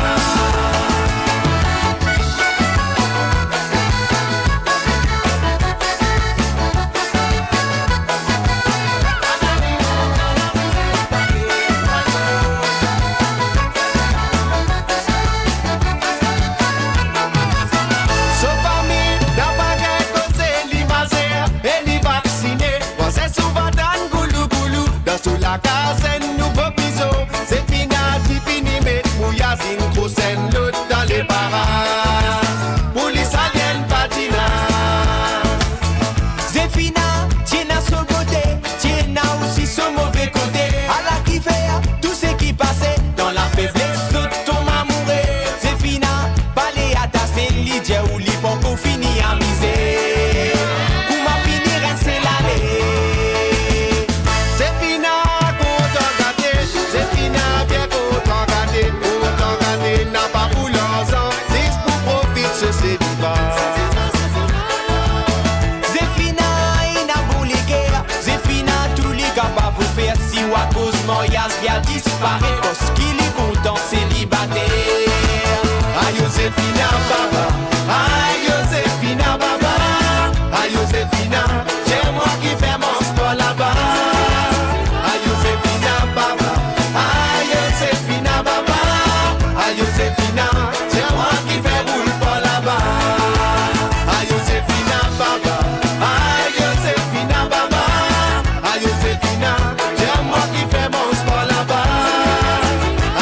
Maryaz li a disparet parski li kontan selibater. Ay Zefina baba, ay Zefina baba, ay Zefina, tiens-moi qui fait mon sport là-bas. Ay Zefina baba, ay Zefina baba, ay Zefina, tiens-moi qui fait roule pas là-bas. Ay Zefina baba, ay Zefina baba, ay Zefina, tiens-moi qui fait mon sport là-bas.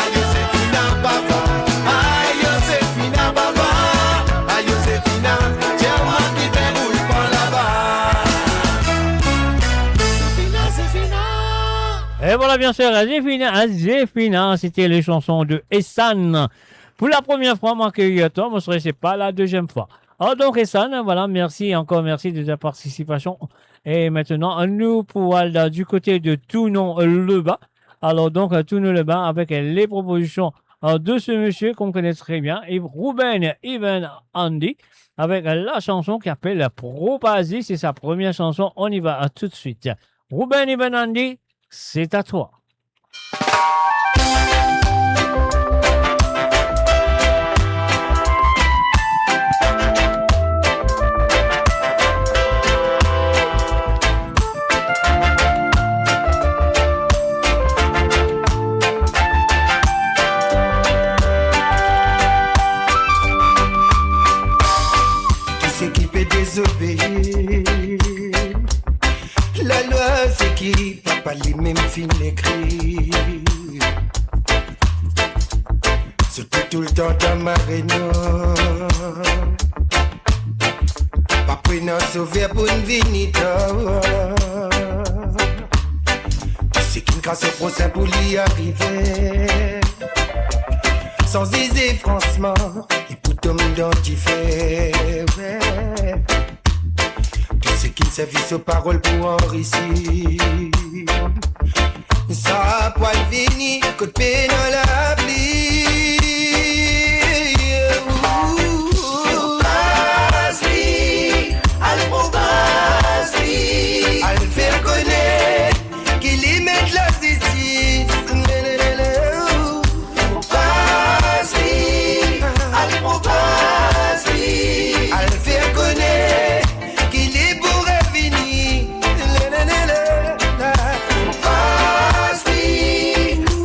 Ay Zefina baba, ay Zefina baba, ay Zefina, tiens-moi qui fait roule pas là-bas. Zefina, Zefina. Et voilà, bien sûr, Zefina, Zefina, c'était les chansons de Essan. Pour la première fois, moi, accueillir toi, moi, serait, c'est pas la deuxième fois. Alors donc, Essan, voilà, merci, encore merci de ta participation. Et maintenant, nous pour aller du côté de Tounon Lebas. Alors donc, euh, Tounon Lebas avec les propositions, euh, de ce monsieur qu'on connaît très bien, Yves, Ruben, Even Andy, avec la chanson qui appelle Propazi. C'est sa première chanson. On y va, euh, tout de suite. Ruben, Even Andy, c'est à toi. Ki seki pe dezobeir lalwa, seki papa limem finn ekrir. Zot pe toultan dan marenwar, pa pena sover pou vini tar. Ki seki kraz so prosin pou li arive, san zize fransman, li pou tom dan dife, we. Tou seki servi so parol pou anrisi, sa pou al vini kot pena lapli. Propazi, al propazi, al fer kone ki li met lazistis. Propazi, al propazi, al fer kone ki li pou revini. Propazi,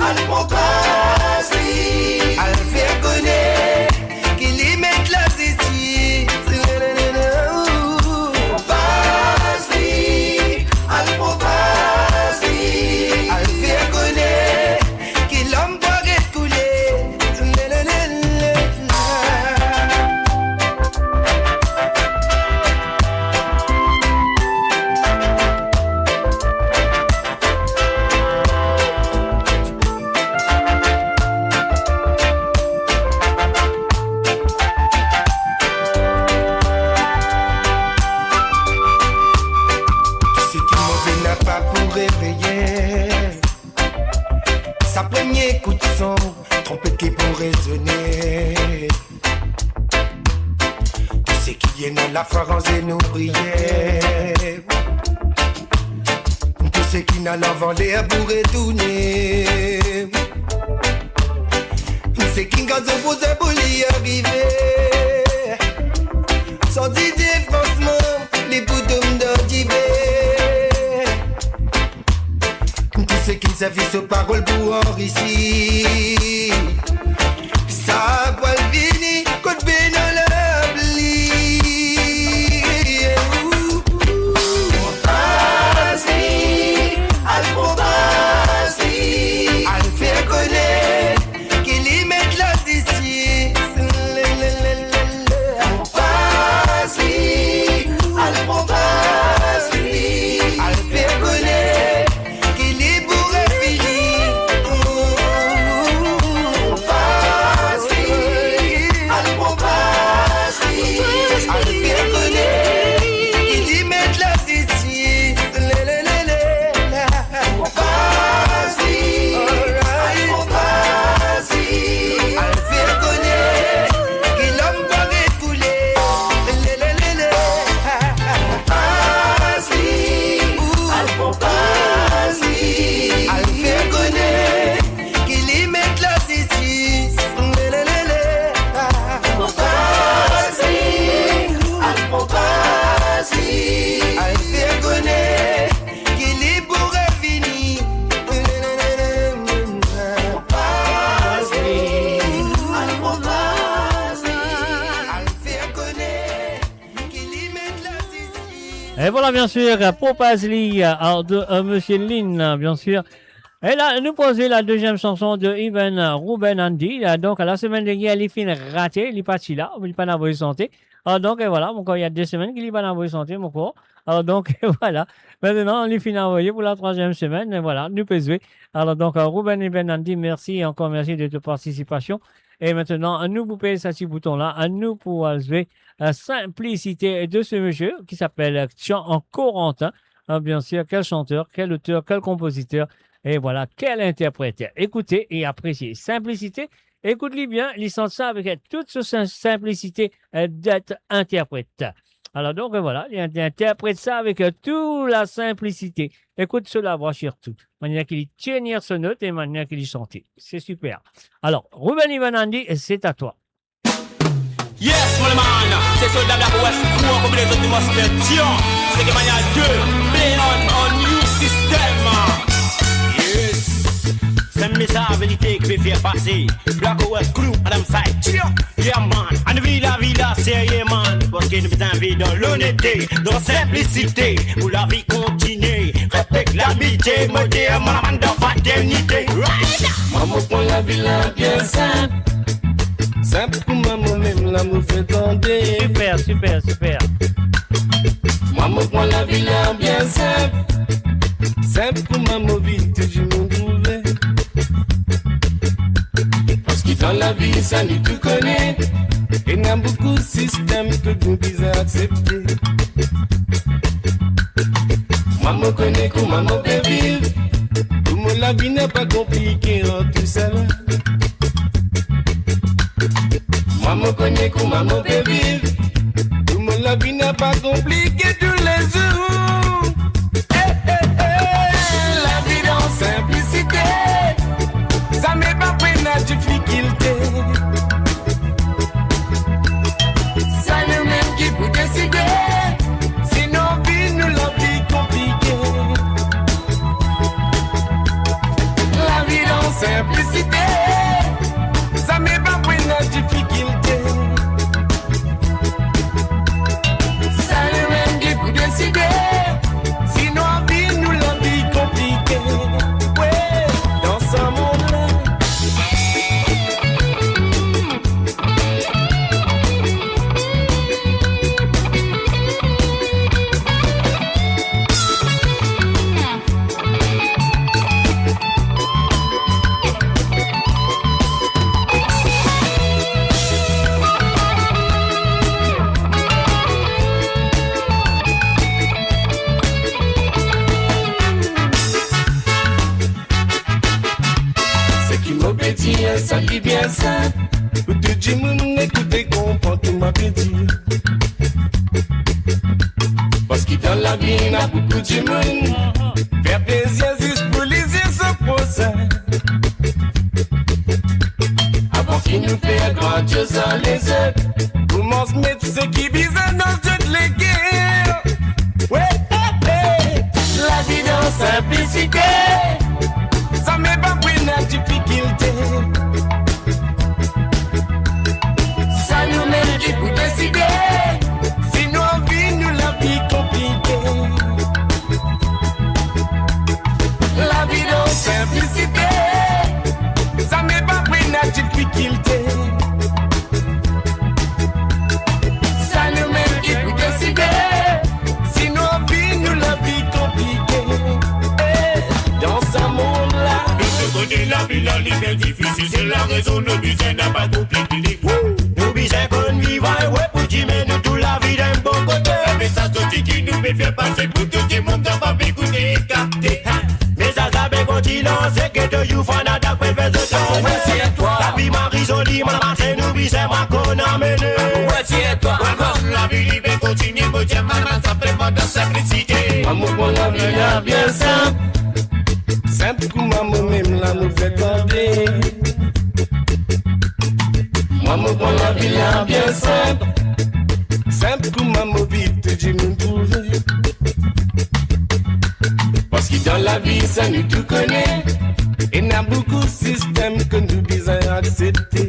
al propazi, al fer kone ki li met lazistis. Propazi, al propazi, al fer kone ki lang pou aret koule. Tou seki move napa pou reveye, sa premie kout son, tronpet ki pou rezone. Tou seki ena lafwa, ranze nou priye. Tou seki al anvan ler pou retourne. Seki kraz so prosin pou li arive, san zize fransman, li pou tom dan dife. Tou seki servi so parol pou anrisi, sa pou al vini kot pena lapli. Propazi, al propazi, al fer kone ki li met lazistis. Propazi, al propazi, al fer kone ki li pou revini. Propazi, al Ah, bien sûr, euh, propaz li, euh, de, euh, Monsieur Lin, euh, bien sûr. E la, nou poze la deuxième chanson de Even, euh, Ruben Andy. Euh, donc, la semaine dernière, li finn rate, li pa ti la, li pa avoy sante. Ah, donc, euh, voilà, mon krwar, il y a deux semaines ki li pa avoy sante, mon krwar. Ah, donc, voilà. Maintenant, li finn avoye pour la troisième semaine, et voilà, nou pe zwe. Alors, donc, euh, Ruben Even Andy, merci et encore merci de ta participation. Et maintenant, nou pou pez sa ti bouton la, nou pou al zwe, euh, Simplicité de ce monsieur qui s'appelle Tian Corentin. Hein, bien sûr, quel chanteur, quel auteur, quel compositeur, et voilà, quel interprète. Écoutez et appréciez. Simplicité, écoute-lui bien, il chante ça avec toute sa sim-, simplicité, euh, d'être interprète. Alors donc, euh, voilà, il interprète ça avec, euh, toute la simplicité. Écoute sa lavwa surtout. Manière qu'il tient sa note et manière qu'il chante. C'est super. Alors, Ruben Even Andy, c'est à toi. Yes, mon man, se solda Black West, crew an konbinezon di Master Tian. Se ki manière de play on, on new system. Yes. Se me sa verite ki pe fer pase. Black West crew, Adam Side, Tian. Yeah, man. Ann viv lavi la serye, man. Parski nou bizin viv dan lonete, dan sinplisite. Pou lavi kontinie. Respek lamitie, mo dir, mon man, dan fraternite. Right? Mwa, mo pran lavi la bien sinp. Sinp kouma mo mem la mo fer tande. Super, super, super. Mwa, mo pran lavi la bien sinp. Sinp kouma mo viv, tou dimoun trouve. Parski dan lavi, sa nou tou kone, ena boukou sistem ke nou bizin aksepte. Mwa, mo kone kouma mo pe viv. Pou mo, lavi napa konplike an tousala. Mwa, mo kone kouma mo pe viv. Pou mo, lavi napa konplike toulezour. Eh, eh, eh, lavi dan sinplisite. Zame pa pou ena difikilte. Sa nou mem ki pou deside. Si nou anvi nou lavi konplike. Lavi dan sinplisite. Zame pa pou ena difikilte. Sa nou mem ki pou deside. Si nou anvi nou lavi konplike. We, dan sa mond la. Seki mo pe dir, sa li bien sinp. Pou tou dimoun ekoute, konpran ki mo pe dir. Parski dan lavi, ena boukou dimoun fer plezir zis pou lezir so prosin. Avan ki nou fer grandiozan lezot, koumans met seki bizin dan zot leker. We, eh, eh. Lavi dan sinplisite. Zame pa pou ena difikilte. Sa nou mem ki pou deside. Si nou anvi nou lavi konplike. Lavi dan sinplisite. Zame pa pou ena difikilte. Sa nou mem ki pou deside. Si nou anvi nou lavi konplike. Eh, dan sa mond la. Nou tou kone lavi la, li bien difisil. Se la rezon nou bizin napa konplike li. Nou bizin konn viv, we, pou dimoun, nou tou lavi dan bon kote. Me sa soti ki nou pe fer pase pou tou dimoun kapav ekoute e kapte. Me sa, sa pe kontinie, seki to you fan atak pe fer zot. Lavi mari zoli, mo la marse, nou bizin, mo konn amene. Lavi li pe kontinie, mo dir, mo la sinpleman dan sinplisite. Mwa, mo pran lavi la bien sinp. Sinp kouma mo mem la mo fer tande. Mwa, mo pran lavi la bien sinp. Sinp kouma mo viv, tou dimoun trouve. Parski dan lavi, sa nou tou kone, ena boukou sistem ke nou bizin aksepte.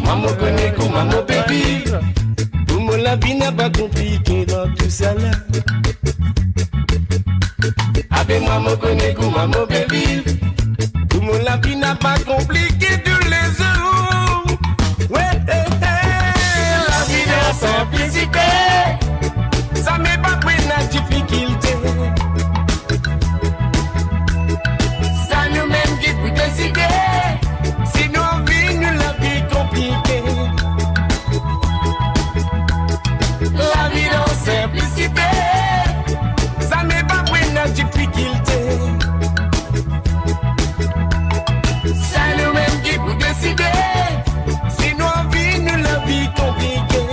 Mwa, mo kone kouma mo pe viv. Pou mo, lavi napa konplike Sala. Avek mwa, mo kone kouma mo pe viv. Tou mo lavi napa konplike toulezour. We, eh, eh, lavi dan sinplisite. Zame pa pou ena difikilte. Sa noumem ki pou deside. Si nou anvi nou lavi konplike. Lavi dan sinplisite, zame pa pou ena difikilte. Sa noumem ki pou deside, si nou anvi nou lavi konplike.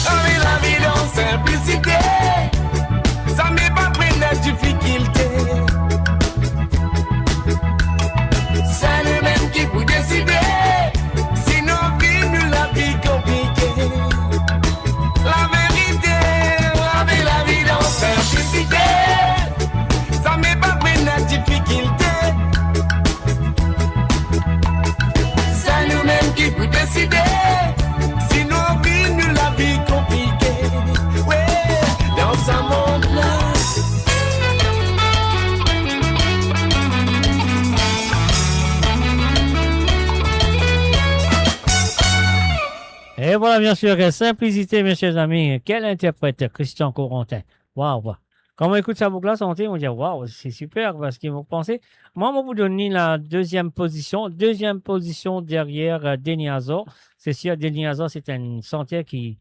Anvi lavi dan sinplisite, zame pa pou ena difikilte. Sa noumem ki pou deside, si nou anvi nou lavi konplike. Laverite, lavi, lavi dan sinplisite, zame pa pou ena difikilte. Sa noumem ki pou deside, si nou anvi nou lavi konplike. We, dan sa mond la. Et voilà, bien sûr, que Simplicité, mes chers amis. Quel interprète, Christian Corentin. Waouh, waouh. Kan mo ekout sa boug la sante, mo dir, waouh, c'est super, parski mo panse, mwa, mo pou donn li la deuxième position, deuxième position derrière, euh, Denis Azor. C'est sûr, Denis Azor, c'est un chanteur qui,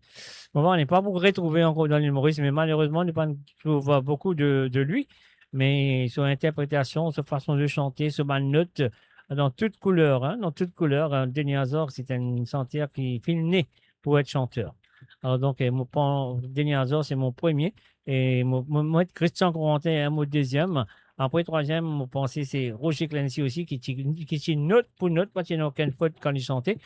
bon, on n'est pas beaucoup retrouvé encore dans l'île Maurice, mais malheureusement, on ne pas trouve beaucoup de, de lui. Mais son interprétation, sa fason de chanter, sa bann not, euh, dan tout kouleur, hein, dan tout kouleur, hein, Denis Azor, c'est un chanteur ki finn ne pou et chanteur. Alors donc, euh, mo pran Denis Azor, c'est mon premier. E mo, mo, mo met Christian Corentin, hein, mo deuxième. Apre, troisième, mo panse se Roger Clemency osi, ki ti, ki ti not pou not, pa ti ena okenn fot kan li sante.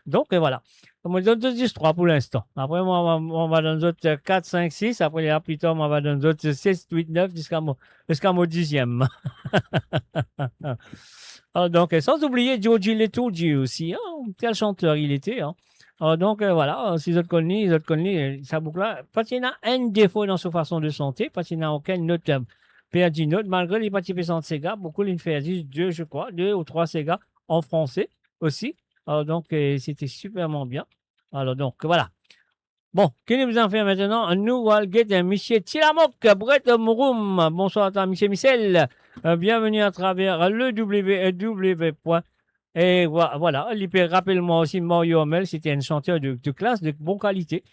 Donc, euh, voilà. Mo donn zot zis trwa pou linstan. Apre, mo, mo, mo va donn zot, euh, kat, sink, sis. Apre, la, pli tar, mo va donn zot, euh, set, wit, nef, ziska mo, ziska mo diziem. Ah, donc, euh, sans oublier Georgie Letourdieu aussi, hein. Quel chanteur il était, hein. Ah, donc, euh, voilà, euh, si zot konn li, zot konn li, euh, sa boug la, pa ti ena enn defo dan so fason de sante, pa ti ena okenn not, euh, perdi not, malgre li pa ti pe sant sega, boukou li fer zis de, je crois, de ou trwa sega en français aussi. Alors donc, euh, c'était superment bien. Alors donc, voilà. Bon, ki nou bizin fer aster? Nou al get, euh, misie Tilamok, Bret Mouroum. Bonsoir à toi, misie Michel. Euh, bienvenue à travers le W W W point. E vwa-, voilà, li pe rapel mwa osi Mario Hamel, c'était un chanteur de, de classe, de bonne qualité.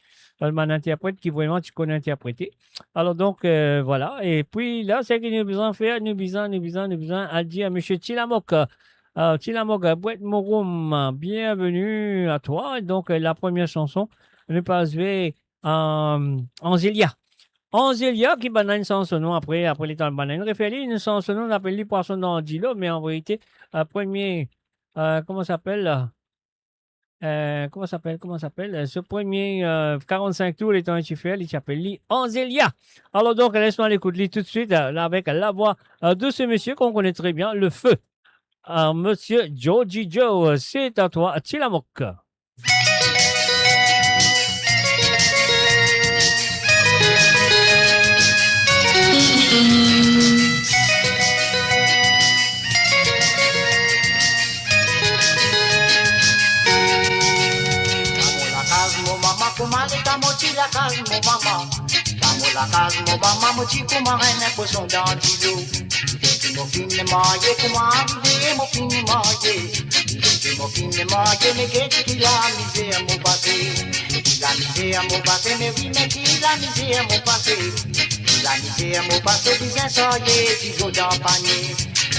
Euh, bann interpret ki vreman ti konn interprete. Alors donc, euh, voilà. E pi la, seki nou bizin fer, nou bizin, nou bizin, nou bizin al dir misie Tilamok, euh, Tilamok, euh, Bret Mouroum, euh, bienvenue à toi. Donc, euh, la première chanson, nou pe zwe, euh, Angelia. Angelia ki bann enn sanson, non, apre, apre letan bann enn refer li, enn sanson, non, nou apel li Pwason dan dilo, me an verite, euh, premie, euh, comment s'appelle, euh, comment s'appelle, comment s'appelle, euh, so premie, euh, quarante-cinq tours, letan li ti fer, li ti apel li Angelia. Alors donc, laisse-moi l'écouter tout de suite, euh, là, avec la voix, euh, de ce monsieur qu'on connaît très bien, le feu, euh, monsieur Georgie Joe, euh, c'est à toi, Tilamok. Dan mo lakaz mo mama, kouma leta mo ti lakaz mo mama. Dan mo lakaz mo mama, mo ti kouma enn poson dan dilo. Depi mo finn marye, kouma arive mo finn marye. Depi mo finn marye, me get ki lamizer mo pase. Ki lamizer mo pase, me wi, me ki lamizer mo pase. Ki lamizer mo pase, bizin sarye dizo dan panie.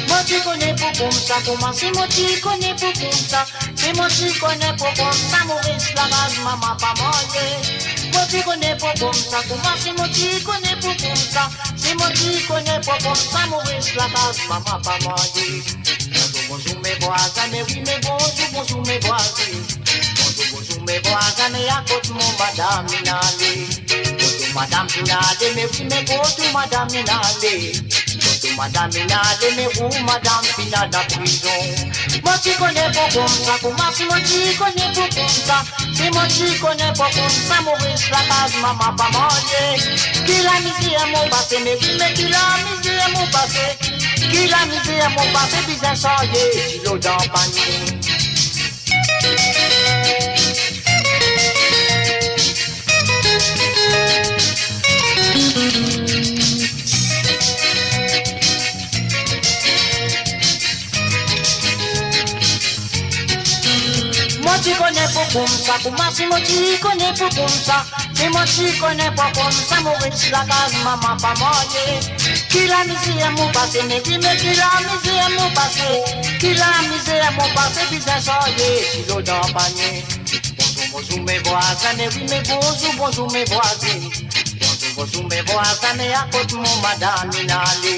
Mo ti kone pou koumsa, koumsa si mo ti kone pou koumsa. Si mo ti kone pou koumsa, mo res lakaz mama pa marye. Mo ti kone pou koumsa, koumsa si mo ti kone pou koumsa. Si mo ti kone pou koumsa, mo res lakaz mama pa marye. Bonzour, bonzour, me vwazin, me wi, me bonzour, bonzour, me vwazin. Bonzour, bonzour, me vwazin, me a kot mo madam inn ale. Kot madam inn ale, me wi, me kot madam inn ale. Kot Madam inn ale, me ou madam finn al dan prizon. Mo ti kone pou koumsa, kouma si mo ti kone pou koumsa. Si mo ti kone pou koumsa, mo res lakaz mama pa marye. Ki lamizer mo pase, me wi, me ki lamizer mo pase. Ki lamizer mo pase, bizin sarye dilo dan panie. Mo ti kone pou koumsa, kouma si mo ti kone pou koumsa. Si mo ti kone pou koumsa, mo res lakaz mama pa marye. Ki lamizer mo pase, me wi, me ki lamizer mo pase. Ki lamizer mo pase, bizin sarye dilo dan panie. Bonzour, bonzour, me vwazin, me wi, me bonzour, bonzour, me vwazin. Bonzour, bonzour, me vwazin, me kot mo madam inn ale.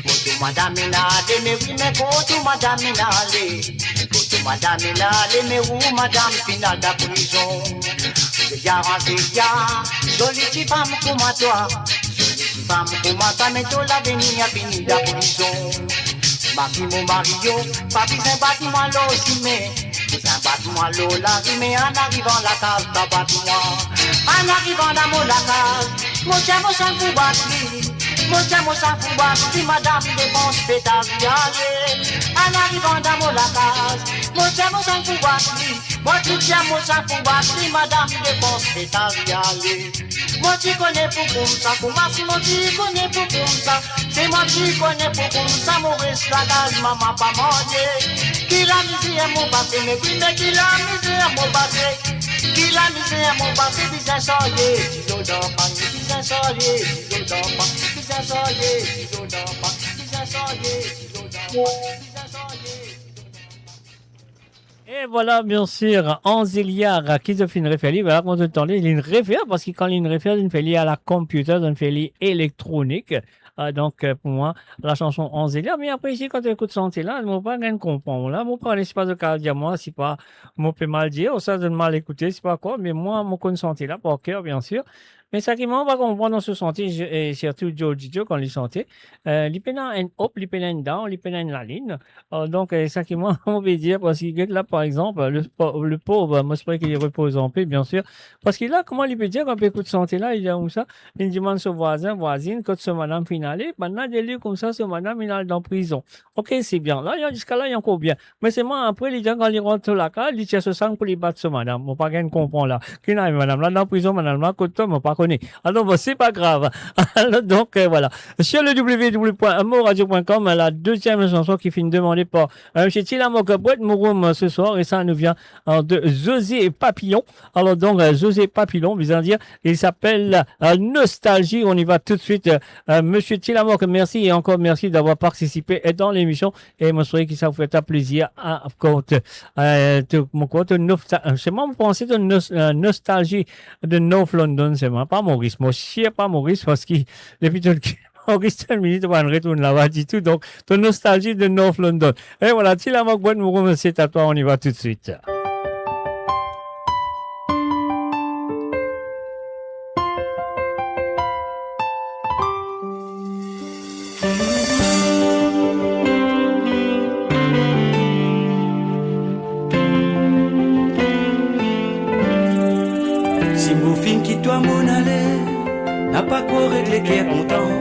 Kot mo madam inn ale, me wi, me kot mo madam inn ale. Kot mo madam inn ale, me ou madam finn al dan prizon. Zeya, zeya, zoli tifam kouma twa. Zoli tifam kouma twa, me to lavenir fini dan prizon. Mari mo, mari yo, pa bizin bat mwa lor sime. Bizin bat mwa lor lari, me an arivan lakaz, pa bat mwa. An arivan dan mo lakaz, mo tir mo seng pou bat li. Mo tir mo seng pou bat li, madam depans pe tari ale. An arivan dan mo lakaz, mo tir mo seng pou bat li. Mo ti tir mo seng pou bat li, madam depans pe tari ale. Mo ti kone pou koumsa, kouma si mo ti kone pou koumsa. Si mo ti kone pou koumsa, mo res lakaz mama pa marye. Ki lamizer mo pase, me wi, me ki lamizer mo pase. Ki lamizer mo pase, bizin sarye dilo dan panie, bizin sarye dilo dan panie, bizin sarye dilo dan panie, bizin sarye dilo dan panie, bizin sarye dilo dan panie. E vwala, biensir, Anzelia, ki zot finn refer li, vwala, kouma zot tande, li refer, parski kan li refer, li fer li a la computer, li fer li elektronik. Ah, donk, euh, pou mwa, la chanson Anzelia, me apre isi, kan to ekout santi la, mo pa gagn konpran la, mo pa kone, sipa zot kapav dir mwa, sipa mo pe mal dir, ouswa zot mal ekoute, sipa kwa, me mwa, mo konn santi la par ker, biensir. Me sa ki mwa, mo pa konpran dan so santi, je, e sirtou Georgie Joe, kan li sante, euh, li pena enn up, li pena enn down, li pena enn lalinn. Euh, donk, euh, sa ki mwa, mo pe dir, parski get la, par exanp, le po-, le pov, mo espere ki li repoz anpe, biensir. Parski la, kouma li pe dir, kan pe ekout santi la, li dir koumsa, li dimann so vwazin, vwazinn, kot so madam finn ale, bannla dir li koumsa, so madam inn al dan prizon. Ok, se bien. La, li, ziska la, li ankor bien. Me selman apre, li dir, kan li rant so lakaz, li tir so seng pou li bat so madam. Mo pa gagn konpran la. Ki ena madam la dan prizon, madam la kot twa, mo pa kone. Alor, bon, se pa grav. Alor, donk, euh, vwala. Sur le w w w point mo radio point com, la deuxième chanson ki finn demande par, euh, misie Tilamok Bwet Mouroum, euh, ce soir. E sa nou vien, euh, de José Papillon. Alor, donk, euh, José Papillon, bizin dir, il s'appelle, euh, Nostalgie. On y va tout de suite. Euh, euh, misie Tilamok, merci et encore merci d'avoir participé, euh, dans l'émission. E mo swete ki sa pou fer twa plezir, a, kot, euh, to, mo krwar to nostal-, euh, selman mo panse to nos-, euh, nostalgie de North London selman, pa Moris. Mo sir pa Moris, parski depi to Moris, enn minit, to pa'nn retourn laba ditou. Donk, to nostalgie de North London. E vwala, Tilamok Bwet Mouroum, c'est à toi, on y va tout de suite. Si mo finn kit twa, mo'nn ale, napa krwar ek leker kontan.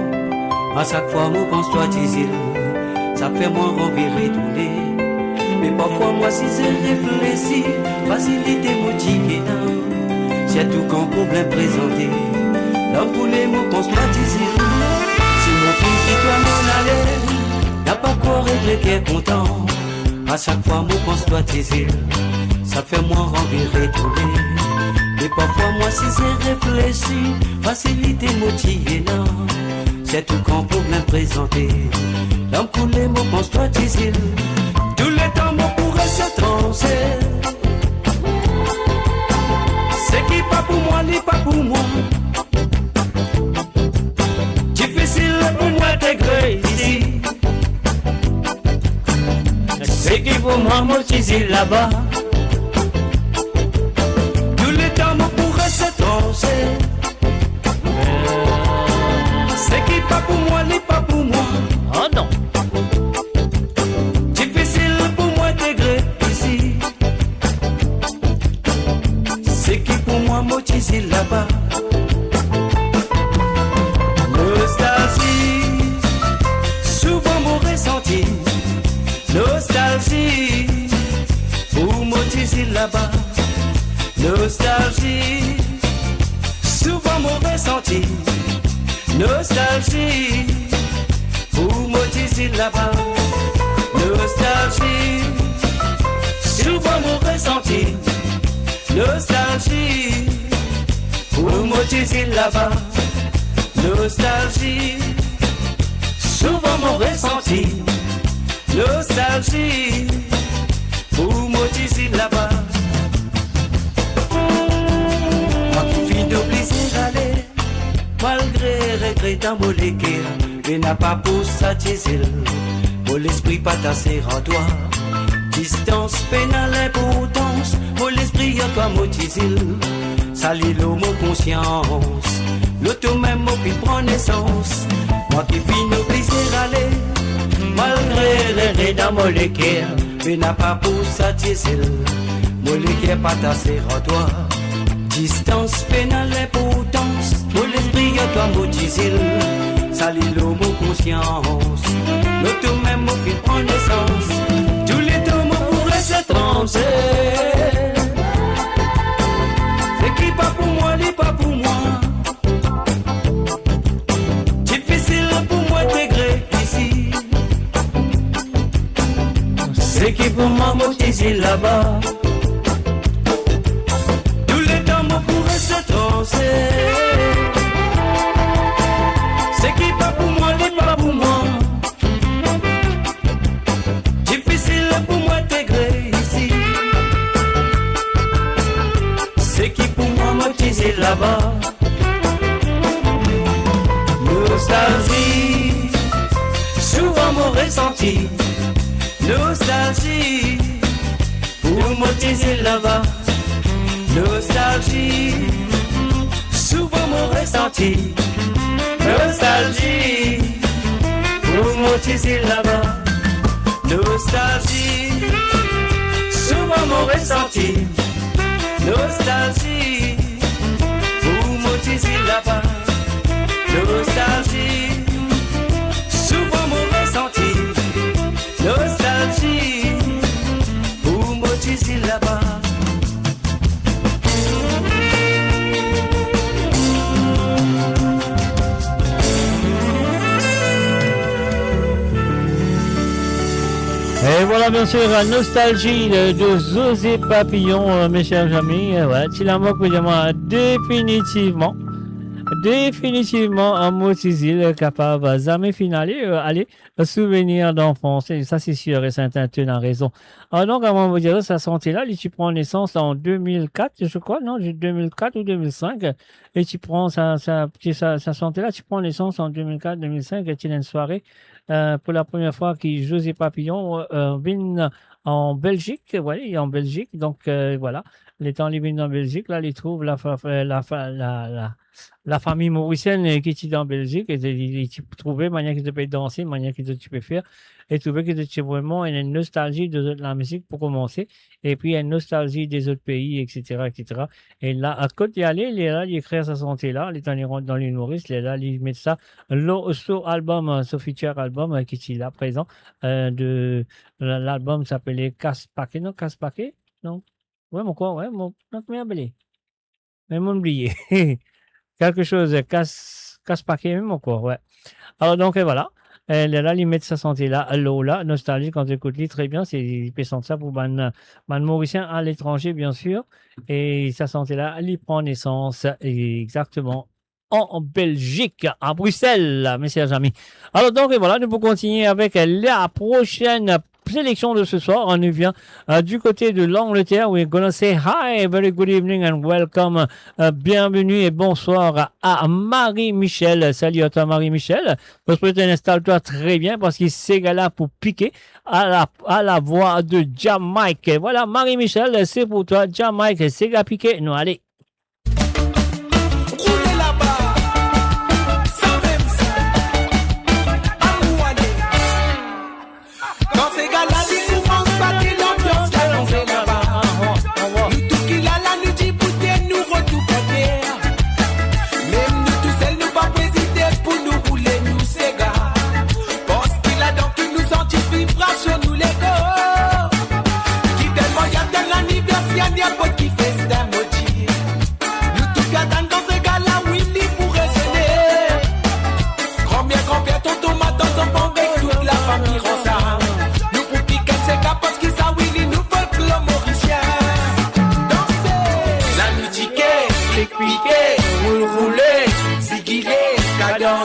A sak fwa mo pans twa, Tizil, sa fer mwa anvi retourne. Me parfwa mwa, si zot reflesi, fasilite mo ti ena. Sirtou kan problem prezante, larm koule, mo pans twa, Tizil. Si mo finn kit twa, mo'nn ale, napa krwar ek leker kontan. A sak fwa mo pans twa, Tizil, sa fer mwa anvi retourne. Me parfwa mwa, si zot reflesi, fasilite mo ti ena. Sirtou kan problem prezante, larm koule, mo pans twa, Tizil. Touletan mo pou res etranze. Seki pa pou mwa, li pa pou mwa. Difisil pou mwa integre isi. Seki pou mwa, mo Tizil laba. Touletan mo pou res etranze. Seki pa pou mwa, li pa pou mwa. Nostalzi pou mo ti zil laba. Nostalzi, souvan mo resanti. Nostalzi pou mo ti zil laba. Nostalzi, souvan mo resanti. Nostalzi pou mo ti zil laba. Mwa ki finn oblize ale, malgre regre dan mo leker, pena pa pou sa ti zil. Mo lespri pa ta ser an twa. Distans pena linportans, mo lespri an twa mo ti zil. Sali lor mo konsians, lor to mem mo finn pran nesans. Mwa ki finn oblize ale, malgre regre dan mo leker, pena pa pou sa ti zil. Mo leker pa ta ser an twa. Distans pena linportans, mo lespri an twa mo ti zil. Sali lor mo konsians, lor to mem mo finn pran nesans. Touletan mo pou res etranze. Seki pa pou mwa, li pa pou mwa. Difisil pou mwa integre isi. Seki pou mwa mo ti zil laba. Touletan mo pou res etranze. Seki pa pou mwa, li pa pou mwa. Difisil pou mwa integre isi. Seki pou mwa mo ti zil laba. Nostalzi, souvan mo resanti. Nostalzi pou mo ti zil laba. Nostalzi, souvan mo resanti. Nostalzi pou mo ti zil laba. Nostalzi, souvan mo resanti. Nostalzi pou mo ti zil laba. Nostalzi, souvan mo resanti. Nostalzi pou mo ti zil laba. Et voilà, bien sûr, Nostalgie de, de José Papillon, euh, mes chers amis. Euh, ouais, ti lamok pou dir mwa, définitivement, définitivement, an mo ti zil kapav zame finn ale, euh, ale, souvenir d'enfance, et ça, c'est sûr et certain, tu as raison. Ah, donc, avan mo dir sa, sa sante la, li ti pran nesans an deux mille quatre, je crois, non, deux mille quatre ou deux mille cinq, e ti pran sa, sa, ti, sa, sa sante la, ti pran nesans an deux mille quatre, deux mille cinq, e ti ena enn sware, euh, pou la première fois ki José Papillon, euh, vinn an Belzik, wi, an Belzik, donk, euh, voilà. Letan li vinn an Belzik, la, li trouv la fa-, fa-, la fa-, la, la, lafami morisienn, eh, ki ti dan Belzik, e li, li ti trouve manier ki zot pe danse, manier ki zot ti pe fer, e trouve ki zot ti vreman ena enn nostalzi de zot lamizik pou koumanse, epi enn nostalzi de zot pei, et cetera, et cetera. E la, kot li ale, li, la, li ekrir sa sante la, letan li rant dan Lil Moris, li, la, li met sa lor so album, eh, so feature album, eh, ki ti la prezan, eh, de, la, lalbum ti apele Kas Pake, non, Kas Pake? Non? Wi, mo krwar, wi, mo, non, mo apele. Me mo'nn bliye. Quelque chose, kas, kas pake mem ankor, wi. Alor, donk, e, vwala. E, lerla, li met sa sante la, lor la, Nostalgie, kan to ekout li, tre bien, se, li pe sant sa pou bann, bann Morisien aletranze, bien sir. E sa sante la, li pran nesans, e, exakteman, an Belzik, a Brisel, mes chers amis. Alors donc, et voilà, nous pouvons continuer avec la prochaine sélection de ce soir. On nous vient, euh, du côté de l'Angleterre. We're gonna say hi, very good evening and welcome. Euh, bienvenue et bonsoir à Marie-Michel. Salut à toi, Marie-Michel. Mo swet to instal twa tre bien parski sega la pou pike à la, à la voix de Jamaïque. Voilà, Marie-Michel, c'est pour toi, Jamaïque, sega pike. Nou ale. Roule laba, sa mem sa. Amour, ale. Kan sega la li koumans bat, lanbians la sanze laba. Nou tou ki la la, nou dibout e nou retourn pie. Mem nou tousel, nou pa pou ezite pou nou roule nou sega. Parski ladan tou nou santi vibrasion nou lekor. Ki telman ena tel aniverser, ninport ki festin, mo dir.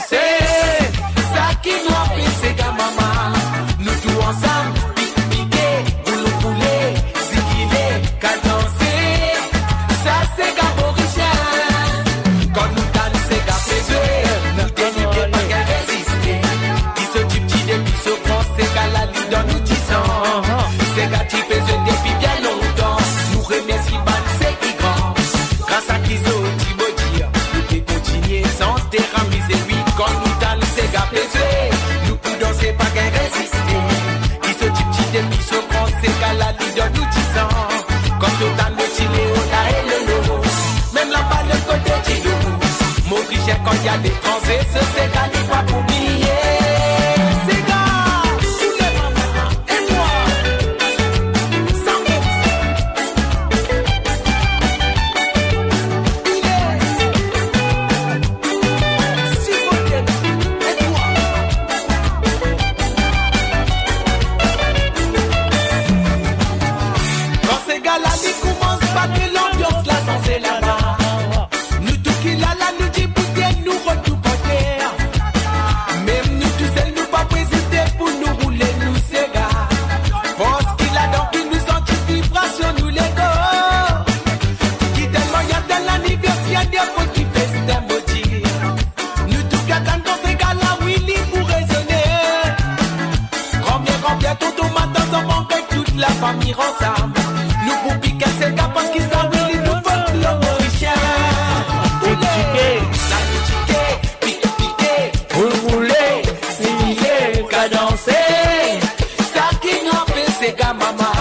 Se sa ki nou apel sega mama. Nou tou ansam, pik pike, boulon boule, zigile, kadanse. Sa sega morisien. Kan nou tann sega peze, nou delibere, pa gagn reziste. Ki so tipti depi so gran, sega la li dan nou disan. Sega ti peze depi bien lontan. Nou remersie bann segi gran. Gras a ki zot ti mo dir, nou pe kontinie sante, amize, wi, kan nou tann sega peze. Nou pou danse, pa gagn reziste. Ki so tipti depi so gran, sega la li dan nou disan. Kan to tann Ti Leo la e Lolo, mem laba lot kote Dilo. Morisien kan li aletranze, se sega li pa pou bliye. Sega, tou le mama. E mwa, sa mem. Ile, sipote, e twa. Kan sega la li koumans bat, lanbians la sanze laba. Nou tou ki la la, nou dibout e nou rod nou panter. Mem nou tousel, nou pa pou ezite pou nou roule nou sega. Parski ladan ki nou santi vibrasion nou lekor. Ki telman ena tel aniverser, nenport ki festin, mo dir. Nou tou pe atann kan sega la, wi, li pou rezone. Gran mie, gran pie, tonton, matant, zanfan, avek tou lafami ansam. Nou pou pik enn sega, parski sa, wi, li nou folklor morisien. Boule, la nou tike, pik pike, boul boule, zigile, kadanse. Sa ki nou apel sega mama.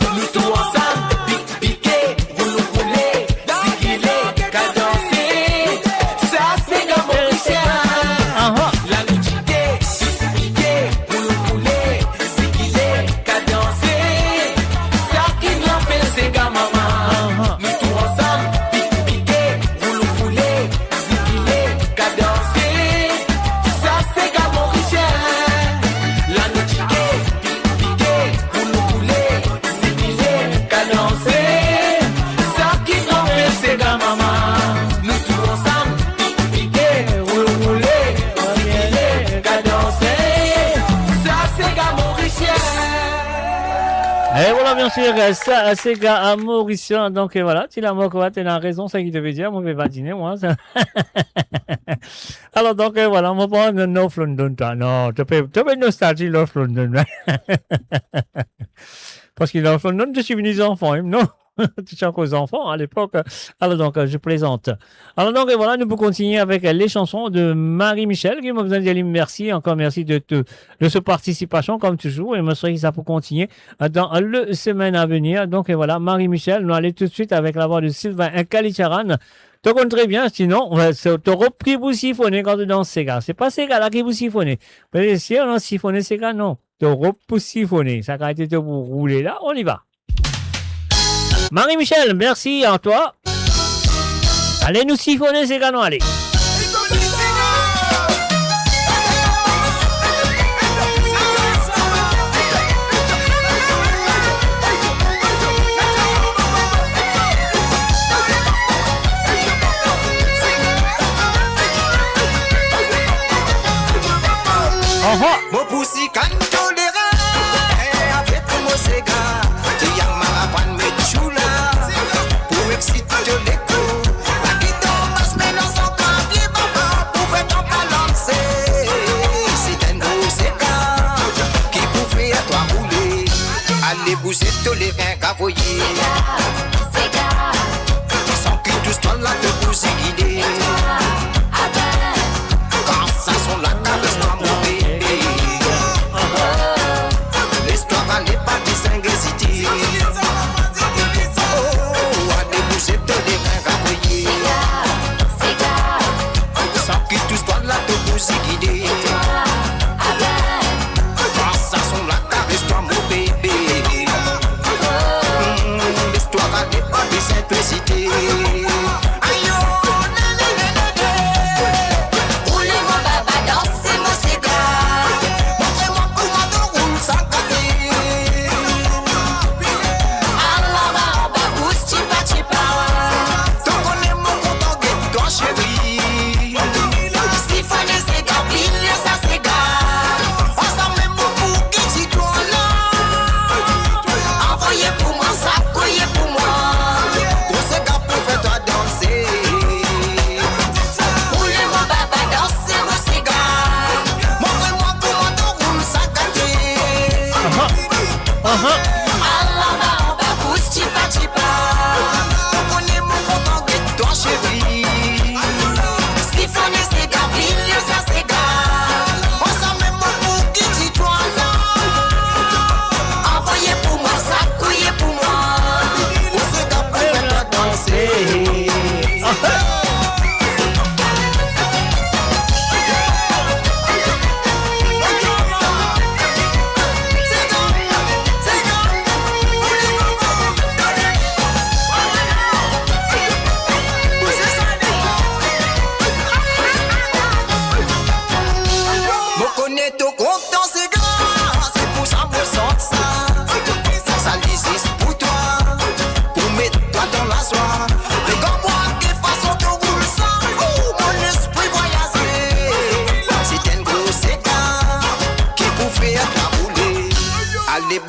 Nou tou ansam, pik pike, boulon boule, zigile, kadanse. Sa sega morisien. Aha. La nou tike, pik pike, boulon boule, zigile, kadanse. Sa ki nou apel sega mama. Aha. Nou tou ansam, pik pike, boulon boule, zigile, kadanse. Sa sega morisien. La nou tike, pik pike, boulon boule, zigile, kadanse. Sa ki nou apel sega mama. Nou tou ansam, pik pike, boulon boule, zigile, kadanse. Sa sega morisien. Et voilà, bien sûr, sa sega morisien. Donc, euh, voilà, ti la mo kwa, t'as raison, sa ki to pe dir, mo pe badine, mwa, sa. Alors, donc, euh, voilà, mo pran North London, twa. Non, to pe, to pe nostalgie North London. Parski North London, to ti vini zanfan, hein, non? To ti ankor zanfan à l'époque. Alors donc, euh, je plaisante. Alors donc, euh, voilà, nou pou kontinier avek, euh, les chansons de Marie Michel, ki mo bizin dir li mersi, ankor mersi de, de, de so partisipasion, comme toujours, e mo swete ki sa pou kontinier, euh, dans le semaine à venir. Donc, euh, voilà, Marie Michel, nou ale toutswit avek la voix de Sylvain Kalicharan. To konn tre bien, sinon, euh, se to rob ki pou sifone kan to dans sega. Se pa sega la ki pou sifone. Pe eseye, non, sifone sega, non. To rob pou sifone. Sa kalite to pou roule la, on y va. Marie Michel, merci à toi. Ale, nou sifone sega nou, ale. Aha. Mo pou sikann to lerin, eh, avek mo sega, ti al maravann met jou la, pou exsit to lekor. Aki to bas, met dan so kavie, baba, pou fer to balanse. Se enn gro sega ki pou fer twa roule. Ale bouze to lerin, gavoye. Sega, sega. San ki tous twa la to pou zigile. E twa, abe. Kan sa son la, kares mwa, mo bebe. Oh.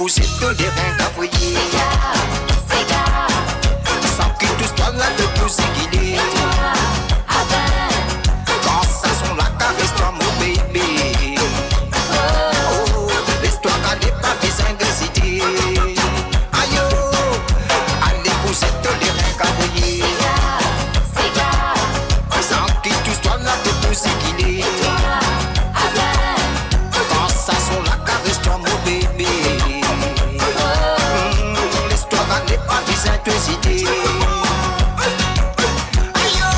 Pou zet to lerin gavoye. Sega, sega. Sa ki tous twa la to pou zigile. Kan sa son la kares twa, mon bebe. Oh, les twa gale, pa bizin ezite. Ayo, ale pou zet to lerin gavoye. Sega, sega. Sa ki tous twa la to pou zigile. Kan sa son la kares twa, mon bebe. Mm, les twa gale, pa bizin to ezite. Ayo!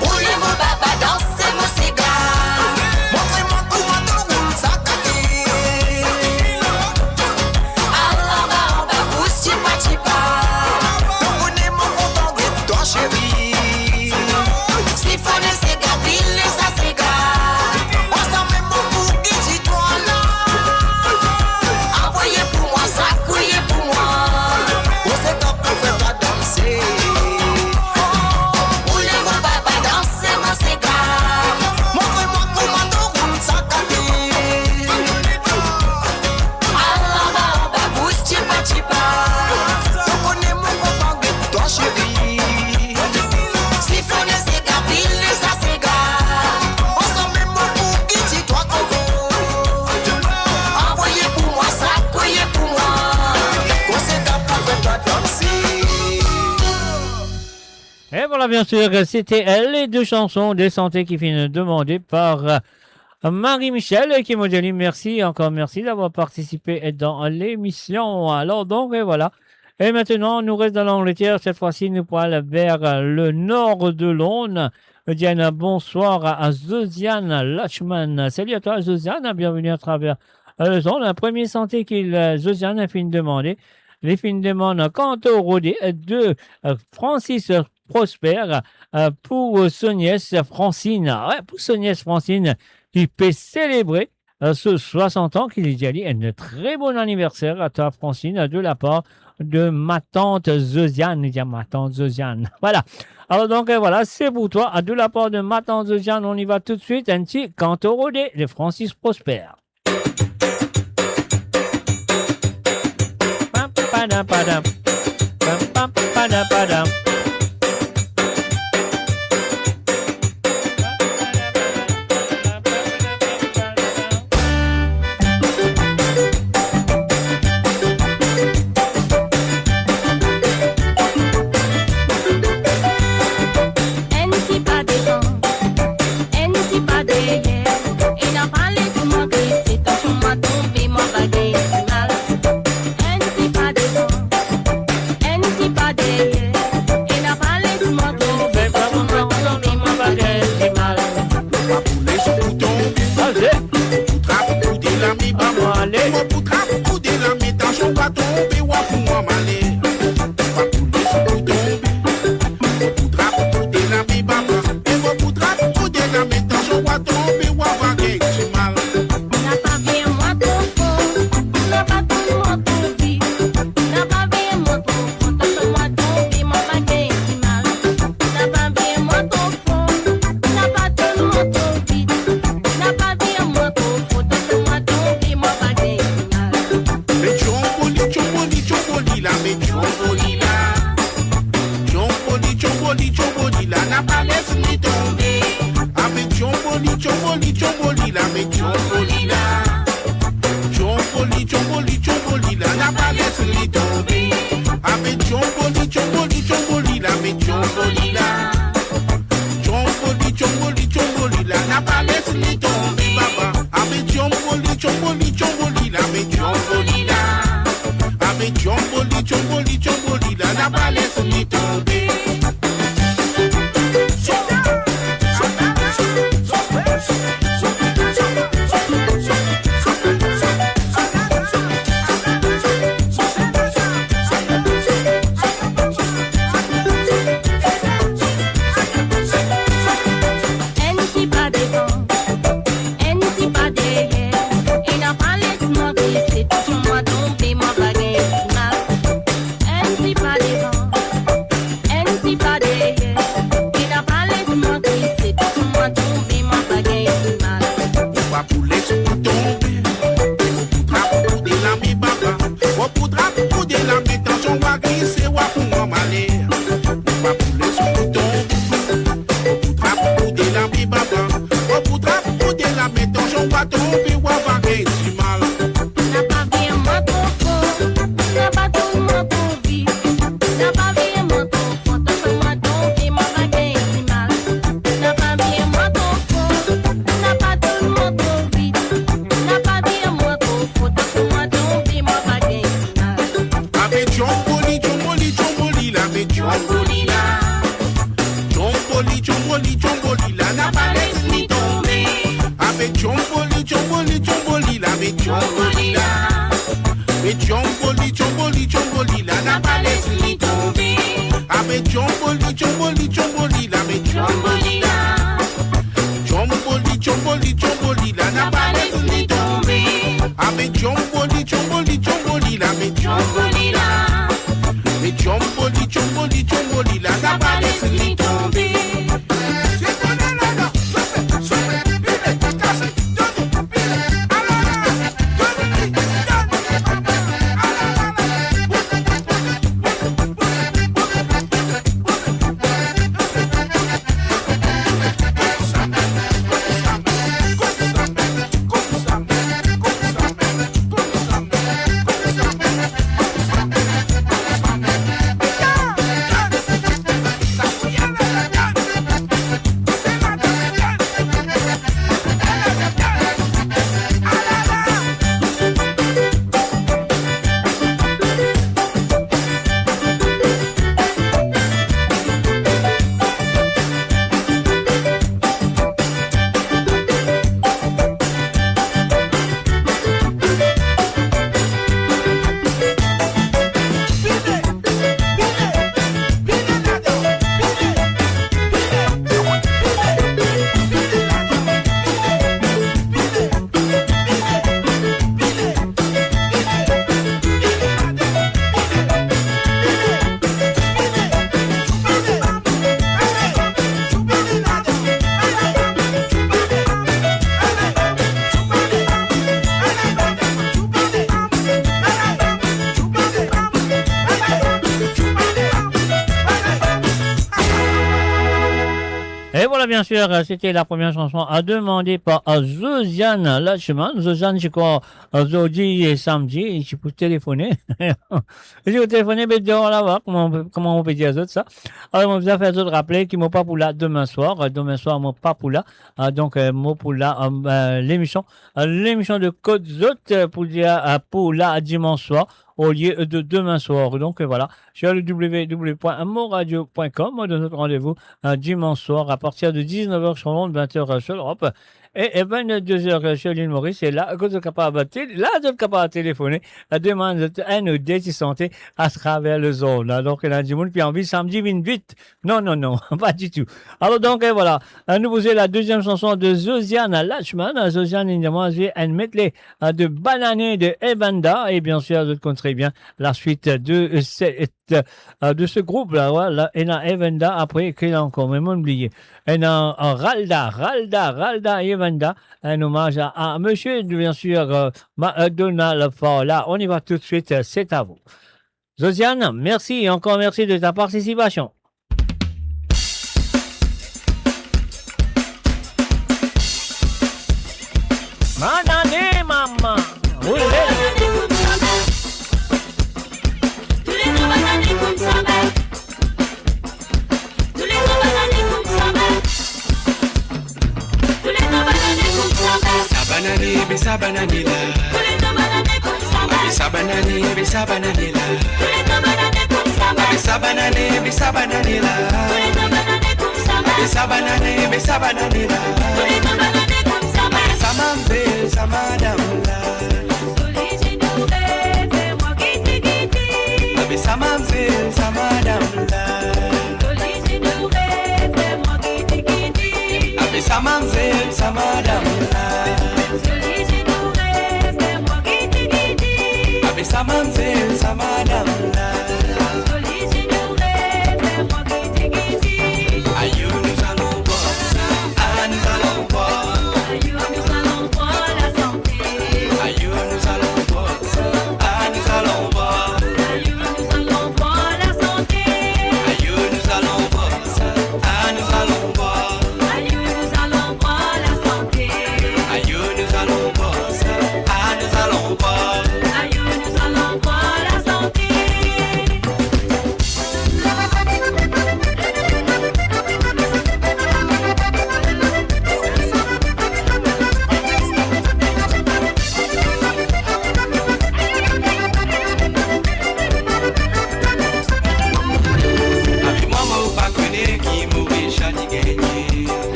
Boule mo baba, danse mo sega. Montre mwa kouma to roul sa kate. Al anba, anba, bous tipa tipa. To kone mo kontan get twa, sheri. Sifone sega, pile sa sega. Ansanm mo pou ki ti twa la. Avoye pou mwa, sakouye pou mwa. Bon, se tan pou fer twa danse. Boule mo baba, danse mo sega. Montre mwa kouma to roul sa kate. Al anba, anba, bous tipa tipa. To kone mo kontan get twa, sheri. Sifone sega, pile sa sega. Ansanm mo pou ki ti twa koko. Avoye pou mwa, sakouye pou mwa. Bon, se tan pou fer twa danse. Et voilà, bien sûr, c'était les deux chansons de santé qui viennent demandées par, euh, Marie-Michel, qui me dit merci, encore merci d'avoir participé dans l'émission. Alors donc, et voilà. Et maintenant, nous reste dans l'Angleterre. Cette fois-ci, nous pourrons aller vers, euh, le nord de Londres. Je dis un bonsoir à, à Josiane Lachman. Salut à toi, Josiane. Bienvenue à travers, euh, le son. La première santé que, euh, Josiane a fini demander. Li finn demann Kan to rode, euh, de, euh, Francis Prosper, euh, pou, euh, so nies Francine. Wi, pou so nies Francine, ki pe selebre, euh, so swasant an, ki li dir a li, un très bon anniversaire à toi, Francine, de la part de ma tante Josiane. Li dir ma tante Josiane. Voilà. Alors donc, euh, voilà, c'est pour toi. De la part de ma tante Josiane, on y va tout de suite. Un petit Kan to rode de Francis Prosper. Enn ti pa devan, enn ti pa deryer, ena pa les mwa glis, si tansion mwa tonbe, mwa pa gagn dimal. Enn ti pa devan, enn ti pa deryer, ena pa les mwa glis, si tansion mwa tonbe, mwa pa gagn dimal. Mo pa pou les ou tonbe. Aze. Pou trap ou de lame ba mwa. Ale. Mo pou trap ou de lame, tansion pa tonbe, wa pou mwa male. Mo pa pou les ou tonbe. Mo pou trap ou de lame ba mwa. E mo pou trap ou de lame, tansion pa tonbe, wa pa gagn dimal. Napa veye mwa tro for, napa tann mwa tro vit. Napa veye mwa tro for, tansion mwa tonbe, mwa pa gagn dimal. Napa veye mwa tro for, napa tann mwa tro vit. Napa veye mwa tro for, tansion mwa tonbe, mwa pa gagn dimal. Me tchonboli, tchonboli, tchonboli la, me tchonboli la. Tchonboli, tchonboli, tchonboli la, napa les li tonbe. Ave tchonboli, tchonboli, tchonboli la, me tchonboli la. Tchonboli, tchonboli, tchonboli la, napa les li tonbe. Ave tchonboli, tchonboli, tchonboli la, me tchonboli la. Tchonboli, tchonboli, tchonboli la, napa les li tonbe, baba. Ave tchonboli, tchonboli, tchonboli la, me tchonboli la. Ave tchonboli, tchonboli, tchonboli la, napa les li tonbe. Enn ti pa devan, enn ti pa deryer, ena pa les mwa glis, si tansion mwa tonbe, mwa pa gagn dimal. Enn ti pa devan, Tchombo li la. Me tchombo li, tchombo li, tchombo li la, na pa les li tonbe. Ave tchombo li, tchombo li, tchombo li la, me tchombo li la. Tchombo li, tchombo li, tchombo li la, na pa les li tonbe. Ave tchombo li, tchombo li, tchombo li la, me tchombo li la. Me tchombo li, tchombo li, tchombo li la, na pa les li tonbe. Et voilà, bien sûr, euh, c'était la première chanson, euh, demandée par, euh, Josiane Lachman. Josiane, je crois, euh, zordi, euh, samdi, ti pou telefone. Ti pou telefone, me deor laba, kouma, kouma nou pe dir zot sa. Alor, mo bizin fer zot rapele ki mo pa pou la demin swar. Euh, demin swar, mo pa pou la. Euh, donk, euh, mo pou la, euh, euh, lemision, euh, lemision de Kot Zot, euh, pou dir, euh, pou la dimans swar, olie de demin swar. Donk, euh, voilà, sur le w w w point moradio point com, on donn zot randevou, euh, dimans swar, a partir de diznef er sur Lond, vent er, euh, sur Lorop, e, e vennde er, euh, sur lil Moris. E la, kot zot kapav te-, la, zot kapav telefone, euh, demann zot enn ou de ti sante atraver lezonn, hein. Donk, ena dimoun ki anvi samdi vinn vit. Non, non, non, pa ditou. Alor, donk, euh, voilà. Euh, nou pou zwe la deziem sanson de Josiane Lachman. Euh, Josiane, li dir mwa, zwe enn medley, euh, de Banane de Evanda. E bien sir, zot konn tre bien la swit de, euh, set, euh, de se group la, voilà, ena Evanda, apre, ki la ankor, me mo'nn bliye. Ena, euh, Ralda, Ralda, Ralda e Evanda, enn omaz a, a misie, bien sir, euh, Ma-, euh, Donald Faure. La, on y va tout de suite, euh, c'est à vous. Josiane, merci et encore merci de ta participation. Banane, mama. Oule. Sa banane, be sa banane la. Be sa banane, be sa banane la. Be sa banane, be sa banane la. Be sa banane, be sa banane la. Sa mamzel, sa madam la. Be sa mamzel, sa madam la. Be sa mamzel, sa madam la. Be sa mamzel, sa madam la. Ayo, nous allons boire ça. Ah, nous allons boire. Ayo, nous allons boire la santé. Ayo, nous allons boire ça. Ah, nous allons boire. Ayo, nous allons boire la santé. Ayo, nous allons boire ça. Ah, nous allons boire. Ayo, nous allons boire la santé.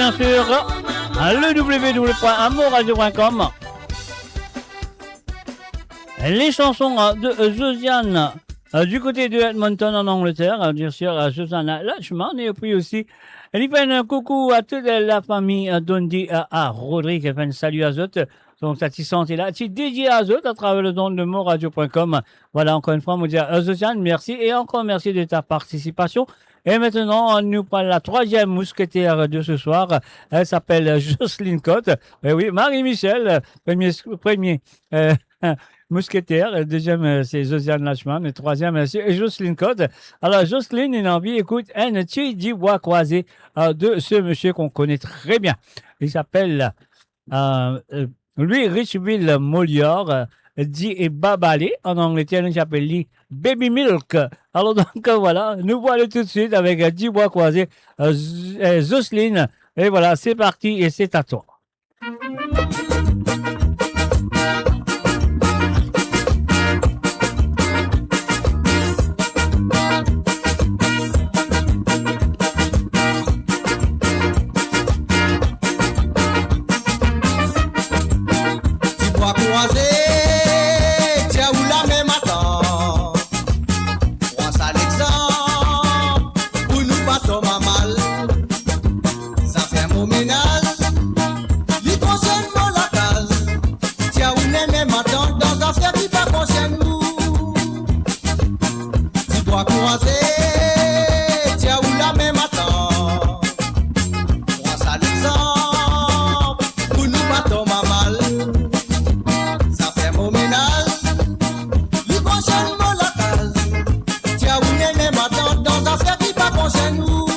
Sur le w w w point amourradio point com. Les chansons, euh, de, euh, Josiane, euh, du côté de Edmonton en Angleterre, euh, bien sûr, euh, Josiane Lachman, et puis aussi, elle fait un coucou à toute la famille, euh, Dondi, euh, à Rodrigue, elle fait un salut à zot. Donc, sa ti santi la, ti dédié à zot à travers les ondes de amourradio point com. Voilà, encore une fois, on dit à Josiane, merci et encore merci de ta participation. Et maintenant, nous prenons la troisième mousquetaire de ce soir. Elle s'appelle Jocelyne Cotte. Eh oui, Marie-Michel, premier, premier, euh, mousquetaire. Deuxième, euh, c'est Josiane Lachman. Et troisième, euh, c'est Jocelyne Cotte. Alors, Jocelyne, il a envie, écoute, un petit dix bois croisés, euh, de ce monsieur qu'on connaît très bien. Il s'appelle, euh, euh, Louis Richeville Molière, euh, dit Babale, en Angleterre, nou apel li Baby Milk. Alors donc, euh, voilà, nous voilà tout de suite avec, euh, dix bois croisés, euh, Z-, euh, Jocelyne. Et voilà, c'est parti et c'est à toi. Dix bois croisés, tiens ou lame, matant. Pran sa lexanp pou nou pa tom amal. Zafer mo menaz, li konserv mo lakaz. Tiens ou lame, matant, dan zafer ki pa konserv nou. Dix bois croisés, tiens ou lame, matant. Pran sa lexanp pou nou pa tom amal. Zafer mo menaz, li konserv mo lakaz. Tiens ou lame, matant, dan zafer ki pa konserv nou.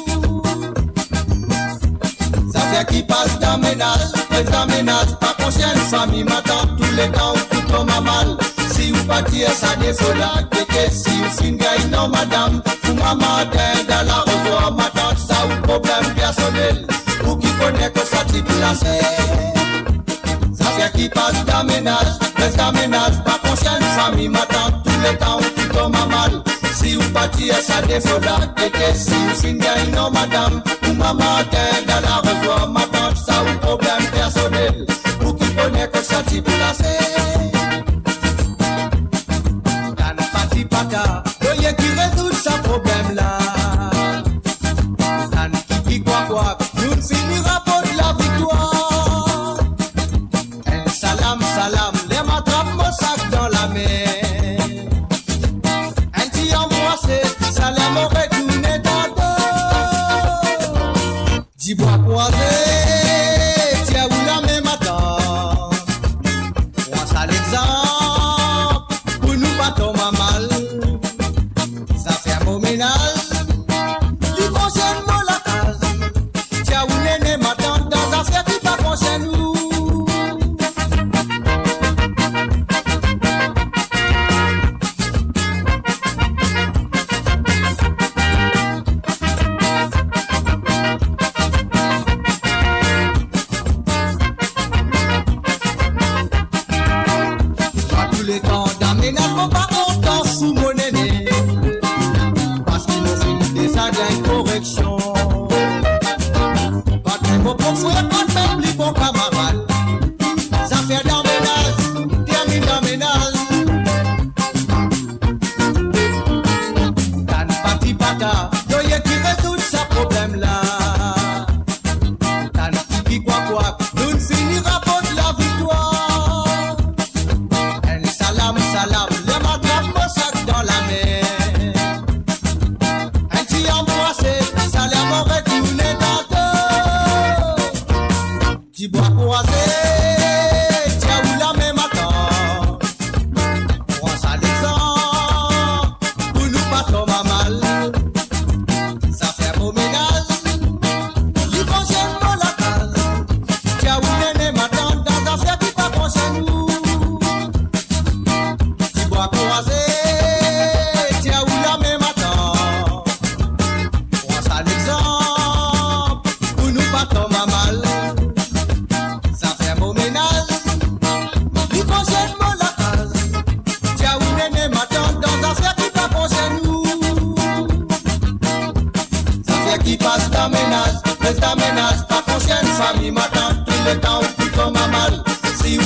Zafer ki pas dan menaz, pas dan menaz, pa konserv fami, matant, touletan ou pou tom amal. Si ou pa tir sa defo la, gete, si ou finn gagn nom madam, ou mama atann dan larevwar, matant, sa ou problem personel, ou ki kone kot sa ti plase. Zafer ki pas dan menaz, pas dan menaz, pa konserv fami, matant, touletan ou pou tom amal. Si ou pa tir sa defo la, gete, si ou finn gagn nom madam, ou mama atann dan larevwar, matant, sa ou problem personel, ou ki kone kot sa ti plase. Tann pati pata, doye ki rezoud sa problem la. Tann kiki kwak kwak, nou fini raport laviktwar. Enn salam, salam, ler mo trap mo sak dan lame. Enn ti anbrase, sa ler mo retourne dan do. Dix bois croisés, tiens ou lame, matant. Pran sa lexanp pou nou pa tom amal. Zafer mo menaz, li konserv mo lakaz. Tiens ou lame, matant, dan zafer ki pa konserv nou. Pa touletan dan menaz, mo pa kontan sou mo nene. Paski mo finn deza gagn koreksion. Kot mo pou frekant mem pli bon kamarad. Zafer dan menaz, terminn dan menaz. Tann pati pata, doye ki rezoud sa problem la. Tann kiki kwak kwak, nou fini raport laviktwar. Enn salam, salam, ler mo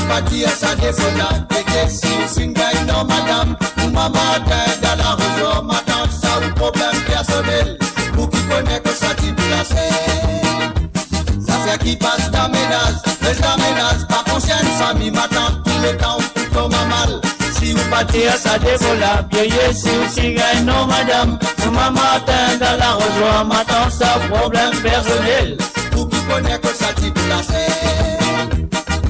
Pa dir sa defo la, gete si ou finn gagn dan madam, ou mama atann dan larozwar, matant sa ou problem personel, ou ki kone kot sa ti plase. Zafer ki pas dan menaz, res dan menaz, pa konsern fami, matant, touletan ou pou tom amal. Si ou pa dir sa defo la, gete si ou finn gagn dan madam, ou mama atann dan larozwar, matant sa ou problem personel, ou ki kone kot sa ti plase.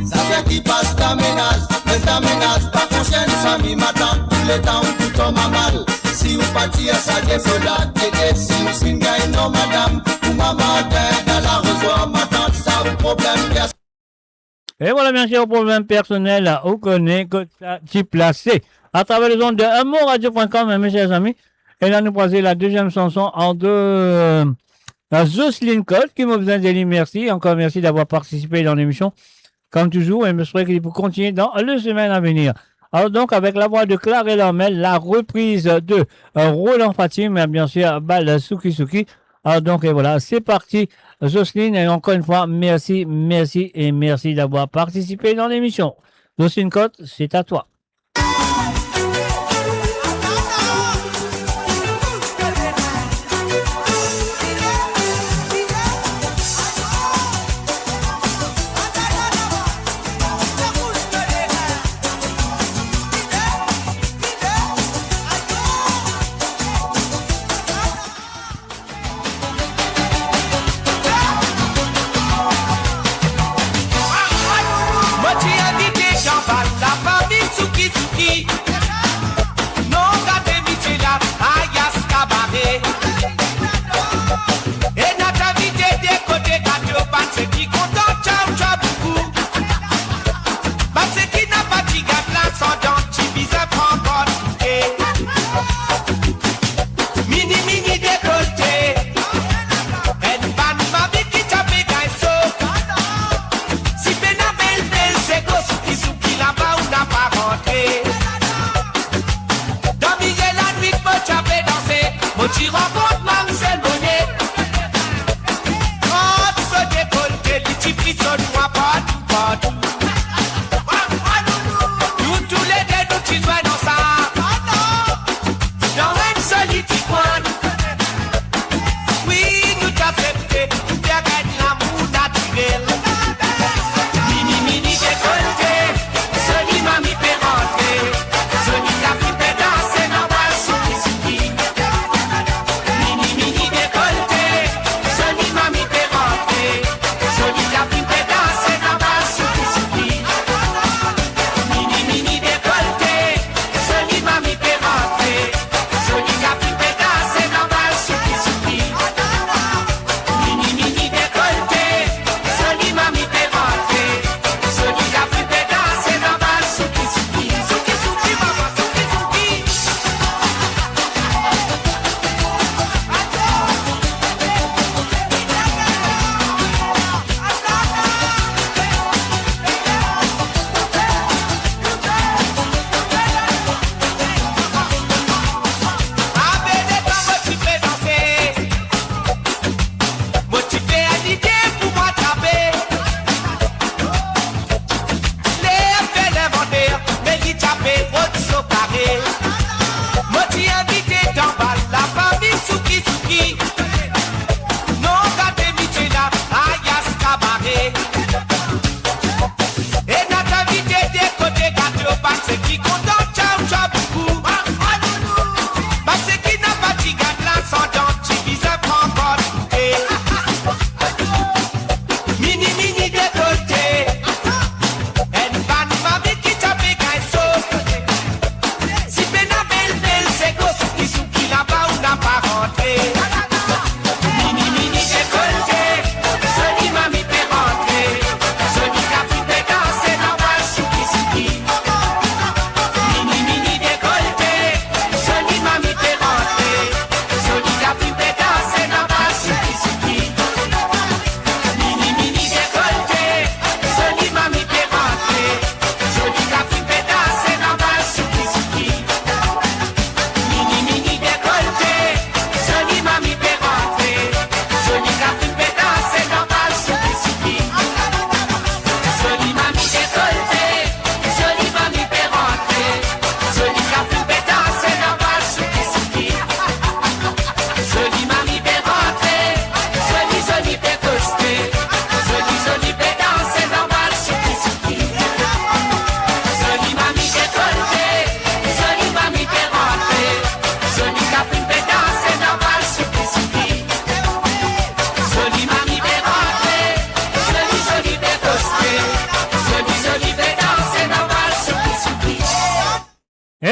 Zafer ki pas dan menaz, res dan menaz, pa konsern fami, matant, touletan ou pou tom amal. Si ou pa dir sa defo la, gete si ou finn gagn dan madam, ou mama atann dan larozwar, matant sa ou problem personel. E vwala, bien sir, problem personel, ou kone kot sa ti plase. Atraver lezond de amour radio point com, mes chers amis. E la, nou pou aze la deziem sanson an de, euh, Jocelyne Cotte, ki mo bizin dir li mersi. Ankor mersi d'avoir participe dan lemision, comme toujours, et j'espère qu'il peut continuer dans les semaines à venir. Alors donc, avec la voix de Clarel Armel, la reprise de, euh, Roland Fatim, et bien sûr, Bal Souki Souki. Alors donc, et voilà, c'est parti, Jocelyne, et encore une fois, merci, merci et merci d'avoir participé dans l'émission. Jocelyne Cotte, c'est à toi. Mo ti invite Jean-Paul, lafami Souki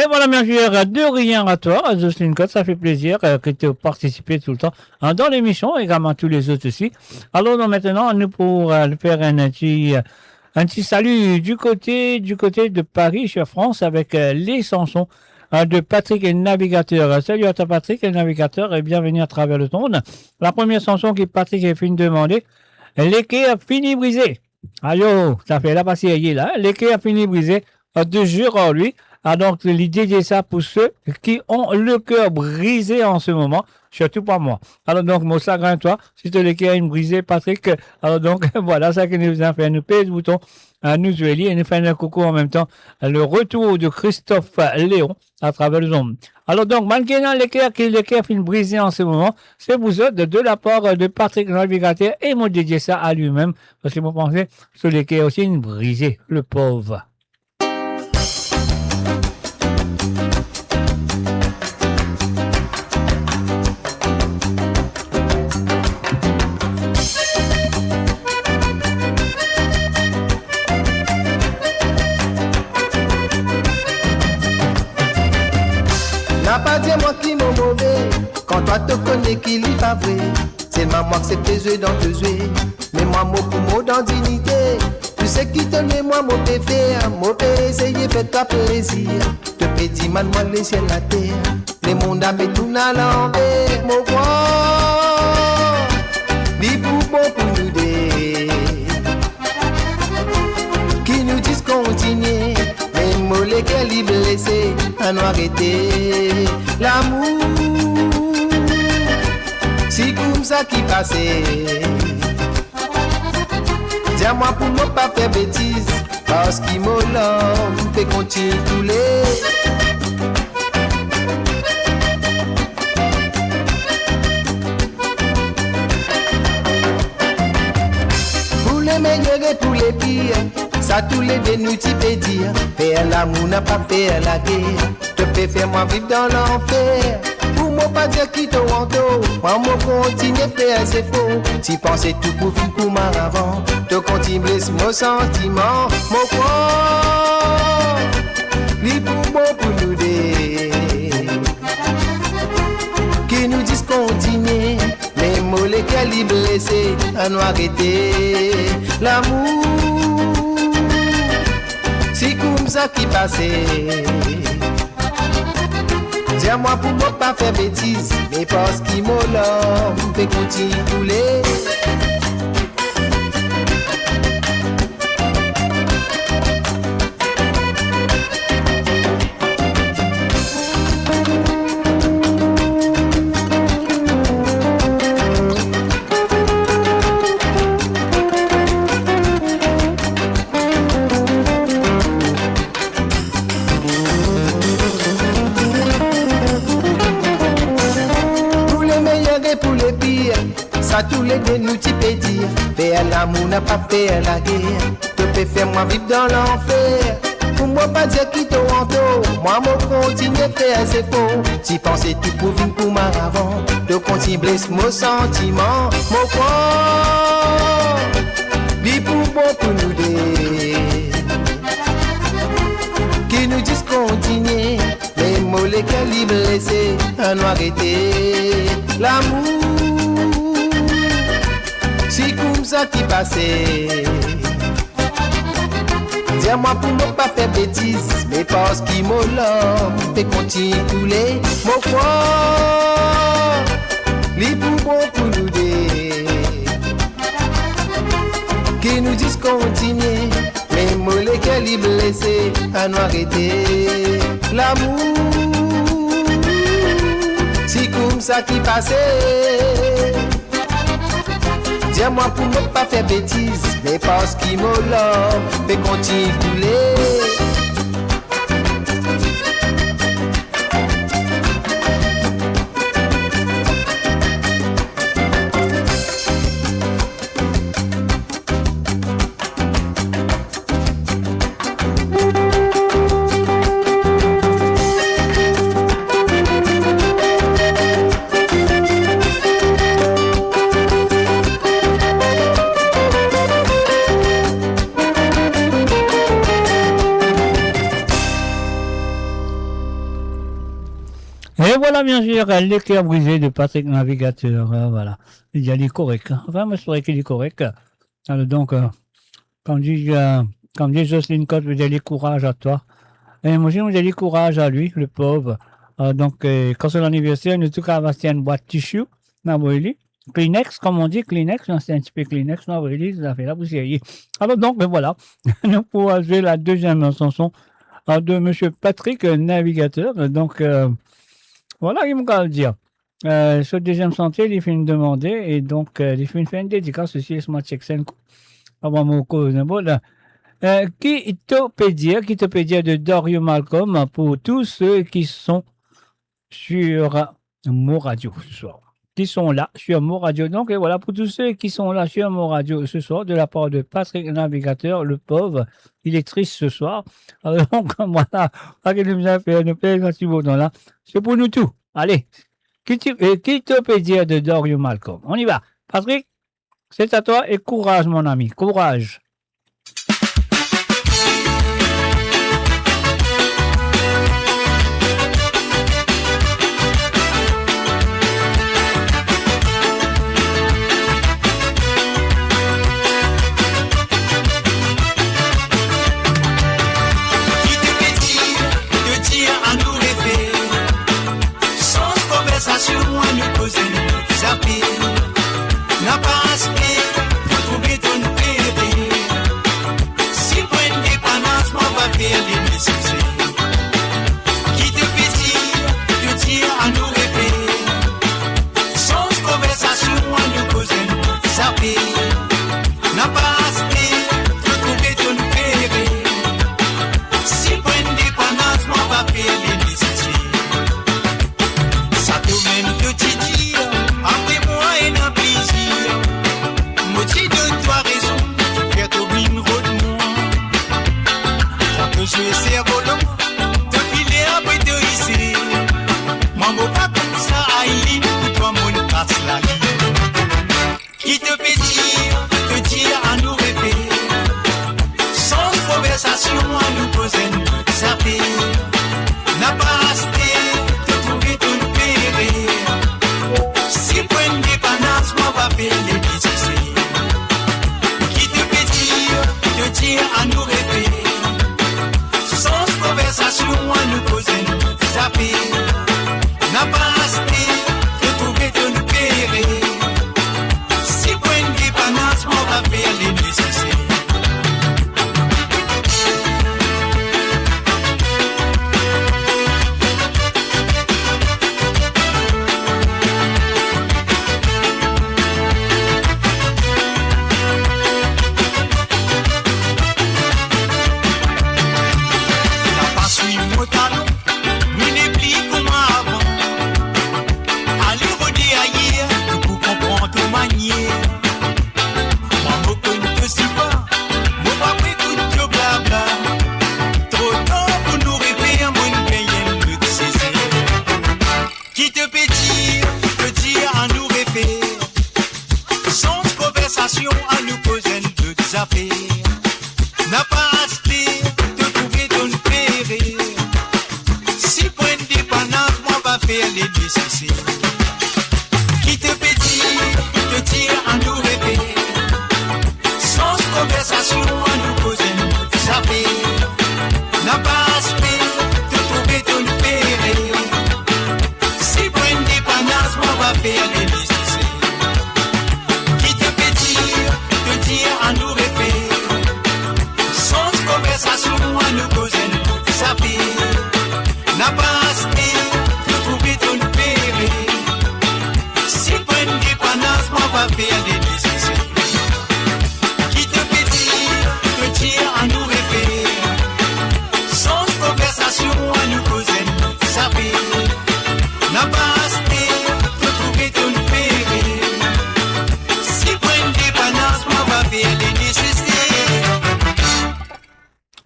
Et voilà, bien sûr, de rien à toi, Jocelyne Cotte, ça fait plaisir, euh, que tu participes tout le temps, hein, dans l'émission, également tous les autres aussi. Alors, donc, maintenant, nous pour, euh, faire un petit, euh, un petit salut du côté, du côté de Paris, sur France, avec, euh, les chansons, euh, de Patrick Navigateur. Salut à toi, Patrick Navigateur, et bienvenue à travers le monde. La première chanson que Patrick a fini demander, Leker fini brize. Ayo, sa fer la pa serye la, hein? Leker fini brize, euh, de Gérard, lui. Ah, donc, li dedie sa pour ceux qui ont le cœur brisé en ce moment, surtout pas moi. Alors, donc, mo sagrin twa, si to leker inn brize, Patrick, alors, donc, voilà, sa ki nou bizin fer, nou pez bouton, euh, nou zwe li, e nou fer un coucou en même temps, euh, le retour de Christophe Léon à travers le monde. Alors, donc, bann ki ena leker, ki leker finn brize en ce moment, c'est vous autres, de, de la part, euh, de Patrick Navigateur, et mo dedie sa à lui-même, parce que mo panse, so leker osi inn brize, le pauvre. Na pa dir mwa ki mo move, kan twa to kone ki li pa vre. Selman mo aksepte zwe dan to zwe, me mwa mo pou mo dan dignite. Tou seki to le mwa mo pe fer, mo pe eseye fer twa plezir. To pe dimann mwa lesiel later, lemond a pe tourn alanver. Mo krwar li pou bon pou nou de. Ki nou dis kontinie, me mo leker li blese, anou arete. Lamour, si koumsa ki pase. Dir mwa pou mo pa fer betiz, parski mo larm pe kontign koule. Pou le meyer e pou le pir, sa toulede nou ti pe dir, fer lamour napa fer lager. To pe fer mwa viv dan lanfer. Pou mo pa dir ki to antor, mwa mo kontinie fer zefor. Ti panse tou pou vinn kouma avan, to kontign bles mo santiman. Mo krwar li pou bon pou nou de. Ki nou dis kontinie, me mo leker li blese, anou arete. Lamour, si koumsa ki pase. Dir mwa pou mo pa fer betiz, me parski mo larm pe kontign koule. Pou le meyer e pou le pir, sa toulede nou ti pe dir, fer lamour napa fer lager. To pe fer mwa viv dan lanfer. Pou mo pa dir ki to antor, mwa mo kontinie fer zefor. Ti panse tou pou vinn kouma avan, to kontign bles mo santiman. Mo krwar li pou bon pou nou de. Ki nou dis kontinie, me mo leker li blese, anou arete. Lamour, si koumsa ki pase. Dir mwa pou mo pa fer betiz, me parski mo larm pe kontign koule. Mo krwar li pou bon pou nou de. Ki nou dis kontinie, me mo leker li blese, anou arete. Lamour, si koumsa ki pase. Dir mwa pou mo pa fer betiz, me parski mo larm pe kontign koule. E vwala, bien sir, Le Cœur Brisé de Patrick Navigateur, euh, vwala. Li dir li korek, hein. Anfin, mo swete li korek. Alor, donk, euh, kouma dir, euh, kouma dir Jocelyne Cotte, mo dir li kouraz a twa. E mo osi, mo dir li kouraz a li, le pov. Euh, donk, euh, kan so laniverser, nou tou kapav aste enn bwat tisi, nou avoy li. Kleenex, kouma dir, Kleenex, non, se enn tipe Kleenex, nou avoy li, zafer la pou serye. Alor, donk, ben vwala, nou pou al zwe la deziem sanson, euh, de Monsieur Patrick, euh, Navigateur. Donk, euh, vwala ki mo kapav dir. Euh, so deziem sanson, li finn demande, e donk, euh, li finn fer enn dedikas osi, les mwa tchek sa enn kou. Avan mo koz enn bo la. Euh, qui te peut dire, qui te peut dire de Dario Malcom pour tous ceux qui sont sur Mo Radio ce soir. Qui sont là sur Mo Radio. Donc, et voilà, pour tous ceux qui sont là sur Mo Radio ce soir, de la part de Patrick Navigateur, le pov, il est triste ce soir. Alors, donc, vwala, pa ki nou bizin fer, nou fer sa ti botan la. Se pou nou tou. Ale, qui te, euh, qui te peut dire de Dario Malcom. On y va. Patrick, c'est à toi et courage, mon ami. Courage. Ki to pe dir, to dir anou rete. Sans konversasion, anou koze, nou zape. Napa aste, to trouve to pe ede. Si pou enn depanans, mwa pa fer li neseser. Ki to pe dir, to dir anou rete. Sans konversasion, anou koze, nou zape. Napa aste, to trouve to pe ede. Si pou enn depanans, mwa pa fer li neseser. Sa to mem to ti dir, apre mwa ena plezir. Mo ti donn twa rezon, fer to vinn rod mwa. Sa to zwe servolan, to pile apre to isi. Mwa mo pa koumsa, Aileen, pou twa monn pas lalin. Ki to pe dir, to dir anou rete. Sans konversasion, anou koze, nou zape. Napa aste, to trouve to pe ede. Si pou enn depanans, mwa pa fer li neseser. Ki to pe dir, to dir anou rete. Sans konversasion, anou koze, nou zape. Napa aste, to trouve to pe ede. Si pou enn depanans, mwa pa fer li neseser. Napa swiv mo talon, nou nepli kouma avan. Ale rode ayer, nou pou konpran to manier. Mwa mo konn to sipa, mo pa pe ekout to blabla. Tro tar pou nou refer, mo inn gagn enn lot sezi. Ki to pe dir, to dir anou refer. Sans konversasion, anou koze enn lot zafer. Napa aste, to trouve to pe ede. Si pou enn depanans, mwa pa fer li neseser. Ki to pe dir, to dir anou refer. Sans konversasion, anou koze, nou zape. Napa aste, to trouve to pe ede. Si pou enn depanans, mwa pa fer li neseser. Ki to pe dir, to dir anou refer. Sans konversasion, anou koze, nou zape. Napa aste, to trouve to pe ede. Si pou enn depanans, mwa pa fer li neseser. Ki to pe dir, to dir anou refer. Sans konversasion, anou koze, nou zape. Napa aste, to trouve to pe ede. Si pou enn depanans, mwa pa fer li neseser.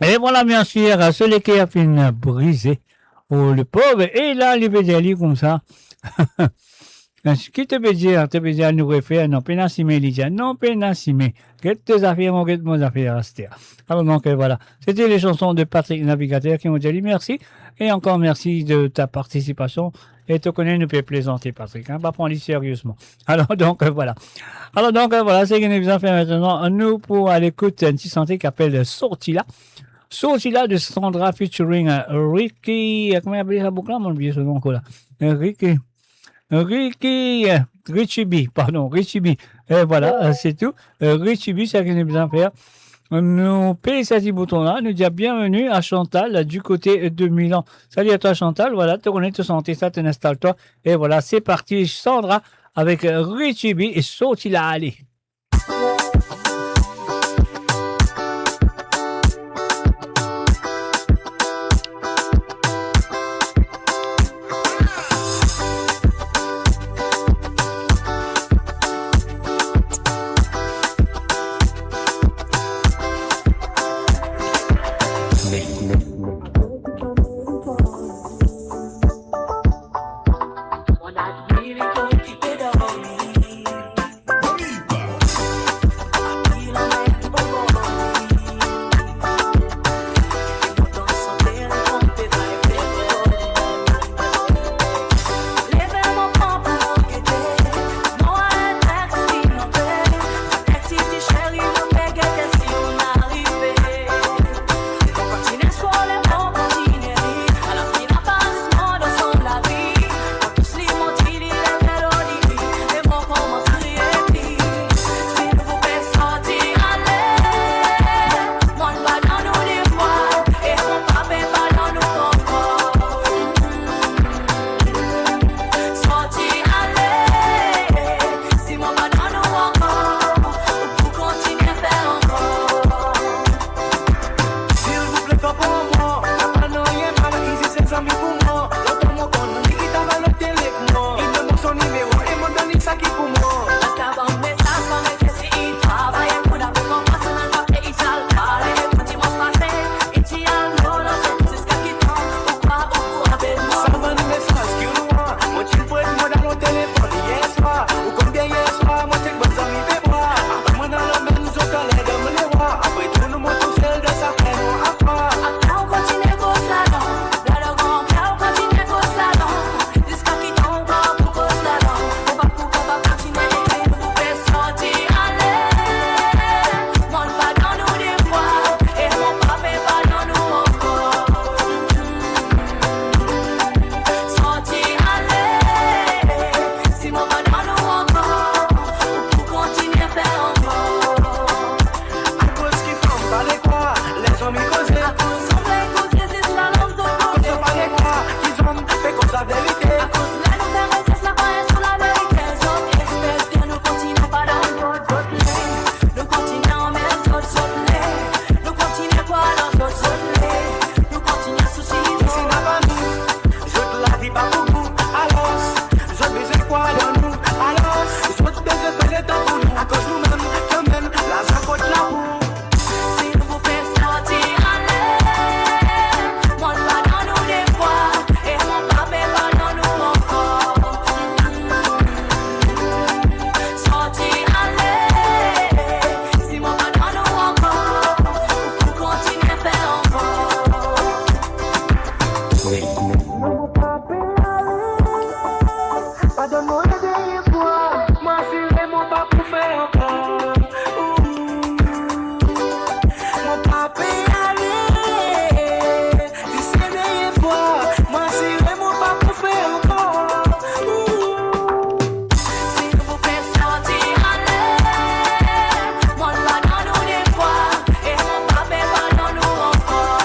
E vwala, bien sir, so leker finn brize. Oh, le pov, e la, li pe dir li koumsa. Ki to pe dir, to pe dir nou refer, non, pena sime, li dir, non, pena sime. Get to zafer, mo get mo zafer aster. Alors donc, euh, voilà. C'était les chansons de Patrick Navigateur qui m'ont dit merci. Et encore merci de ta participation. E to kone nou pe plezante, Patrick, hein, pa pran li seriezman. Alors donc, euh, voilà. Alors donc, euh, voilà, seki nou bizin fer aster, nou pou al ekout enn ti sante ki apel Sorti la. Sorti la de Sandra featuring, euh, Ricky, euh, kouma li apel sa boug la, mo bliye so nom ankor la. Euh, Ricky. Ricky, euh, Richie B, pardon, Richie B. E voilà, euh, c'est tout. Euh, Richie B, seki nou bizin fer. Nou pez sa ti bouton la, nou dir bienvenue à Chantal, euh, du côté, euh, de Milan. Salut à toi, Chantal. Voilà, to kone, to sante sa, to instal twa. E voilà, c'est parti, Sandra avec, euh, Richie B et Sorti la, ale. Silvouple, konpran mwa, napa nanye mal, li zis enn zami pou mwa. Lontan mo konn li, li ti ava lot tele ek mwa. Li donn mwa so nimero e mo donn li seki pou mwa. Li ti ava bann mesaz, pa mete si li travay, pou la pe konpran si nou pa pe, li ti al pale, pou dimans pase, li ti al lor lot, ziska ki tan ou krwar ou pou apel mwa. Sa bann mesaz ki ou nwa, mo ti pret mo dan lo telefonn yer swar. Ou konn bien yer swar, mo ti ek bann zami pe bwar. Apre mwa dan lame, zot ale dan mo lerwa. Apre tou nou mont tousel dan sa train nwa. Apre ou kontinie koz ladan, ladan gran kar ou kontinie koz ladan. Ziska ki tan ou krwar pou koz ladan? Ou pa pou kapav kontinie, nou pou pe sorti ale. Mwa pa dan nou de fwa, e mwa pa pe pa dan nou ankor. Sorti ale, si mwa pa dan nou ankor, ou pou kontinie fer ankor. Akoz ki fam pa le krwar lezot zami koze? Akoz zot pe koze zis lalang zot koze? Akoz zot pa le krwar ki zom pe koz laverite? Akoz ler nou fer recherch, la pa enn sou laverite. Zot espere nou kontinie pa dan zot, zot le nou kontinie anmer zot, zot le nou kontinie krwar dan zot, zot le nou kontinie sousi zot. Si napa nou, zot lavi pa pou nou. Alor, zot bizin krwar dan nou. Alor, zot bizin pran letan pou nou. Akoz noumem, kanmem, larzan kot labou. Si nou pou pe sorti ale, mwa pa dan nou de fwa, e mwa pa pe pa dan nou ankor. Sorti ale, si mwa pa dan nou ankor, ou pou kontinie fer ankor. Mwa pa pe ale, pa donn mwa dernye fwa, mwa asire mwa pa pou fer ankor. Ooh. Mwa pa pe ale, si se dernye fwa, mwa asire mwa pa pou fer ankor. Ooh. Si nou pou pe sorti ale, mwa pa dan nou de fwa, e mwa pa pe pa dan nou ankor.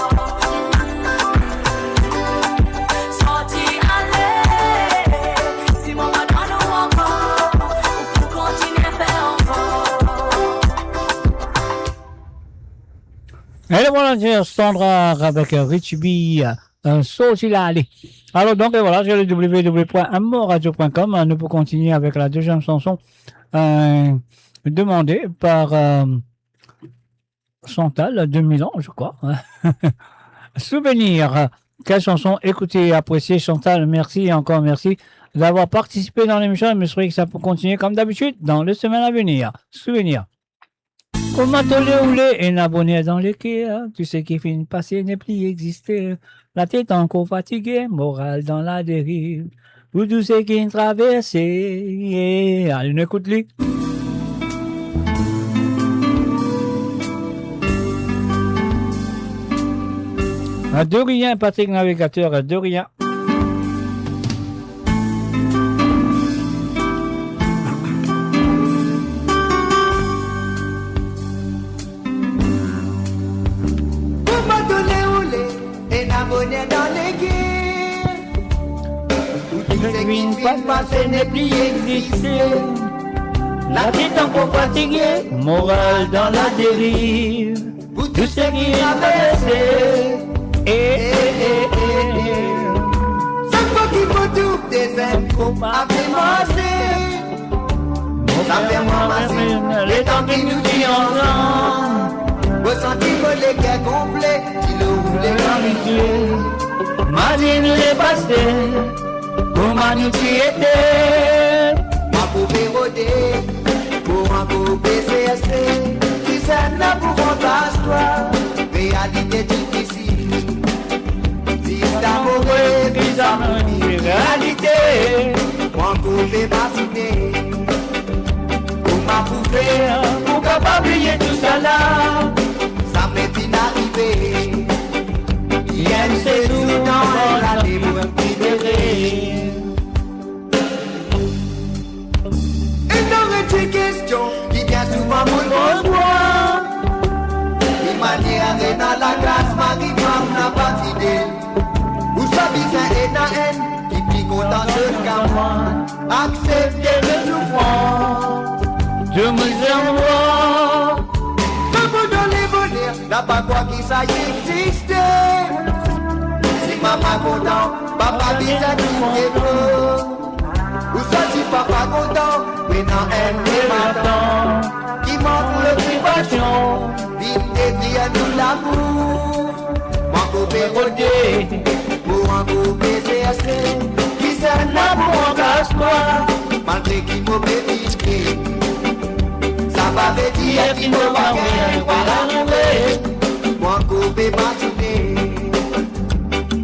Sorti ale, si mwa pa dan nou ankor, ou pou kontinie fer ankor. Et voilà, c'est Sandra avec Richie B, euh, Sorti la, ale. Alors donc, euh, voilà, sur le w w w point amorradio point com, euh, nous pouvons continuer avec la deuxième chanson, euh, demandée par, euh, Chantal de Milan, je crois. Souvenir. Quelle chanson écouter et apprécier, Chantal? Merci et encore merci. d'avoir partisipe dan lemision. Mo swete ki sa pou kontigne kom dabitid dan le semenn a venir. Souvenir. Kouma to le oule, ena boner dan leker, tou seki finn pase nepli existe. Latet ankor fatige, moral dan laderiv. Pou tou seki traverse, yeah. Ale, nou ekout li. Ah, de rien, Patrick Navigateur, de rien. Kouma to le oule, ena boner dan leker. Pou tou seki finn pase nepli existe. Latet ankor fatige, moral dan laderiv. Pou tou seki traverse. Eh, eh, eh, eh, eh. Sak fwa ki mo trouv dezenn group ape marse, sa fer mwa mazinn letan ki nou ti ansam. Mo santi mo leker konple, dilo oule dan lizie. Mazinn lepase, kouma nou ti ete. Mwa pou pe rode, pou ankor pe serse, kisannla pou ranplas twa, realite difisil. Zis lamour e bizin realite, mwa ankor pe mazine. Kouma pou fer pou kapav bliye tousala, sa me finn arive. Enn sel zour dan enn lane mo pou libere. Ena enn ti kestion ki bien souvan mo poz mwa. Ki manier ena lakaz mari fam napa fidel? Ouswa bizin ena enn ki pli kontan zot ki mwa? Aksepte to soufrans, to mizer mwa. Abandonn leboner, napa krwar ki sa existe. Si mama kontan, papa bizin trouv defo. Ouswa si papa kontan, ena enn lematin ki mank lokipasion, vinn detrir nou lamour. Mwa ankor pe rode, mo ankor pe serse, kisannla pou ranplas twa, malgre ki mo pe vide. Sa pa ve dir ki mo pa gagn twa lamour, mwa ankor pe mazine.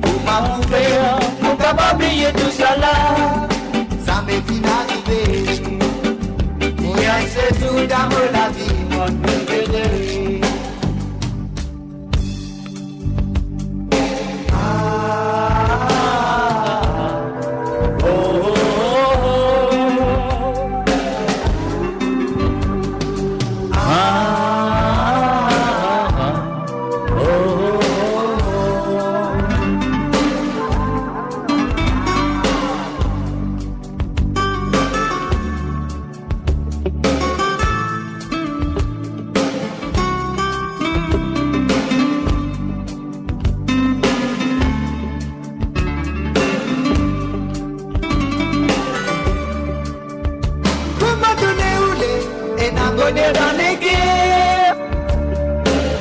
Kouma pou fer pou kapav bliye tousala, sa me finn arive. Enn sel zour dan mo lavi, mo pou libere. Kouma to le oule, ena boner dan leker.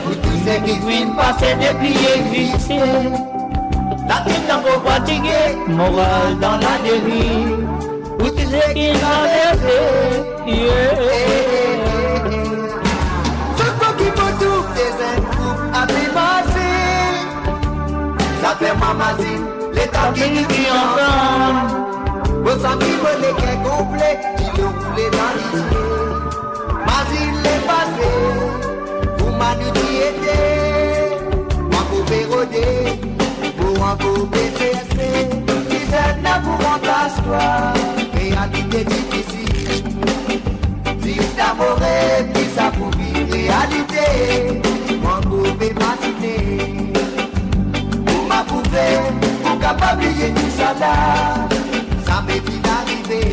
Pou tou seki finn pase depi existe. Latet ankor fatige, moral dan laderiv. Pou tou seki traverse, yeah. Sak fwa ki mo trouv dezenn group ape marse, sa fer mwa mazinn letan ki nou ti ansanm. Mo santi mo leker konple, dilo koule dan lizie. Mazinn lepase, kouma nou ti ete. Mwa ankor pe rode, mo ankor pe serse, kisannla pou ranplas twa, realite difisil. Zis lamour e bizin pou vinn realite, mwa ankor pe mazine. Kouma pou fer pou kapav bliye tousala, sa pe finn arive.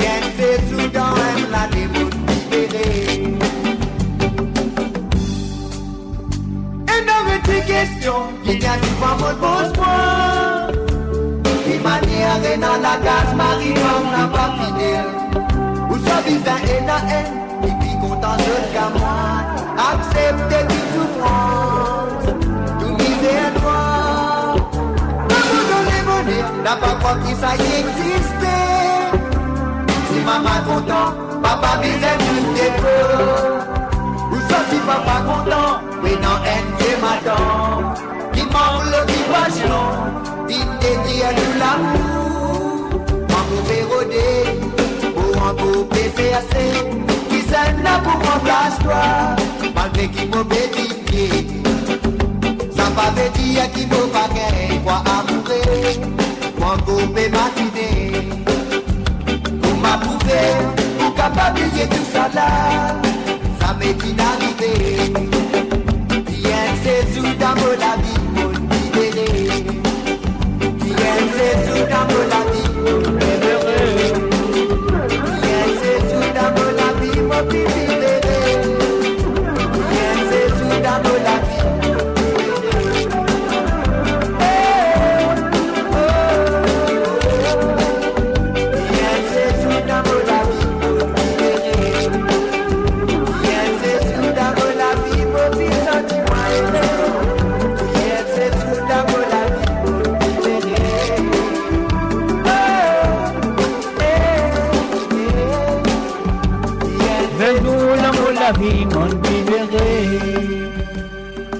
Enn sel zour dan enn lane mo pou libere. Ena enn ti kestion ki bien souvan mo poz mwa. Ki manier ena lakaz mari fam napa fidel? Ouswa bizin ena enn ki pli kontan zot ki mwa? Aksepte tou soufrans, tou mizer twa. Abandonn boner, Napa krwar ki sa existe. Si mama kontan, papa bizin trouv defo. Ou santi papa kontan, ena enn vie madan ki mank lokipasion, vinn dedir nou lamour. Mank ou pe rode, ou ankor pe serse, kisannla pou ranplas twa, malgre ki mo pe diminie. Sa pa ve dir ki mo pa gagn krwar amoure, mo ankor pe matine. Kouma prouve, pou kapav bliye tousala, sa me finn arive. Ki enn sel zour dan mo lavi, mo libere. Ki enn sel zour dan mo lavi, mo libere. Ki enn sel zour dan mo lavi, mo finn libere. Ki enn sel zour dan mo lavi, mo libere. Hey, oh, oh, oh. Ki enn sel zour dan mo lavi, mo libere. Ki enn sel zour dan mo lavi, mo finn santi mwa ere. Ki enn sel zour dan mo lavi, mo libere. Oh, eh, eh. Ki enn sel zour dan mo lavi, mo libere.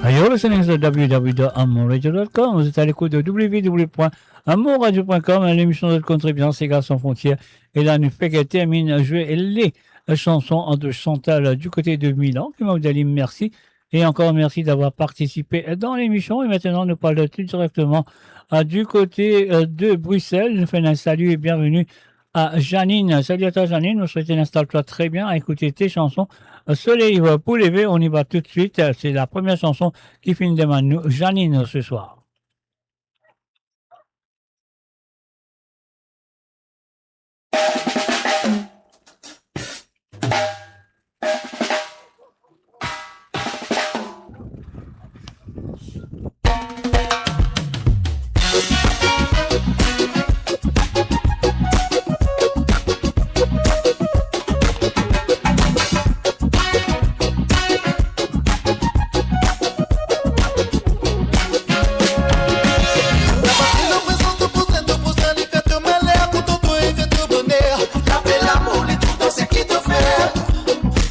Ayo, listening to w w w dot amourradio dot com. Vous êtes à l'écoute de w w w point amourradio point com, l'émission de Contribution Séga Sans Frontières. E la, nou fek terminn zwe le chanson de Chantal du côté de Milan, ki mo dir li mersi. Et encore merci d'avoir participé dans l'émission. Et maintenant, nous parlons tout directement, euh, du côté, euh, de Bruxelles. Nous faisons un salut et bienvenue à Janine. Salut à toi, Janine. Nous souhaitons installe-toi très bien à écouter tes chansons. Euh, Soleil, euh, pour lever, on y va tout de suite. Euh, c'est la première chanson ki finn demann nou Janine ce soir.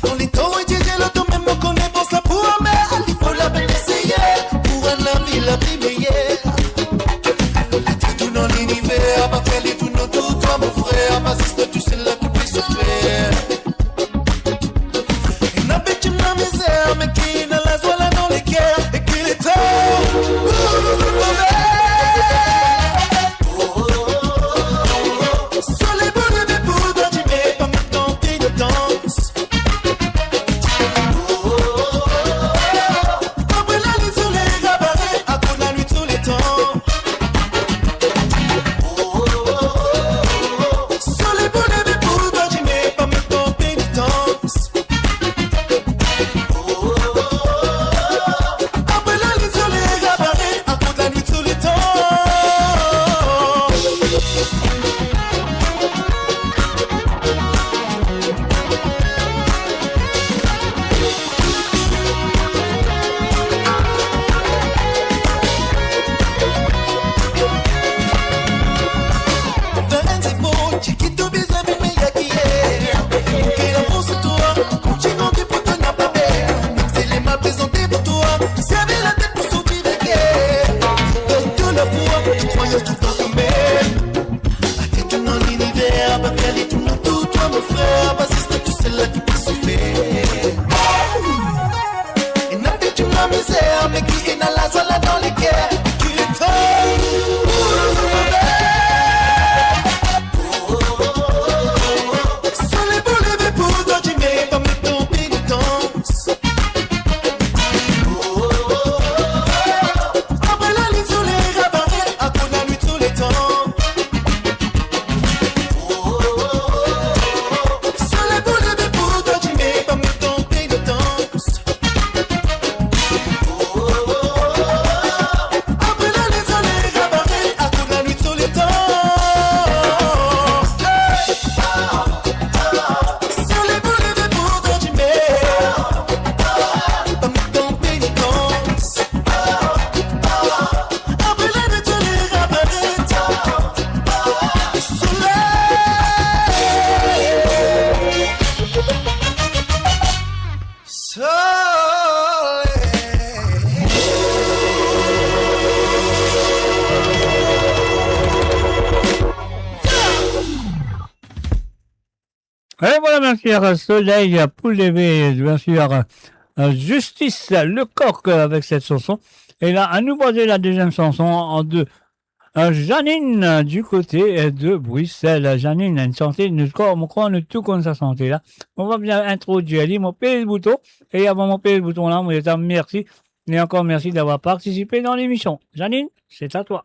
Kan letan inn dirige lor to mem, mo kone bons la pou amer, li fo lapenn eseye pou rann lavi la pli meyer. Li dir tou dan liniver, pa fer li pou nou tou twa, mo frer, pa zis nou tousel la ki pe soufer. Ena viktim lamizer, me ki ena lazwa la dan leker, e ki letan pou nou fer favrer. Soley pou leve pou twa dime, pa met dan pye dan dans. Apre lalinn soley apare, akoz lanwit Et voilà, bien sûr, Soleil pour lever, bien sûr, euh, Justice Lecoq, euh, avec cette chanson. Et là, à nous poser la deuxième chanson en deux. Euh, Janine, euh, du côté, euh, de Bruxelles. Janine, une chanteuse, nous, comme, comme nous tous connaissons sa chanteuse là. On va bien introduire, li, mon pez bouton. Et avant mon pez bouton là, on va dire merci. Et encore merci d'avoir participé dans l'émission. Janine, c'est à toi.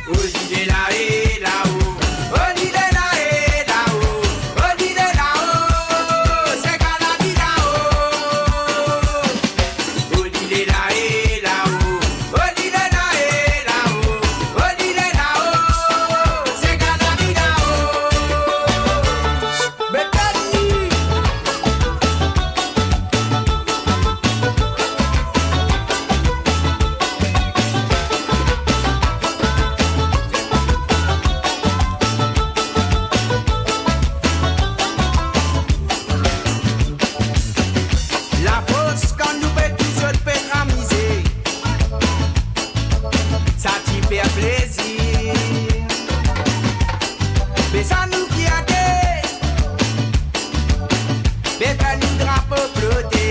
Oli de la e lao, oli de la e lao, oli de lao, se gala di lao. Oli de la e lao, oli de la e lao, oli de lao, se gala di lao. Betani. Lafors kan nou pe tou zot pe tramize, sa ti fer plezir. Me sa nou ki ate, be fer nou drapo flote.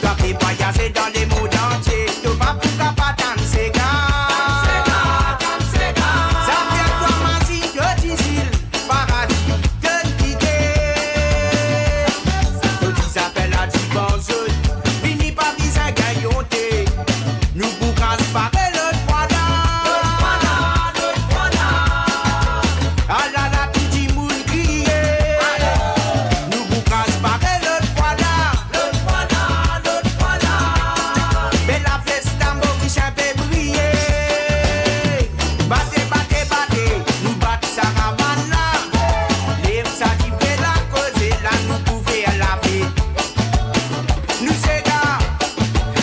Twa pe vwayaze dan lemond antie, to pa pou kapav tann sega. Sa fer twa mazinn to ti zil, paradi to kite. To ti zafer la divan zot, vini pa bizin gagn onte. Nou pou kraz pare lot fwa la. Lot fwa la, lot fwa la. Ala la tou dimoun kriye. Nou pou kraz pare lot fwa la. Lot fwa la, lot fwa la. Be lafesta Moris pe briye. Bate, bate, bate, nou bat sa karavane la. Lev sa dife la, koze la, nou pou fer lafet. Nou sega,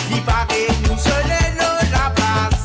li pare, nou sole lor laplas.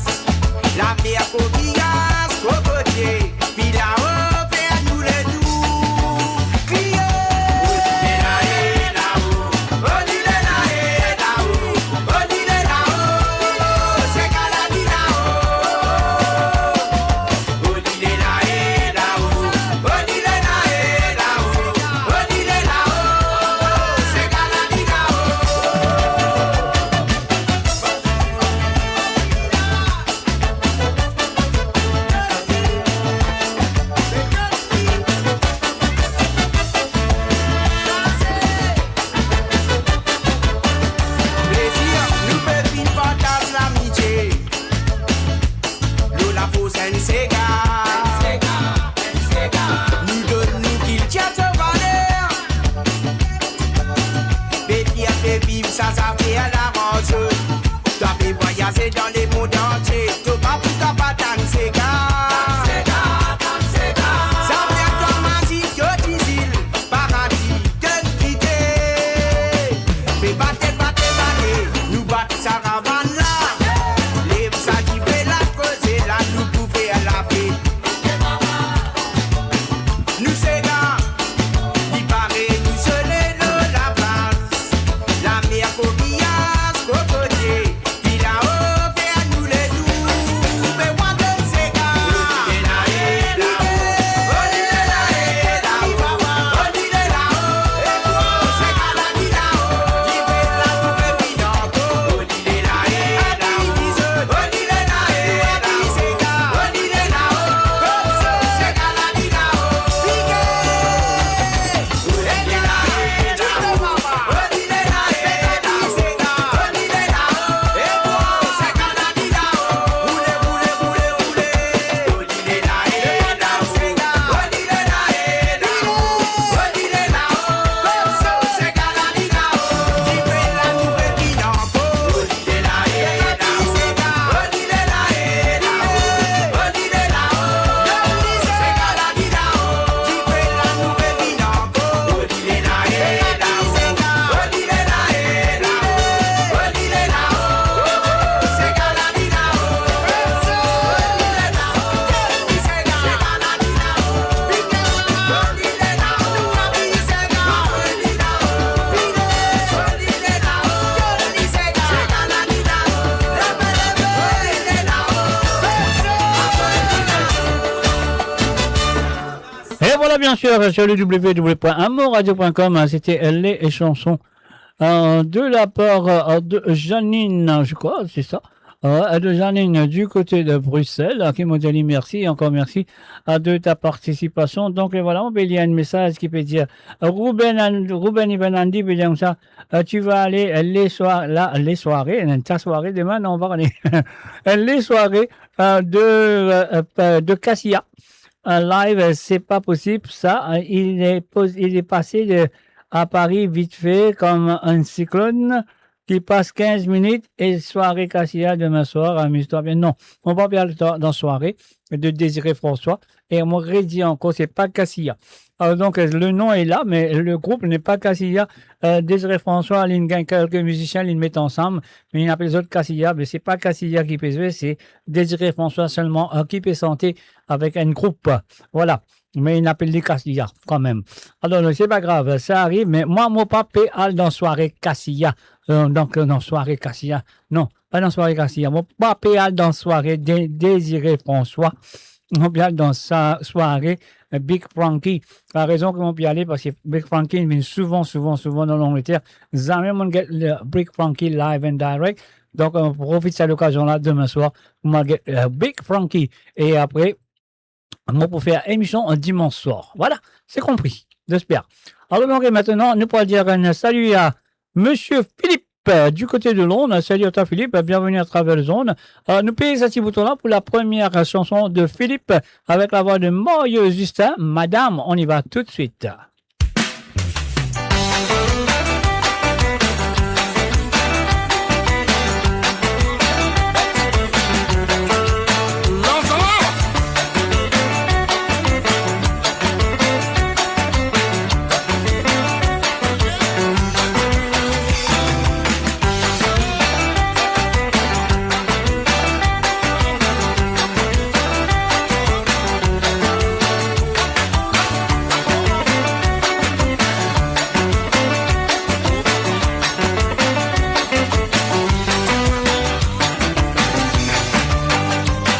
Bien sûr, sur le w w w point amourradio point com, hein, c'était les chansons, euh, de la part, euh, de Janine, je crois, c'est ça. Euh, de Janine du côté de Bruxelles, hein, qui m'a dit merci, encore merci, euh, de ta participation. Donc, euh, voilà, on peut lire un message qui peut dire, euh, Ruben, An-, Ruben Ivan Andy peut dire comme ça, euh, tu vas aller, euh, les soirs, là, les soirées, hein, ta soirée demain, non, on va aller, euh, les soirées, euh, de, euh, euh, de Cassia. Un live, euh, c'est pas possible, ça. Euh, il est pos-, il est passé de, à Paris vite fait comme un cyclone qui passe quinze minutes et soirée Cassia demain soir, amuse-toi bien. Non, on va bien dans, dans soirée de Désiré François. Et on redit encore, c'est pas Cassia. Alors donc, euh, le nom est là, mais le groupe n'est pas Cassia. Euh, Désiré François, il gagne quelques musiciens, il met ensemble, mais il appelle les autres Cassia, mais c'est pas Cassia qui peut jouer, c'est Désiré François seulement, euh, qui peut chanter avec un groupe. Voilà. Mais il appelle les Cassia quand même. Alors, non, c'est pas grave, ça arrive, mais moi, mo pa pe al dan sware Cassia. Euh, donc, euh, non, sware Cassia. Non, pa dan sware Cassia. Mo pa pe al dan sware Dé-, Désiré François. Mo pe al dan sa, sware, euh, Big Frankie. La rezon ki mo pe ale, parski Big Frankie, li vinn souvan, souvan, souvan dan Langleter. Zame mo get le Big Frankie live and direct. Donc, euh, profit sa lokazion la, demain soir, mo get, euh, Big Frankie. E apre, mo pou fer emision an dimans swar. Voilà, c'est compris, j'espère. Alors donc, et maintenant, nou pou dir un salut à Monsieur Philippe, euh, du côté de Londres. Salut à toi, Philippe, bienvenue à travers les ondes. Euh, nou peye sa ti bouton la pour la première chanson de Philippe avec la voix de Mario Justin, Madame. On y va tout de suite.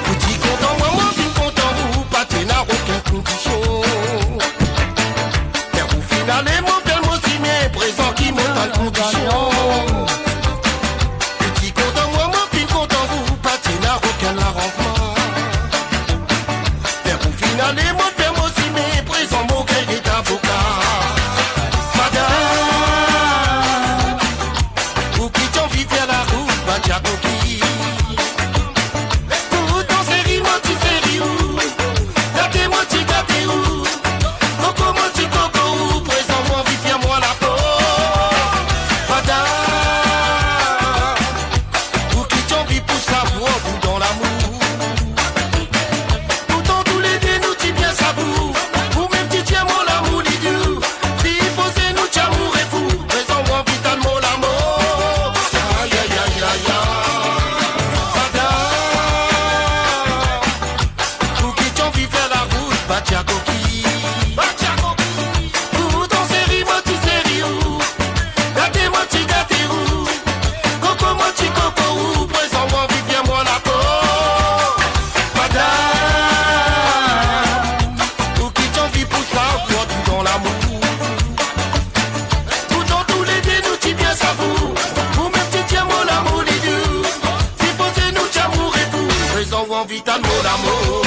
Ou ti kontan mwa, mwa vinn kontan ou, pa ti ena okenn kondision. Ler ou finn ale, mo tel mo sime, prezan ki mo dan kondision. Ou ti kontan mwa, mwa vinn kontan ou, pa ti ena okenn laranzman. Ler ou finn ale, mo tel mo sime, prezan mo gagn avoka. Madam, ou ki ti anvi fer larout, pa ti a koki. Pourtan seri, mo ti seri ou, gate, mo ti gate ou. Koko, mo ti koko ou, prezan ou anvi fer mwa lapo. Madam, ou ki ti anvi pou sa, ou dan lamour. Pourtan toulede nou ti bien savou. Ou mem ti dir mo lamour li dir. Sipoze nou ti amoure fou. Prezan ou anvi tann mo lamour. Ay, ay, ay, ay, ay. Madam, ou ki ti anvi fer larout, pa ti a koki. Pa ti a koki. Pourtan seri, mo ti seri ou. Gate, mo ti gate ou. Koko, mo ti koko ou. Prezan ou anvi fer mwa lapo. Madam, ou ki ti anvi pou sa, ou dan lamour. Pourtan toulede nou ti bien savou. Ou mem ti dir mo lamour li dir. Sipoze nou ti amoure fou. Prezan ou anvi tann mo lamour.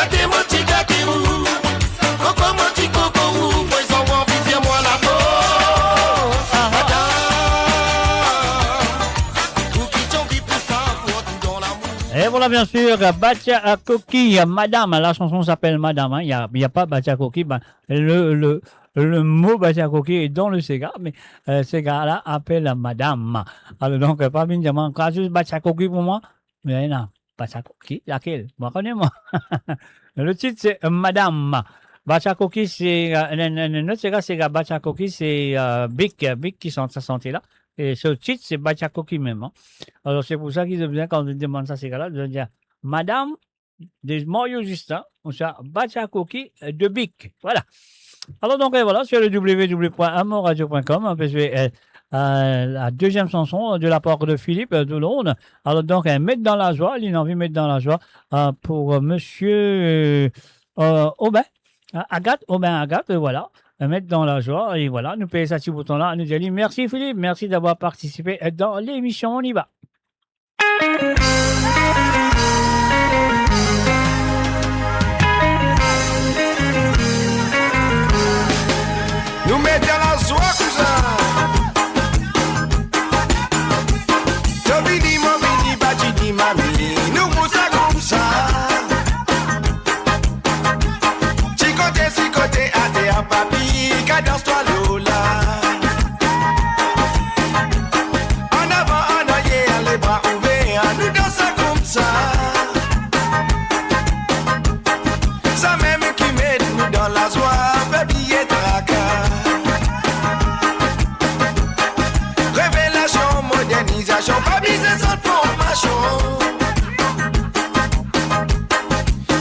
Gate mo ti gate ou, koko mo ti koko ou, pwezon ou anvi tir mwa lapo. Madam, ou ki ti anvi pou sa, pou antre dan lamour. Et voilà, bien sûr, Batia Koki, Madame. La chanson s'appelle Madame, hein. Il y a, il y a pas Batia Koki. Ben, le, le, le mot Batia Koki est dans le séga, mais, euh, séga la apel Madame. Alors donc, euh, pa vinn dir mwa, ankor zis Batia Koki pou mwa. Mais non, Batia Koki, laquelle? Moi, je connais, moi. Le titre, c'est, euh, Madame. Batia Koki, c'est, euh, non, non, non, non, c'est, c'est Batia Koki, c'est, euh, Bic, euh, Bic qui chante sa santé là. Et ce titre, c'est Batia Koki même, hein. Alors, c'est pour ça qu'ils ont besoin, quand on demande ça, ces gars-là, de dire, Madame de Mario Justin, ou sa Batia Koki, euh, de Bic. Voilà. Alors donc, euh, voilà, sur le w w w point amourradio point com, on peut jouer, euh, euh, la deuxième chanson de la part de Philippe, euh, Doulon. Alors donc, euh, Met dan lazwa, li anvi met dan lazwa, euh, pour, euh, monsieur, euh, euh, Aubin, euh, Agathe, Aubin Agathe, euh, voilà. Euh, Met dan lazwa, et voilà, nou peye sa ti bouton la, nou dir li, merci Philippe, merci d'avoir participé, euh, dans l'émission, on y va. Nou met dan lazwa koumsa. To vini, mo vini, pa ti ni mami, nou koumsa koumsa. Ti kote, ti kote, ater, papi, kadans twa Lola. An avan, an aryer, lebra ouver, nou dans sa koumsa. Samem ki met nou dan lazwa, fer bliye traka. Revelasion, modernizasion, pa bizin sort formasion.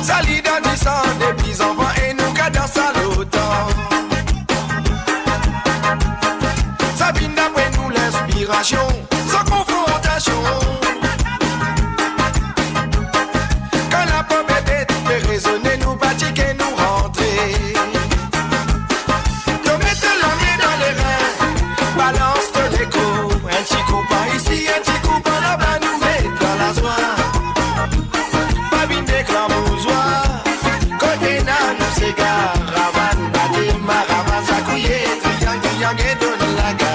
Sa li dan disan depi zanfan e nou kadans sa lotan. Sa vinn dapre nou linspirasion, san konfrontasion. Kan lapop bebet pe rezone, nou pa ti ke nou rantre. To met lame dan lerin, balans to lekor, enn ti kou par isi, enn ti kou par laba, nou met dan lazwa. Pa vinn deklan bouzwa, kote ena nou sega, ravann, bate, maravann, sakouye, triyang, triyang e donn laga.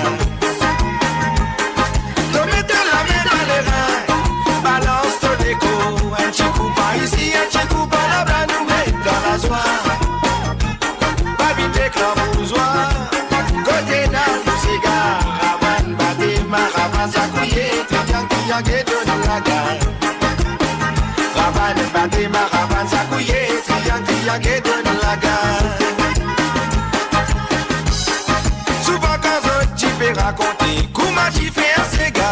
To met lame dan lerin, balans to lekor, enn ti kou par isi, enn ti kou par laba, nou met dan lazwa. Pa vinn deklan bouzwa, kote ena nou sega, ravann, bate, maravann, sakouye, triyang, triyang e donn laga. Ravann, bate, maravann, sakouye, triyang, triyang e donn laga. Souvan kan zot ti pe rakonte kouma ti fer sega,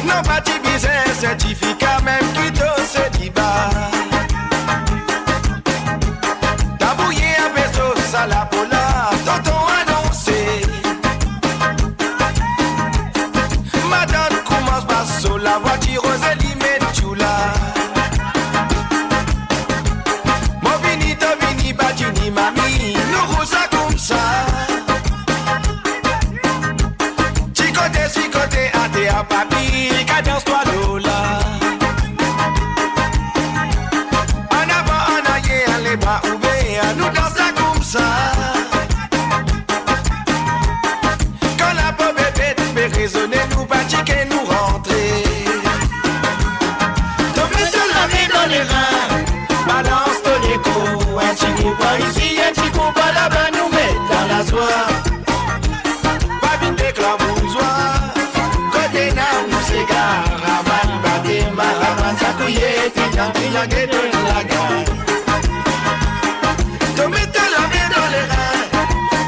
napa ti bizin sertifika, mem ki to seliba. Tabouye ape so sa lapo la, tonton anonse. Matant koumans pas so lavwa, ti roze li met tyoula. Mo vini, to vini, pa ti ni mami, nou koumsa koumsa. Ti kote, ti kote, ater, papi, kadans twa Lola. An avan, an aryer, lebra ouver, nou dans sa koumsa. Kan lapop bebet pe rezone, nou pa ti ke nou rantre. To met to lame dan lerin, balans to lekor, enn ti kou par isi, enn ti kou par laba, nou met dan lazwa. Pa vinn deklan bouzwa, kote ena nou sega, ravann, bate, maravann, sakouye, triyang, triyang e donn laga. To met to lame dan lerin,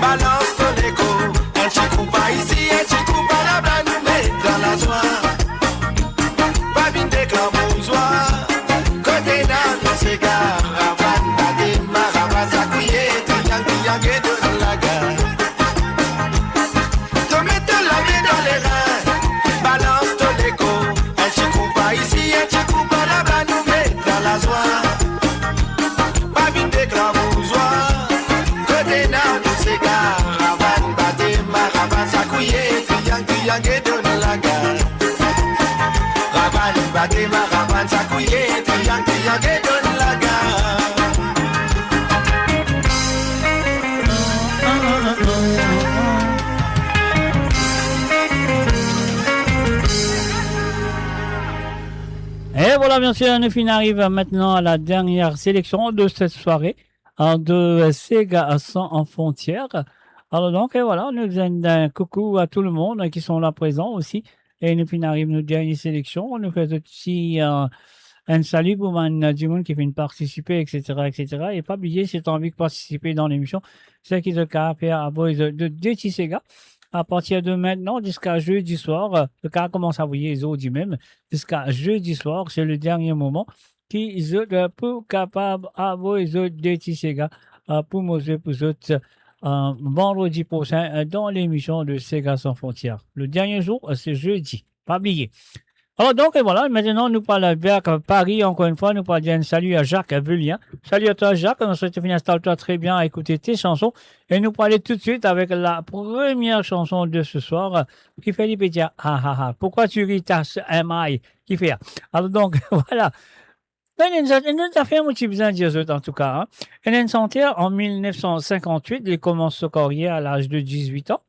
balans to lekor, enn ti kou par isi, enn ti kou par laba, nou met dan lazwa. Pa vinn deklan bouzwa, kote ena nou sega, ravann, bate, maravann, sakouye, triyang, triyang e donn laga. To met to lame dan lerin, balans to lekor, enn ti kou par isi, enn ti kou par laba, nou met dan lazwa. Pa vinn deklan bouzwa, kote ena nou sega, ravann, bate, maravann, sakouye, triyang, triyang e donn laga. Ravann, bate, maravann, sakouye, Et voilà, bien sûr, nous finissons maintenant à la dernière sélection de cette soirée, hein, de Sega sans frontières. Alors donc, et voilà, nous faisons un coucou à tout le monde qui sont là présents aussi. E nou finn ariv nou dernie seleksion, nou fer zot ti, euh, enn sali pou bann, euh, dimoun ki finn partisipe, et cetera, et cetera. E pa bliye, si zot anvi partisipe dan lemision, seki zot kapav fer avoy zot de, de ti sega. A partir de maintenant, ziska zedi swar, euh, zot kapav koumans avoye zordi mem, ziska zedi swar, se le dernie moman ki zot, euh, pou kapav avoy zot de ti sega, euh, pou mo zwe pou zot, euh, vandredi prosin, euh, dan lemision de Sega Sans Frontières. Le dernie zour, euh, se zedi. Pa bliye. Alor donk, e vwala, aster nou pou al ver Pari ankor enn fwa, nou pou al dir enn sali a Jacques Vullien. Sali a twa, Jacques, nou swete finn instal twa tre bien a ekoute tes chansons. E nou pou ale toutswit avek la première chanson de ce soir, euh, ki fer li pe dir, ah, ah, ah, pourquoi tu ris, ta, M I, ki fer. Alor donk, vwala. Enn, enn, enn zafer mo ti bizin dir zot, antouka, hein. Enn, enn santer an mil nef san sinkant-wit, li koumans so karyer a laz de dizwit an.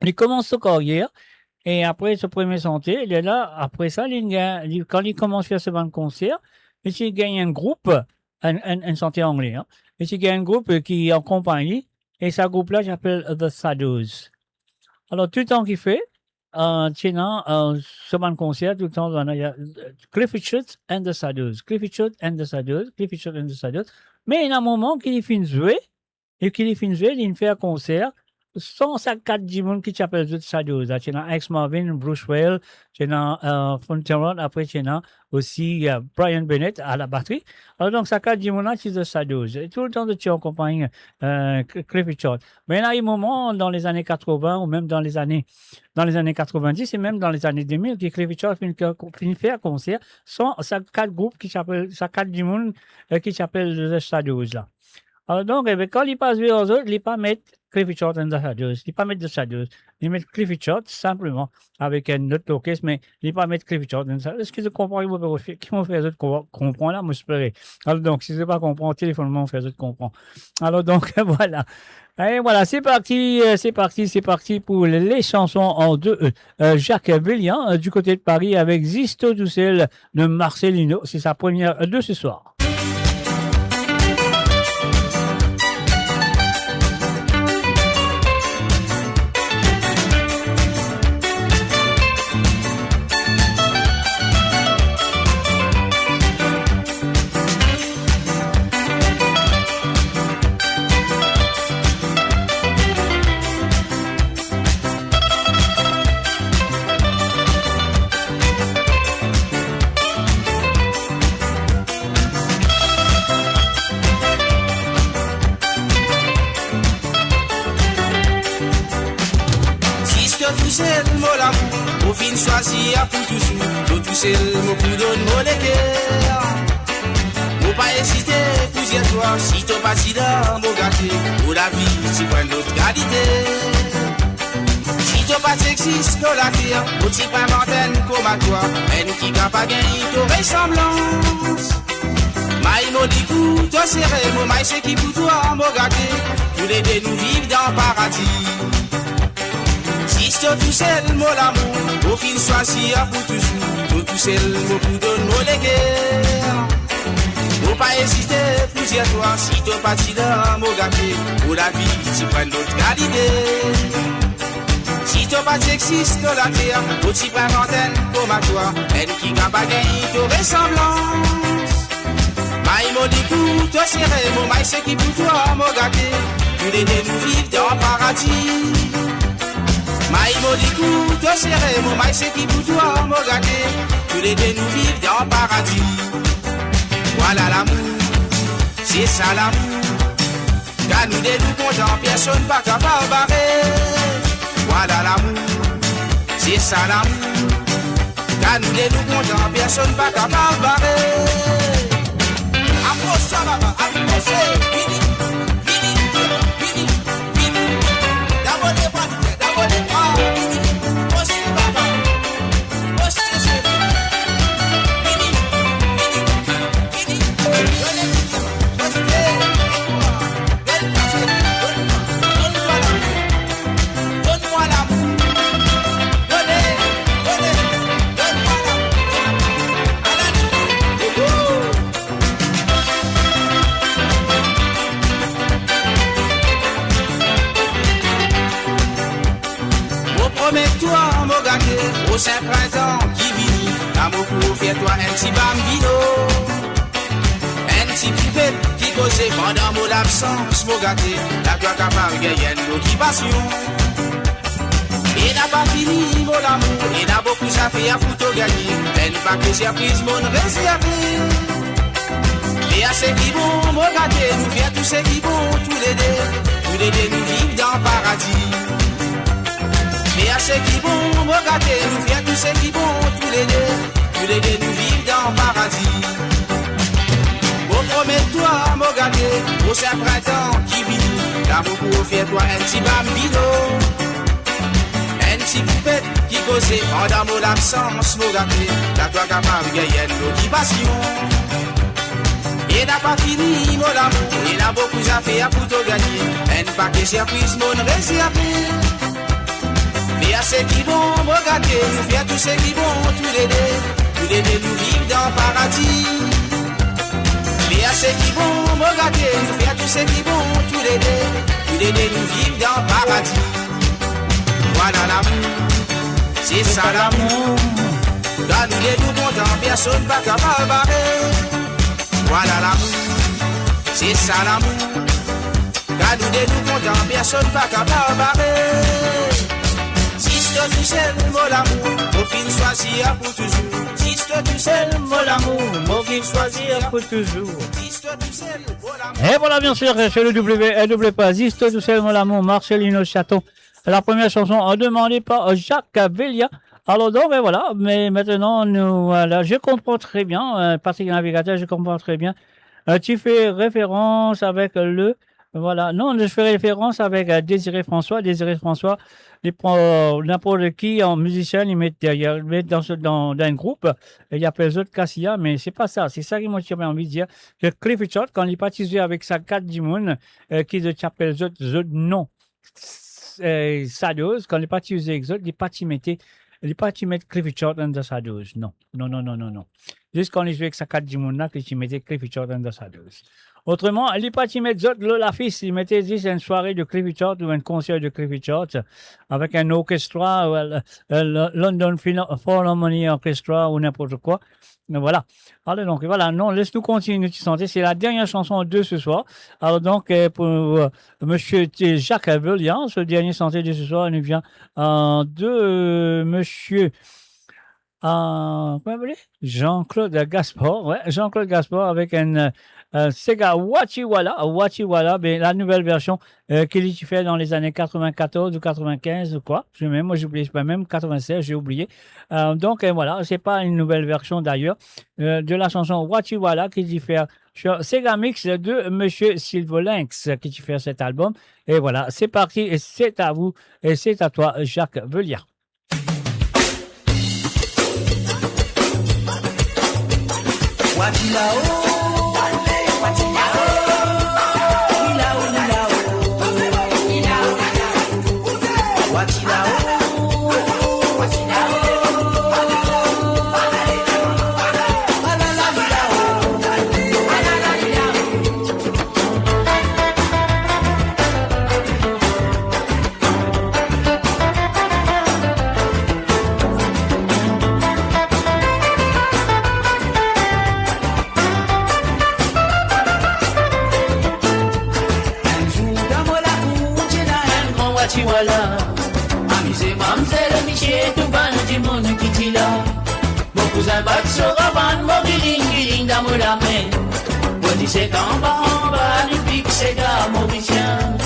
Li koumans so karyer, e apre so premie sante, lerla, apre sa, li gagn, li, kan li koumans fer so bann konser, li ti gagn enn group, enn, enn, enn santer angle, hein. Li ti gagn enn group, euh, ki akonpagn li, e sa group la ti apel The Shadows. Alor, touletan ki fer, euh, ti ena, euh, so bann konser, touletan, bann, ena, euh, Cliff Richard and the Shadows, Cliff Richard and the Shadows, Cliff Richard and the Shadows. Me ena moman ki li finn zwe, e ki li finn zwe, li finn fer konser san sa kat dimoun ki ti apel zot Shadows la. Ti ena Alex Marvin, Bruce Wales, ti ena, euh, Fontaine Rod, apre ti ena osi, euh, Brian Bennett a labatri. Alor donk, sa kat dimoun la ti The Shadows. E touletan zot ti akonpagn, euh, Cliff Richard. Me ena enn moman dan lezane katrovin ou mem dan lezane, dan lezane katrevindis e mem dan lezane de mil ki Cliff Richard finn, finn fer konser san sa kat group ki ti apel, sa kat dimoun, euh, ki ti apel The Shadows la. Alor donk, ebe, kan li pa zwe ar zot, li pa met Cliff Richard and the Shadows, li pa met The Shadows, li met Cliff Richard sinpleman avek enn lot lorkes, me li pa met Cliff Richard and the Shadows. Eski zot konpran ki mo pe fer, ki mo fer zot konpran, konpran la, mo espere. Alor donk, si zot pa konpran, telefonn mwa, mo fer zot konpran. Alor donk, vwala. E vwala, se parti, euh, se parti, se parti pou le, le chanson an de, euh, euh, Jacques Vullien, euh, du côté de Paris avec Zisto Tousel de Marcelino. C'est sa première de ce soir. Zisto Tousel mo lamour, mo finn swazir pou touzour, to tousel mo pou donn mo leker. Mo pa ezite pou dir twa, si to pa ti la mo gate, mo lavi ti pou enn lot kalite. Si to pa ti existe lor later, mo ti pou invant enn kouma twa, enn ki kapav gagn to resanblans. May mo likou, to sere mo, may seki pou twa mo gate, toulede nou viv dan paradi. Zisto Tousel mo lamour, mo finn swazir pou touzour, to tousel mo pou donn mo leker. Mo pa ezite pou dir twa, si to pa ti la mo gate, mo lavi ti pou enn lot kalite. Si to pa ti existe lor later, mo ti pou invant enn kouma twa, enn ki kapav gagn to resanblans. May mo likou, to sere mo, may seki pou twa mo gate, toulede nou viv dan paradi. May mo likou, to sere mo, may seki pou twa mo gate, toulede nou viv dan paradi. Vwala lamour, se sa lamour. Kan nou de nou kontan, personn pa kapav bare. Vwala lamour, se sa lamour. Kan nou de nou kontan, personn pa kapav bare. Apros sa, baba, apros, vini, vini, vini, vini. Dabor de bwa, dabor de bwa, vini. Apros, baba, apros, sese. Vini, vini. Sin printan ki vini, la mo pou ofer twa enn ti bambino. Enn ti poupet ki koze pandan mo labsans, mo gate, la twa kapav gagn enn lokipasion. Ena pa fini, mo lamour, ena boukou zafer pou to gagne. Enn pake sirpriz, monn rezerve. Fer seki bon, mo gate, nou fer tou seki bon, toulede, toulede nou viv dan paradi. Fer seki bon, mo gate, nou fer tou seki bon, toulede, toulede nou viv dan paradi. Mo promet twa, mo gate, prosin printan ki vini, la mo pou ofer twa enn ti bambino. Enn ti poupet ki koze pandan mo labsans, mo gate, la twa kapav gagn enn lokipasion. Ena pa fini, mo lamour, ena boukou zafer pou to gagne. Enn pake sirpriz, monn rezerve. Fer seki bon, mo gate, nou fer tou seki bon, toulede, toulede nou viv dan paradi. Fer seki bon, mo gate, nou fer tou seki bon, toulede, toulede nou viv dan paradi. Vwala lamour, se sa lamour. Kan nou de nou kontan, personn pa kapav bare. Vwala lamour, se sa lamour. Kan nou de nou kontan, personn pa kapav bare. Zis twa tousel, mo lamour, mo finn swazir pou touzour. Zis twa tousel, mo lamour, mo finn swazir pou touzour. Zis twa tousel, mo lamour. Et voilà, bien sûr, sur le W R W, pas Zis twa tousel, mo lamour, Marcelino Chaton. La première chanson, euh, demandée par, euh, Jacques Velia. Alors donc, ben voilà, mais maintenant, nous, voilà, je comprends très bien, euh, Patrick Navigateur, je comprends très bien. Euh, tu fais référence avec le, voilà, non, je fais référence avec, euh, Désiré François. Désiré François, li pran, euh, ninport ki an mizisien, li met deryer, li met dan, dan, dan enn group, e li apel zot Cassia, me se pa sa, se sa ki mo ti anvi dir, ke Cliff Richard, kan li pa ti zwe avek sa kat dimoun, euh, ki zot ti apel zot, zot non, eh, Shadows, kan li pa ti zwe ek zot, li pa ti mete, li pa ti met Cliff Richard dan Shadows. Non. Non, non, non, non, non. Zis kan li zwe ek sa kat dimoun la, ki ti mete Cliff Richard dan Shadows. Otreman, li pa ti met zot lor lafis, li mete zis enn sware de Cliff Richard ou enn konser de Cliff Richard avek enn orkestra, ou, euh, euh, London Phil-, Philharmony Orchestra ou ninport kwa. Voilà. Alors donc, voilà, non, laisse-nous continuer notre chantier. C'est la dernière chanson de ce soir. Alors donc, euh, pour, euh, monsieur T-, Jacques Velia, ce dernier chantier de ce soir, il nous vient, euh, de, euh, monsieur, euh, comment il s'appelle ? Jean-Claude Gaspard, ouais, Jean-Claude Gaspard avec un, euh, un séga Wachiwala, Wachiwala, ben, la nouvelle version euh, ki li ti fer dan lezane katrevin-katorz ou katrevin-kinz ou kwa. Je mem, mwa, zoubliye, se pa mem katrevin-sez, j'ai oublié. Euh, donc, euh, voilà, c'est pas une nouvelle version d'ailleurs, euh, de la chanson Wachiwala ki ti fer sur Sega Mix de Monsieur Silvolinx ki ti fer cet album. Et voilà, c'est parti, et c'est à vous, et c'est à toi, Jacques Velia. Enn zour dan mo lakour, ti ena enn gran Wachiwala. Amize mamzel, misie, tou bann dimoun ki ti la. Mo kouzin bat so ravann, mo giling giling dan mo lame. Mo ti set anba anba, li pik sega morisien.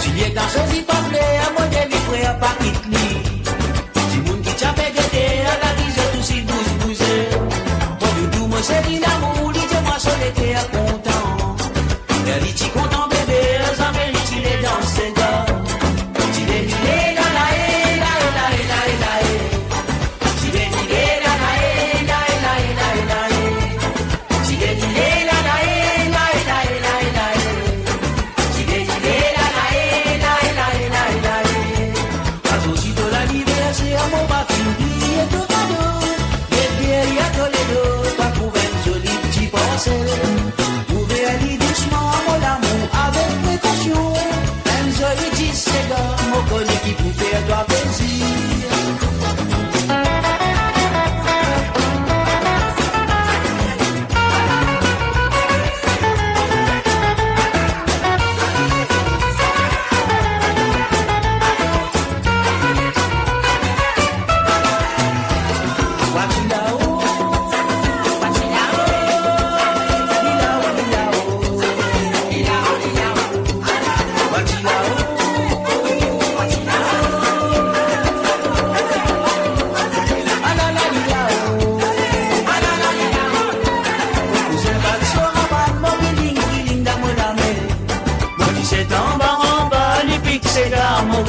Ti lie dan so zip an fler, mo devi frer pa kit li. Dimoun ki ti ape gete, ala ki zot osi bouz bouze. Mo doudou, mo seri lamour, li dir mwa so leker kontan. Ler li ti kontan bebe, zame li ti le dans sega. Ti le, ti le, la, la, e, la, e, la, e, la, e, la, e. Ti le, ti le, la, la, e, la, e, la, e, la, e, la, e. Ti le, ti le, la, la, e, la, e, la, e, la, e, la, e. Ti le, ti le, la, la, e, la, e, la, e, la, e, la, e. Pas osi to laniverser, mo pa finn bliye to kado. Met deryer to ledo, pa trouv enn zoli ti parsel. Ouver li dousman, mo lamour, avek prekosion. Enn zoli ti sega, mo kone ki pou fer twa plezir.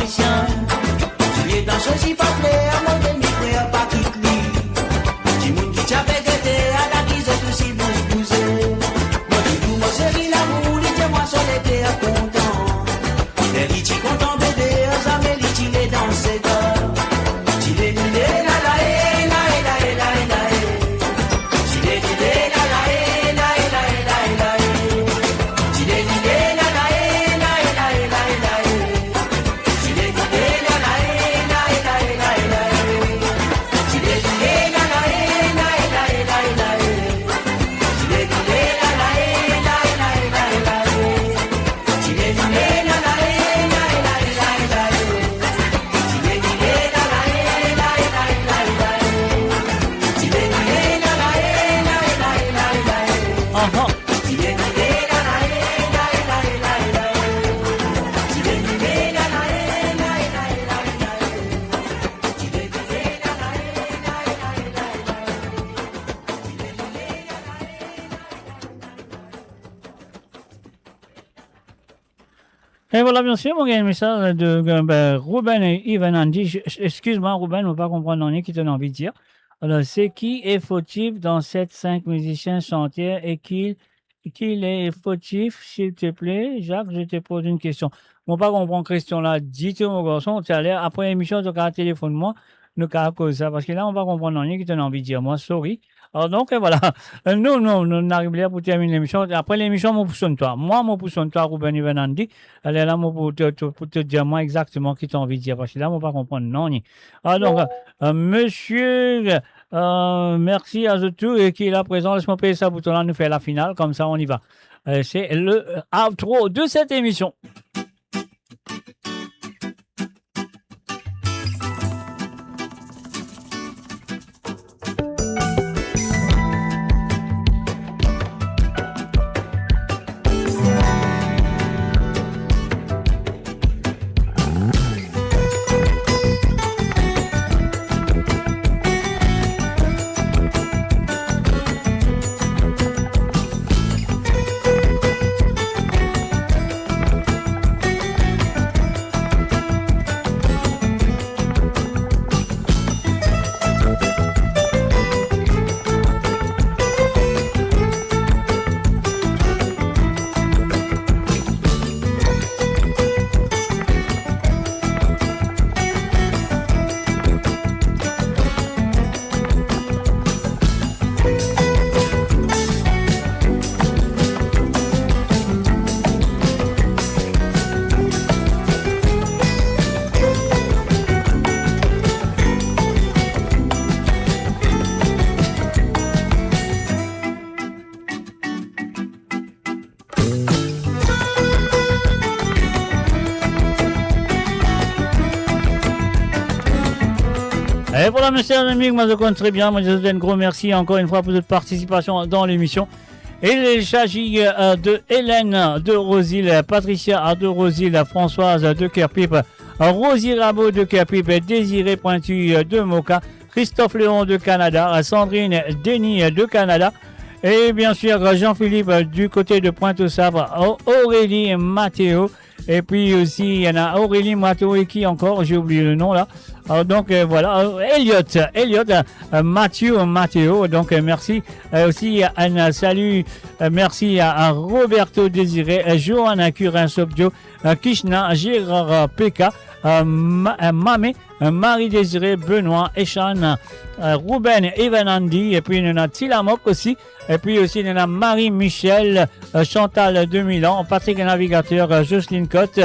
Ti letan sosi pa fler, mo de mi frer pa kit li. Dimoun ki ti ape gete, ala ki zot osi bous bouze. Mo dimoun mo seri lamour, li dir mwa so leker kontan. Ler li ti kontan bebe, zame li ti le dans sega. Ti le, ti le, la, la, e, la, e, la, e, la, e, la, e. Aha. E vwala, mesi, mo gagn mesaz de, ben, Ruben e Ivan Andy. Je, je, eskiz mwa, Ruben, mo pa konpran nanye ki to anvi dir. Alor, seki est fautif dans ces cinq musiciens chanteurs et qui, qui est fautif, s'il te plaît, Jacques, je te pose une question. Mo pa konpran kestion la ditou, mo garson. Taler, apre lemision, to kav telefonn mwa, nou kav koz sa, parski la, mo pa konpran nanye ki to anvi dir mwa, sorry. Alor, donk, e vwala. E, nou, nou, nou, nou ariv ler pou terminn lemision. Apre lemision, mo pou sonn twa. Mwa, mo pou sonn twa, Ruben Ivan Andy. Aler la, mo pou to, to, pou to dir mwa exakteman ki to anvi dir, parski la, mo pa konpran nanye. Alor, donk, e, misie, e, mersi a zot tou, e ki la prezan, les mwa pey sa bouton la, nou fer lafinal, koumsa, on y va. E, c'est le, e, outro de cette émission. E vwala, mesi, zami, mwa, zot konn tre bien, mo dir zot enn gro mersi ankor enn fwa pou zot partisipasion dan lemision. Il s'agit, euh, de Hélène de Rosil, Patricia de Rosil, Françoise de Kerpip, Rosie Rabot de Kerpip, Désiré Pointu de Moka, Christophe Léon de Canada, Sandrine Denis de Canada, et bien sûr Jean-Philippe du côté de Pointe-aux-Sabres, Au-, Aurélie Mathéo, et puis aussi il y en a Aurélie Mathéo et qui encore, j'ai oublié le nom là. Alors donc, euh, voilà, euh, Elliot, Elliot, euh, Mathieu Mathéo, donc, euh, merci. Euh, aussi, un, euh, salut, euh, merci à, à Roberto Désiré, euh, Johanna Curin Sobdio, euh, Kishna, Gérard, euh, Peka, euh, Ma-, euh, Mamé, euh, Marie-Désirée, Benoît, Echan, euh, Ruben, Evan Andy, et puis nou ena Tilamok aussi, et puis aussi nou ena Marie-Michel, euh, Chantal de Milan, Patrick Navigateur, euh, Jocelyne Cotte,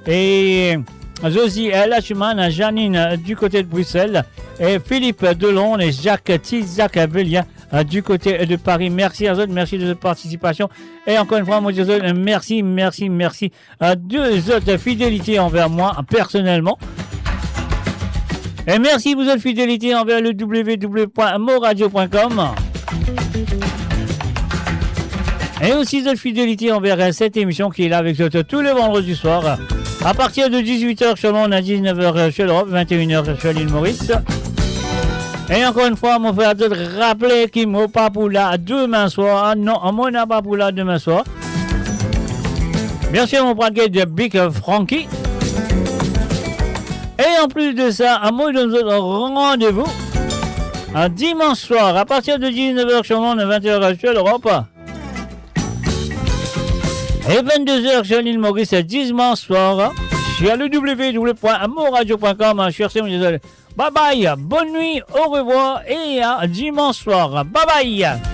et Josie, euh, Lachuman, Janine, euh, du côté de Bruxelles, et Philippe de Londres, et Jacques Tizac Bellien, euh, du côté de Paris. Merci à vous, merci de votre participation. Et encore une fois, mo dir zot, euh, merci, merci, merci euh, de zot fidélité envers moi personnellement. Et merci pour votre fidélité envers le w w w point moradio point com. Et aussi votre fidélité envers, euh, cette émission qui est là avec zot tous les vendredis soirs, à partir de dix-huit heures sur l'onde, à dix-neuf heures sur l'Europe, vingt et une heures sur l'île Maurice. E ankor enn fwa, mo fer zot rapele ki mo pa pou la demin swar. Non, mo pa pou la demin swar. Bien sûr, mo pral get Big Frankie. E anplis de sa, amoin donn zot randevou a dimans swar, a partir de diznef er sur Londres, vint er sur Europa. E vint-de-zer sur lil Moris, dimans swar, sur le w w w point amourradio point com, sur ces ondes. Bye bye, bonne nuit, au revoir et à dimanche soir. Bye bye.